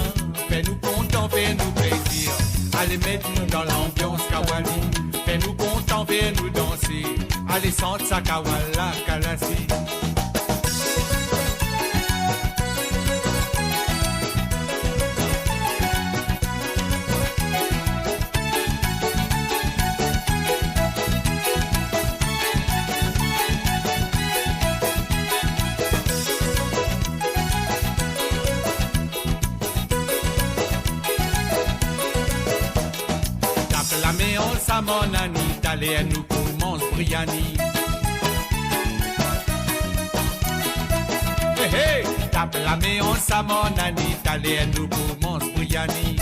Fer nou kontan, fer nou plezir, ale met nou dan lanbians Kawali. Fer nou kontan, fer nou danse, ale sant sa Kawala, Kalasi. Tap lame ansanm, mon ami, taler nou pou manz briani. Hey, hey! Tap lame ansanm, mon ami, taler nou pou manz briani.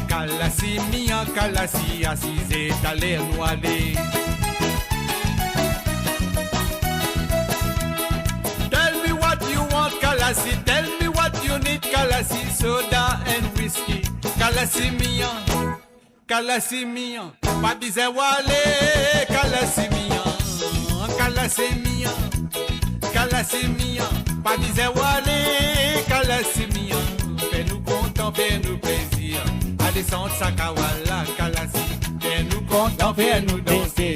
Kalasi Mia, Kalasi, asize, taler nou ale. Tell me what you want, Kalasi, tell me what you need, Kalasi, soda and whiskey. Kalasi Mia, Kalasi Mia, pa bizin wale, Kalasi Mia, Kalasi Mia, Kalasi Mia, pa bizin wale, Kalasi Mia. Fer nou kontan, fer nou plezir, ale sant sa Kawala, Kalasi. Fer nou kontan, fer nou danse,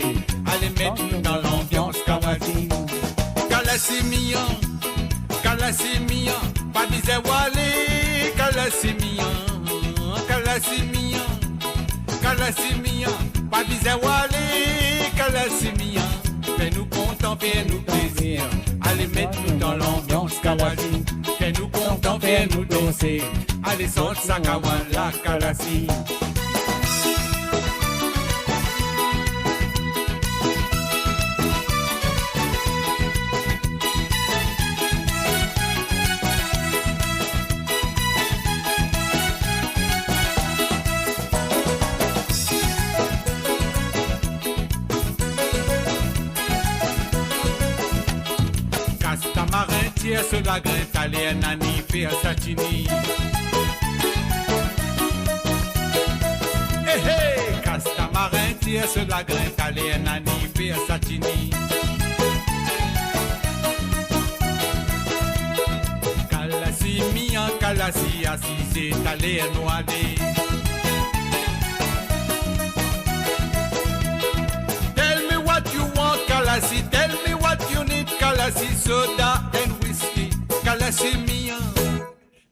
ale met nou dan lanbians Kawali. Kalasi Mia, Kalasi Mia, pa bizin wale, Kalasi Mia, Kalasi Mia, Kalasi Mia, pa bizin wale, Kalasi Mia. Fer nou kontan, fer nou plezir, ale met nou dan lanbians Kawali. Fer nou kontan, fer nou danse, ale sant sa Kawala, Kalasi. Kas tamarin, tir so lagrin, taler nani fer satini. Hey, hey! Kas tamarin, tir so lagrin, taler nani fer satini. Kalasi Mia, Kalasi, asize, taler nou ale. Tell me what you want, Kalasi, tell me what you need, Kalasi, soda and whiskey. Kalasi Mia,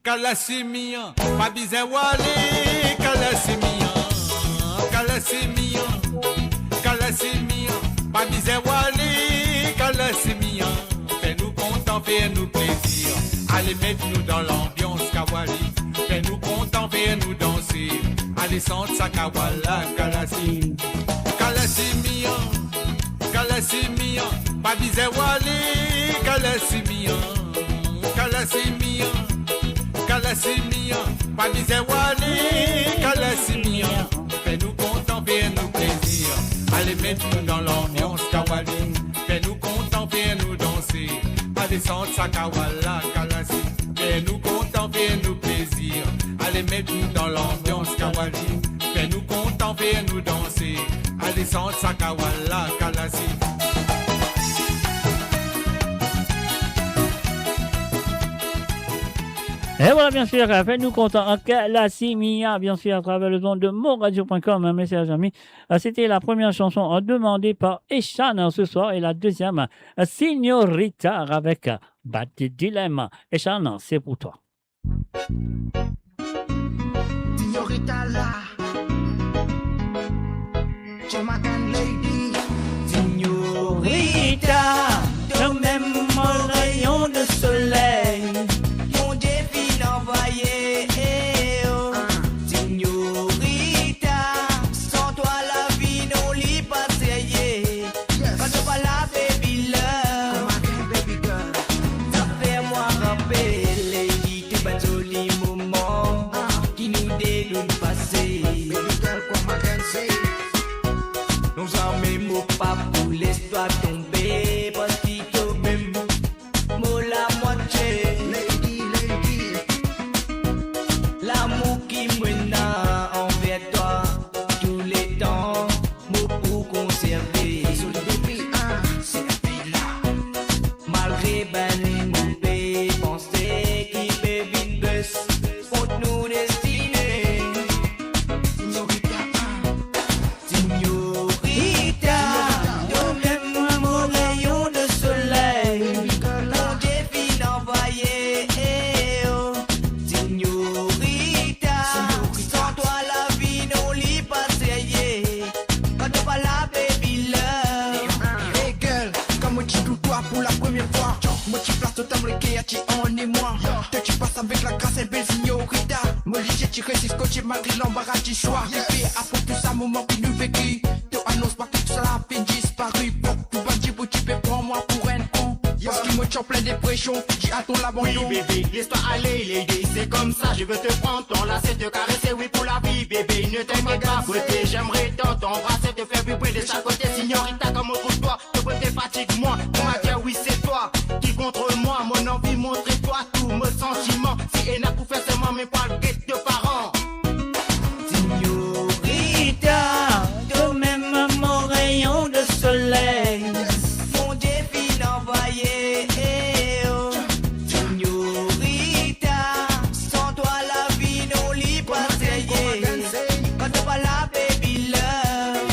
Kalasi Mia, pa bizin wale, Kalasi Mia, Kalasi Mia, Kalasi Mia, pa bizin wale, Kalasi Mia. Fer nou kontan, fer nou plezir, ale met nou dan lanbians Kawali. Fer nou kontan, fer nou danse, ale sant sa Kawala, Kalasi. Kalasi Mia, Kalasi Mia, pa bizin wale, Kalasi Mia, Kalasi Mia, Kalasi Mia, pa bizin wale, Kalasi Mia. Fer nou kontan, fer nou plezir, ale met nou dan lanbians Kawali. Fer nou kontan, fer nou danse, ale sant sa Kawala, Kalasi. Fer nou kontan, fer nou plezir, ale met nou dan lanbians Kawali. Fer nou kontan, fer nou danse, ale sant sa Kawala, Kalasi. Et voilà, bien sûr, euh, fais-nous content avec la Simia, bien sûr, à travers les ondes de monradio point com, hein, mes chers amis. Euh, c'était la première chanson, euh, demandée par Eshan, hein, ce soir, et la deuxième, euh, Signorita avec, euh, Bad Dilemma. Eshan, c'est pour toi. Signorita la. Jamaican lady. Signorita, to mem mo rayon de soley. Bondie finn anvoye, eh, oh. Signorita, san twa lavi nou li pa serye. Yes. Kan to pa la, baby love. Come again, baby girl. Sa fer mwa rapel, lady, tou bann zoli moman ki nou de nou'nn pase. Baby girl, come again, say. Non, zame mo pa pou les twa tonbe, parski to mem mo lamwatie. Lady, lady. Lamour ki mo ena anver twa, touletan mo pou konserve. Zoli baby, hein. Servi la. Malgre bann dimoun pe panse ki pe vinn bes kont nou destine. Signorita, hein. Signorita, to mem mo rayon de soley. Bondie finn anvoye, eh, oh. Signorita, san twa lavi nou li pa serye. Kan to pa la, baby love. Hey girl, kan mo ti trouv twa pou la premie fwa, mo ti plas to dan mo leker, ti an emwa. To ti pas avek lagras, bel signorita. Mo lizie ti res skote malgre lanbara di swa. Epi apre tou sa moman ki nou veki, to anons mwa ki tou sa la finn dispari. Fok tou bann dimoun ti pe pran mwa pou enn kon. Parski mo ti an plin depresion, ti atann labandon. Wi, bebe, les twa ale, lady, c'est comme ça, je veux te prendre dans la tête, te caresser, oui, pour la vie, bébé, ne t'inquiète pas, beauté, j'aimerais tant t'embrasser, te faire vibrer de chaque côté, signorita, kan mo trouv twa, to bote fatig mwa, to ma dir wi, se twa ki kont mwa, mo anvi montre twa tou mo santiman, si ena pou fer serman, me pa get to paran. Signorita, to mem mo rayon de soley. Bondie finn anvoye, eh, oh. Signorita, san twa lavi nou li pa serye. Kan to pa la, baby love.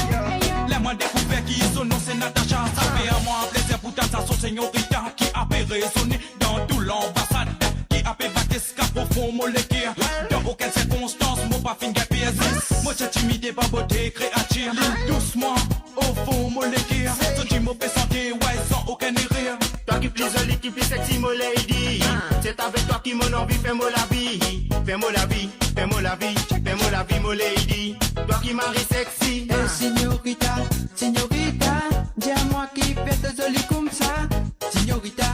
Ler mwa dekouver ki so nom se Natacha, sa fer mwa plezir pou twa, sa so signorita ki ape rezone dan tou lanbasad, ki ape bat eskap profon mo leker. Dan okenn sirkonstans mo pa finn gagn perdi. Mo ti timid e pa bote kreatir, li dous mwa o fon mo leker. Santi mo pe sante, way, san okenn erer. Twa ki pli zoli, ki pli sexy, mo lady. Se avek twa ki mo anvi fer mo lavi. Fer mo lavi, fer mo lavi, fer mo lavi, mo lady. Twa ki mari sexy. Eh, signorita, signorita, dir mwa ki fer to zoli koumsa. Signorita,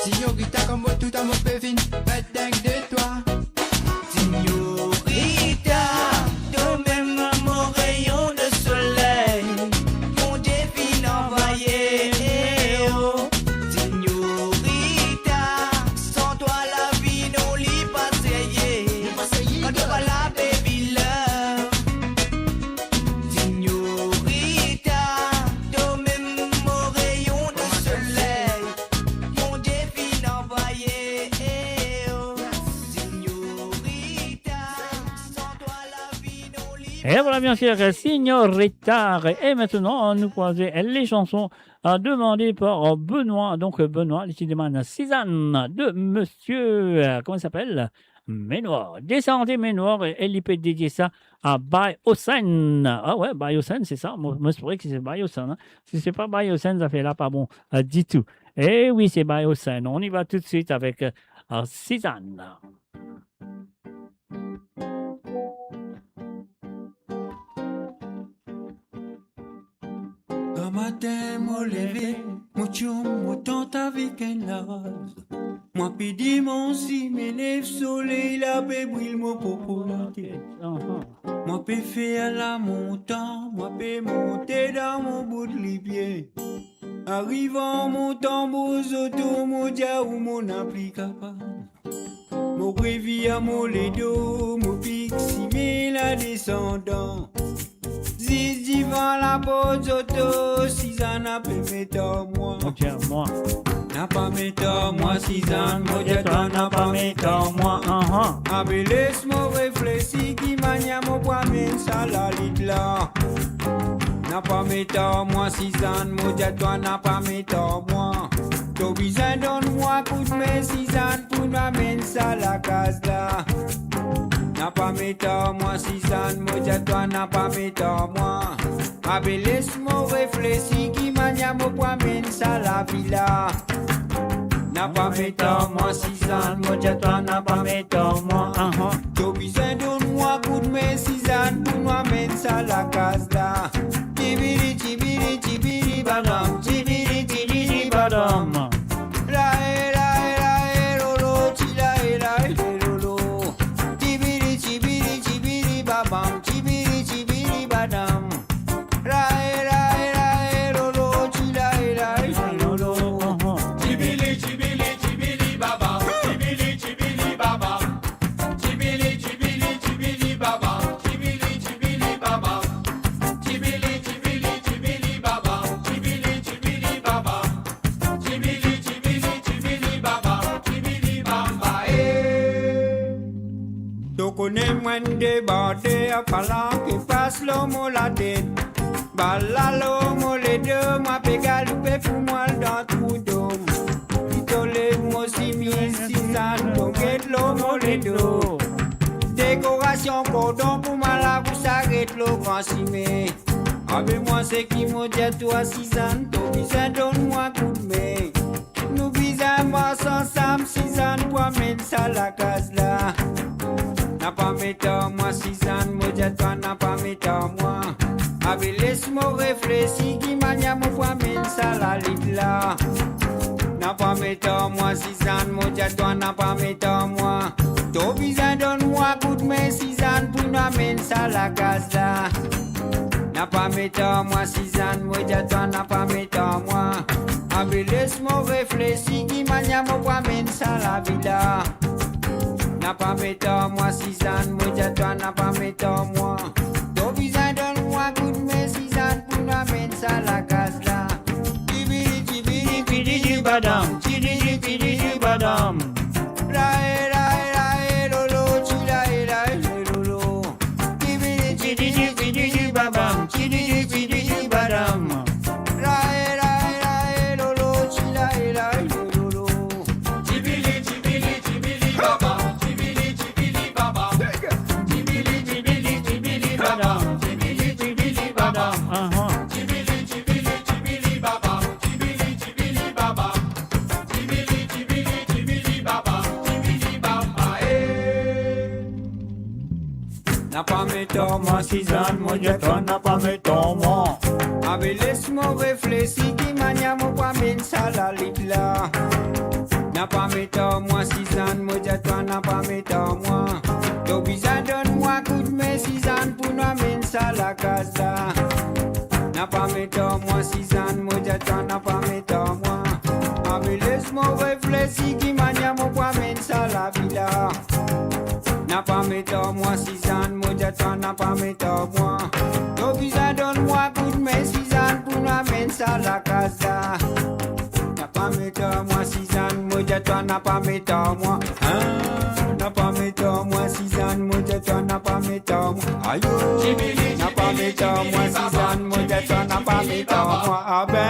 signorita, kouma tou mo pe vinn ret deng de twa. Signorita, to mem mo rayon de soley. Bondie finn anvoye, eh, oh. Signorita, san twa lavi nou li pa serye. Kan to pa la, baby love. Signorita, to mem mo rayon de soley. Bondie finn anvoye, eh, oh. Signorita, san twa lavi nou li... Et voilà, bien sûr, Signorita. Et maintenant, nous croisons les chansons, euh, demandées par, euh, Benoît. Donc, euh, Benoît, li ti demann Sizann de monsieur, euh, comment il s'appelle ? Menoir. Desann Menoir, e, e li pe dedie sa a Bayosen. Ah ouais, Bayosen, se sa. Mo, mo espere ki se Bayosen, hein. Si se pa Bayosen, zafer la pa bon, euh, ditou. Eh oui, se Bayosen. On y va tout de suite avec, euh, euh, Sizann. Gramatin mo leve, mo tyoum, mo tant avek enn laz. Mwa pe dimansi, me lev soley la pe bril mo popo latet. Mwa pe fer lamontan, mwa pe monte dan mo bout lipie. Arive an montan mo zoto, mo dir ou mo napa kapav. Mo revir mo ledo, mo fix sime la desandan. Zis divan laport zoto, Sizann pe met ar mwa. Mo dir mwa. Napa met ar mwa, Sizann, mo dir twa, napa met ar mwa. Ahan. Abe les mo reflesi ki manier mo pou amenn sa lalit la. Napa met ar mwa, Sizann, mo dir twa, napa met ar mwa. To bizin donn mwa koudme, Sizann, pou nou amenn sa lakaz la. Napa met ar mwa, Sizann, mo dir twa, napa met ar mwa. Abe les mo reflesi ki manier mo pou amenn sa lavi la. Napa met ar mwa, Sizann, mo dir twa, napa met ar mwa. Ahan. To bizin donn mwa koudme, Sizann, pou nou amenn sa lakaz la. Tibidi, tibidi, tibidi, badam. Tibidi, tibidi, badam. Lae, lae, lae, lolo, ti lae, lae, lolo. Tibidi, tibidi, tibidi, babam. Tibidi, tibidi, badam. Lae, lae, lae, lolo, ti lae, lae, lolo. Tibili, tibili, tibili, baba. Tibili, tibili, baba. Tibili, tibili, tibili, baba. Tibili, tibili, baba. Tibili, tibili, tibili, baba. Tibili, tibili, baba. Tibili, tibili, tibili, baba. Tibili, baba, eh. To kone mwa enn debardeur, pa la ke pas lor mo latet. Bal la lor mo ledo, mwa pe galoupe pou mwa al dan trou dom. Li to lev mo simiz, Sizann, to get lor mo ledo. Dekorasion kordon pou mwa la pou saret lor gran sime. Abe mwa seki mo dir twa, Sizann, to bizin donn mwa koudme. Nou bizin mars ansam, Sizann, pou amenn sa lakaz la. Napa met ar mwa, Sizann, mo dir twa, napa met ar mwa. Abe les mo reflesi ki manier mo pou amenn sa lalit la. Napa met ar mwa, Sizann, mo dir twa, napa met ar mwa. To bizin donn mwa koudme, Sizann, pou nou amenn sa lakaz la. Napa met ar mwa, Sizann, mo dir twa, napa met ar mwa. Abe les mo reflesi ki manier mo pou amenn sa lavi la. Napa met ar mwa, Sizann, mo dir twa, napa met ar mwa. To bizin donn mwa koudme, Sizann, pou nou amenn sa lakaz la. Tibidi, tibidi, tibidi, badam. Tibidi, tibidi, badam. Lae, lae, lae, lolo, ti lae, lae, lolo. Tibidi, tibidi, tibidi, babam. Tibidi, tibidi, badam. Lae, lae, lae, lolo, ti lae, lae, lolo. Tibili, tibili, tibili, baba. Tibili, tibili, baba. Tibili, tibili, tibili, baba. Tibili, tibili, baba. Aha. Tibili, tibili, tibili, baba. Tibili, tibili, baba. Tibili, tibili, tibili, baba. Tibili, baba, eh. Napa met ar mwa, Sizann, mo dir twa, napa met ar mwa. Abe les mo reflesi ki manier mo pou amenn sa lalit la. Napa met ar mwa, Sizann, mo dir twa, napa met ar mwa. To bizin donn mwa koudme, Sizann, pou nou amenn sa lakaz la. Napa met ar mwa, Sizann, mo dir twa, napa met ar mwa. Abe les mo reflesi ki manier mo pou amenn sa lavi la. Napa met ar mwa, Sizann, mo dir twa, napa met ar mwa. To bizin donn mwa koudme, Sizann, pou nou amenn sa lakaz la. Napa met ar mwa, Sizann, mo dir twa, napa met ar mwa. Hein? Napa met ar mwa, Sizann, mo dir twa, napa met ar mwa. Ayo! Napa met ar mwa, Sizann, mo dir twa, napa met ar mwa. Abe,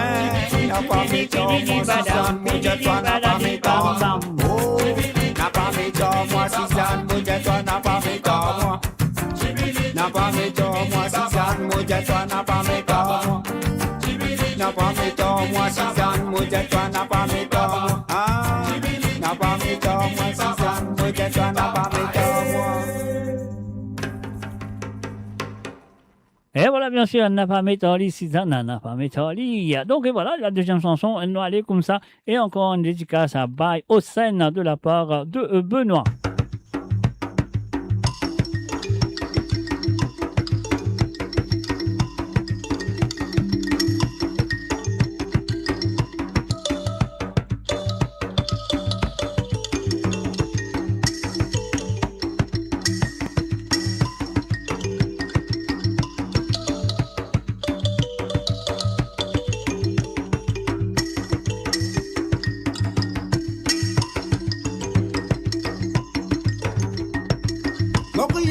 napa met ar mwa, Sizann, mo dir twa, napa met ar mwa. Oh, napa met ar mwa, Sizann, mo dir twa, napa met ar mwa. Napa met ar mwa, Sizann, mo dir twa, napa met ar mwa. Napa met ar mwa, Sizann, mo dir twa, napa met ar mwa. Ah, napa met ar mwa, Sizann, mo dir twa, napa met ar mwa. Et voilà, bien sûr, napa met ar li, Sizann, napa met ar li. Donc, et voilà, la deuxième chanson, nou ale koumsa. Et encore une dédicace à Bay Hossein de la part de, euh, Benoît.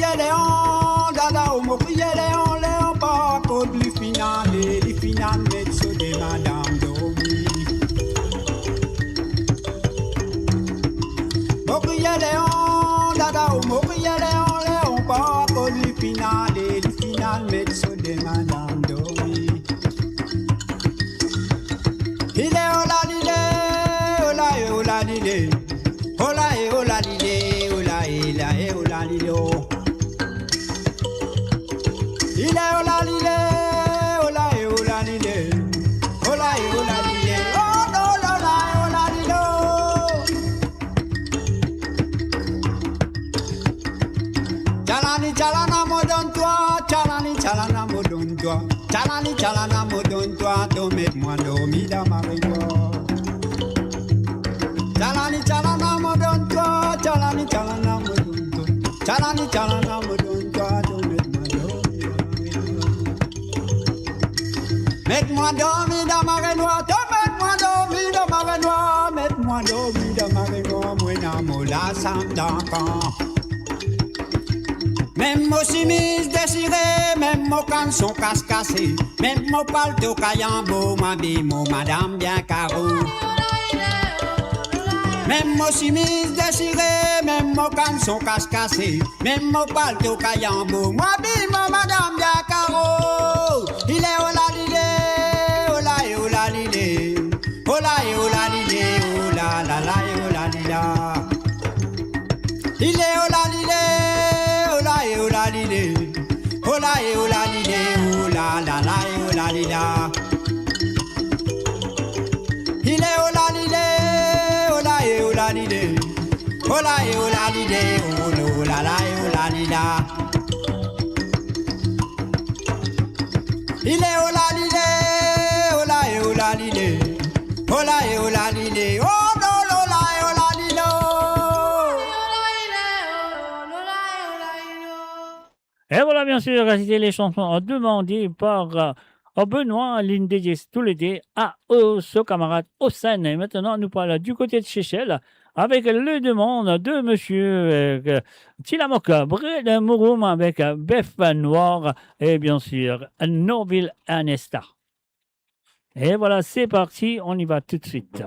Kriye Leon, dada, mo kriye Leon, Leon pa kot li finn ale, li finn al met so de madam dormi. Mo kriye Leon, dada, mo kriye Leon, Leon pa kot li finn ale, li finn al met so de madam dormi. Ile ola lile, ola e ola lile. Ola e ola lile, ola e la e ola lile o. Ile ola lile, ola e ola lile. Ola e ola lile, o, o, ola e ola lile o. Chalani, chalana, mo donn twa, chalani, chalana, mo donn twa. Chalani, chalana, mo donn twa, to met mwa dormi dan marenwar. Chalani, chalana, mo donn twa, chalani, chalana, mo donn twa. Chalani, chalana, mo donn twa, to met mwa dormi dan marenwar. Met mwa dormi dan marenwar, to met mwa dormi dan marenwar, met mwa dormi dan marenwar, mwa ena mo lasam dan kan. Mem mo simiz desire, mem mo kanson kaskase, mem mo palto kay anbo, mo abiy mo madam bien karo. Mem mo simiz desire, mem mo kanson kaskase, mem mo palto kay anbo, mo abiy mo madam bien karo. Ile ola lile, ola e ola lile. Ola e ola lile, ola la la e ola lila. Ile ola lile, ola e ola lile. Ola e ola lile, ola la la e ola lila. Ile ola lile, ola e ola lile. Ola e ola lile, ola, ola la e ola lila. Ile ola lile, ola e ola lile. Ola e ola lile, o, o, ola e ola lile. Et voilà, bien sûr, c'était les chansons demandées par, euh, Benoît, l'une dédiée tous les deux à, au, son camarade Hossein. Et maintenant, nous parlons du côté de Seychelles avec les demandes de monsieur, euh, Ti Lamok, Brel Mouroum avec, euh, Bef Noir et bien sûr, Norville Ernesta. Et voilà, c'est parti, on y va tout de suite.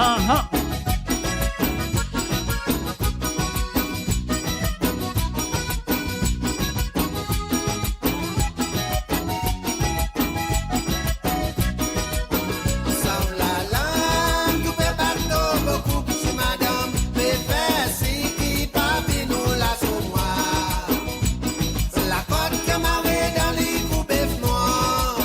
Aha. Sav lalang, tou pe bat to boukou, si madam pe fer seki pa vinn ou la so mwa. Lakord ki mare dan li kou bef nwar,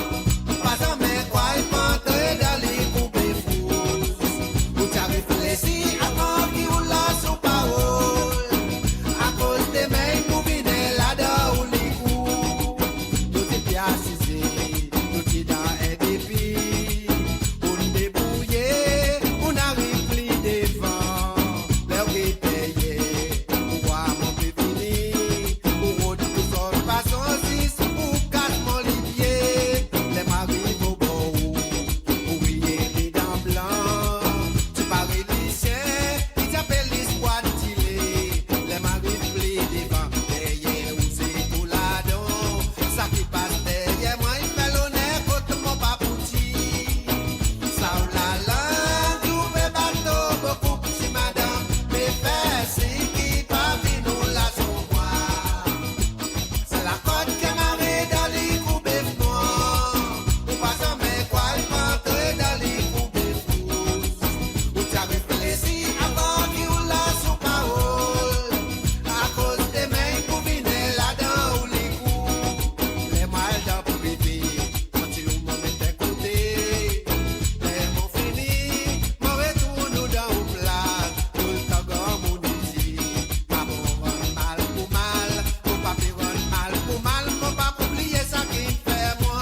pa zame krwar pa antre dan li kou bef rouz. Ou ti a reflesi avan ki ou lans ou parol, akoz demin pou vini ladan ou likou. Nou ti pe asize, nou ti dan enn defi, ou'nn debrouye, ou'nn ariv pli devan. Ler ou gete deryer, ou war mwa pe vini, ou rod tou sort fason zis pou kas mo lipie. Ler mo ariv obor ou, ou riye ridan blan, ti pare lisien, li ti apel li skwad tile. Ler mo ariv pli devan, deryer ou se tou ladon. Sa ki pas deryer mwa, li fer loner kot mo pa pou dir. Sav lalang, tou pe bat to boukou, si madam pe fer seki pa vinn ou la so mwa. Sa lakord ki mare dan li kou bef nwar, ou pa zame krwar pa antre dan li kou bef rouz. Ou ti a reflesi avan ki ou lans ou parol, akoz demin pou vini ladan ou likou. Ler mo al dan prive, mo ti ou mo met kote. Ler mo fini, mo retourn ou dan ou plas. Toultan granmoun isi, pa pou rann mal pou mal, mo pa pe rann mal pou mal, mo pa pou bliye sa ki fer mwa.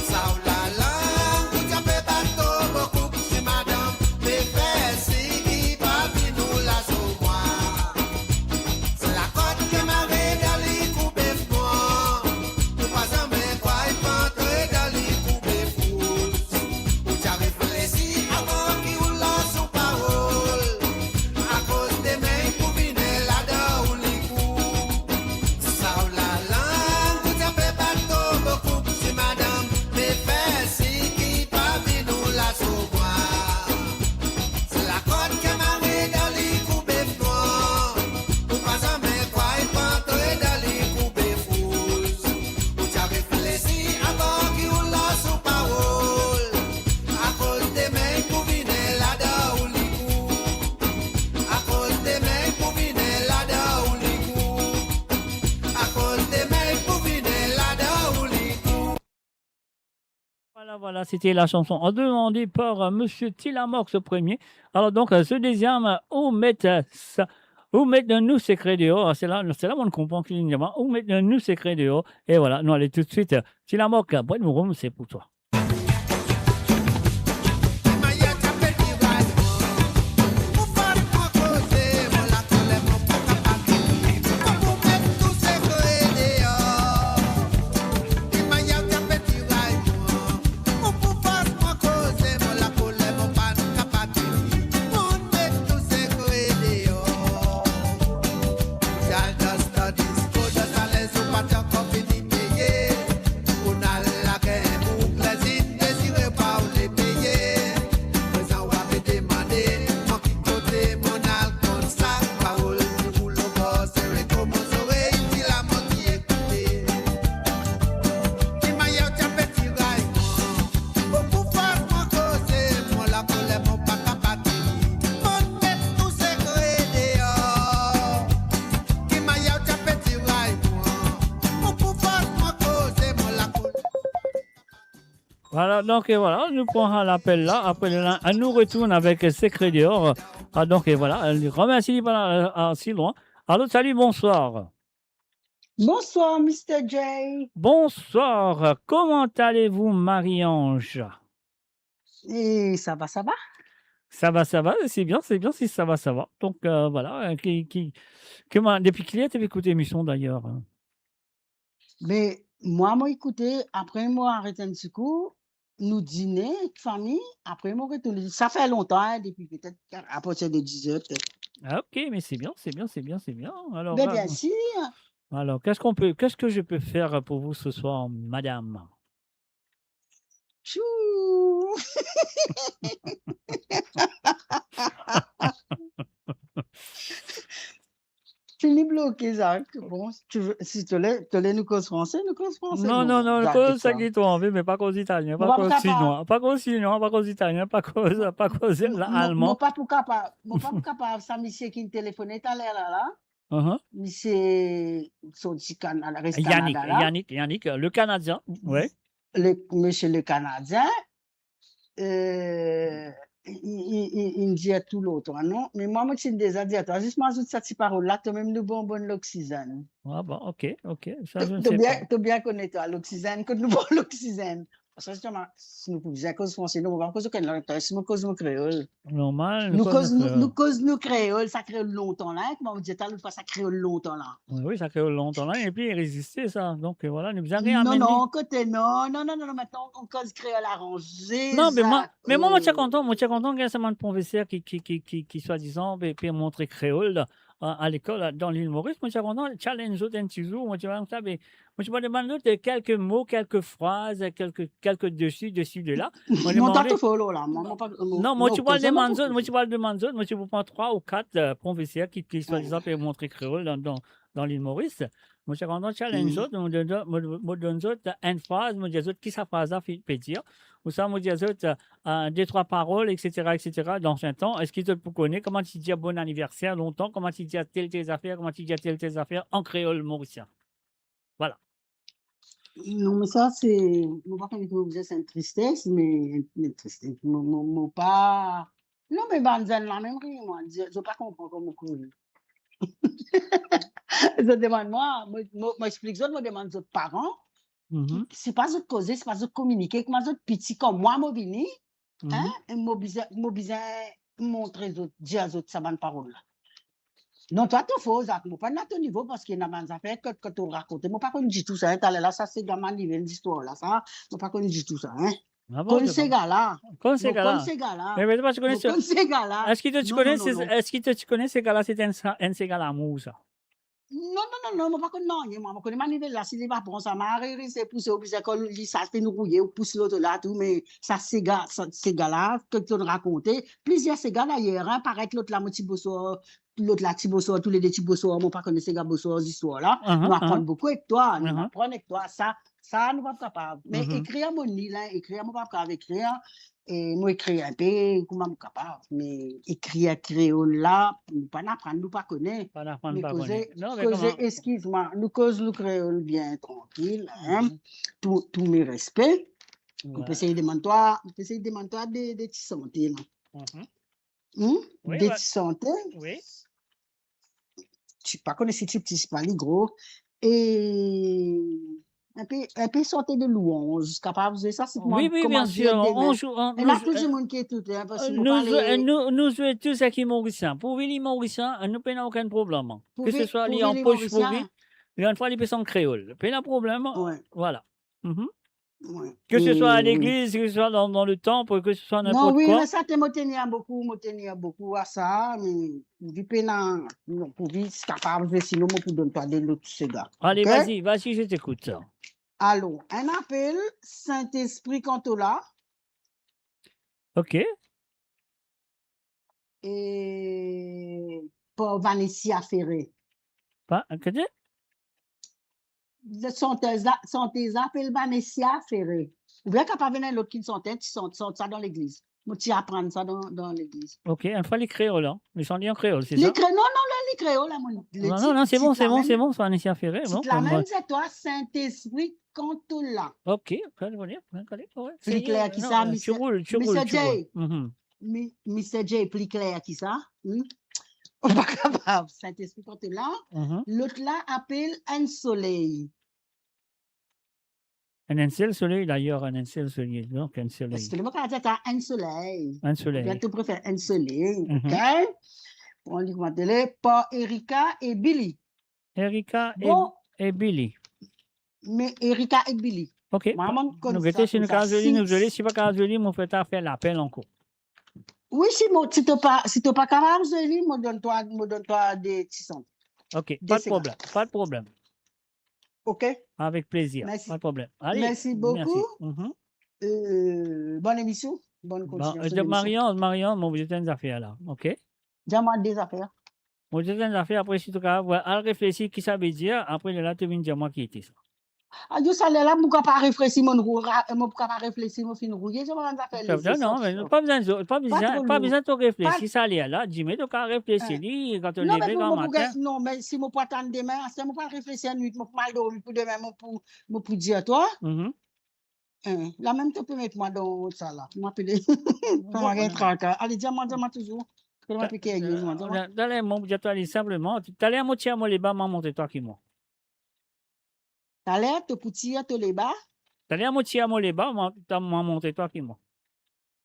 Sav lalang, ou ti a pe bat to boukou, si madam pe fer seki pa vinn ou la so mwa. Sa lakord ki mare dan li kou bef nwar, ou pa zame krwar pa antre dan li kou bef rouz. Ou ti a reflesi avan ki ou lans ou parol, akoz demin pou vini ladan ou likou. Sav lalang, ou ti a pe bat to boukou, si madam pe fer seki pa vinn ou la so mwa. Sa lakord ki mare dan li kou bef nwar, ou pa zame krwar pa antre dan li kou bef rouz. Ou ti a reflesi avan ki ou lans ou parol, akoz demin pou vini ladan ou likou. Akoz demin pou vini ladan ou likou. Akoz demin pou vini ladan ou likou. Voilà, voilà, c'était la chanson demandée par, euh, Monsieur Tilamox au premier. Alors donc, euh, ce deuxième, euh, ou met, euh, sa, ou met nou sekre deor. C'est là, c'est là on comprend qu'il y a, ou met nou sekre deor. Et voilà, nou ale tout de suite, euh, Tilamox, euh, Boîte Mouroum, c'est pour toi. Voilà, donc, euh, voilà, nou pran lapel la. Apre la, nou retourn avek Sekre Deor. Ah, donc, euh, voilà, euh, remersi li pa, euh, si lwin. Allô, salut, bonsoir. Bonsoir, Mister J. Bonsoir, comment allez-vous, Marie-Ange ? Eh, ça va, ça va. Ça va, ça va, c'est bien, c'est bien si ça va, ça va. Donc, euh, voilà, euh, ki, ki, ki, depi ki ler to pe ekout lemision d'ailleurs, hein ? Me mwa, mo ekoute, apre mo aret enn ti kou, nou dine ek fami, apre mo retourn. Sa fer lontan, hein, depi petet apartir de diz er petet. Ah, ok, mais c'est bien, c'est bien, c'est bien, c'est bien. Alors, bien, euh, bien sûr. Alors, qu'est-ce qu'on peut, qu'est-ce que je peux faire pour vous ce soir, madame ? Tchou. Ok, Zak, bon, si to le, to le nou koz franse, nou koz franse. Non, non, non, Zak, koz seki to anvi, me pa koz italien, pa koz sinwa, pa koz sinwa, pa koz italien, pa koz, pa koz alman. Mo pa pou kapav, mo pa pou kapav sa misie ki telefone taler la, la. Misie sorti Kanada, res Kanada la. Yannick, Yannick, le Canadien, wi. Le, misie le Canadien, eh, li, li, li, li dir tou lontan, non? Me mwa, mo ti deza dir twa, zis mo azout sa ti parol la, to mem nou pran bonn loksizenn. Ah bon, ok, ok. Sa, to, to bien, to bien kone twa, loksizenn, kot nou pran loksizenn. Paski zisteman, si nou pou bizin koz franse, nou, mo pa koz okenn lang, si mo koz mo kreol. Normal, nou koz nou, nou koz nou kreol, sa kreol lontan la, kouma mo dir twa lot fwa, sa kreol lontan la. Wi, wi, sa kreol lontan la, epi li reziste sa. Donk, eh, vwala, nou bizin reamenn li. Non, non, kote, non, non, non, non, non, aster nou koz kreol aranze, non, me mwa, me mwa, mo ti kontan, mo ti kontan ki ena sa bann profeser ki, ki, ki, ki, ki swadizan pe, pe montre kreol la, a, a lekol, la, dan Lil Moris, mo ti kontan challenge zot enn ti zour, mo ti koumsa, be, mo ti pou demann zot, eh, kelke mo, kelke fraz, eh, kelke, kelke desi, desi, dela. Mo demann zot, non, mo ti pou demann zot, mo ti pou demann zot, mo ti pou pran trwa ou kat, eh, profeser ki, ki swadizan pe montre kreol dan, dan, dan Lil Moris. Mo ti kontan challenge zot, mo donn zot, mo, mo donn zot enn fraz, mo dir zot ki sa fraz la pe dir. Ouswa mo dir zot, eh, eh, de trwa parol, et cetera, et cetera, dan sa tan, eski zot pou kone kouma ti dir bon aniverser lontan, kouma ti dir tel, tel zafer, kouma ti dir tel, tel zafer an kreol morisien. Vwala. Non, me sa, se, mo pa kone kouma dir sa, enn tristes, me, enn tristes, mo, mo, mo pa, non, me bann zenn la mem riye mwa, zot pa konpran kouma mo koz. Zot demann mwa, mo, mo, mo explik zot, mo demann zot paran, se pa zot koze, se pa zot kominike, kouma zot piti, kan mwa mo vini, Hein? E mo bizin, mo bizin montre zot, dir zot sa bann parol la. Non, twa to for, Zak, mo pa dan to nivo, paski ena bann zafer kot, kot to rakonte, mo pa konn ditou sa, hein, taler la, sa sega manivel zistwar la, sa, mo pa konn ditou sa, hein. Ah bon, konn sega la. Konn sega la. Me, me, to konn sega la. Eski to ti kone, eski to ti kone sega la, se enn sa, enn sega lamour, sa? Non, non, non, non, mo pa konn nanye, mwa. Mo kone manivel la, si li pa pran sa, mari, se pou se oblize kol li, sa, pe nou rouye, ou pous lot la, tou, me sa sega, sa sega la, kot to rakonte, plizier sega dayer, hein, paret lot la, mo ti boswar, lot la ti boswar, toulede ti boswar, mo pa kone sega boswar, zistwar la. Nou aprann boukou ek twa, nou aprann ek twa, sa, sa, nou pa kapav. Me ekrir, mo nil, hein, ekrir, mo pa kapav ekrir, e mo ekrir inpe kouma mo kapav, me ekrir kreol la, nou pa'nn aprann, nou pa kone. Pa'nn aprann, nou pa kone. Non, me koze, koman? Eskiz mwa, nou koz nou kreol bien trankil, hein. Tou, tou me respe. Mo pe esey demann twa, mo pe esey demann twa de, de ti sante la. Hmm? De ti sante. Wi. Ti pa kone si ti piti, si pa li gro. E inpe, inpe sante de louanz, kapav zwe sa, si... Wi, wi, bien sir. Ena tou dimoun ki ekoute, hein, paski nou zwe tou seki morisien. Pou vini morisien, nou pena okenn problem. Ke se swa li an pos pou viv, enn fwa li pe santi kreol. Pena problem. Vwala. Ke se swa a legliz, ke se swa dan, dan le tanp, ke se swa ninport kwa. Non, wi, me sa te mo tenir boukou, mo tenir boukou a sa, me pou vi pena, non, pou vi kapav, sinon mo pou donn twa de lot sega. Ale, vas-y, vas-y, je t'écoute. Alor, enn apel Sintespri Kantola. Ok. E par Vanessa Ferre. Pa, kote? Santez la, santez la apel Vanessa Ferre. Oubien kapav ena lot ki sante, ti sant, sant sa dan legliz. Mo ti aprann sa dan, dan legliz. Ok, enn fwa li kreol, hein? Li sant li an kreol, se sa? Li kre-, non, non, non, li kreol, la, mo... Non, non, non, se bon, se bon, se bon, Vanessa Ferre, bon, tit la mem, se twa, Sintespri Kantola. Ok, ok, ok, ok, wi. Pli kler ki sa, non, Mister, ti roul, ti roul, Mister J. Mhm. Mi-, Mister J pli kler ki sa, hmm? Ou pa kapav, Sintespri Kantola. Mhm. Lot la apel Enn Soley. Enn, enn sel soley, dayer, enn, enn sel soley, donk Enn Soley. Paski mo kapav dir twa Enn Soley. Enn Soley. Oubien to prefer Enn Soley, mhm, ok? Bon, li kouma tele, par Erika e Billy. Erika e, bon, e Billy. Me Erika ek Billy. Ok. Mwa, mo konn sa, nou gete si nou kapav zwe li, nou zwe li, si pa kapav zwe li, mo fer twa fer lapel ankor. Wi, si mo, si to pa, si to pa kapav zwe li, mo donn twa, mo donn twa de ti sant. Ok, pa de problem, pa de problem. Ok. Avek plezir, pa de problem. Ale, mersi bokou. Mhm. Euh, bonn emision, bonn kontinuasion de lemision. Marianne, Marianne, mo bizin dir enn zafer la, ok? Dir mwa de zafer. Mo dir twa enn zafer, apre si to kapav, al reflesi ki sa ve dir, apre lerla to vinn dir mwa ki ete sa. Ah, yo sa lerla, mo kapav reflesi, mo rou-, ra-, mo kapav reflesi, mo finn rouye, sa bann zafer lezot. Non, me pa bizin, pa bizin, pa bizin to reflesi, sa lerla, dime to kapav reflesi li, kan to leve gramatin. Non, me pou, mo pou gagn, non, me si mo pou atann demin, aster mo pou al reflesi annwit, mo pou mal dormi pou demin, mo pou, mo pou dir twa. Mhm. Eh, la mem to pe met mwa dan sa la. Mo apele. Bon, mwa gagn traka. Ale, dir mwa, dir mwa touzour. Ke mwa pe kerye, dir mwa, dir mwa. Taler, mo pou dir twa li sinpleman. Taler, mo tir mo leba, mwa montre twa ki mwa. Taler, to pou tir to leba. Taler, mo tir mo leba, mwa, ta, mwa montre twa ki mwa.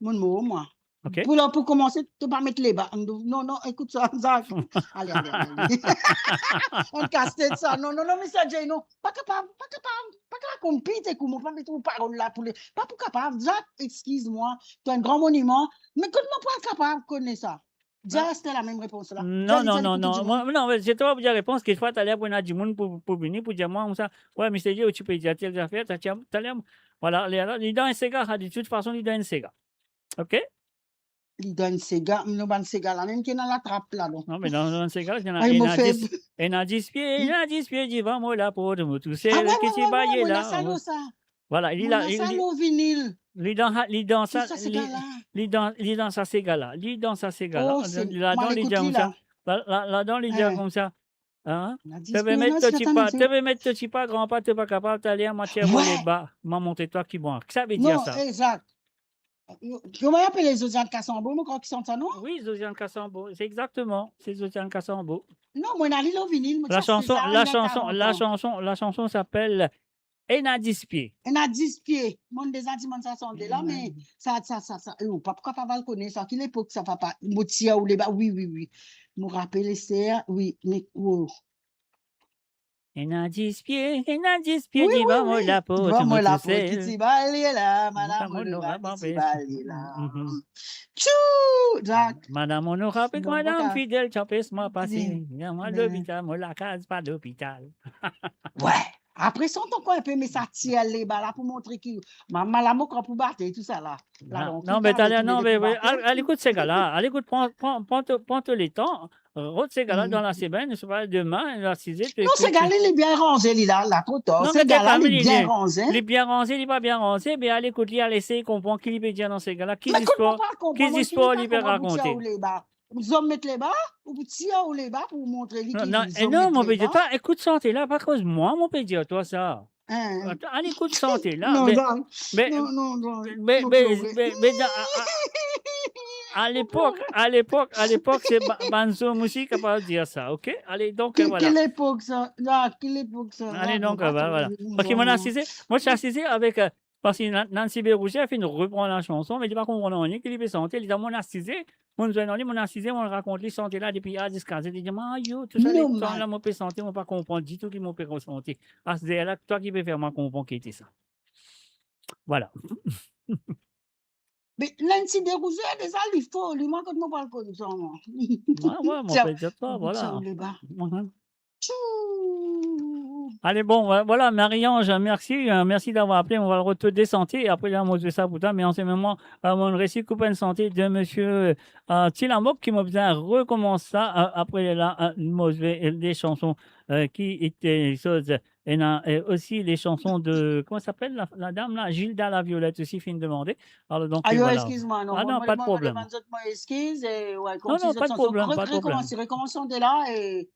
Mo'nn mor, mwa. Ok. Pou la, pou koumanse, to pa met leba. Non, non, ekout sa, Zak. Ale, ale, ale, ale. Enn kas tet sa. Non, non, non, Mister J, non. Pa kapav, pa kapav, pa kapav konpit ek ou, mo pa met ou parol la pou le, pa pou kapav. Zak, exkiz mwa, to enn gran moniman, me kot mo pou al kapav kone sa? Dir aster lamem repons la. Non, non, non, non. Mwa, non, me se twa pou dir repons, kikfwa taler pou ena dimoun pou, pou vini, pou dir mwa koumsa, "Wey, Mister J, ou ti pe dir tel zafer, ta ti, taler." Vwala, li, li dan enn sega, sa, de tout fason, li dan enn sega. Ok? Li dan enn sega, nou bann sega la, mem ki ena latrap la, non. Non, me dan, dan sega la, ena, ena dis, ena dis pie, ena dis pie divan mo laport, mo tousel ki ti baye la. Vwala, li la, li, li dan sa, li dan sa, li, li dan, li dan sa sega la, li dan sa sega la. Oh, li, ladan li dir koumsa, la, la, ladan li dir koumsa, hein? To pe met to tipa, to pe met to tipa, granpa, to pa kapav, taler mwa tir mo leba, mwa montre twa ki mwa. Ki sa ve dir sa? Non, exact. Kouma i apel, Zosiane Casambeau, mo krwar ki sant sa, non? Wi, Zosiane Casambeau, se exakteman, se Zosiane Casambeau. Non, mo ena li lor vinil, mo ti aste la, la chanson, la chanson, la chanson s'appelle Ena dis pie. Ena dis pie. Mo deza dimann sa sante la, me sa, sa, sa, sa, eh, ou pa pou kapav al kone sa. Ki lepok sa, papa? Mo tir ou leba, wi, wi, wi. Mo rapel, Esther, wi, me, oh. Ena dis pie, ena dis pie divan mo laport, divan mo laport, ki ti baye la, madam onorab, ki ti baye la. Tchou! Zak. Madam onorab ek madam fidel, ti anpes mwa pase. Mwa lopital, mo lakaz pa lopital. Wey. Apre sant ankor enpe, me sa tir leba la pou montre ki, mama la, mo krwar pou bate tou sa la. Non, me taler, non, me, al, al ekout sega la, al ekout, pran, pran, pran to, pran to letan, rod sega la dan lasemenn, se pa demin, asize, to ekout. Non, sega la, li bien ranze, li la, la, tro tar. Non, me sega la, li bien ranze. Li bien ranze, li pa bien ranze, me al ekout li, al esey konpran ki li pe dir dan sega la, ki zispar, ki zispar li pe rakonte. Zom met leba, ou pou tir ou leba pou montre li ki zom met leba. Non, non, mo pe dir twa, ekout sante la, pa koz mwa, mo pe dir twa sa. Atann, al ekout sante la, me, me, me, me, me, a, a, a lepok, a lepok, a lepok, se ba-, bann zom osi kapav dir sa, ok? Ale, donk, vwala. Ki lepok sa? Ki lepok sa? Ale, donk, vwala. Parski mo asize, mo ti asize avek, euh, Parski Na-, Nancy Bérougier finn repran lasanson, me li pa konpran nanye ki li pe sante. Li dir, mo asize, mo zwenn li, mo asize, mo rakont li sante la depi A ziska Z. Li dir, "Mario, tou sa letan la mo pe sante, mo pa konpran ditou ki mo pe sante." Aster la, twa ki pe fer mwa konpran ki ete sa. Vwala. Me Nancy Bérougier deza li for, li, mwa kot mo pral konn sa, mwa. Mwa, mwa, mo pe dir twa, vwala. Tchou. Ale, bon, euh, vwala, Marie-Ange, mersi, euh, mersi d'avoir appelé. Mo va retourn de sante, apre la, mo zwe sa pou twa, me an se moman, euh, mo resi koup enn sante de misie, euh, Tilamok, ki mo bizin rekomans sa, euh, apre la, euh, mo zwe, euh, de sanson, euh, ki ete, euh, soz, euh, ena, euh, osi le sanson de, kouma i apel la, la dam la, Gilda Laviolette osi finn demande. Alor, donk, vwala. Ayo, eskiz mwa, non, non, pa de problem. Mo demann zot mo eskiz, e, wey, non, non, pa de problem, pa de problem. Rekomans, rekomans sante la, e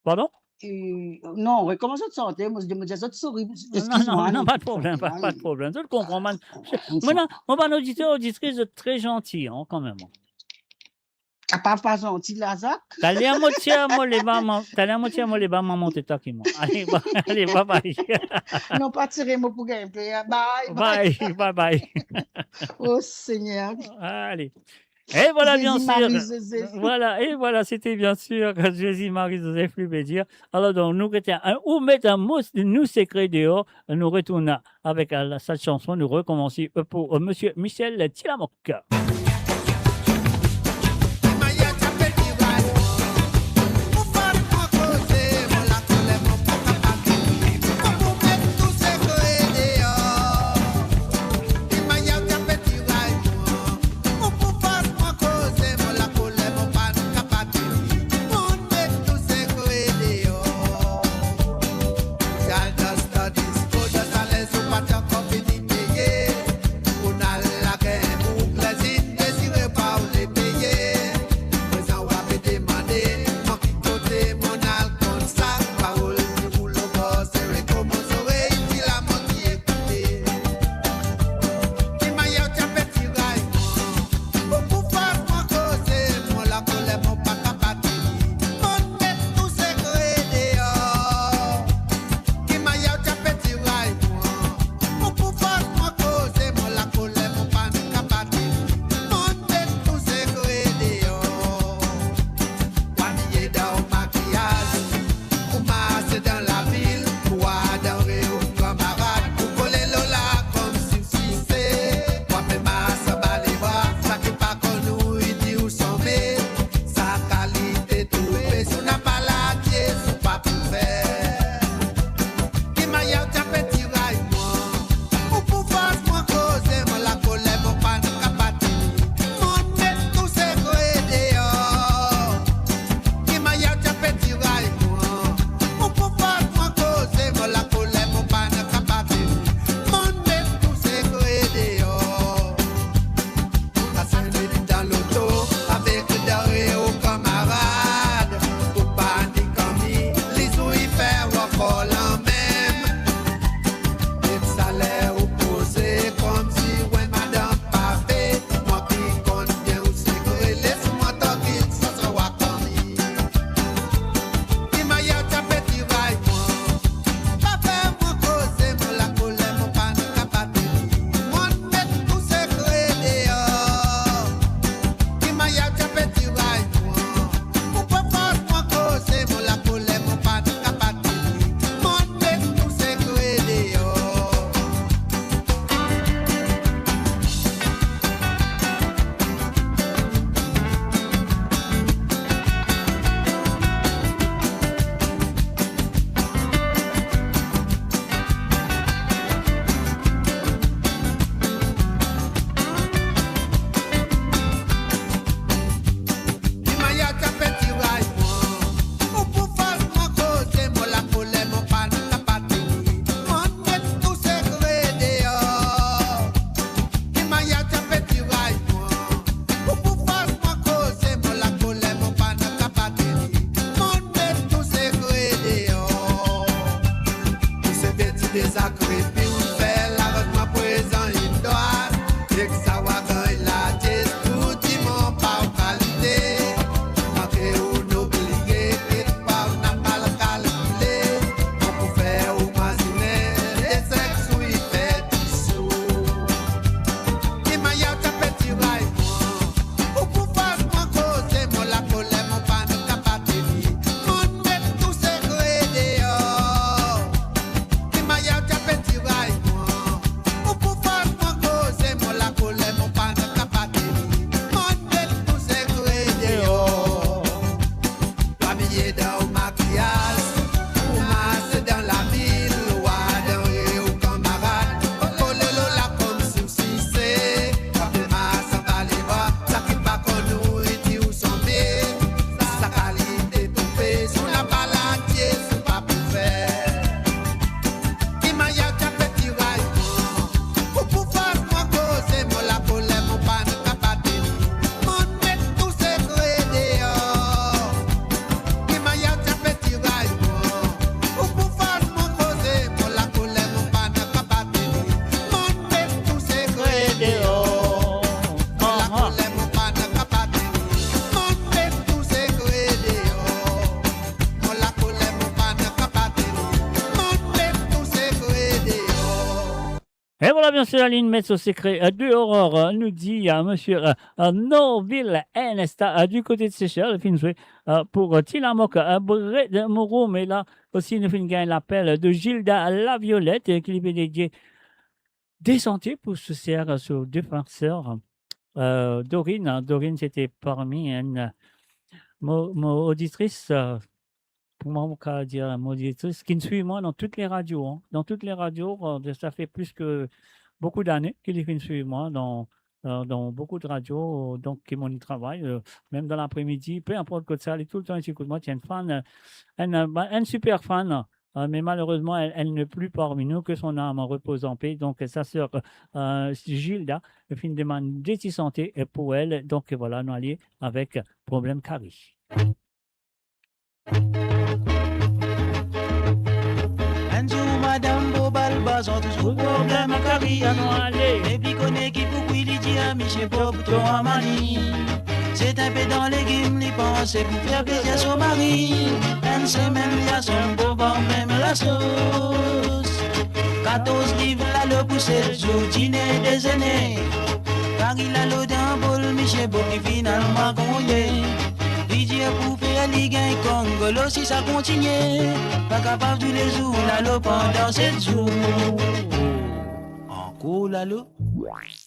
Pardon? E, non, rekomans zot sante, mo, mo dir zot sori, eskiz mwa, non, non, pa de problem, pa, pa de problem. Zot konpran, man. Mo, non, mo bann oditer, oditris, zot tre zanti, hein, kanmem. Apa pa zanti la, Zak? Taler mo tir mo leba, mwa, taler mo tir mo leba, mwa montre twa ki mwa. Ale, ba-, ale, bye bye. Non, pa tire mo pou gagn pe, hein. Bye, bye. Bye, bye, bye. Oh, Seigneur. Ale. Et voilà, bien sûr. Jésus, Marie, José. Voilà, et voilà, c'était bien sûr Jésus, Marie, Joseph, li pe dir. Alor, donk, nou rete, hein, ou met enn mo, nou sekre deor, nou retourn avek, euh, la, cette chanson, nou rekomans, euh, pou, euh, misie Michel Tilamok. Bien sûr, la ligne met son secret, euh, de Aurore, euh, nous dit, euh, monsieur, euh, euh, Norville Ernesta, euh, du côté de Seychelles, finn zwe, euh, pour, euh, Tilamok, euh, Brett Mouroum, e la osi nou finn gagn lapel de Gilda Laviolette, euh, ki li pe dedie de santé pour se ser, euh, so defin ser, euh, Dorine, hein. Dorine, c'était parmi une, euh, mo, mo auditrice, euh, kouma mo kapav dir, mo auditrice, ki swiv mwa dan tout le radio, hein. Dan tout le radio, euh, ça fait plus que beaucoup d'années ki li finn swiv mwa dan, euh, dan boukou de radio, euh, donk ki mo travay, euh, mem dan lapre-midi, pe inport kot sa, li toultan li ekout mwa, ti enn fan, euh, enn, euh, enn super fan, euh, mais malheureusement, elle, elle n'est plus parmi nous, que son âme repose en paix. Donc, sa ser, euh, Gilda, finn demann de ti santé, euh, pour elle. Donc, voilà, nou ale avek Problem Kari. Enn zour madam Bob al bazar, touzour problem kari. Anon ale. Nepli kone ki pou kwi, li dir misie Bob, to amani. Zet inpe dan legim, li panse pou fer plezir so mari. Enn semenn li asanm Bob an mem lasos. Katorz liv lalo pou set zour, dine, dezene. Kari lalo dan bol, misie Bob li finalman konye. Li dir pou fer li gagn kongolo si sa kontinie. Pa kapav toulezour lalo pandan set zour. Ankor lalo?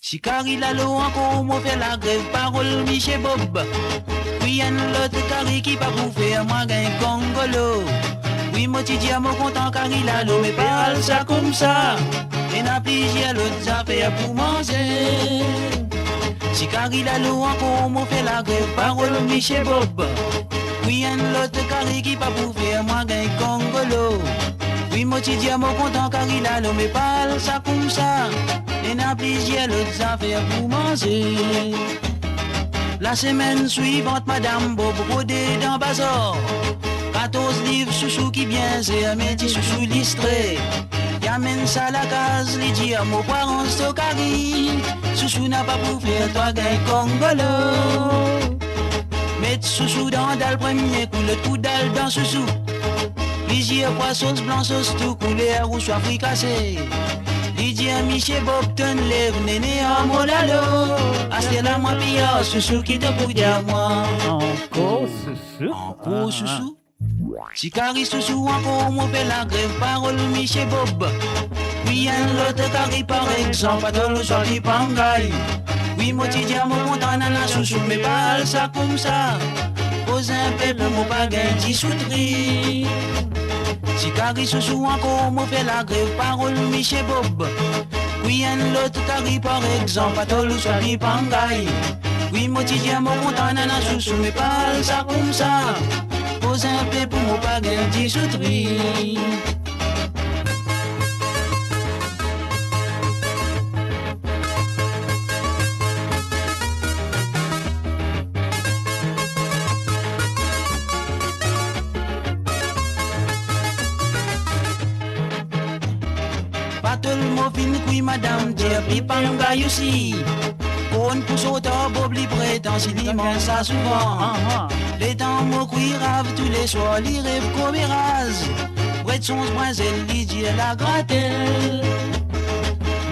Si kari lalo ankor, mo fer lagrev, parol misie Bob. Wi, enn lot kari ki pa pou fer mwa gagn kongolo. Wi, mo ti dir mo kontan kari lalo, me pa al sa koumsa. Ena plizier lot zafer pou manze. Si kari lalo ankor, mo fer lagrev, parol misie Bob. Wi, enn lot kari ki pa pou fer mwa gagn kongolo. Wi, mo ti dir mo kontan kari lalo, me pa al sa koumsa. Ena plizier lot zafer pou manze. Lasemenn swivant, madam Bob rode dan bazar. Katorz liv sousou ki bien zer, me ti sousou listre. Li amenn sa lakaz, li dir mo pou aranz to kari. Sousou napa pou fer twa gagn kongolo. Met sousou dan dal premie kou, lot kou dal dan sousou. Plizier fwa sos blan, sos tou kouler ouswa frikase. Li dir misie Bob, tonn lev nene ar mo lalo. Aster la mwa pe ar sousou ki to pou dir mwa. Ankor sousou? Ankor sousou? Si kari sousou ankor, mo fer lagrev, parol misie Bob. Wi, enn lot kari, par exanp, atol ouswa pipangay. Wi, mo ti dir mo kontan nana sousou, me pa al sa koumsa. Poz inpe pou mo pa gagn disoutri. Si kari sousou ankor, mo fer lagrev, parol misie Bob. Wi, enn lot kari, par exanp, atol ouswa pipangay. Wi, mo ti dir mo kontan nana sousou, me pa al sa koumsa. Poz inpe pou mo pa gagn disoutri. Patol mo finn kwi, madam dir pipangay osi. Korn pou sort ar Bob, li pretan si li manz sa souvan. Aha. Letan mo kwi rav touleswar, li rev komeraz. Bret sonz brinzel, li dir lagratel.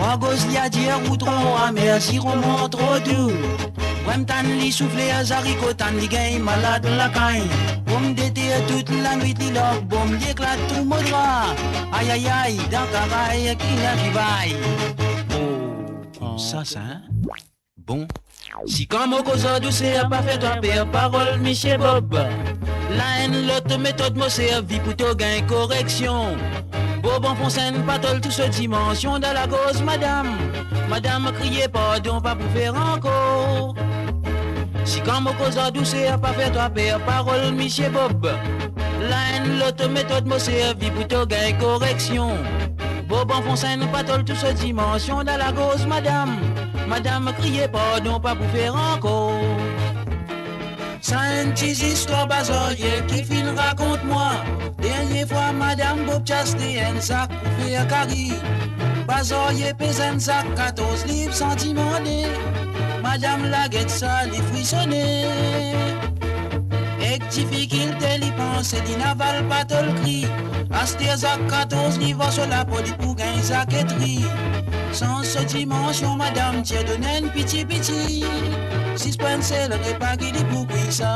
Mwa gos li a dir ou tro amer, siroman tro dou. Vremem tann li soufler, zariko tann li gagn malad lakagn. Pomdeter tout lanwit li larg bom, li eklat tou mo drwa. Ayayay, dan karay, ki ler ki vay. Oh, koumsa sa, hein? Bon. Si kan mo koz ar douser, pa fer twa per, parol misie Bob. La enn lot metod mo servi pou to gagn koreksion. Bob anfons enn patol tou so dimansion dan lagorz madam. Madam kriye pardon, pa pou fer ankor. Si kan mo koz ar douser, pa fer twa per, parol misie Bob. La enn lot metod mo servi pou to gagn koreksion. Bob anfons enn patol tou so dimansion dan lagorz madam. Madam kriye pardon, pa pou fer ankor. Sa enn ti zistwar bazarye ki finn rakont mwa. Dernie fwa madam Bob ti aste enn sak pou fer kari. Bazarye pez enn sak katorz liv san dimande. Madam la get sa, li frisone. Ek difikilte li pran Selina Valpa to l kri. Aster Zak katorz li vwar so lapo, li pou gagn zaketri. Sanz so dimansion, madam, tir donn enn piti piti. Sis pwin sel repa ki li pou kwi sa.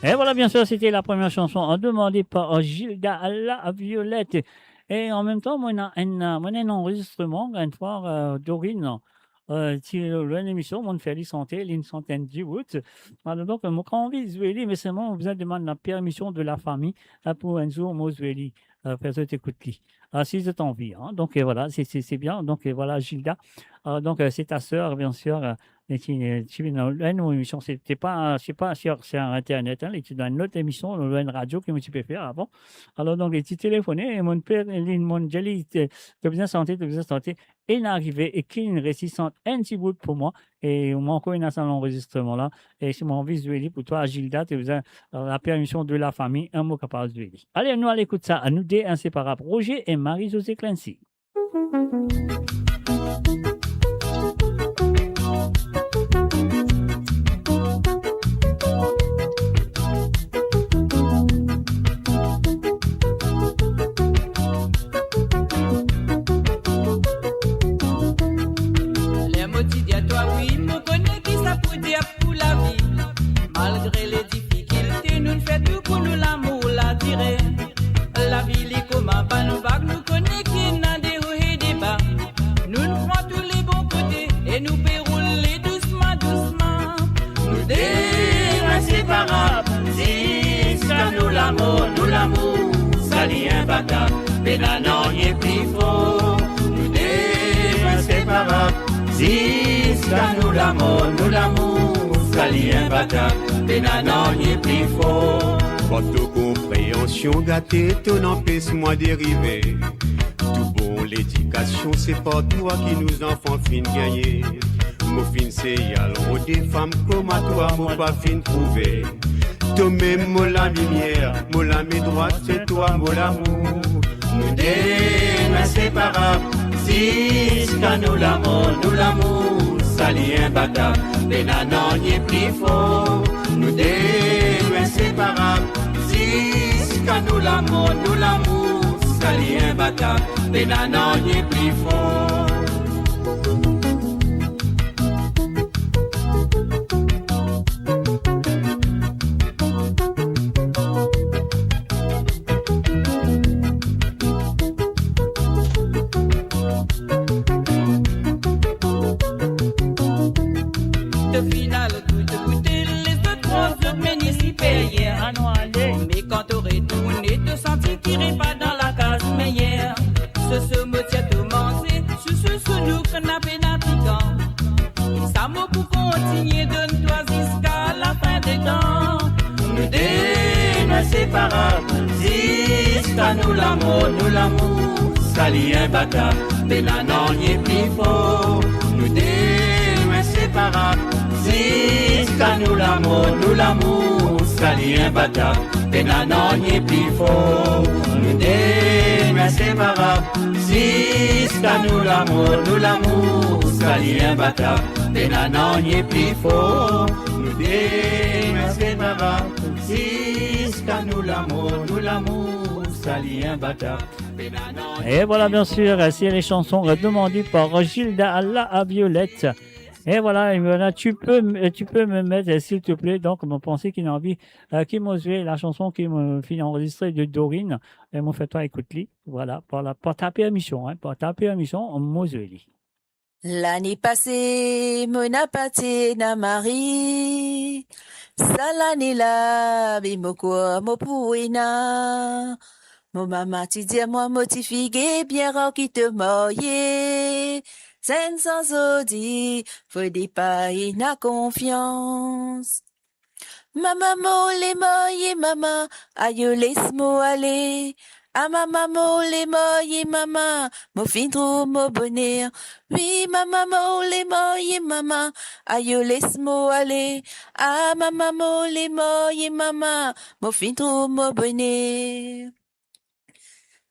E vwala, bien sir, sete la premie chanson demande par Gilda La Violette. E an mem tan, mo ena enn, mo ena enn anrezistreman, enn fwa, euh, Dorine, euh, ti lor enn emision, mo fer li sante, li inn sant enn dibout. Alor donk, mo anvi zwe li, me selman mo bizin demann lapermision de lafami, euh, pou enn zour mo zwe li, euh, fer zot ekout li. Ah, si zot anvi, hein. Donk, euh, vwala, se, se, se bien. Donk, euh, vwala, Gilda. Euh, donk, euh, se ta ser, bien sir, euh, e ti, euh, ti vinn dan enn emision, se, se pa, se pa sir, sir internet, hein, li ti dan enn lot emision, dan enn radio ki mo ti pe fer avan. Alor donk, li ti telefone, e mo pe, li, mo dir li, to, to bizin sante, to bizin sante. E inn arive, e ki inn resi sant enn tibout pou mwa, e mo ankor ena sa lanrezistreman la, e si mo anvi zwe li pou twa, Gilda, to bizin, euh, lapermision de lafami, e mo kapav zwe li. Ale, nou al ekout sa, nou de inseparab, Roger e Marie-Josée Clancy. Ler mo ti dir twa wi, mo kone ki sa pou dir pou lavi. Malgre ledifikilte, nou fer tou pou nou lamour la dire. Lavi li kouma bann vag, nou kone ki ena de o e de ba. Nou pran tou le bon kote e nou pe roule dousman, dousman. Nou de inseparab, ziska nou lamor, nou lamour, sa li inbatab, pena nanye pli for. Nou de inseparab, ziska nou lamor, nou lamour, sa li inbatab, pena nanye pli for. Kan to konpreansion gate, to anpes mwa derive. Tou bon ledikasion, se par twa ki nou zanfan finn gagne. Mo finn sey al rode fam kouma twa, mo pa finn trouve. To mem mo lamimier, mo lame drwat, se twa mo lamour. Nou de nou inseparab, ziska nou lamor, nou lamour, sa li inbatab, pena nanye pli for. Nou de nou inseparab, ziska nou lamor, nou lamour, sa li inbatab, pena nanye pli for. To finn al goute, goute lezot, krwar zot meni siperyer. Anou ale. Me kan to retourne, to santi ki repa dan lakaz meyer. Soso mo ti to manze, sousou, sounouk, napena pikan. E sa mo pou kontigne donn twa ziska lafin de tan. Nou de nou inseparab, ziska nou lamor, nou lamour, sa li inbatab, pena nanye pli for. Nou de nou inseparab, ziska nou lamor, nou lamour, sa li inbatab, pena nanye pli for. Nou de nou inseparab, ziska nou lamor, nou lamour, sa li inbatab, pena nanye pli for. Nou de nou inseparab, ziska nou lamor, nou lamour, sa li inbatab, pena nanye pli for. E vwala, bien sir, se le chanson demande par Gilda La Violette. E vwala, e vwala, tu peux, tu peux me mettre, euh, s'il te plaît. Donk, mo panse ki ena anvi, euh, ki mo zwe la chanson ki mo finn anrezistre de Dorine. E mo fer twa ekout li. Vwala, par la, par ta permision, hein, par ta permision, mo zwe li. Lane pase, mo napa ti ena mari. Sa lane la, be mo krwar mo pou ena. Mo mama ti dir mwa, mo tifi, get bien rar ki to marye. Zenn san zordi, fode pa ena konfians. Mama, mo le marye, mama, ayo les mo ale. Ah mama, mo le marye mama, mo finn trouv mo boner. Wi mama, mo le marye mama, ayo les mo ale. Ah mama, mo le marye mama, mo finn trouv mo boner.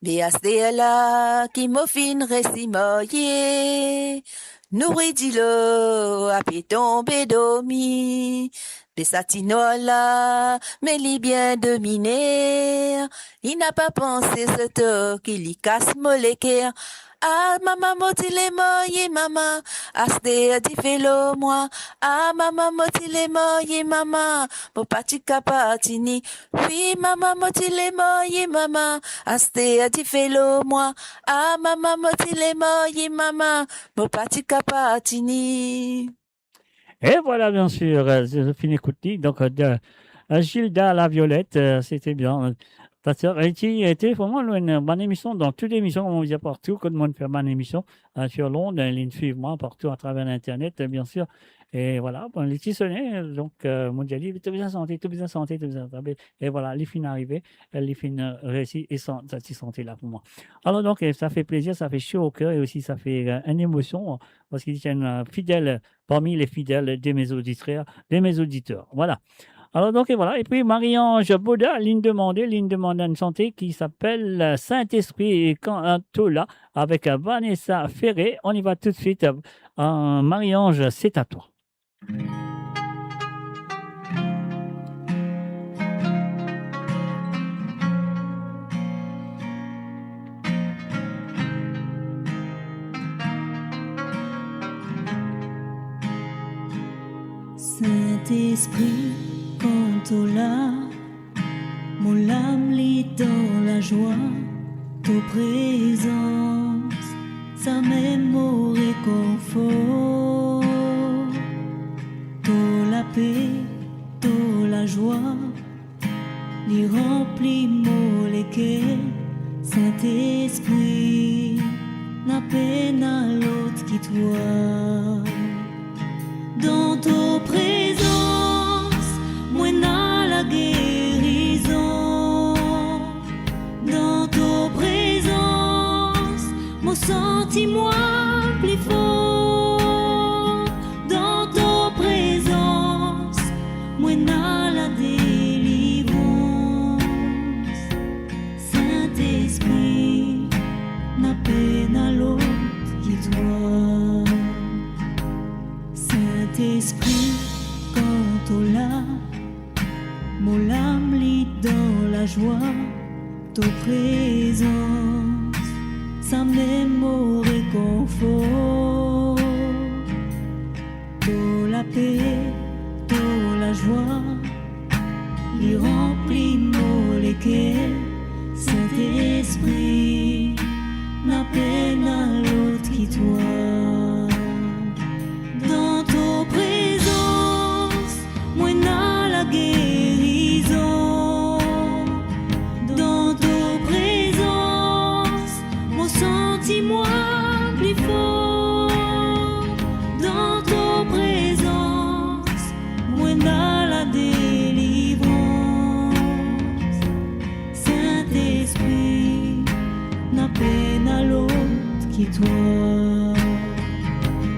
Me aster la ki mo finn resi marye, nouri dilo, ape tonbe dormi. Me sa tinwar la, me li bien dominer. Li napa panse sirtou ki li kas mo leker. Ah mama, mo ti le marye mama, aster dife lor mwa. Ah mama, mo ti le marye mama, mo pa ti kapav tini. Wi mama, mo ti le marye mama, aster dife lor mwa. Ah mama, mo ti le marye mama, mo pa ti kapav tini. Et voilà, bien sûr, euh, je finis écouter. Donc, euh, de, euh, Gilda La Violette, euh, c'était bien. Euh, ta sœur, et tu étais vraiment une bonne émission, dans toutes les émissions, on vient partout, quand on fait une bonne émission, euh, sur l'onde, euh, li suiv mwa partou atraver Internet, euh, bien sûr. E vwala, bon, li ti sone, donk, euh, mo dir li, to bizin sante, to bizin sante, to bizin sante. E vwala, li finn arive, e li finn, euh, resi e san-, sa ti sante la pou mwa. Alor donk, euh, sa fer plezir, sa fer so o ker e osi sa fer, euh, enn emosion, parski li ti enn, euh, fidel, parmi les fidèles de mes auditeurs, de mes auditeurs. Vwala. Alor donk, e vwala. Epi Marie-Ange Boda, li'nn demande, li'nn demann enn sante ki apel, euh, Saint-Esprit et Cantola avec, euh, Vanessa Ferré. On y va tout de suite, euh, euh, Marie-Ange, c'est à toi. Sintespri, kan to la, mo lam li dan lazwa, to prezans, samem mo rekonfor. To lape, to lazwa, li ranpli mo leker, Sintespri, na pena lot ki twa. Dan to prezans, mo ena lagerizon. Dan to prezans, mo santi mwa pli for. Dan to prezans, mo ena ladelivrans. Sintespri, na pena lot ki twa. Sintespri, kan to la, mo lam li dan lazwa, to prezans, samem mo rekonfor. To lape, to lazwa, li ranpli mo leker, Sintespri, na pena lot ki twa. Dan to prezans, mo ena lagerizon. Dan to prezans, mo santi mwa pli for. Dan to prezans, mo ena ladelivrans. Sintespri, na pena lot ki twa.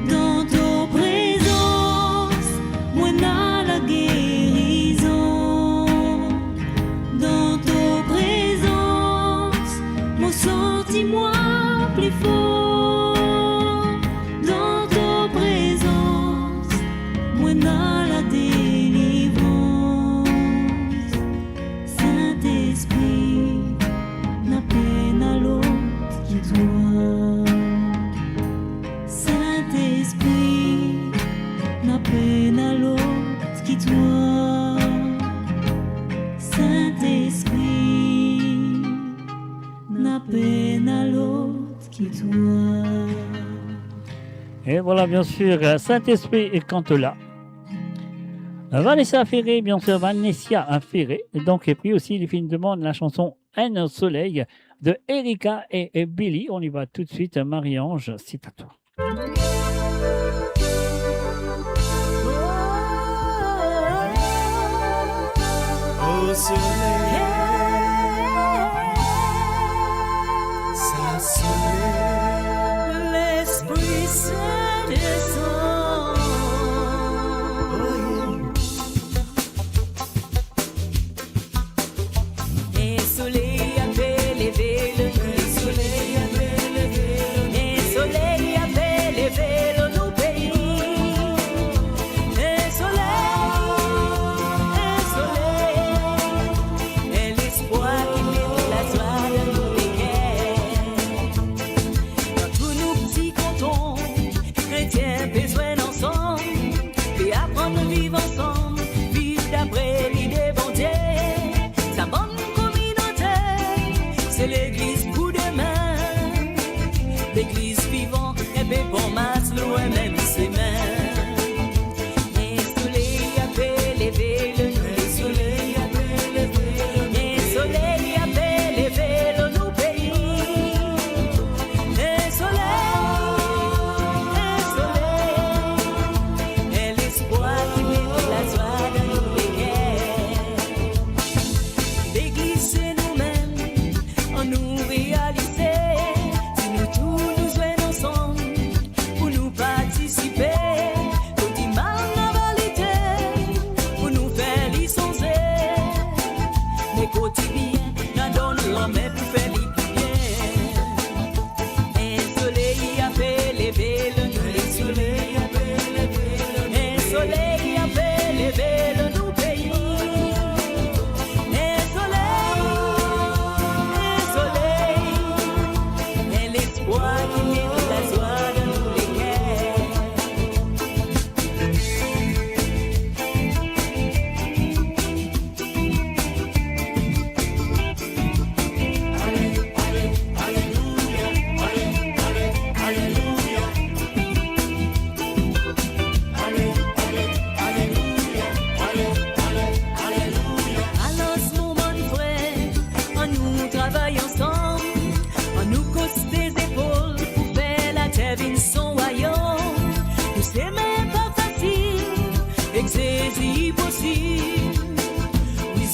Dan to prezans, mo ena lagerizon. Dan to prezans, mo santi mwa pli for. Dan to prezans, mo ena ladelivrans. Sintespri, na pena lot ki twa. Sintespri, na pena lot ki twa. Sintespri, na pena lot ki twa. Et voilà, bien sûr, euh, Saint-Esprit et Cantola. Vanessa Ferré, bien sûr, Vanessa Ferré. Donc, et puis aussi, li finn demann la chanson Un soley de Erika et, et Billy. On y va tout de suite, Marie-Ange, c'est à toi. Au soleil.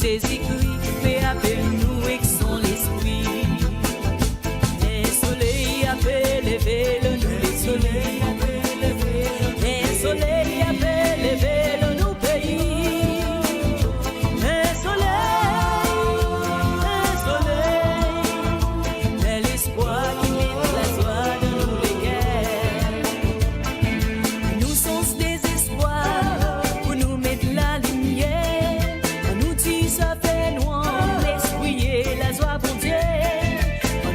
Sezi Kri pe apel nou ek son Lespri. Enn soley ape leve lor nou, Lespri. Enn soley ape leve lor nou pei. Enn soley, enn soley, enn lespwar ki met lazwa dan nou leker. Nou sans dezespwar, pou nou met lalimier. Nou ti sa fer nwar, Lespri e lazwa Bondie.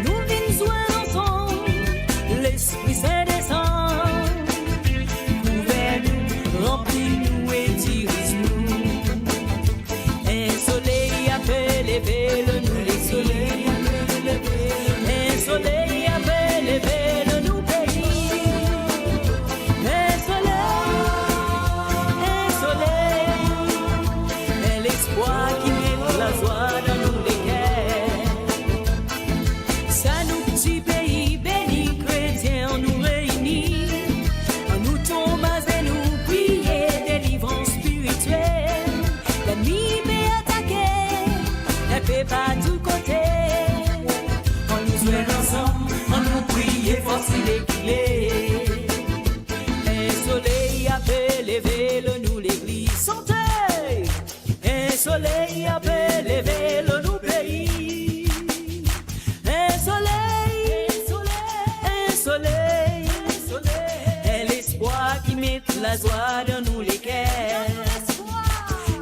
Nou vinn zwinn ansam, Lespri Sin desann, kouver nou, ranpli nou e diriz nou. Enn soley ape leve lor nou, Lespri. Enn soley ape leve lor nou pei. Enn soley, enn soley, enn lespwar ki met lazwa dan nou leker. Sa nou ti pei beni, kretien nou reini, nou tonm azenou, priye delivrans spiritiel. Lennmi pe atake, enn pe partou kote. Annou zwinn ansam, annou priye, fors li lekile. Enn soley ape leve lor nou, legliz. Sante! Enn soley ape leve lor nou pei. Enn soley, enn soley, enn soley, enn lespwar ki met lazwa dan nou leker.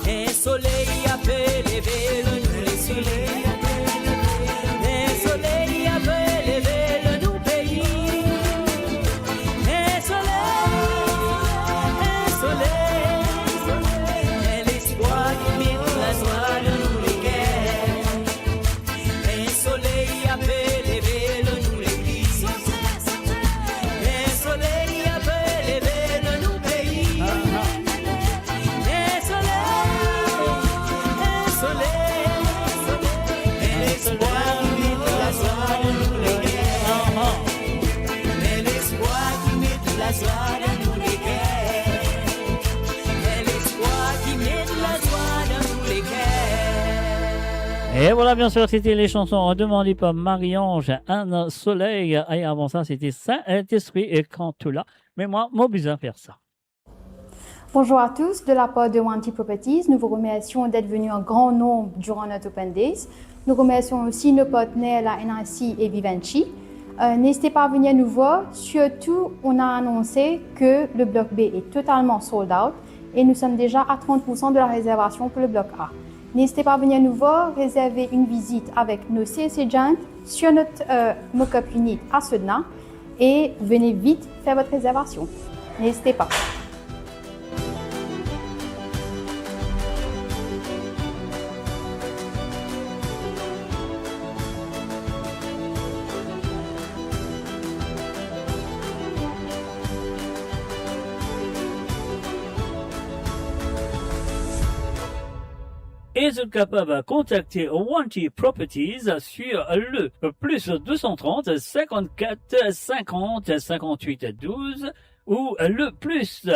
Enn soley ape leve lor nou, Lespri. Enn soley ape leve lor nou pei. Enn soley, enn soley, enn lespwar ki met lazwa dan nou leker. Enn soley ape leve lor nou, legliz. Enn soley ape leve lor nou pei. Enn soley, enn soley, enn lespwar ki met lazwa dan nou leker. Enn lespwar ki met lazwa dan nou leker. Enn lespwar ki met lazwa dan nou leker. Et voilà, bien sûr, c'était les chansons demandées par Marie-Ange, Enn soley. Et avant ça, c'était Saint-Esprit et Quand tout là. Mais moi, mo bizin fer sa. Bonjour à tous, de la part de Wanty Properties, nous vous remercions d'être venus en grand nombre durant notre Open Days. Nous remercions aussi nos partenaires, la N I C et Vivendi. Euh, n'hésitez pas à venir nous voir. Surtout, on a annoncé que le bloc B est totalement sold out et nous sommes déjà à trente pour cent de la réservation pour le bloc A. N'hésitez pas à venir nous voir, réserver une visite avec nos sales agents sur notre, euh, mock-up unit à Sedna et venez vite faire votre réservation. N'hésitez pas. E zot kapav kontakte Wanty Properties sur le plus deux cent trente, cinquante-quatre, cinquante, cinquante-huit, douze ou le plus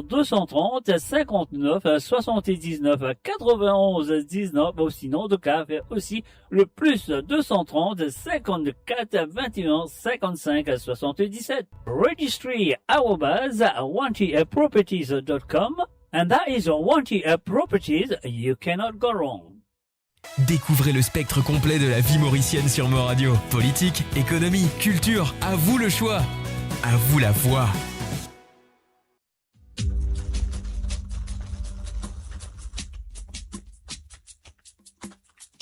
deux cent trente, cinquante-neuf, soixante-dix-neuf, quatre-vingt-onze, dix-neuf, ou sinon, zot kapav fer osi le plus deux cent trente, cinquante-quatre, vingt et un, cinquante-cinq, soixante-dix-sept. Registry arobase wanty properties dot com, and that is Wanty Properties, you cannot go wrong. Découvrez le spectre complet de la vie mauricienne sur Mo Radio. Politique, économie, culture, à vous le choix. À vous la voix.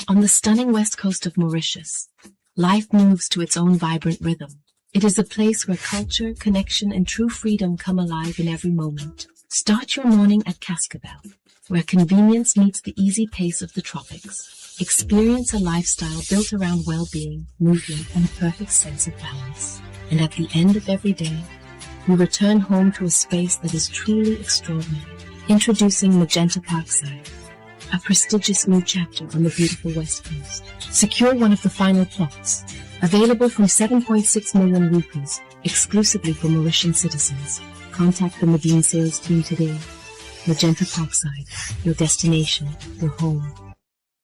On the stunning west coast of Mauritius, life moves to its own vibrant rhythm. It is a place where culture, connection, and true freedom come alive in every moment. Start your morning at Cascabel, where convenience meets the easy pace of the tropics. Experience a lifestyle built around well-being, movement, and a perfect sense of balance. And at the end of every day, we return home to a space that is truly extraordinary. Introducing Magenta Parkside, a prestigious new chapter on the beautiful West Coast. Secure one of the final plots, available from seven point six million rupees, exclusively for Mauritian citizens. Contact the Medin sales team today. Magenta Parkside, your destination, your home.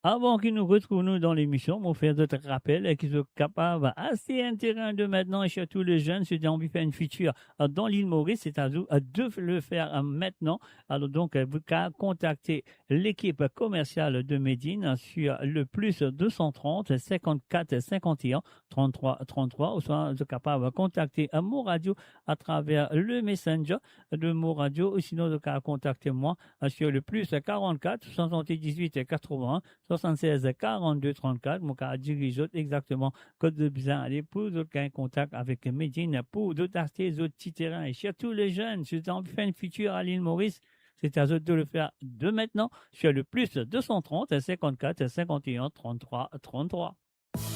Avan ki nou retrouv nou dan lemision, mo fer zot rapel ki zot kapav aste enn terin de mintnan, sirtou le zenn, si zot anvi fer enn fitir dan Lil Moris, se a zot de le fer mintnan. Alor donk, zot kapav kontakte lekip komersial de Made in sur le plus deux cent trente, cinquante-quatre, cinquante et un, trente-trois, trente-trois, ouswa zot kapav kontakte Mo Radio atraver le Messenger de Mo Radio, ou sinon zot kapav kontakte mwa sur le plus quarante-quatre, soixante-dix-huit, quatre-vingts, soixante-seize, quarante-deux, trente-quatre. Mo kapav diriz zot exakteman kot zot bizin ale pou zot gagn kontak avek Made in, pou zot aste zot ti terin. E sirtou le zenn, si zot anvi fer enn fitir a Lil Moris, se a zot de le fer de mintnan sur le plus deux cent trente, cinquante-quatre, cinquante et un, trente-trois, trente-trois.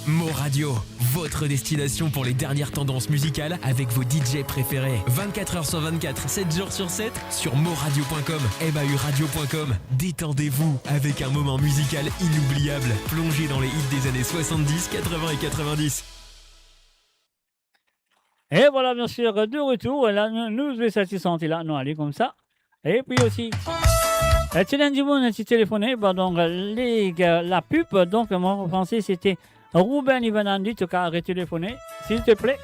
Mo Radio, votre destination pour les dernières tendances musicales avec vos D J préférés. Vingt-quatre heures sur vingt-quatre, sept jours sur sept, sur moradio point com, M A U radio point com. Détendez-vous avec un moment musical inoubliable. Plongez dans les hits des années soixante-dix, quatre-vingts et quatre-vingt-dix. E vwala, biensir, de retour. E la, nou, nou zwe sa ti sante la, nou ale koumsa. E pi osi, e, ti ena dimoun ti telefone, bon, donk, le, la pub, donk, mo panse se ti Ruben Ivanandi, to kapav retelefone, silteple.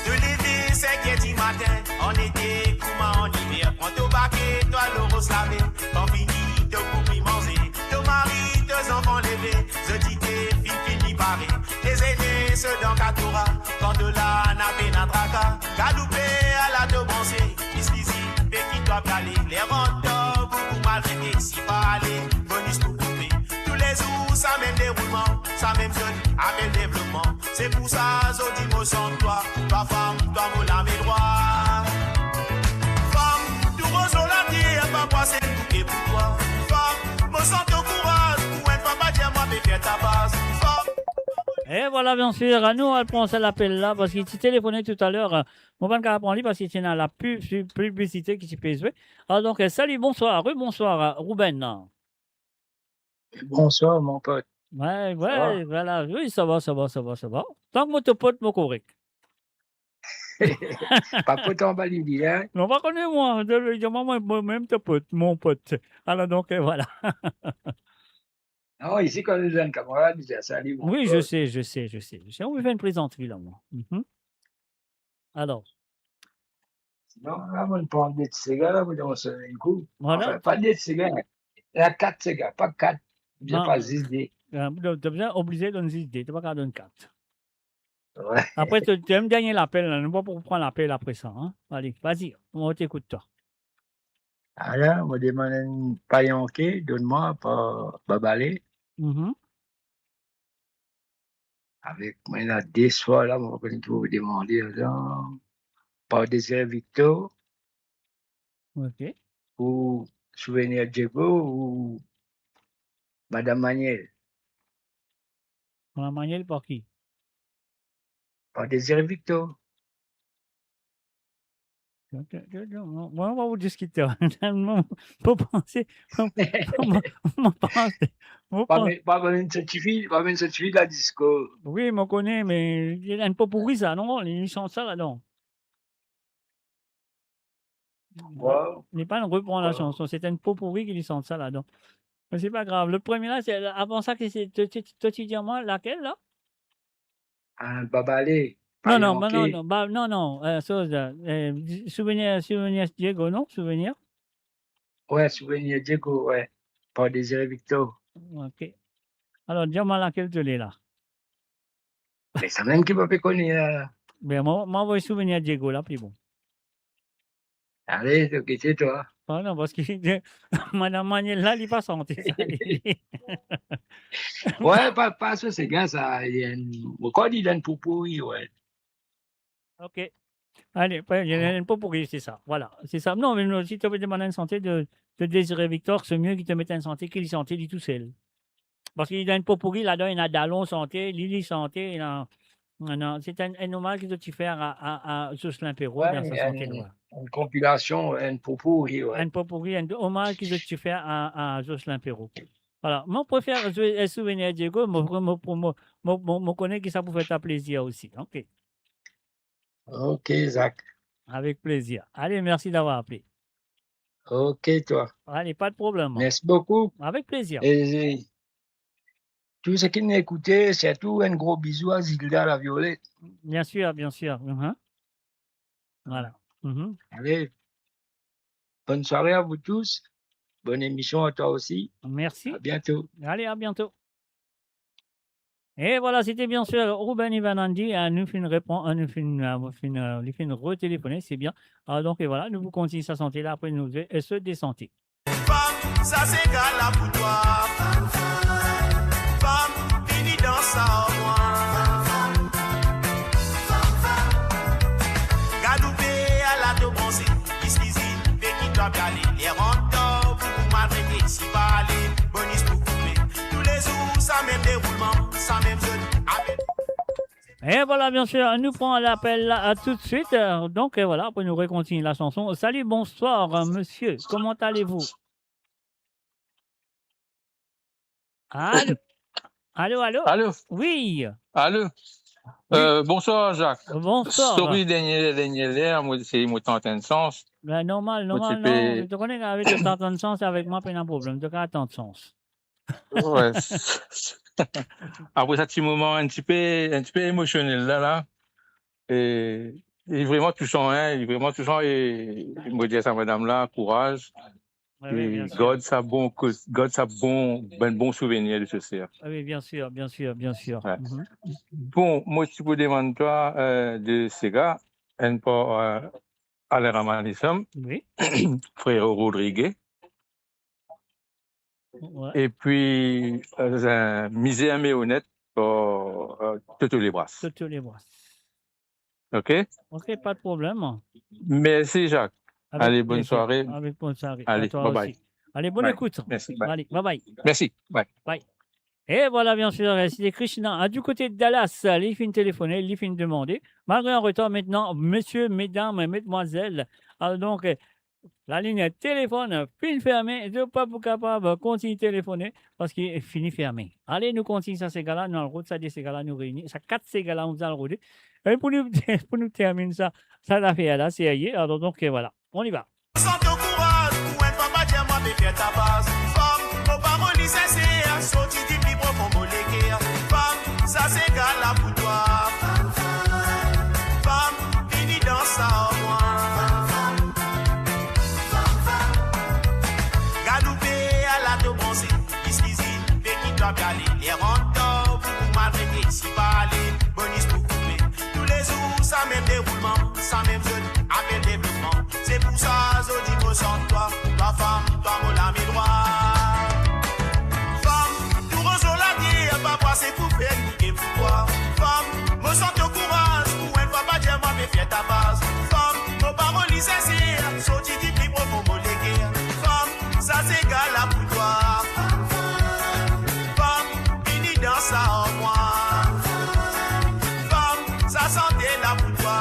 To leve sink er dimatin, an ete kouma an iver, pran to bake, to al oros lave, kan fini to koup manze, to mari, to zanfan leve, zot ti finn fini pare. Dezene so dan katora, kan to la na pena traka, galoupe ala to banse, iskizi pe ki twa pe ale, ler rant dan boukou malrete, si pa ale, bonis pou koupe. Toulezour sa mem deroulman, sa mem zot apel devlopman. Se pou sa zot di mo sant twa, twa fam, twa mo lame drwa. Fam, tou roz lor later, pa pwase bouke pou twa. Fam, mo sant to kouraz, pou enn fwa pa dir mwa pe fer tapaz. Fam. E vwala, biensir, nou al pran sa lapel la, parski ti telefone toutaler, mo pa'nn kapav pran li parski ti ena la pub, piblisite ki ti pe zwe. Alor donk, sali, bonswar, rebonswar, Ruben. Bonswar, mon pot. Sa va? Wi, vwala. Wi, sa va, sa va, sa va, sa va. Tank mo to pot, mo korek. Pa pot anba lili, hein? Non, pa kone mwa. Li dir mwa, mwa, mwa mem to pot, mon pot. Alor donk, e, vwala. Non, isi, kan nou enn kamarad, li dir, "Sali, mon pot." Wi, je sais, je sais, je sais, je sais. Ou fer enn plezantri la, mwa. Mhm. Alor. Sinon, la, mo pran de ti sega la, mo donn enn kou. Vwala. Anfin, pa de ti sega, la kat sega, pa kat. Bizin pa zis de. Non. Ah, donk, to bizin oblize donn zis de, to pa kapav donn kat. Wi. Apre, to, to mem dernie lapel la, nou pa pou pran lapel apre sa, hein. Ale, vazi, mo ekout twa. Ala, mo demann enn Payanke, donn mwa par Babale. Mhm. Avek mwa, ena de swar la, mo pa kone ki pou demande, atann. Par Désiré Victor. Ok. Ou Souvenir Diego ou Madame Maniel. Madame Maniel par ki? Par Désiré Victor. Mwa, mwa, mwa, nou diskite. Mo, mo panse, mo, mo, mo panse, mo panse. Pa mem, pa mem so tifi, pa mem so tifi la disko. Wi, mo kone, me li enn popouri sa, non? Li sant sa ladan. Wow. Li pa repran la sanson, se enn popouri ki li sant sa ladan. Me se pa grav. Lot premie la, se, avan sa, ki se, to, to, to ti dir mwa lakel la? Ah, Babale. Non, non, non, non, ba, non, non, euh, soz, euh, Souvenir, Souvenir Diego, non? Souvenir? Wi, Souvenir Diego, wi. Par Désiré Victor. Ok. Alor, dir mwa lakel to le la. Me sa mem ki mo pa pe kone la. Be, mo, mo avoy Souvenir Diego la, pli bon. Ale, to kite twa. Ah non, parski Madame Maniel la, li pa sante sa. Wi, pa, pa so sega sa, li enn, mo krwar li enn popouri, wi. Ok. Ale, pa, li enn popouri, se sa. Vwala, se sa. Non, me non, si to pe demann enn sante de, de Désiré Victor, se mie ki to met enn sante ki li sante li tousel. Parski li dan enn popouri, ladan ena Dalon sante, Lili sante, ena, ena, se enn, enn omaz ki zot ti fer a, a, a Jocelyn Perrot, wi, dan sa sante enn, la. Enn konpilasion, enn popouri, wi. Enn popouri, enn omaz ki zot ti fer a, a Jocelyn Perrot. Vwala, mo prefer zwe, euh, Souvenir Diego, mo, mo, mo kone ki sa pou fer twa plezir osi. Ok. Ok, Zak. Avec plaisir. Allez, merci d'avoir appelé. Ok, toi. Allez, pas de problème. Merci beaucoup. Avec plaisir. Et tous ceux qui nous écoutent, surtout un gros bisou à Zilda la Violette. Bien sûr, bien sûr. Mhm. Voilà. Mhm. Allez, bonne soirée à vous tous. Bonne émission à toi aussi. Merci. À bientôt. Allez, à bientôt. E vwala, se ti bien sir Ruben Ivanandi, a, nou finn repran, a, nou finn, a, finn, a, li finn retelefone, se bien. A, donk, e vwala, nou pou kontign sa sante la, apre nou, e, se desante. Fam, sa se gala pou twa. Fam, vini dans sa ar mwa. Gad ou pe ala to branse, Miss Kizine, pe ki twa pe ale, ler rant tar, pou maltrete, si pa ale, bonis pou koupe. Toulezour, sa mem deroulman, sa mem zot, apel. E vwala, bien sir, nou pran lapel la, a, toutswit. E, donk, e, vwala, apre nou rekontign lasanson. Salut, bonsoir, euh, monsieur. Comment allez-vous ? Allô ? Allô, allô ? Allô ? Oui. Allô ? Oui. Euh, bonsoir, Zak. Bonsoir. Sorry, dernie, dernie ler, mo, se, mo ti antann sans. Ben, normal, mo ti normal, pe non. To kone, avek to antann sans, avek mwa, pena problem. To kapav antann sans. Wi. Apre sa ti moman enn tipe, enn tipe emosionel la, la. E, li vreman tousan, hein, li vreman tousan e mo dir sa madam la, kouraz. Wi, wi, bien sir. E gard sa bon ko-, gard sa bon, bann bon souvenir de so ser. Wi, bien sir, bien sir, bien sir. Wi. Mhm. Bon, mo ti pou demann twa, euh, de sega, enn par, euh, Alain Ramanisum, wi, Frero Rodriguez, wi, epi, euh, Mizer Meonet par, euh, Toto Lebras. Toto Lebras. Ok ? Ok, pas de problème. Merci, Zak. Avec plaisir. Allez, bonne soirée. Avec bonne soirée. Allez, bye bye. À toi aussi. Allez, bonne écoute. Bye. Merci, bye. Allez, bye bye. Merci, bye. Bye. E vwala, bien sir, se ti Krishna, a, du kote de Dallas, li finn telefone, li finn demande. Malgre an retar, aster, mesie, medam, madmwazel, a, donk, e, laliny telefone finn ferme, zot pa pou kapav kontign telefone, parski fini ferme. Ale, nou kontign sa sega la, nou al rod sa de sega la, nou reini, sa kat sega la, nou al rode. E pou nou, pou nou terminn sa, sa zafer la, serye. Alor, donk, e, vwala, on y va. Mo santi kouraz, pou enn fwa pa dir mwa pe fer ta paz. Fam, mo parol li sinser, sorti di pli profon mo leker. Fam, sa sega la pou twa. Fam, vini dans sa ar mwa. Gard ou pe ala to branse, Miss Kizine, pe ki twa pe ale, ler rant tar, pou maltrete, si pa ale, bonis pou koupe. Toulezour, sa mem deroulman, sa mem zot apel devlopman. Se pou sa zot dir mo santi twa, twa fam, twa mo lame drwa. Fam, tou roz lor later, pa pase pou fer bouke pou twa. Fam, mo santi kouraz, pou enn fwa pa dir mwa pe fer ta paz. Fam, mo parol li sinser, sorti di pli profon mo leker. Fam, sa sega la pou twa. Fam, vini dans sa ar mwa. Fam, sa sante la pou twa.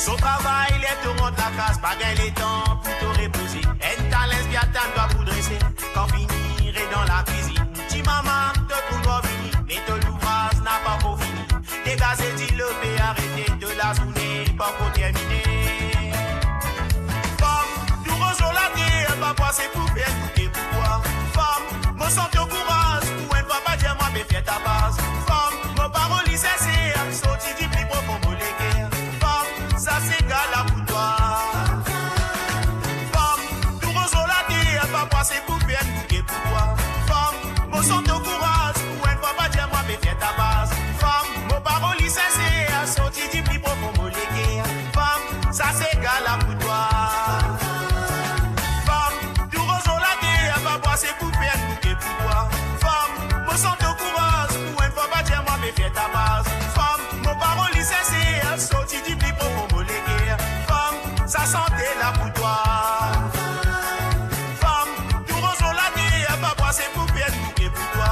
So travay, ler to rant lakaz, pa gagn letan pou to repoze. Enn talent bien tann twa pou drese, kan fini, re dan lakwizinn. Ti mama, to pou dwar vini, me to louvraz napa ankor fini. Degaze dilo pe arete, to lazourne pa ankor termine. Fam, tou roz lor later, pa pase pou fer bouke pou twa. Fam, mo santi kouraz, pou enn fwa pa dir mwa pe fer ta paz. Fam, mo parol li sinser, sorti di pli profon mo leker. Fam, sa sega la pou twa. Fam, tou roz lor later, pa pase pou fer bouke pou twa. Fam, mo santi kouraz, pou enn fwa pa dir mwa pe fer ta paz. Fam, mo parol li sinser, sorti di pli profon mo leker. Fam, sa sega la pou twa. Fam, tou roz lor later, pa pase pou fer bouke pou twa. Fam, mo santi kouraz, pou enn fwa pa dir mwa pe fer ta paz. Fam, mo parol li sinser, sorti di pli profon mo leker. Fam, sa sante la pou twa. Fam, tou roz lor later, pa pase pou fer bouke pou twa.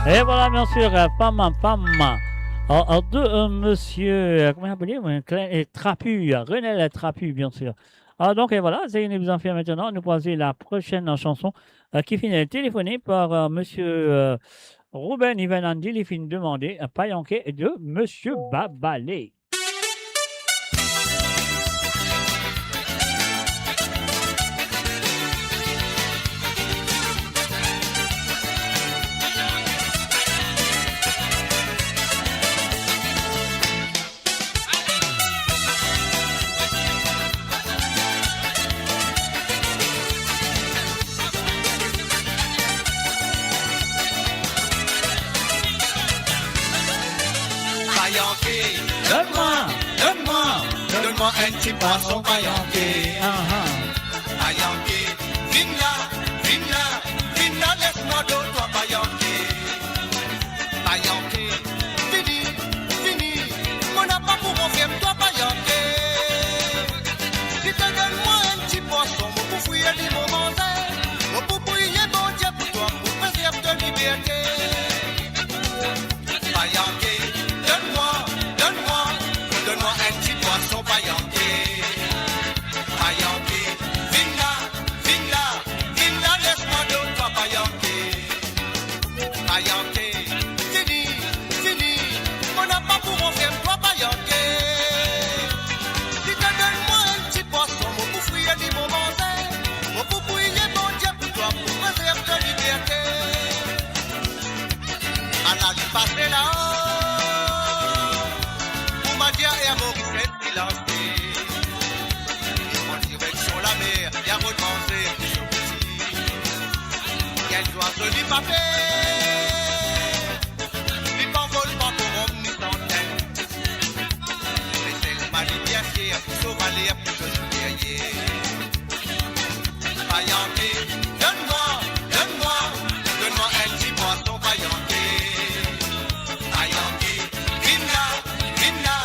E vwala, bien sir, euh, Fama, Fama. Euh, euh, de, euh, monsieur, euh, kouma li apele, euh, Clé-, euh, Trapu, euh, Renel Trapu, bien sir. Ah, donk, e vwala, se ki nou bizin fer aster, nou pou al zwe la prosenn sanson, euh, ki finn telefone par, euh, monsieur, euh, Ruben Ivanandi, li finn demande, euh, Payanke de monsieur Babale. Payanke, donn mwa, donn mwa, donn mwa enn ti pwason, Payanke. Aha. Payanke, vinn la, vinn la, vinn la, les mwa donn twa, Payanke. Payanke, vini, vini, mo napa pou ronfle twa, Payanke. Si to donn mwa enn ti pwason, mo pou frir li, mo manze. Mo pou priye Bondie pou twa, pou prezerv to liberte. Payanke, donn mwa, donn mwa, donn mwa enn ti pwason, Payanke. Payanke, vinn la, vinn la, vinn la, les mwa donn twa, Payanke. Payanke, vini, vini, mo napa pou ronfle twa, Payanke. Si to donn mwa enn ti pwason, mo pou frir li, mo manze. Mo pou priye Bondie pou twa, pou prezerv to liberte. Ala li pase la, oh, pou Madia e a Moris enn ti lanse. Li pran direksion lamer, li al rod manze pou so piti. Enn zwazo li pa per, li pa anvol, pa korom ni santen. Me selman li bien fier pou so valer, pou so siperyer. Payanke, donn mwa, donn mwa, donn mwa enn ti pwason, Payanke. Payanke, vinn la, vinn la,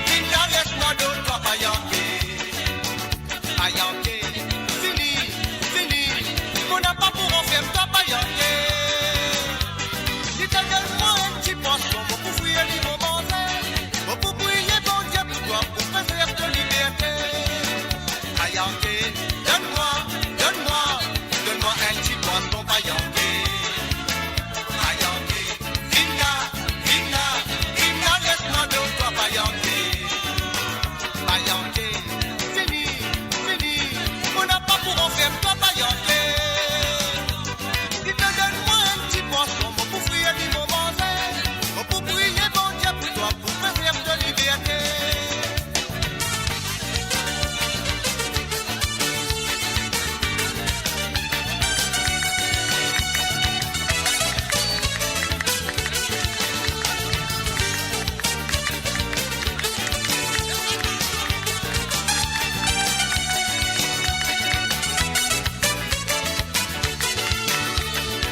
vinn la, les mwa donn twa, Payanke. Payanke, vini, vini, mo napa pou ronfle twa, Payanke. Si to donn mwa enn ti pwason, mo pou frir li, mo manze. Mo pou priye Bondie pou twa, pou prezerv to liberte. Payanke, donn mwa, donn mwa, donn mwa enn ti pwason, Payanke. Payanke, vinn la, vinn la, vinn la, les mwa donn twa, Payanke. Payanke, vini, vini, mo napa pou ronfle twa, Payanke. Si to donn mwa enn ti pwason, mo pou frir li, mo manze. Mo pou priye Bondie pou twa, pou prezerv to liberte.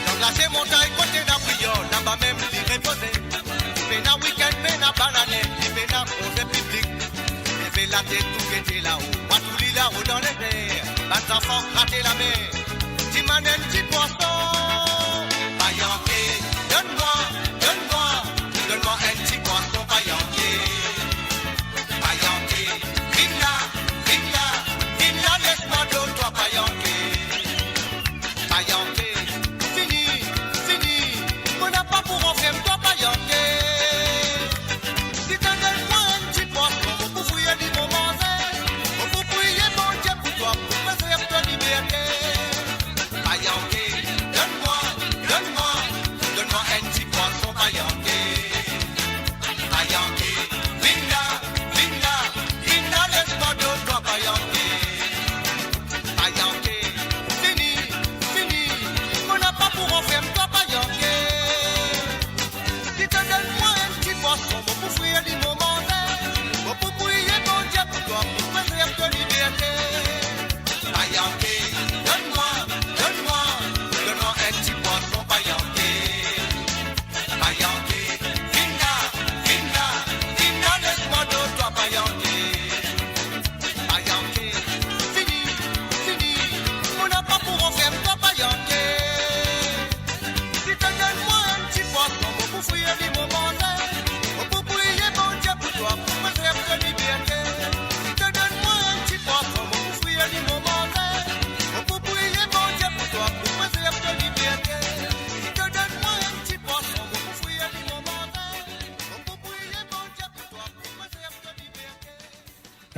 Dan glase montagn kot ena briyer, laba mem li repoze. Pena wikenn, pena banane, li pena konze piblik. Leve latet pou gete lao, partou li lao dan lezer, bann zanfan grate lame. Dimann enn ti pwason, Payanke, donn mwa, donn mwa, donn mwa enn ti pwason, Payanke. Payanke, vinn la, vinn la, vinn la, les mwa donn twa, Payanke. Payanke, vini, vini, mo napa pou ronfle twa, Payanke. Si to donn mwa enn ti pwason, mo pou frir li, mo manze. Mo pou priye Bondie pou twa, pou prezerv to liberte. Payanke,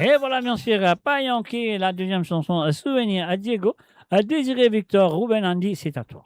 Et voilà, bien sûr, euh, pa manke la deuxième chanson, euh, Souvenir à Diego, euh, Désiré Victor, Ruben Andy, c'est à toi.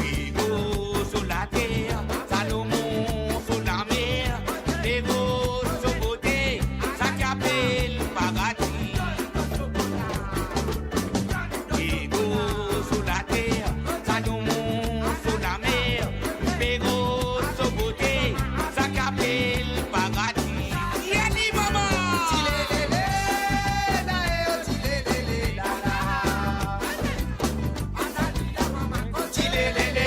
Diego so later, Salomon so lamer, Diego so kote, sa ki apel paradi. Diego so later, Salomon so lamer, Diego so kote, sa ki apel paradi. Yali mama! Ti lelele,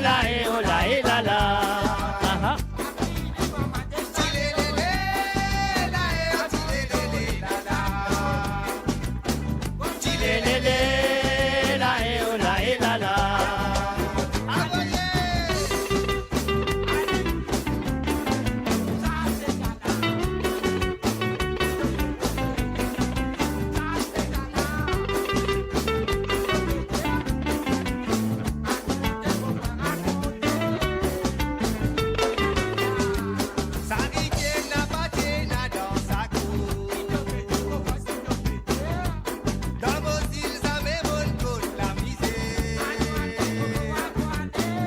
la e o, la e la la. Aha. Ti lelele, la e o, la e la la. Dan mo zil zame monn konn lamizer.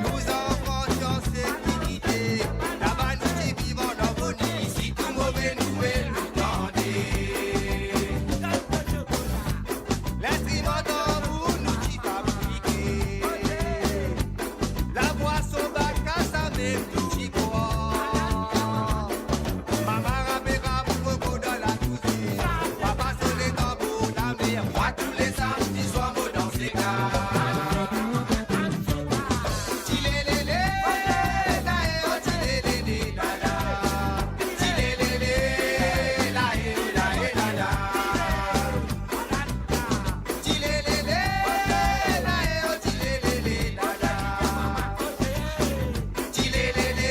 Nou zanfan ti an sekirite, laba nou ti viv an armoni, sitou move nouvèl nou tande. Linstriman tanbour nou ti fabrike, labwason baka samem nou ti bwar. Mama rapera pou roko dan lakouzinn. Papa sone tanbour lamer. Mwa, tou le samdi swar, mo dan seka. Ti lelele, la e o, ti lelele, la la. Ti lelele, la e o, la e la la. Ti lelele, la e o, ti lelele, la la. Ti lelele.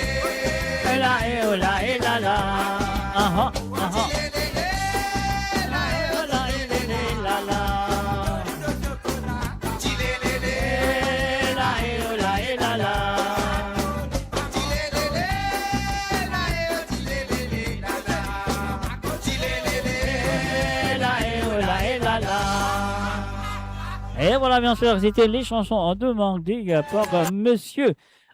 La e o, la e la la. Aha, aha. Ti lelele, la e o, la e lele, la la. Ti lelele, la e o, la e la la. Ti lelele, la e o, ti lelele, la la. Ti lelele, la e o, la e la la. Et voilà, bien sûr, c'était les chansons demandées, euh, par, euh, monsieur,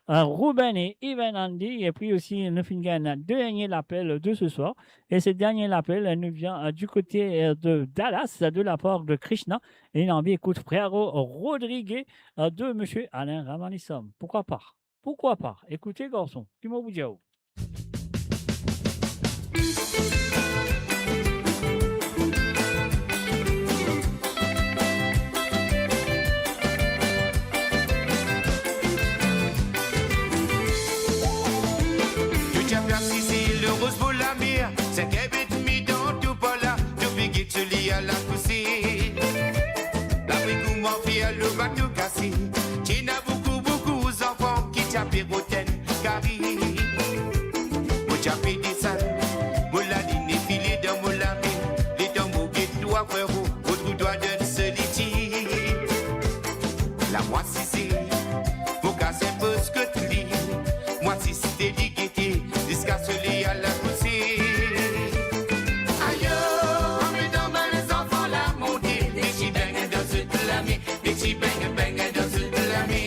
euh, Ruben et Ivan Andy. Et puis aussi, nous finissons dernier l'appel de ce soir. Et ce dernier appel, euh, nous vient, euh, du côté, euh, de Dallas, de la part de Krishna. Et il a envie, écoute, Frérot Rodriguez, euh, de monsieur Alain Ramanisom. Pourquoi pas ? Pourquoi pas ? Écoutez, garçon, ki mo pou dir ou ? Ker bet mi dan tou par la, tou pe get soley al akouse. Lapli koumans fer, lor bato kase. Ti ena boukou, boukou zanfan ki ti ape rod enn kari. Mo ti ape desann, mo lalime file dan mo lame. Letan mo get twa, frero, mo trouv twa dan solitid. La mo asize, mo kas enn poz kot li. Mo asize li gete ziska soley al akouse. Ayo, anmetan bann zanfan la monte, de ti beng dan zot lame, de ti beng, beng dan zot lame.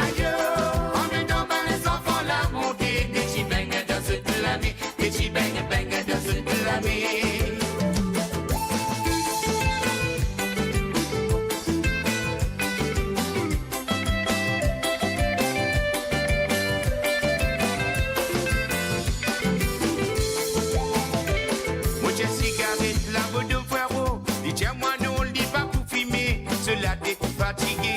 Ayo, anmetan bann zanfan la monte, de ti beng dan zot lame, de ti beng, beng dan zot lame. Mo tir sigaret la, mo donn frero, li dir mwa non, li pa pou fime, so latet fatige.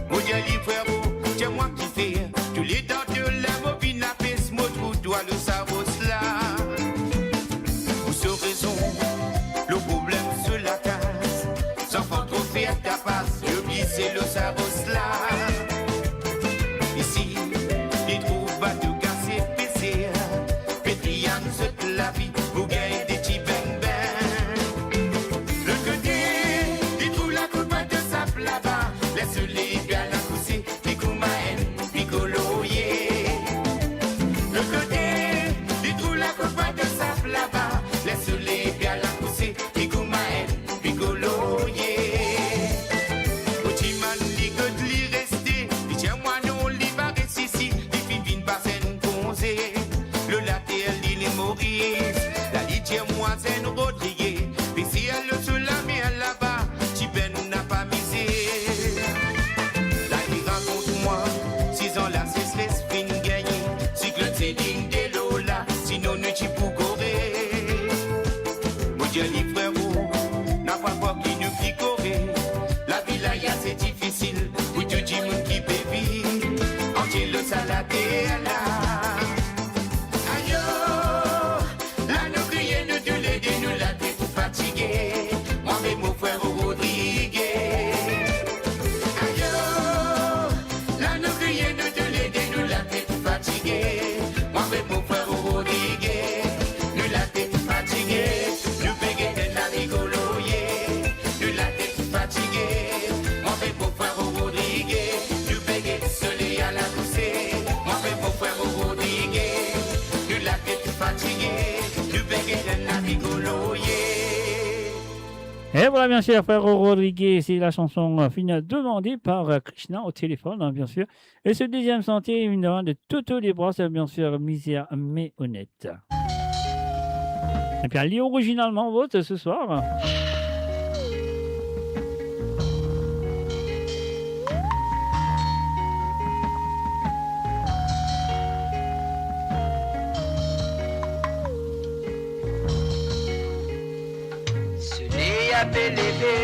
Mo dir li, frero, dir mwa kifer, touletan de la mo vinn lapes, mo trouv twa lor sa ros la. Ou so rezon, lor problem so lakaz, zanfan tro fer tapas, li oblize lor sa ros la. Isi, li trouv bato kase peser, pe triann zot lavi pou gagn de ti beng beng. Lot kote, li trouv lakour pwint sab laba, ler soley pe al akouse, li kouma enn pikolo ye. Lot kote, li trouv lakour pwint sab laba, ler soley pe al akouse, li kouma enn pikolo ye. Mo dimann li kot li reste, li dir mwa non, li pa res isi, li finn vinn pas enn konze. Lor later lil Moris, la li dir mwa zenn Rodrigue, pe sel lor so lamer laba, ti beng napa mize. La li rakont mwa, sizan lasesres finn gagne, siklonn Celine delo la, sinon nou ti pou kore. Mo dir li, frero, napa for ki nou ki kore, lavi la ase difisil pou tou dimoun ki pe viv antie lor sa later la. Ayo, la nou kriye nou toulede, nou latet fatige, mwa avek mo frer Rodrigue. Ayo, la nou kriye nou toulede, nou latet fatige, mwa avek mo frer Rodrigue, nou latet fatige, nou pe get enn lavi kolo ye, nou latet fatige, mwa avek mo frer Rodrigue, nou pe get soley al akouse, mwa avek mo frer Rodrigue, nou latet fatige, nou pe get enn lavi kolo ye. Et voilà, bien sûr, frère Rodrigue, c'est la chanson, euh, fini demandée par, euh, Krishna au téléphone, hein, bien sûr. Et ce deuxième sentier, une demande de Toto Desbrosses, bien sûr, Misère mais honnête. Et puis, elle lit originalement vôtre ce soir. Soley ape leve,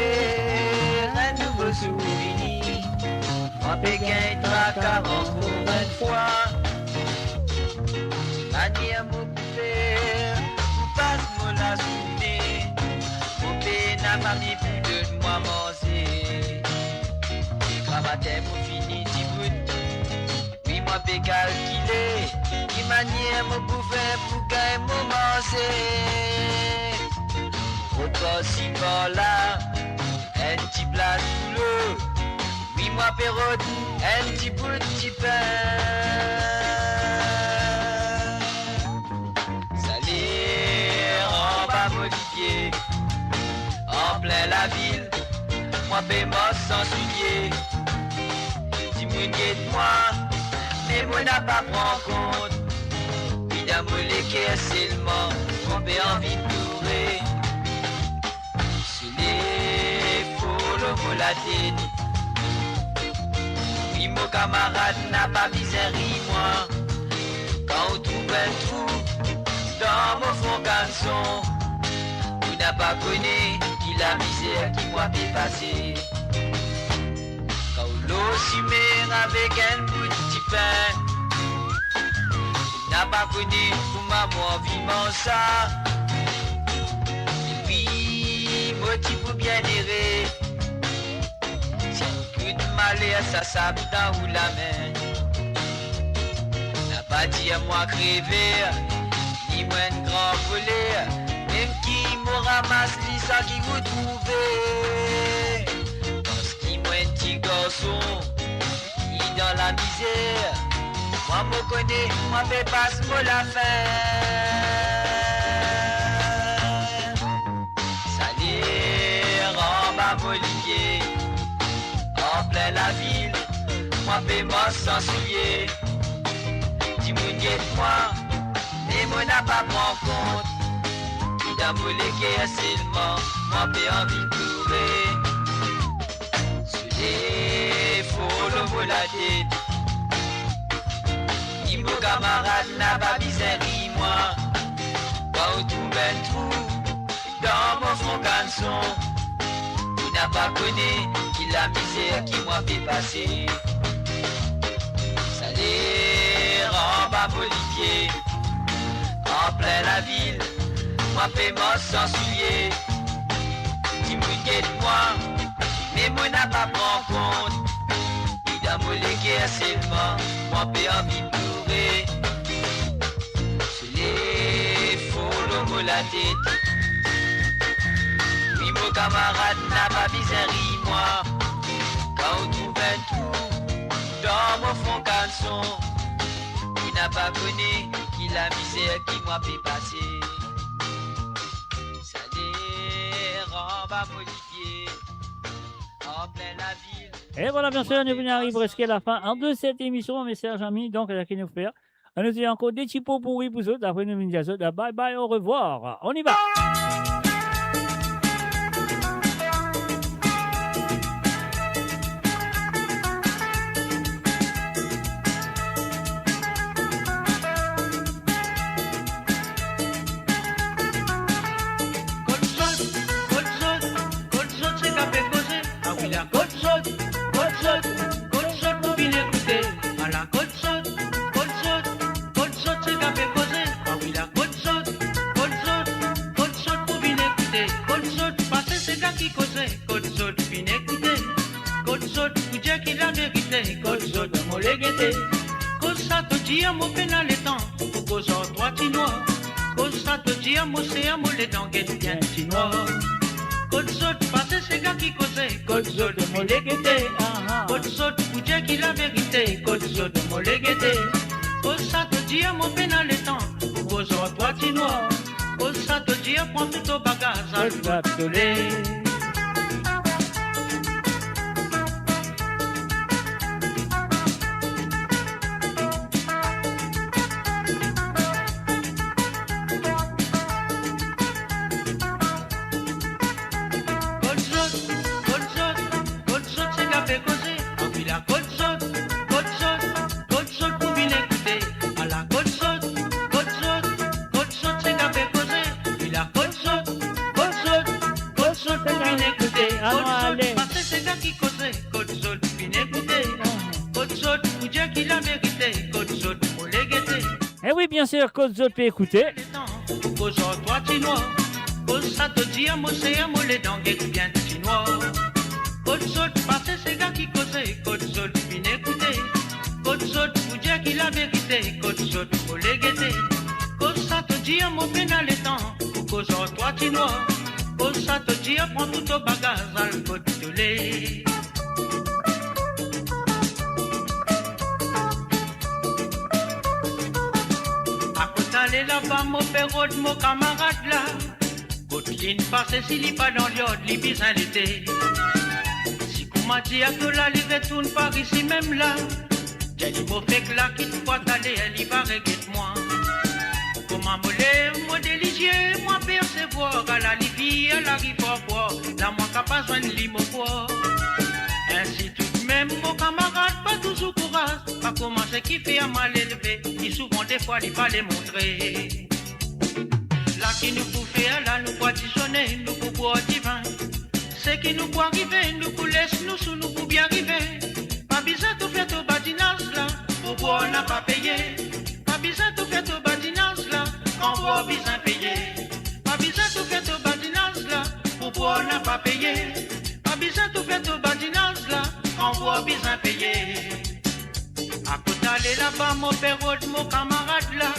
enn nouvo zour vini. Mwa pe gagn traka ankor enn fwa. Ki manier mo pou fer pou pas mo lazourne? Mo pena fami pou donn mwa manze. Gramatin mo fini dibout. Wi, mwa pe kalkile ki manier mo pou fer pou gagn mo manze. Rod par si par la, enn ti plas pou lor. Wi, mwa pe rod enn ti bout dipin. Sale anba mo lipie, an plin lavil, mwa pe mars san soulie. Dimoun get mwa, me mo napa pran kont. Wi, dan mo leker selman, mo pe anvi ploure. Soley for lor mo latet. Wi, mo kamarad, napa bizin riy mwa. Kan ou trouv enn trou dan mo fon kanson, ou napa kone ki lamizer ki mwa pe pase. Kan ou lor sime avek enn bout dipin, na Pa kone kouma mo anvi manz sa. Epi mo ti pou bien ere. Si kout maler sa sab dan ou lame. Napa dir mwa kreve, ni mwa enn gran voler, mem ki mo ramas li sa ki ou trouve. Parski mwa enn ti garson ki dan lamizer, mwa mo kone mwa pe pas mo lafin. Saler anba mo lipie, anplin lavil, mwa pe mars san soulie. Dimoun get mwa, me mo napa pran kont, ki dan mo leker selman, mwa pe anvi ploure. Soley for lor mo latet, ni mo kamarad napa bizin riy mwa. Kan ou trouv enn trou dan mo fon kanson, ou napa kone ki lamizer ki mwa pe pase. Saler anba mo lipie, anplin lavil, mwa pe mars san soulie. Dimoun get mwa, me mo napa pran kont, ki dan mo leker selman, mwa pe anvi ploure. Soley for lor mo latet. Wi, mo kamarad, napa bizin riy mwa. Kan ou trouv enn trou dan mo fon kanson, ou napa kone ki lamizer ki mwa pe pase. Saler anba mo lipie, anplin lavil. E vwala, biensir, nou vinn ariv preske lafin de set emision, me ser zami, donk, ki nou fer? Annou dir ankor de ti potpourri pou zot, apre nou vinn dir zot bye bye, au revoir. On y va. Kot zot, kot zot, kot zot, se kafe koze. Ah wi la, kot zot, kot zot, kot zot pou vinn ekoute. Ala kot zot, kot zot, kot zot, se kafe koze. Ah wi la, kot zot, kot zot, kot zot pou vinn ekoute. Kot zot, pase sega ki koze. Kot zot, vinn ekoute. Kot zot, pou dir ki laverite. Kot zot, mo le gete. Koz sa to dir mo pena letan pou koz ar twa ti nwar. Koz sa to dir mo se a mo ledan get bien ti nwar. Kot zot, pase sega ki koze. Kot zot, mo le gete. Kot zot, pou dir ki laverite. Kot zot, mo le gete. Koz sa to dir mo pena letan pou koz ar twa ti nwar. Koz sa to dir pran tou to bagaz, al kot to le. Kot zot, kot zot, kot zot, se kafe koze. Anvi la kot zot, kot zot, kot zot pou vinn ekoute. Ala kot zot, kot zot, kot zot, se kafe koze. Anvi la kot zot, kot zot, kot zot pou vinn ekoute. Kot zot, pase sega ki koze. Kot zot, vinn ekoute. Kot zot, pou dir ki laverite. Kot zot, mo le gete. E wi, biensir, kot zot pe ekoute. Koz ar twa ti nwar. Koz sa to dir mo se a mo ledan get bien ti nwar. Kot zot, pase sega ki koze. Kot zot, vinn ekoute. Kot zot, pou dir ki laverite. Kot zot, mo le gete. Koz sa to dir mo pena letan pou koz ar twa ti nwar. Koz sa to dir pran tou to bagaz, al kot to le. Akot ale laba mo pe rod mo kamarad la. Kot linn pase, si li pa dan liord, li bizin lete. Si kouma dir to la, li retourn par isi mem la. Dir li mo fek la, ki twa tale, li pa reget mwa. Kouma mo lev mo de lizie, mwa persevwar, ala li vir, ala li vwar, la mwa kapav zwenn li mo krwar. Ensi toudmem mo kamarad pa touzour kouraz, pa kouma seki fer a malelve, li souvan defwa li pa le montre. La ki nou pou fer la, nou pou adisone, nou pou bwar divin. Seki nou pou arive, nou pou les nou sou, nou pou bien rive. Pa bizin to fer to badinaz la, pou bwar napa peye. Pa bizin to fer to Bwar bizin peye. Akoz ale laba, mo pe rod mo kamarad la.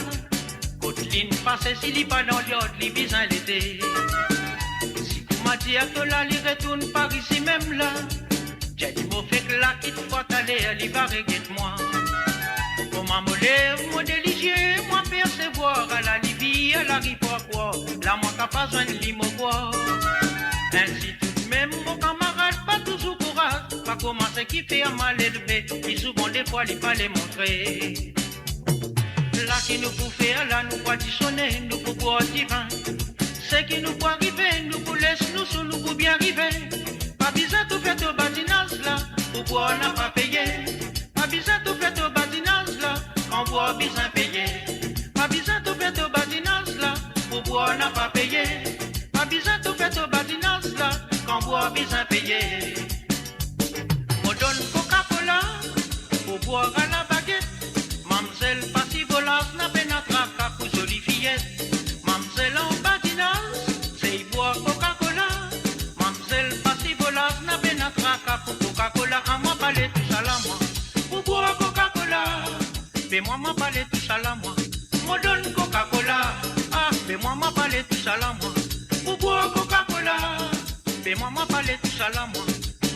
Kot linn pase, si li pa dan lyard, li bizin lete. Si kouma dir to la, li retourn par isi mem la. Dir li mo fek la, ki fwa taler li va regret mwa. Kouma mo lev, mo delizie, mo apersevwar, ala li vir, ala li pa krwar, la mwa kapav zwenn li mo krwar. Ensi toudmem, mo kamarad, pa touzour kouraz, pa kouma seki fer mal elve, li souvan defwa li pa le montre. La ki nou pou fer la, nou pou adisone, nou pou bwar divin. Seki nou pou arive, nou pou les nou sou, nou pou bien rive. Pa bizin tou fer to badinaz la, pou bwar napa peye. Pa bizin tou fer to badinaz la, kan bwar bizin peye. Pa bizin tou fer to badinaz la, pou bwar napa peye. Pa bizin tou fer to badinaz la, kan bwar bizin peye. Mo donn Coca-Cola, pou bwar ala baget. Mamzel pa si volas, na pena traka pou zoli fiyet. Mamzel an badinaz, sey bwar Coca-Cola. Mamzel pa si volas, na pena traka pou Coca-Cola. A mwa pale tousala mwa, pou bwar Coca-Cola. Be mwa, mwa pale tousala mwa, mo donn Coca-Cola. Ah, be mwa, mwa pale tousala mwa, pou bwar Coca-Cola. Be mwa, mwa pale tousala mwa,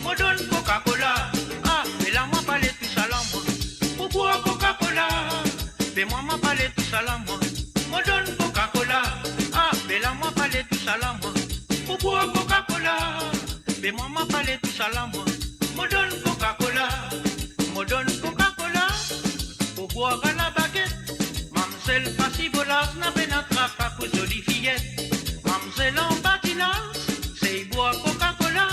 mo donn Coca-Cola. Ah, be la mwa pale tousala mwa, pou bwar Coca-Cola. Be mwa, mwa pale tousala mwa, mo donn Coca-Cola. Ah, be la mwa pale tousala mwa, pou bwar Coca-Cola. Be mwa, mwa pale tousala mwa, mo donn Coca-Cola. Mo donn Coca-Cola, pou bwar ala baget. Mamzel pa si volas, na pena traka pou zoli fiyet. Mamzel an badinaz, sey bwar Coca-Cola.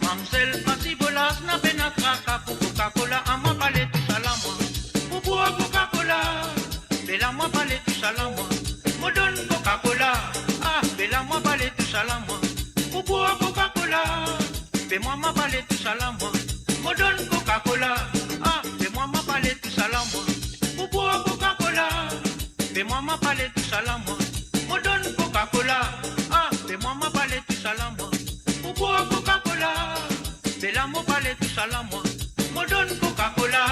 Mamzel pa si volas, na pena traka pou Coca-Cola. A mwa pale tousala mwa, pou bwar Coca-Cola. Be la mwa pale tousala mwa, mo donn Coca-Cola. Ah, be la mwa pale tousala mwa, pou bwar Coca-Cola. Be mwa, mwa pale tousala mwa, mo donn Coca-Cola. Ah, be mwa, mwa pale tousala mwa, pou bwar Coca-Cola. Be mwa, mwa pale tousala mwa, mo donn Coca-Cola. Ah, be mwa, mwa pale tousala mwa, pou bwar Coca-Cola. Be la mo pale tousala mwa, mo donn Coca-Cola.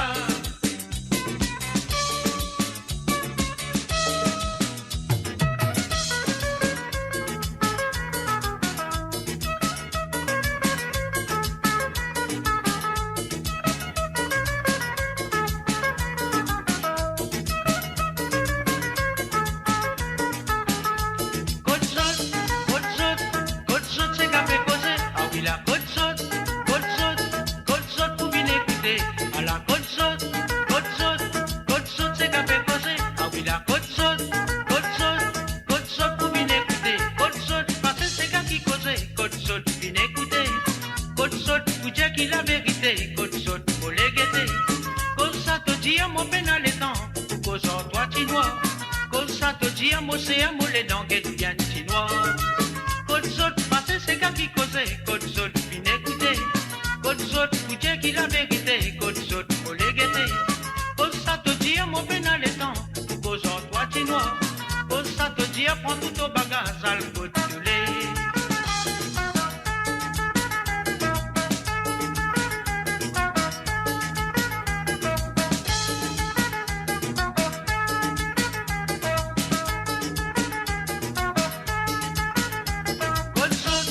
Kot zot, kot zot, kot zot seka pe koze? Ah wi la, kot zot, kot zot, kot zot pou vinn ekoute? Ala kot zot, kot zot, kot zot seka pe koze? Ah wi la, kot zot, kot zot, kot zot pou vinn ekoute? Kot zot pase seka ki koze? Kot zot vinn ekoute? Kot zot pou dir ki laverite? Kot zot pou le gete? Koz sa to dir mo pena letan pou koz ar twa tinwar. Koz sa to dir mo ser mo ledan, get bien tinwar. Kot zot pase seka ki koze? Kot zot vinn ekoute? Kot zot pou dir ki laverite? Kot zot pou le gete? Koz sa to dir mo pena letan pou koz ar twa tinwar. Koz sa to dir pran tou to bagaz, al kot to le. Kot zot,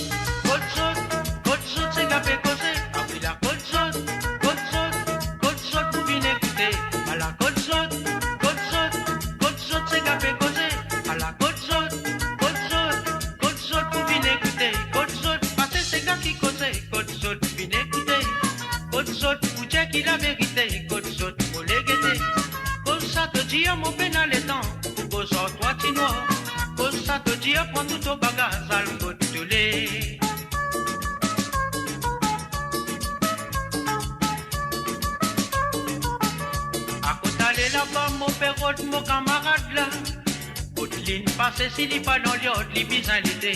kot zot, kot zot seka pe koze? Ah wi la, kot zot, kot zot, kot zot pou vinn ekoute? Ala kot zot, kot zot, kot zot seka pe koze? Ala kot zot, kot zot, kot zot pou vinn ekoute? Kot zot pase seka ki koze? Kot zot vinn ekoute? Kot zot pou dir ki laverite? Kot zot pou le gete? Koz sa to dir mo pena letan pou koz ar twa tinwar. Koz sa to dir pran tou to bagaz, al kot to le. Akoz ale laba, mo pe rod mo kamarad la. Kot linn pase, si li pa dan lyard, li bizin lete.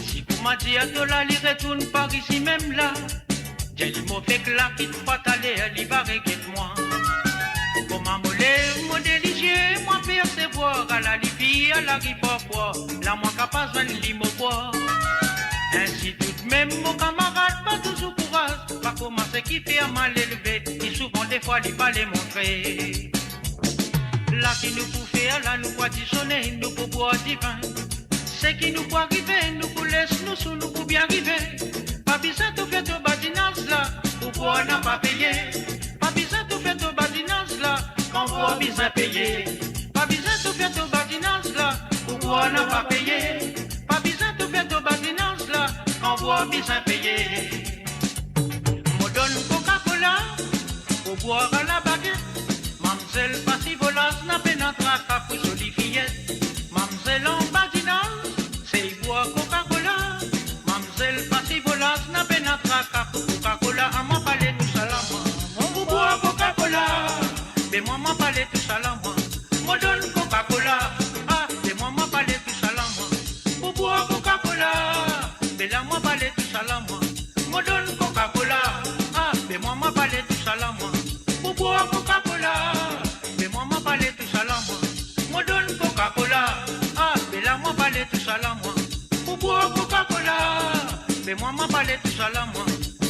Si kouma dir to la, li retourn par isi mem la. Dir li mo fek la, ki fwa taler li va regret mwa. Kouma mo lev, mo delizie, mo apersevwar, ala li vir, ala li pa krwar, la mwa kapav zwenn li mo krwar. Ensi toudmem, mo kamarad, pa touzour kouraz, pa Kouma seki fer mal elve, ki souvan defwa li pa le montre. La ki nou pou fer la, nou pou adisone, nou pou bwar divin. Seki nou pou arive, nou pou les nou sou, nou pou bien rive. Pa bizin tou fer to badinaz la, pou bwar napa peye. Pa bizin tou fer to badinaz la, kan bwar bizin peye. Pa bizin tou fer to badinaz la, pou bwar napa peye. Pa bizin tou fer to badinaz la, kan bwar bizin peye. Mo donn Coca-Cola, pou bwar a la baget. Mamzel pa si volas, na pena traka pou zoli fiyet. Mamzel an badinaz, sey bwar Coca-Cola. Mamzel pa si volas, na pena traka pou Coca-Cola. A mwa pale tou sa la mwa, pou bwar Coca-Cola. Be mwa, mwa pale tou sa la mwa, mo donn Coca-Cola. Ah, be mwa, mwa pale tou sa la mwa, pou bwar Coca-Cola. Be la mwa pale tou sa la mwa, mo donn Coca-Cola. Ah, be mwa, mwa pale tou sa la mwa, pou bwar Coca-Cola. Be mwa, mwa pale tou sa la mwa, mo donn Coca-Cola. Ah, be la mwa pale tou sa la mwa, pou bwar Coca-Cola. Be mwa, mwa pale tou sa la mwa,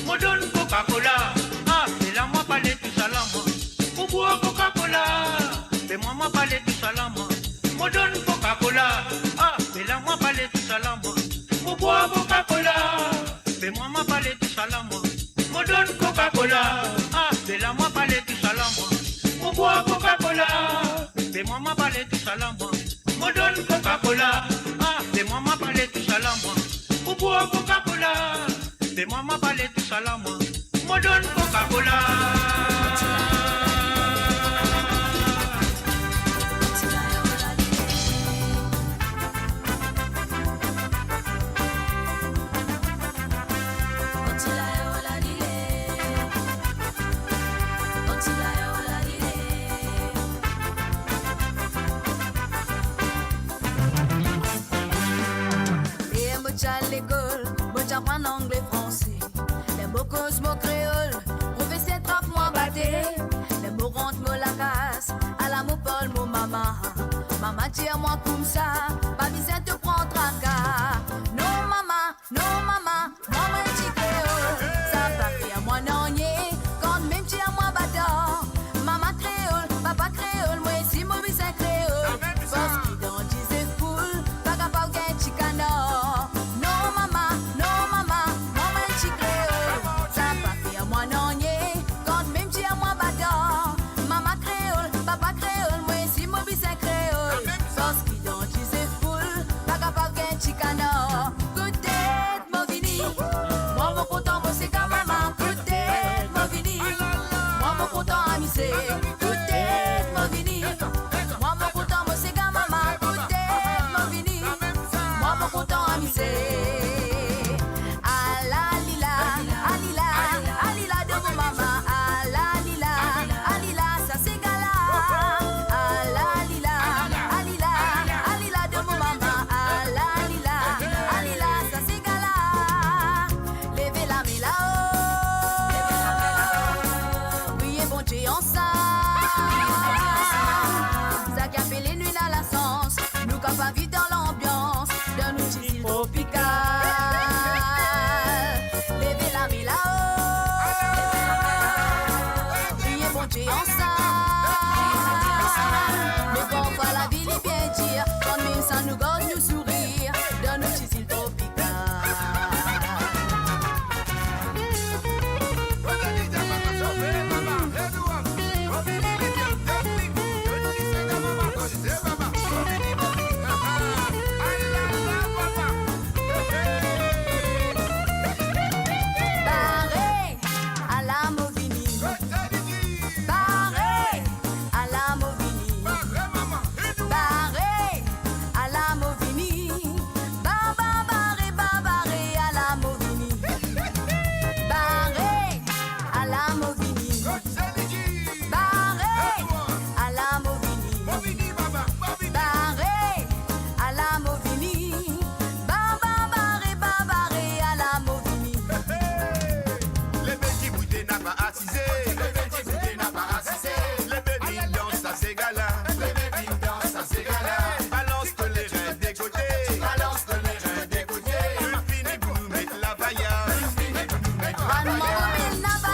mo donn Coca-Cola. Ah, be la mwa pale tou sa la mwa, pou bwar Coca-Cola. Be mwa, mwa pale tou sa la mwa, mo donn Coca-Cola. Ah, be la mwa pale tou sa la mwa, pou bwar Coca-Cola. Be mwa, mwa pale tou sa la mwa, mo donn Coca-Cola. Ah, be la mwa pale tou sa la mwa, pou bwar Coca-Cola. Be mwa, mwa pale tou sa la mwa, mo donn Coca-Cola. Ah, be mwa, mwa pale tou sa la mwa, pou bwar Coca-Cola. Be mwa, mwa pale tou sa la mwa, mo donn Coca-Cola. Ler mo ti al lekol, mo ti aprann angle, franse. Ler mo koz mo kreol, profeser trap mwa bate. Ler mo rant mo lakas, ala mo parl mo mama. Mama dir mwa koumsa, pa bizin to pran traka. Non mama, non mama, mwa mo enn ti kreol. Sa pa fer mwa nanye, kan mem dir mwa batar. Mama kreol, papa kreol, mwa osi mo bizin kreol. Parski dan diz-nef poul, pa kapav gagn ti kanar. Non mama, non mama, mwa mo enn ti kreol. Sa pa fer mwa nanye, kan mem dir mwa batar. Mama kreol, papa kreol, mwa osi mo bizin kreol. Parski dan diz-nef poul, pa kapav gagn ti kanar. Kout tet mo vini, mwa mo kontan mo sega mama. Kout tet mo vini, mwa mo kontan amize. Kout tet mo vini, mwa mo kontan mo sega mama. Kout tet mo vini, mwa mo kontan amize. Ala lila, alila, alila de mo mama. Ala lila, alila sa sega la. Ala lila, alila, alila de mo mama. Ala lila, alila sa sega la. Leve lame lao, priye Bondie ansam. Sa ki apele nou ena lasans, nou kapav viv dan lanbians, dan nou ti zil tropikal. Leve lame lao, priye Bondie ansam. Me parfwa lavi li bien dir, kanmem sa nou gard nou sourir, dan nou ti zil tropikal. Bare, ala mo vini. Bare, ala mo vini. Bare, ala mo vini. Ba, ba, bare, ba, bare, ala mo vini. Bare, ala mo vini. Bare, ala mo vini. Bare, ala mo vini. Ba, ba, bare, ba, bare, ala mo vini. Leve dibout, napa asize. Leve dibout, napa asize. Leve vinn dans sa sega la. Leve vinn dans sa sega la. Balans to lerin de kote. Balans to lerin de kote. Fini pou nou met lavaya. Fini pou nou met lavaya. Bann manbo vinn napa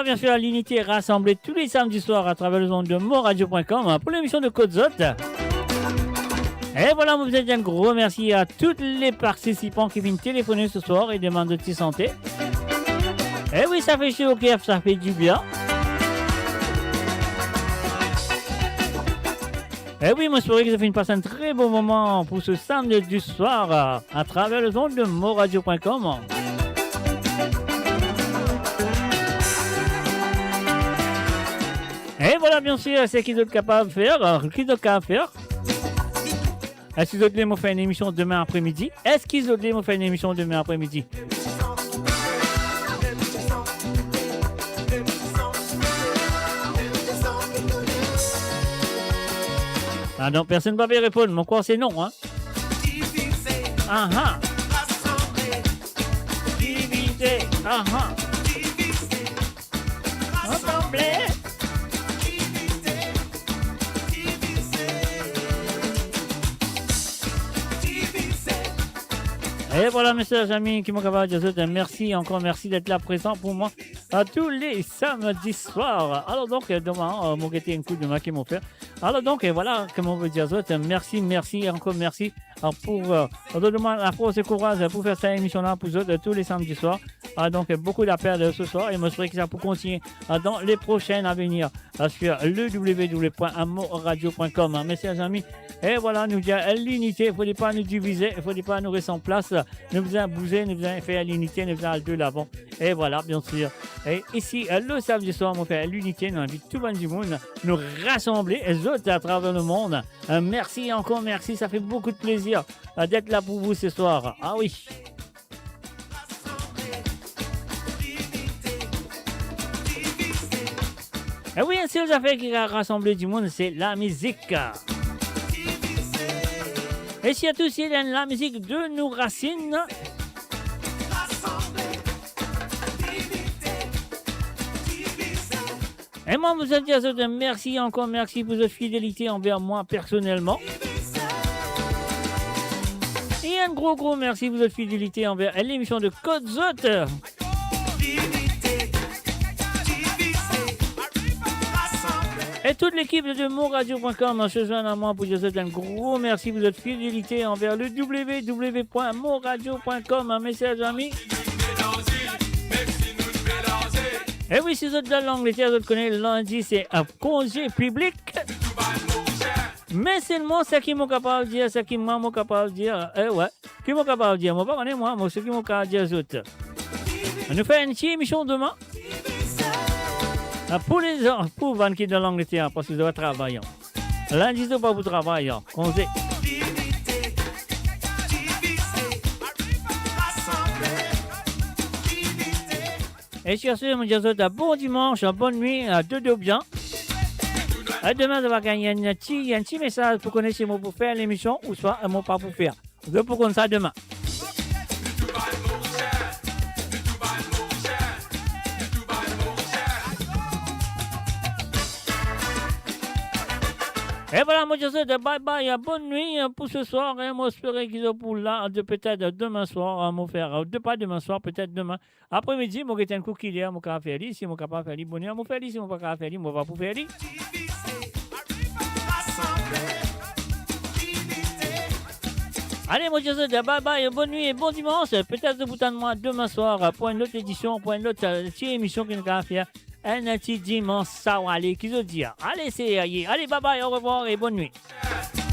Bien sûr, Linité rassemblée tous les samedis soirs à travers les ondes de moradio point com pour l'émission de Kot Zot. Et voilà, mo dir enn gro mersi a tou le partisipan ki vinn telefone se swar e demann zot ti sante. E wi, sa fer sir ler, sa fer dibien. E wi, mo espere ki zot finn pas enn tre bon moman pou se samedi soir, euh, à travers les ondes de moradio point com. E voilà, bien sûr, seki zot kapav fer, euh, ki zot kapav fer. Eski zot le mo fer enn emision demin apremidi? Eski zot le mo fer enn emision demin apremidi? Ah non, personn pa pe reponn, mo krwar se non, hein. Aha. Divize, aha. Rasanble. E voilà, mes chers amis, ki mo kapav dir zot, mersi ankor, mersi d'être là présent pour moi à tous les samedis soirs. Alors donc, euh, demin, euh, mo gete enn kou demin ki mo fer. Alors donc, euh, voilà, ki mo pe dir zot, mersi, mersi, ankor mersi, euh, pou, euh, donn mwa lafors e kouraz pou fer sa emision la pou zot, euh, tous les samedis soirs. Ah, donc, euh, beaucoup d'appels, euh, ce soir, e mo espere ki sa pou kontigne, euh, dans les prochaines à venir, euh, sur le w w w point moradio point com, hein, mes chers amis. E voilà, nou dir, euh, linite, fode pa nou divize, fode pa nou res an plas, nou bizin bouze, nou bizin fer linite, nou bizin al de lavan. E voilà, bien sûr. E isi, euh, le samedi soir, mo fer linite, nou invit tou bann dimoun, nou rasanble zot à travers le monde. Euh, merci encore, merci, ça fait beaucoup de plaisir, euh, d'être là pour vous ce soir. Ah oui. E wi, enn sel zafer ki rasanble dimoun, se lamizik. E sirtou si li enn lamizik de nou rasinn. E mwa, mo dir zot mersi ankor, mersi pou zot fidelite anver mwa personelman. E enn gro, gro mersi pou zot fidelite anver lemision de Kot Zot. E tout lekip de moradio point com se zwenn a mwa pou dir zot enn gro mersi pou zot fidelite anver le w w w point moradio point com, mes chers amis. E wi, si zot dan Langleter, zot kone lindi se, euh, konze piblik. Me selman, seki mo kapav dir, seki mwa mo kapav dir, e wi, ki mo kapav dir? Mo pa kone mwa, mo, seki mo kapav dir zot. Nou fer enn ti emision demin. Ah, pou lezot, pou bann ki dan Langleter, parski zot pa travay, hein. Lindi zot pa pou travay, hein. Konze. E sirse, mo dir zot bon dimans, bonn nwi, dodo bien. E demin, zot va gagn enn ti, enn ti mesaz pou kone si mo pou fer lemision ouswa mo pa pou fer. Zot pou konn sa demin. E vwala, mo dir zot bye bye, bonn nwi pou se swar, e mo espere ki zot pou la de, petet demin swar, mo fer de, pa demin swar, petet demin apremidi, mo gete enn kou kiler mo kapav fer li, si mo kapav fer li boner, mo fer li, si mo pa kapav fer li, mo pa pou fer li. Ale, mo dir zot bye bye, bonn nwi e bon dimans. Petet zot pou tann mwa demin swar pou enn lot edision, pou enn lot, euh, ti emision ki nou kapav fer enn ti dimans sawale, ki zot dir? Ale, se, ale, bye bye, orevwar e bonn nwi.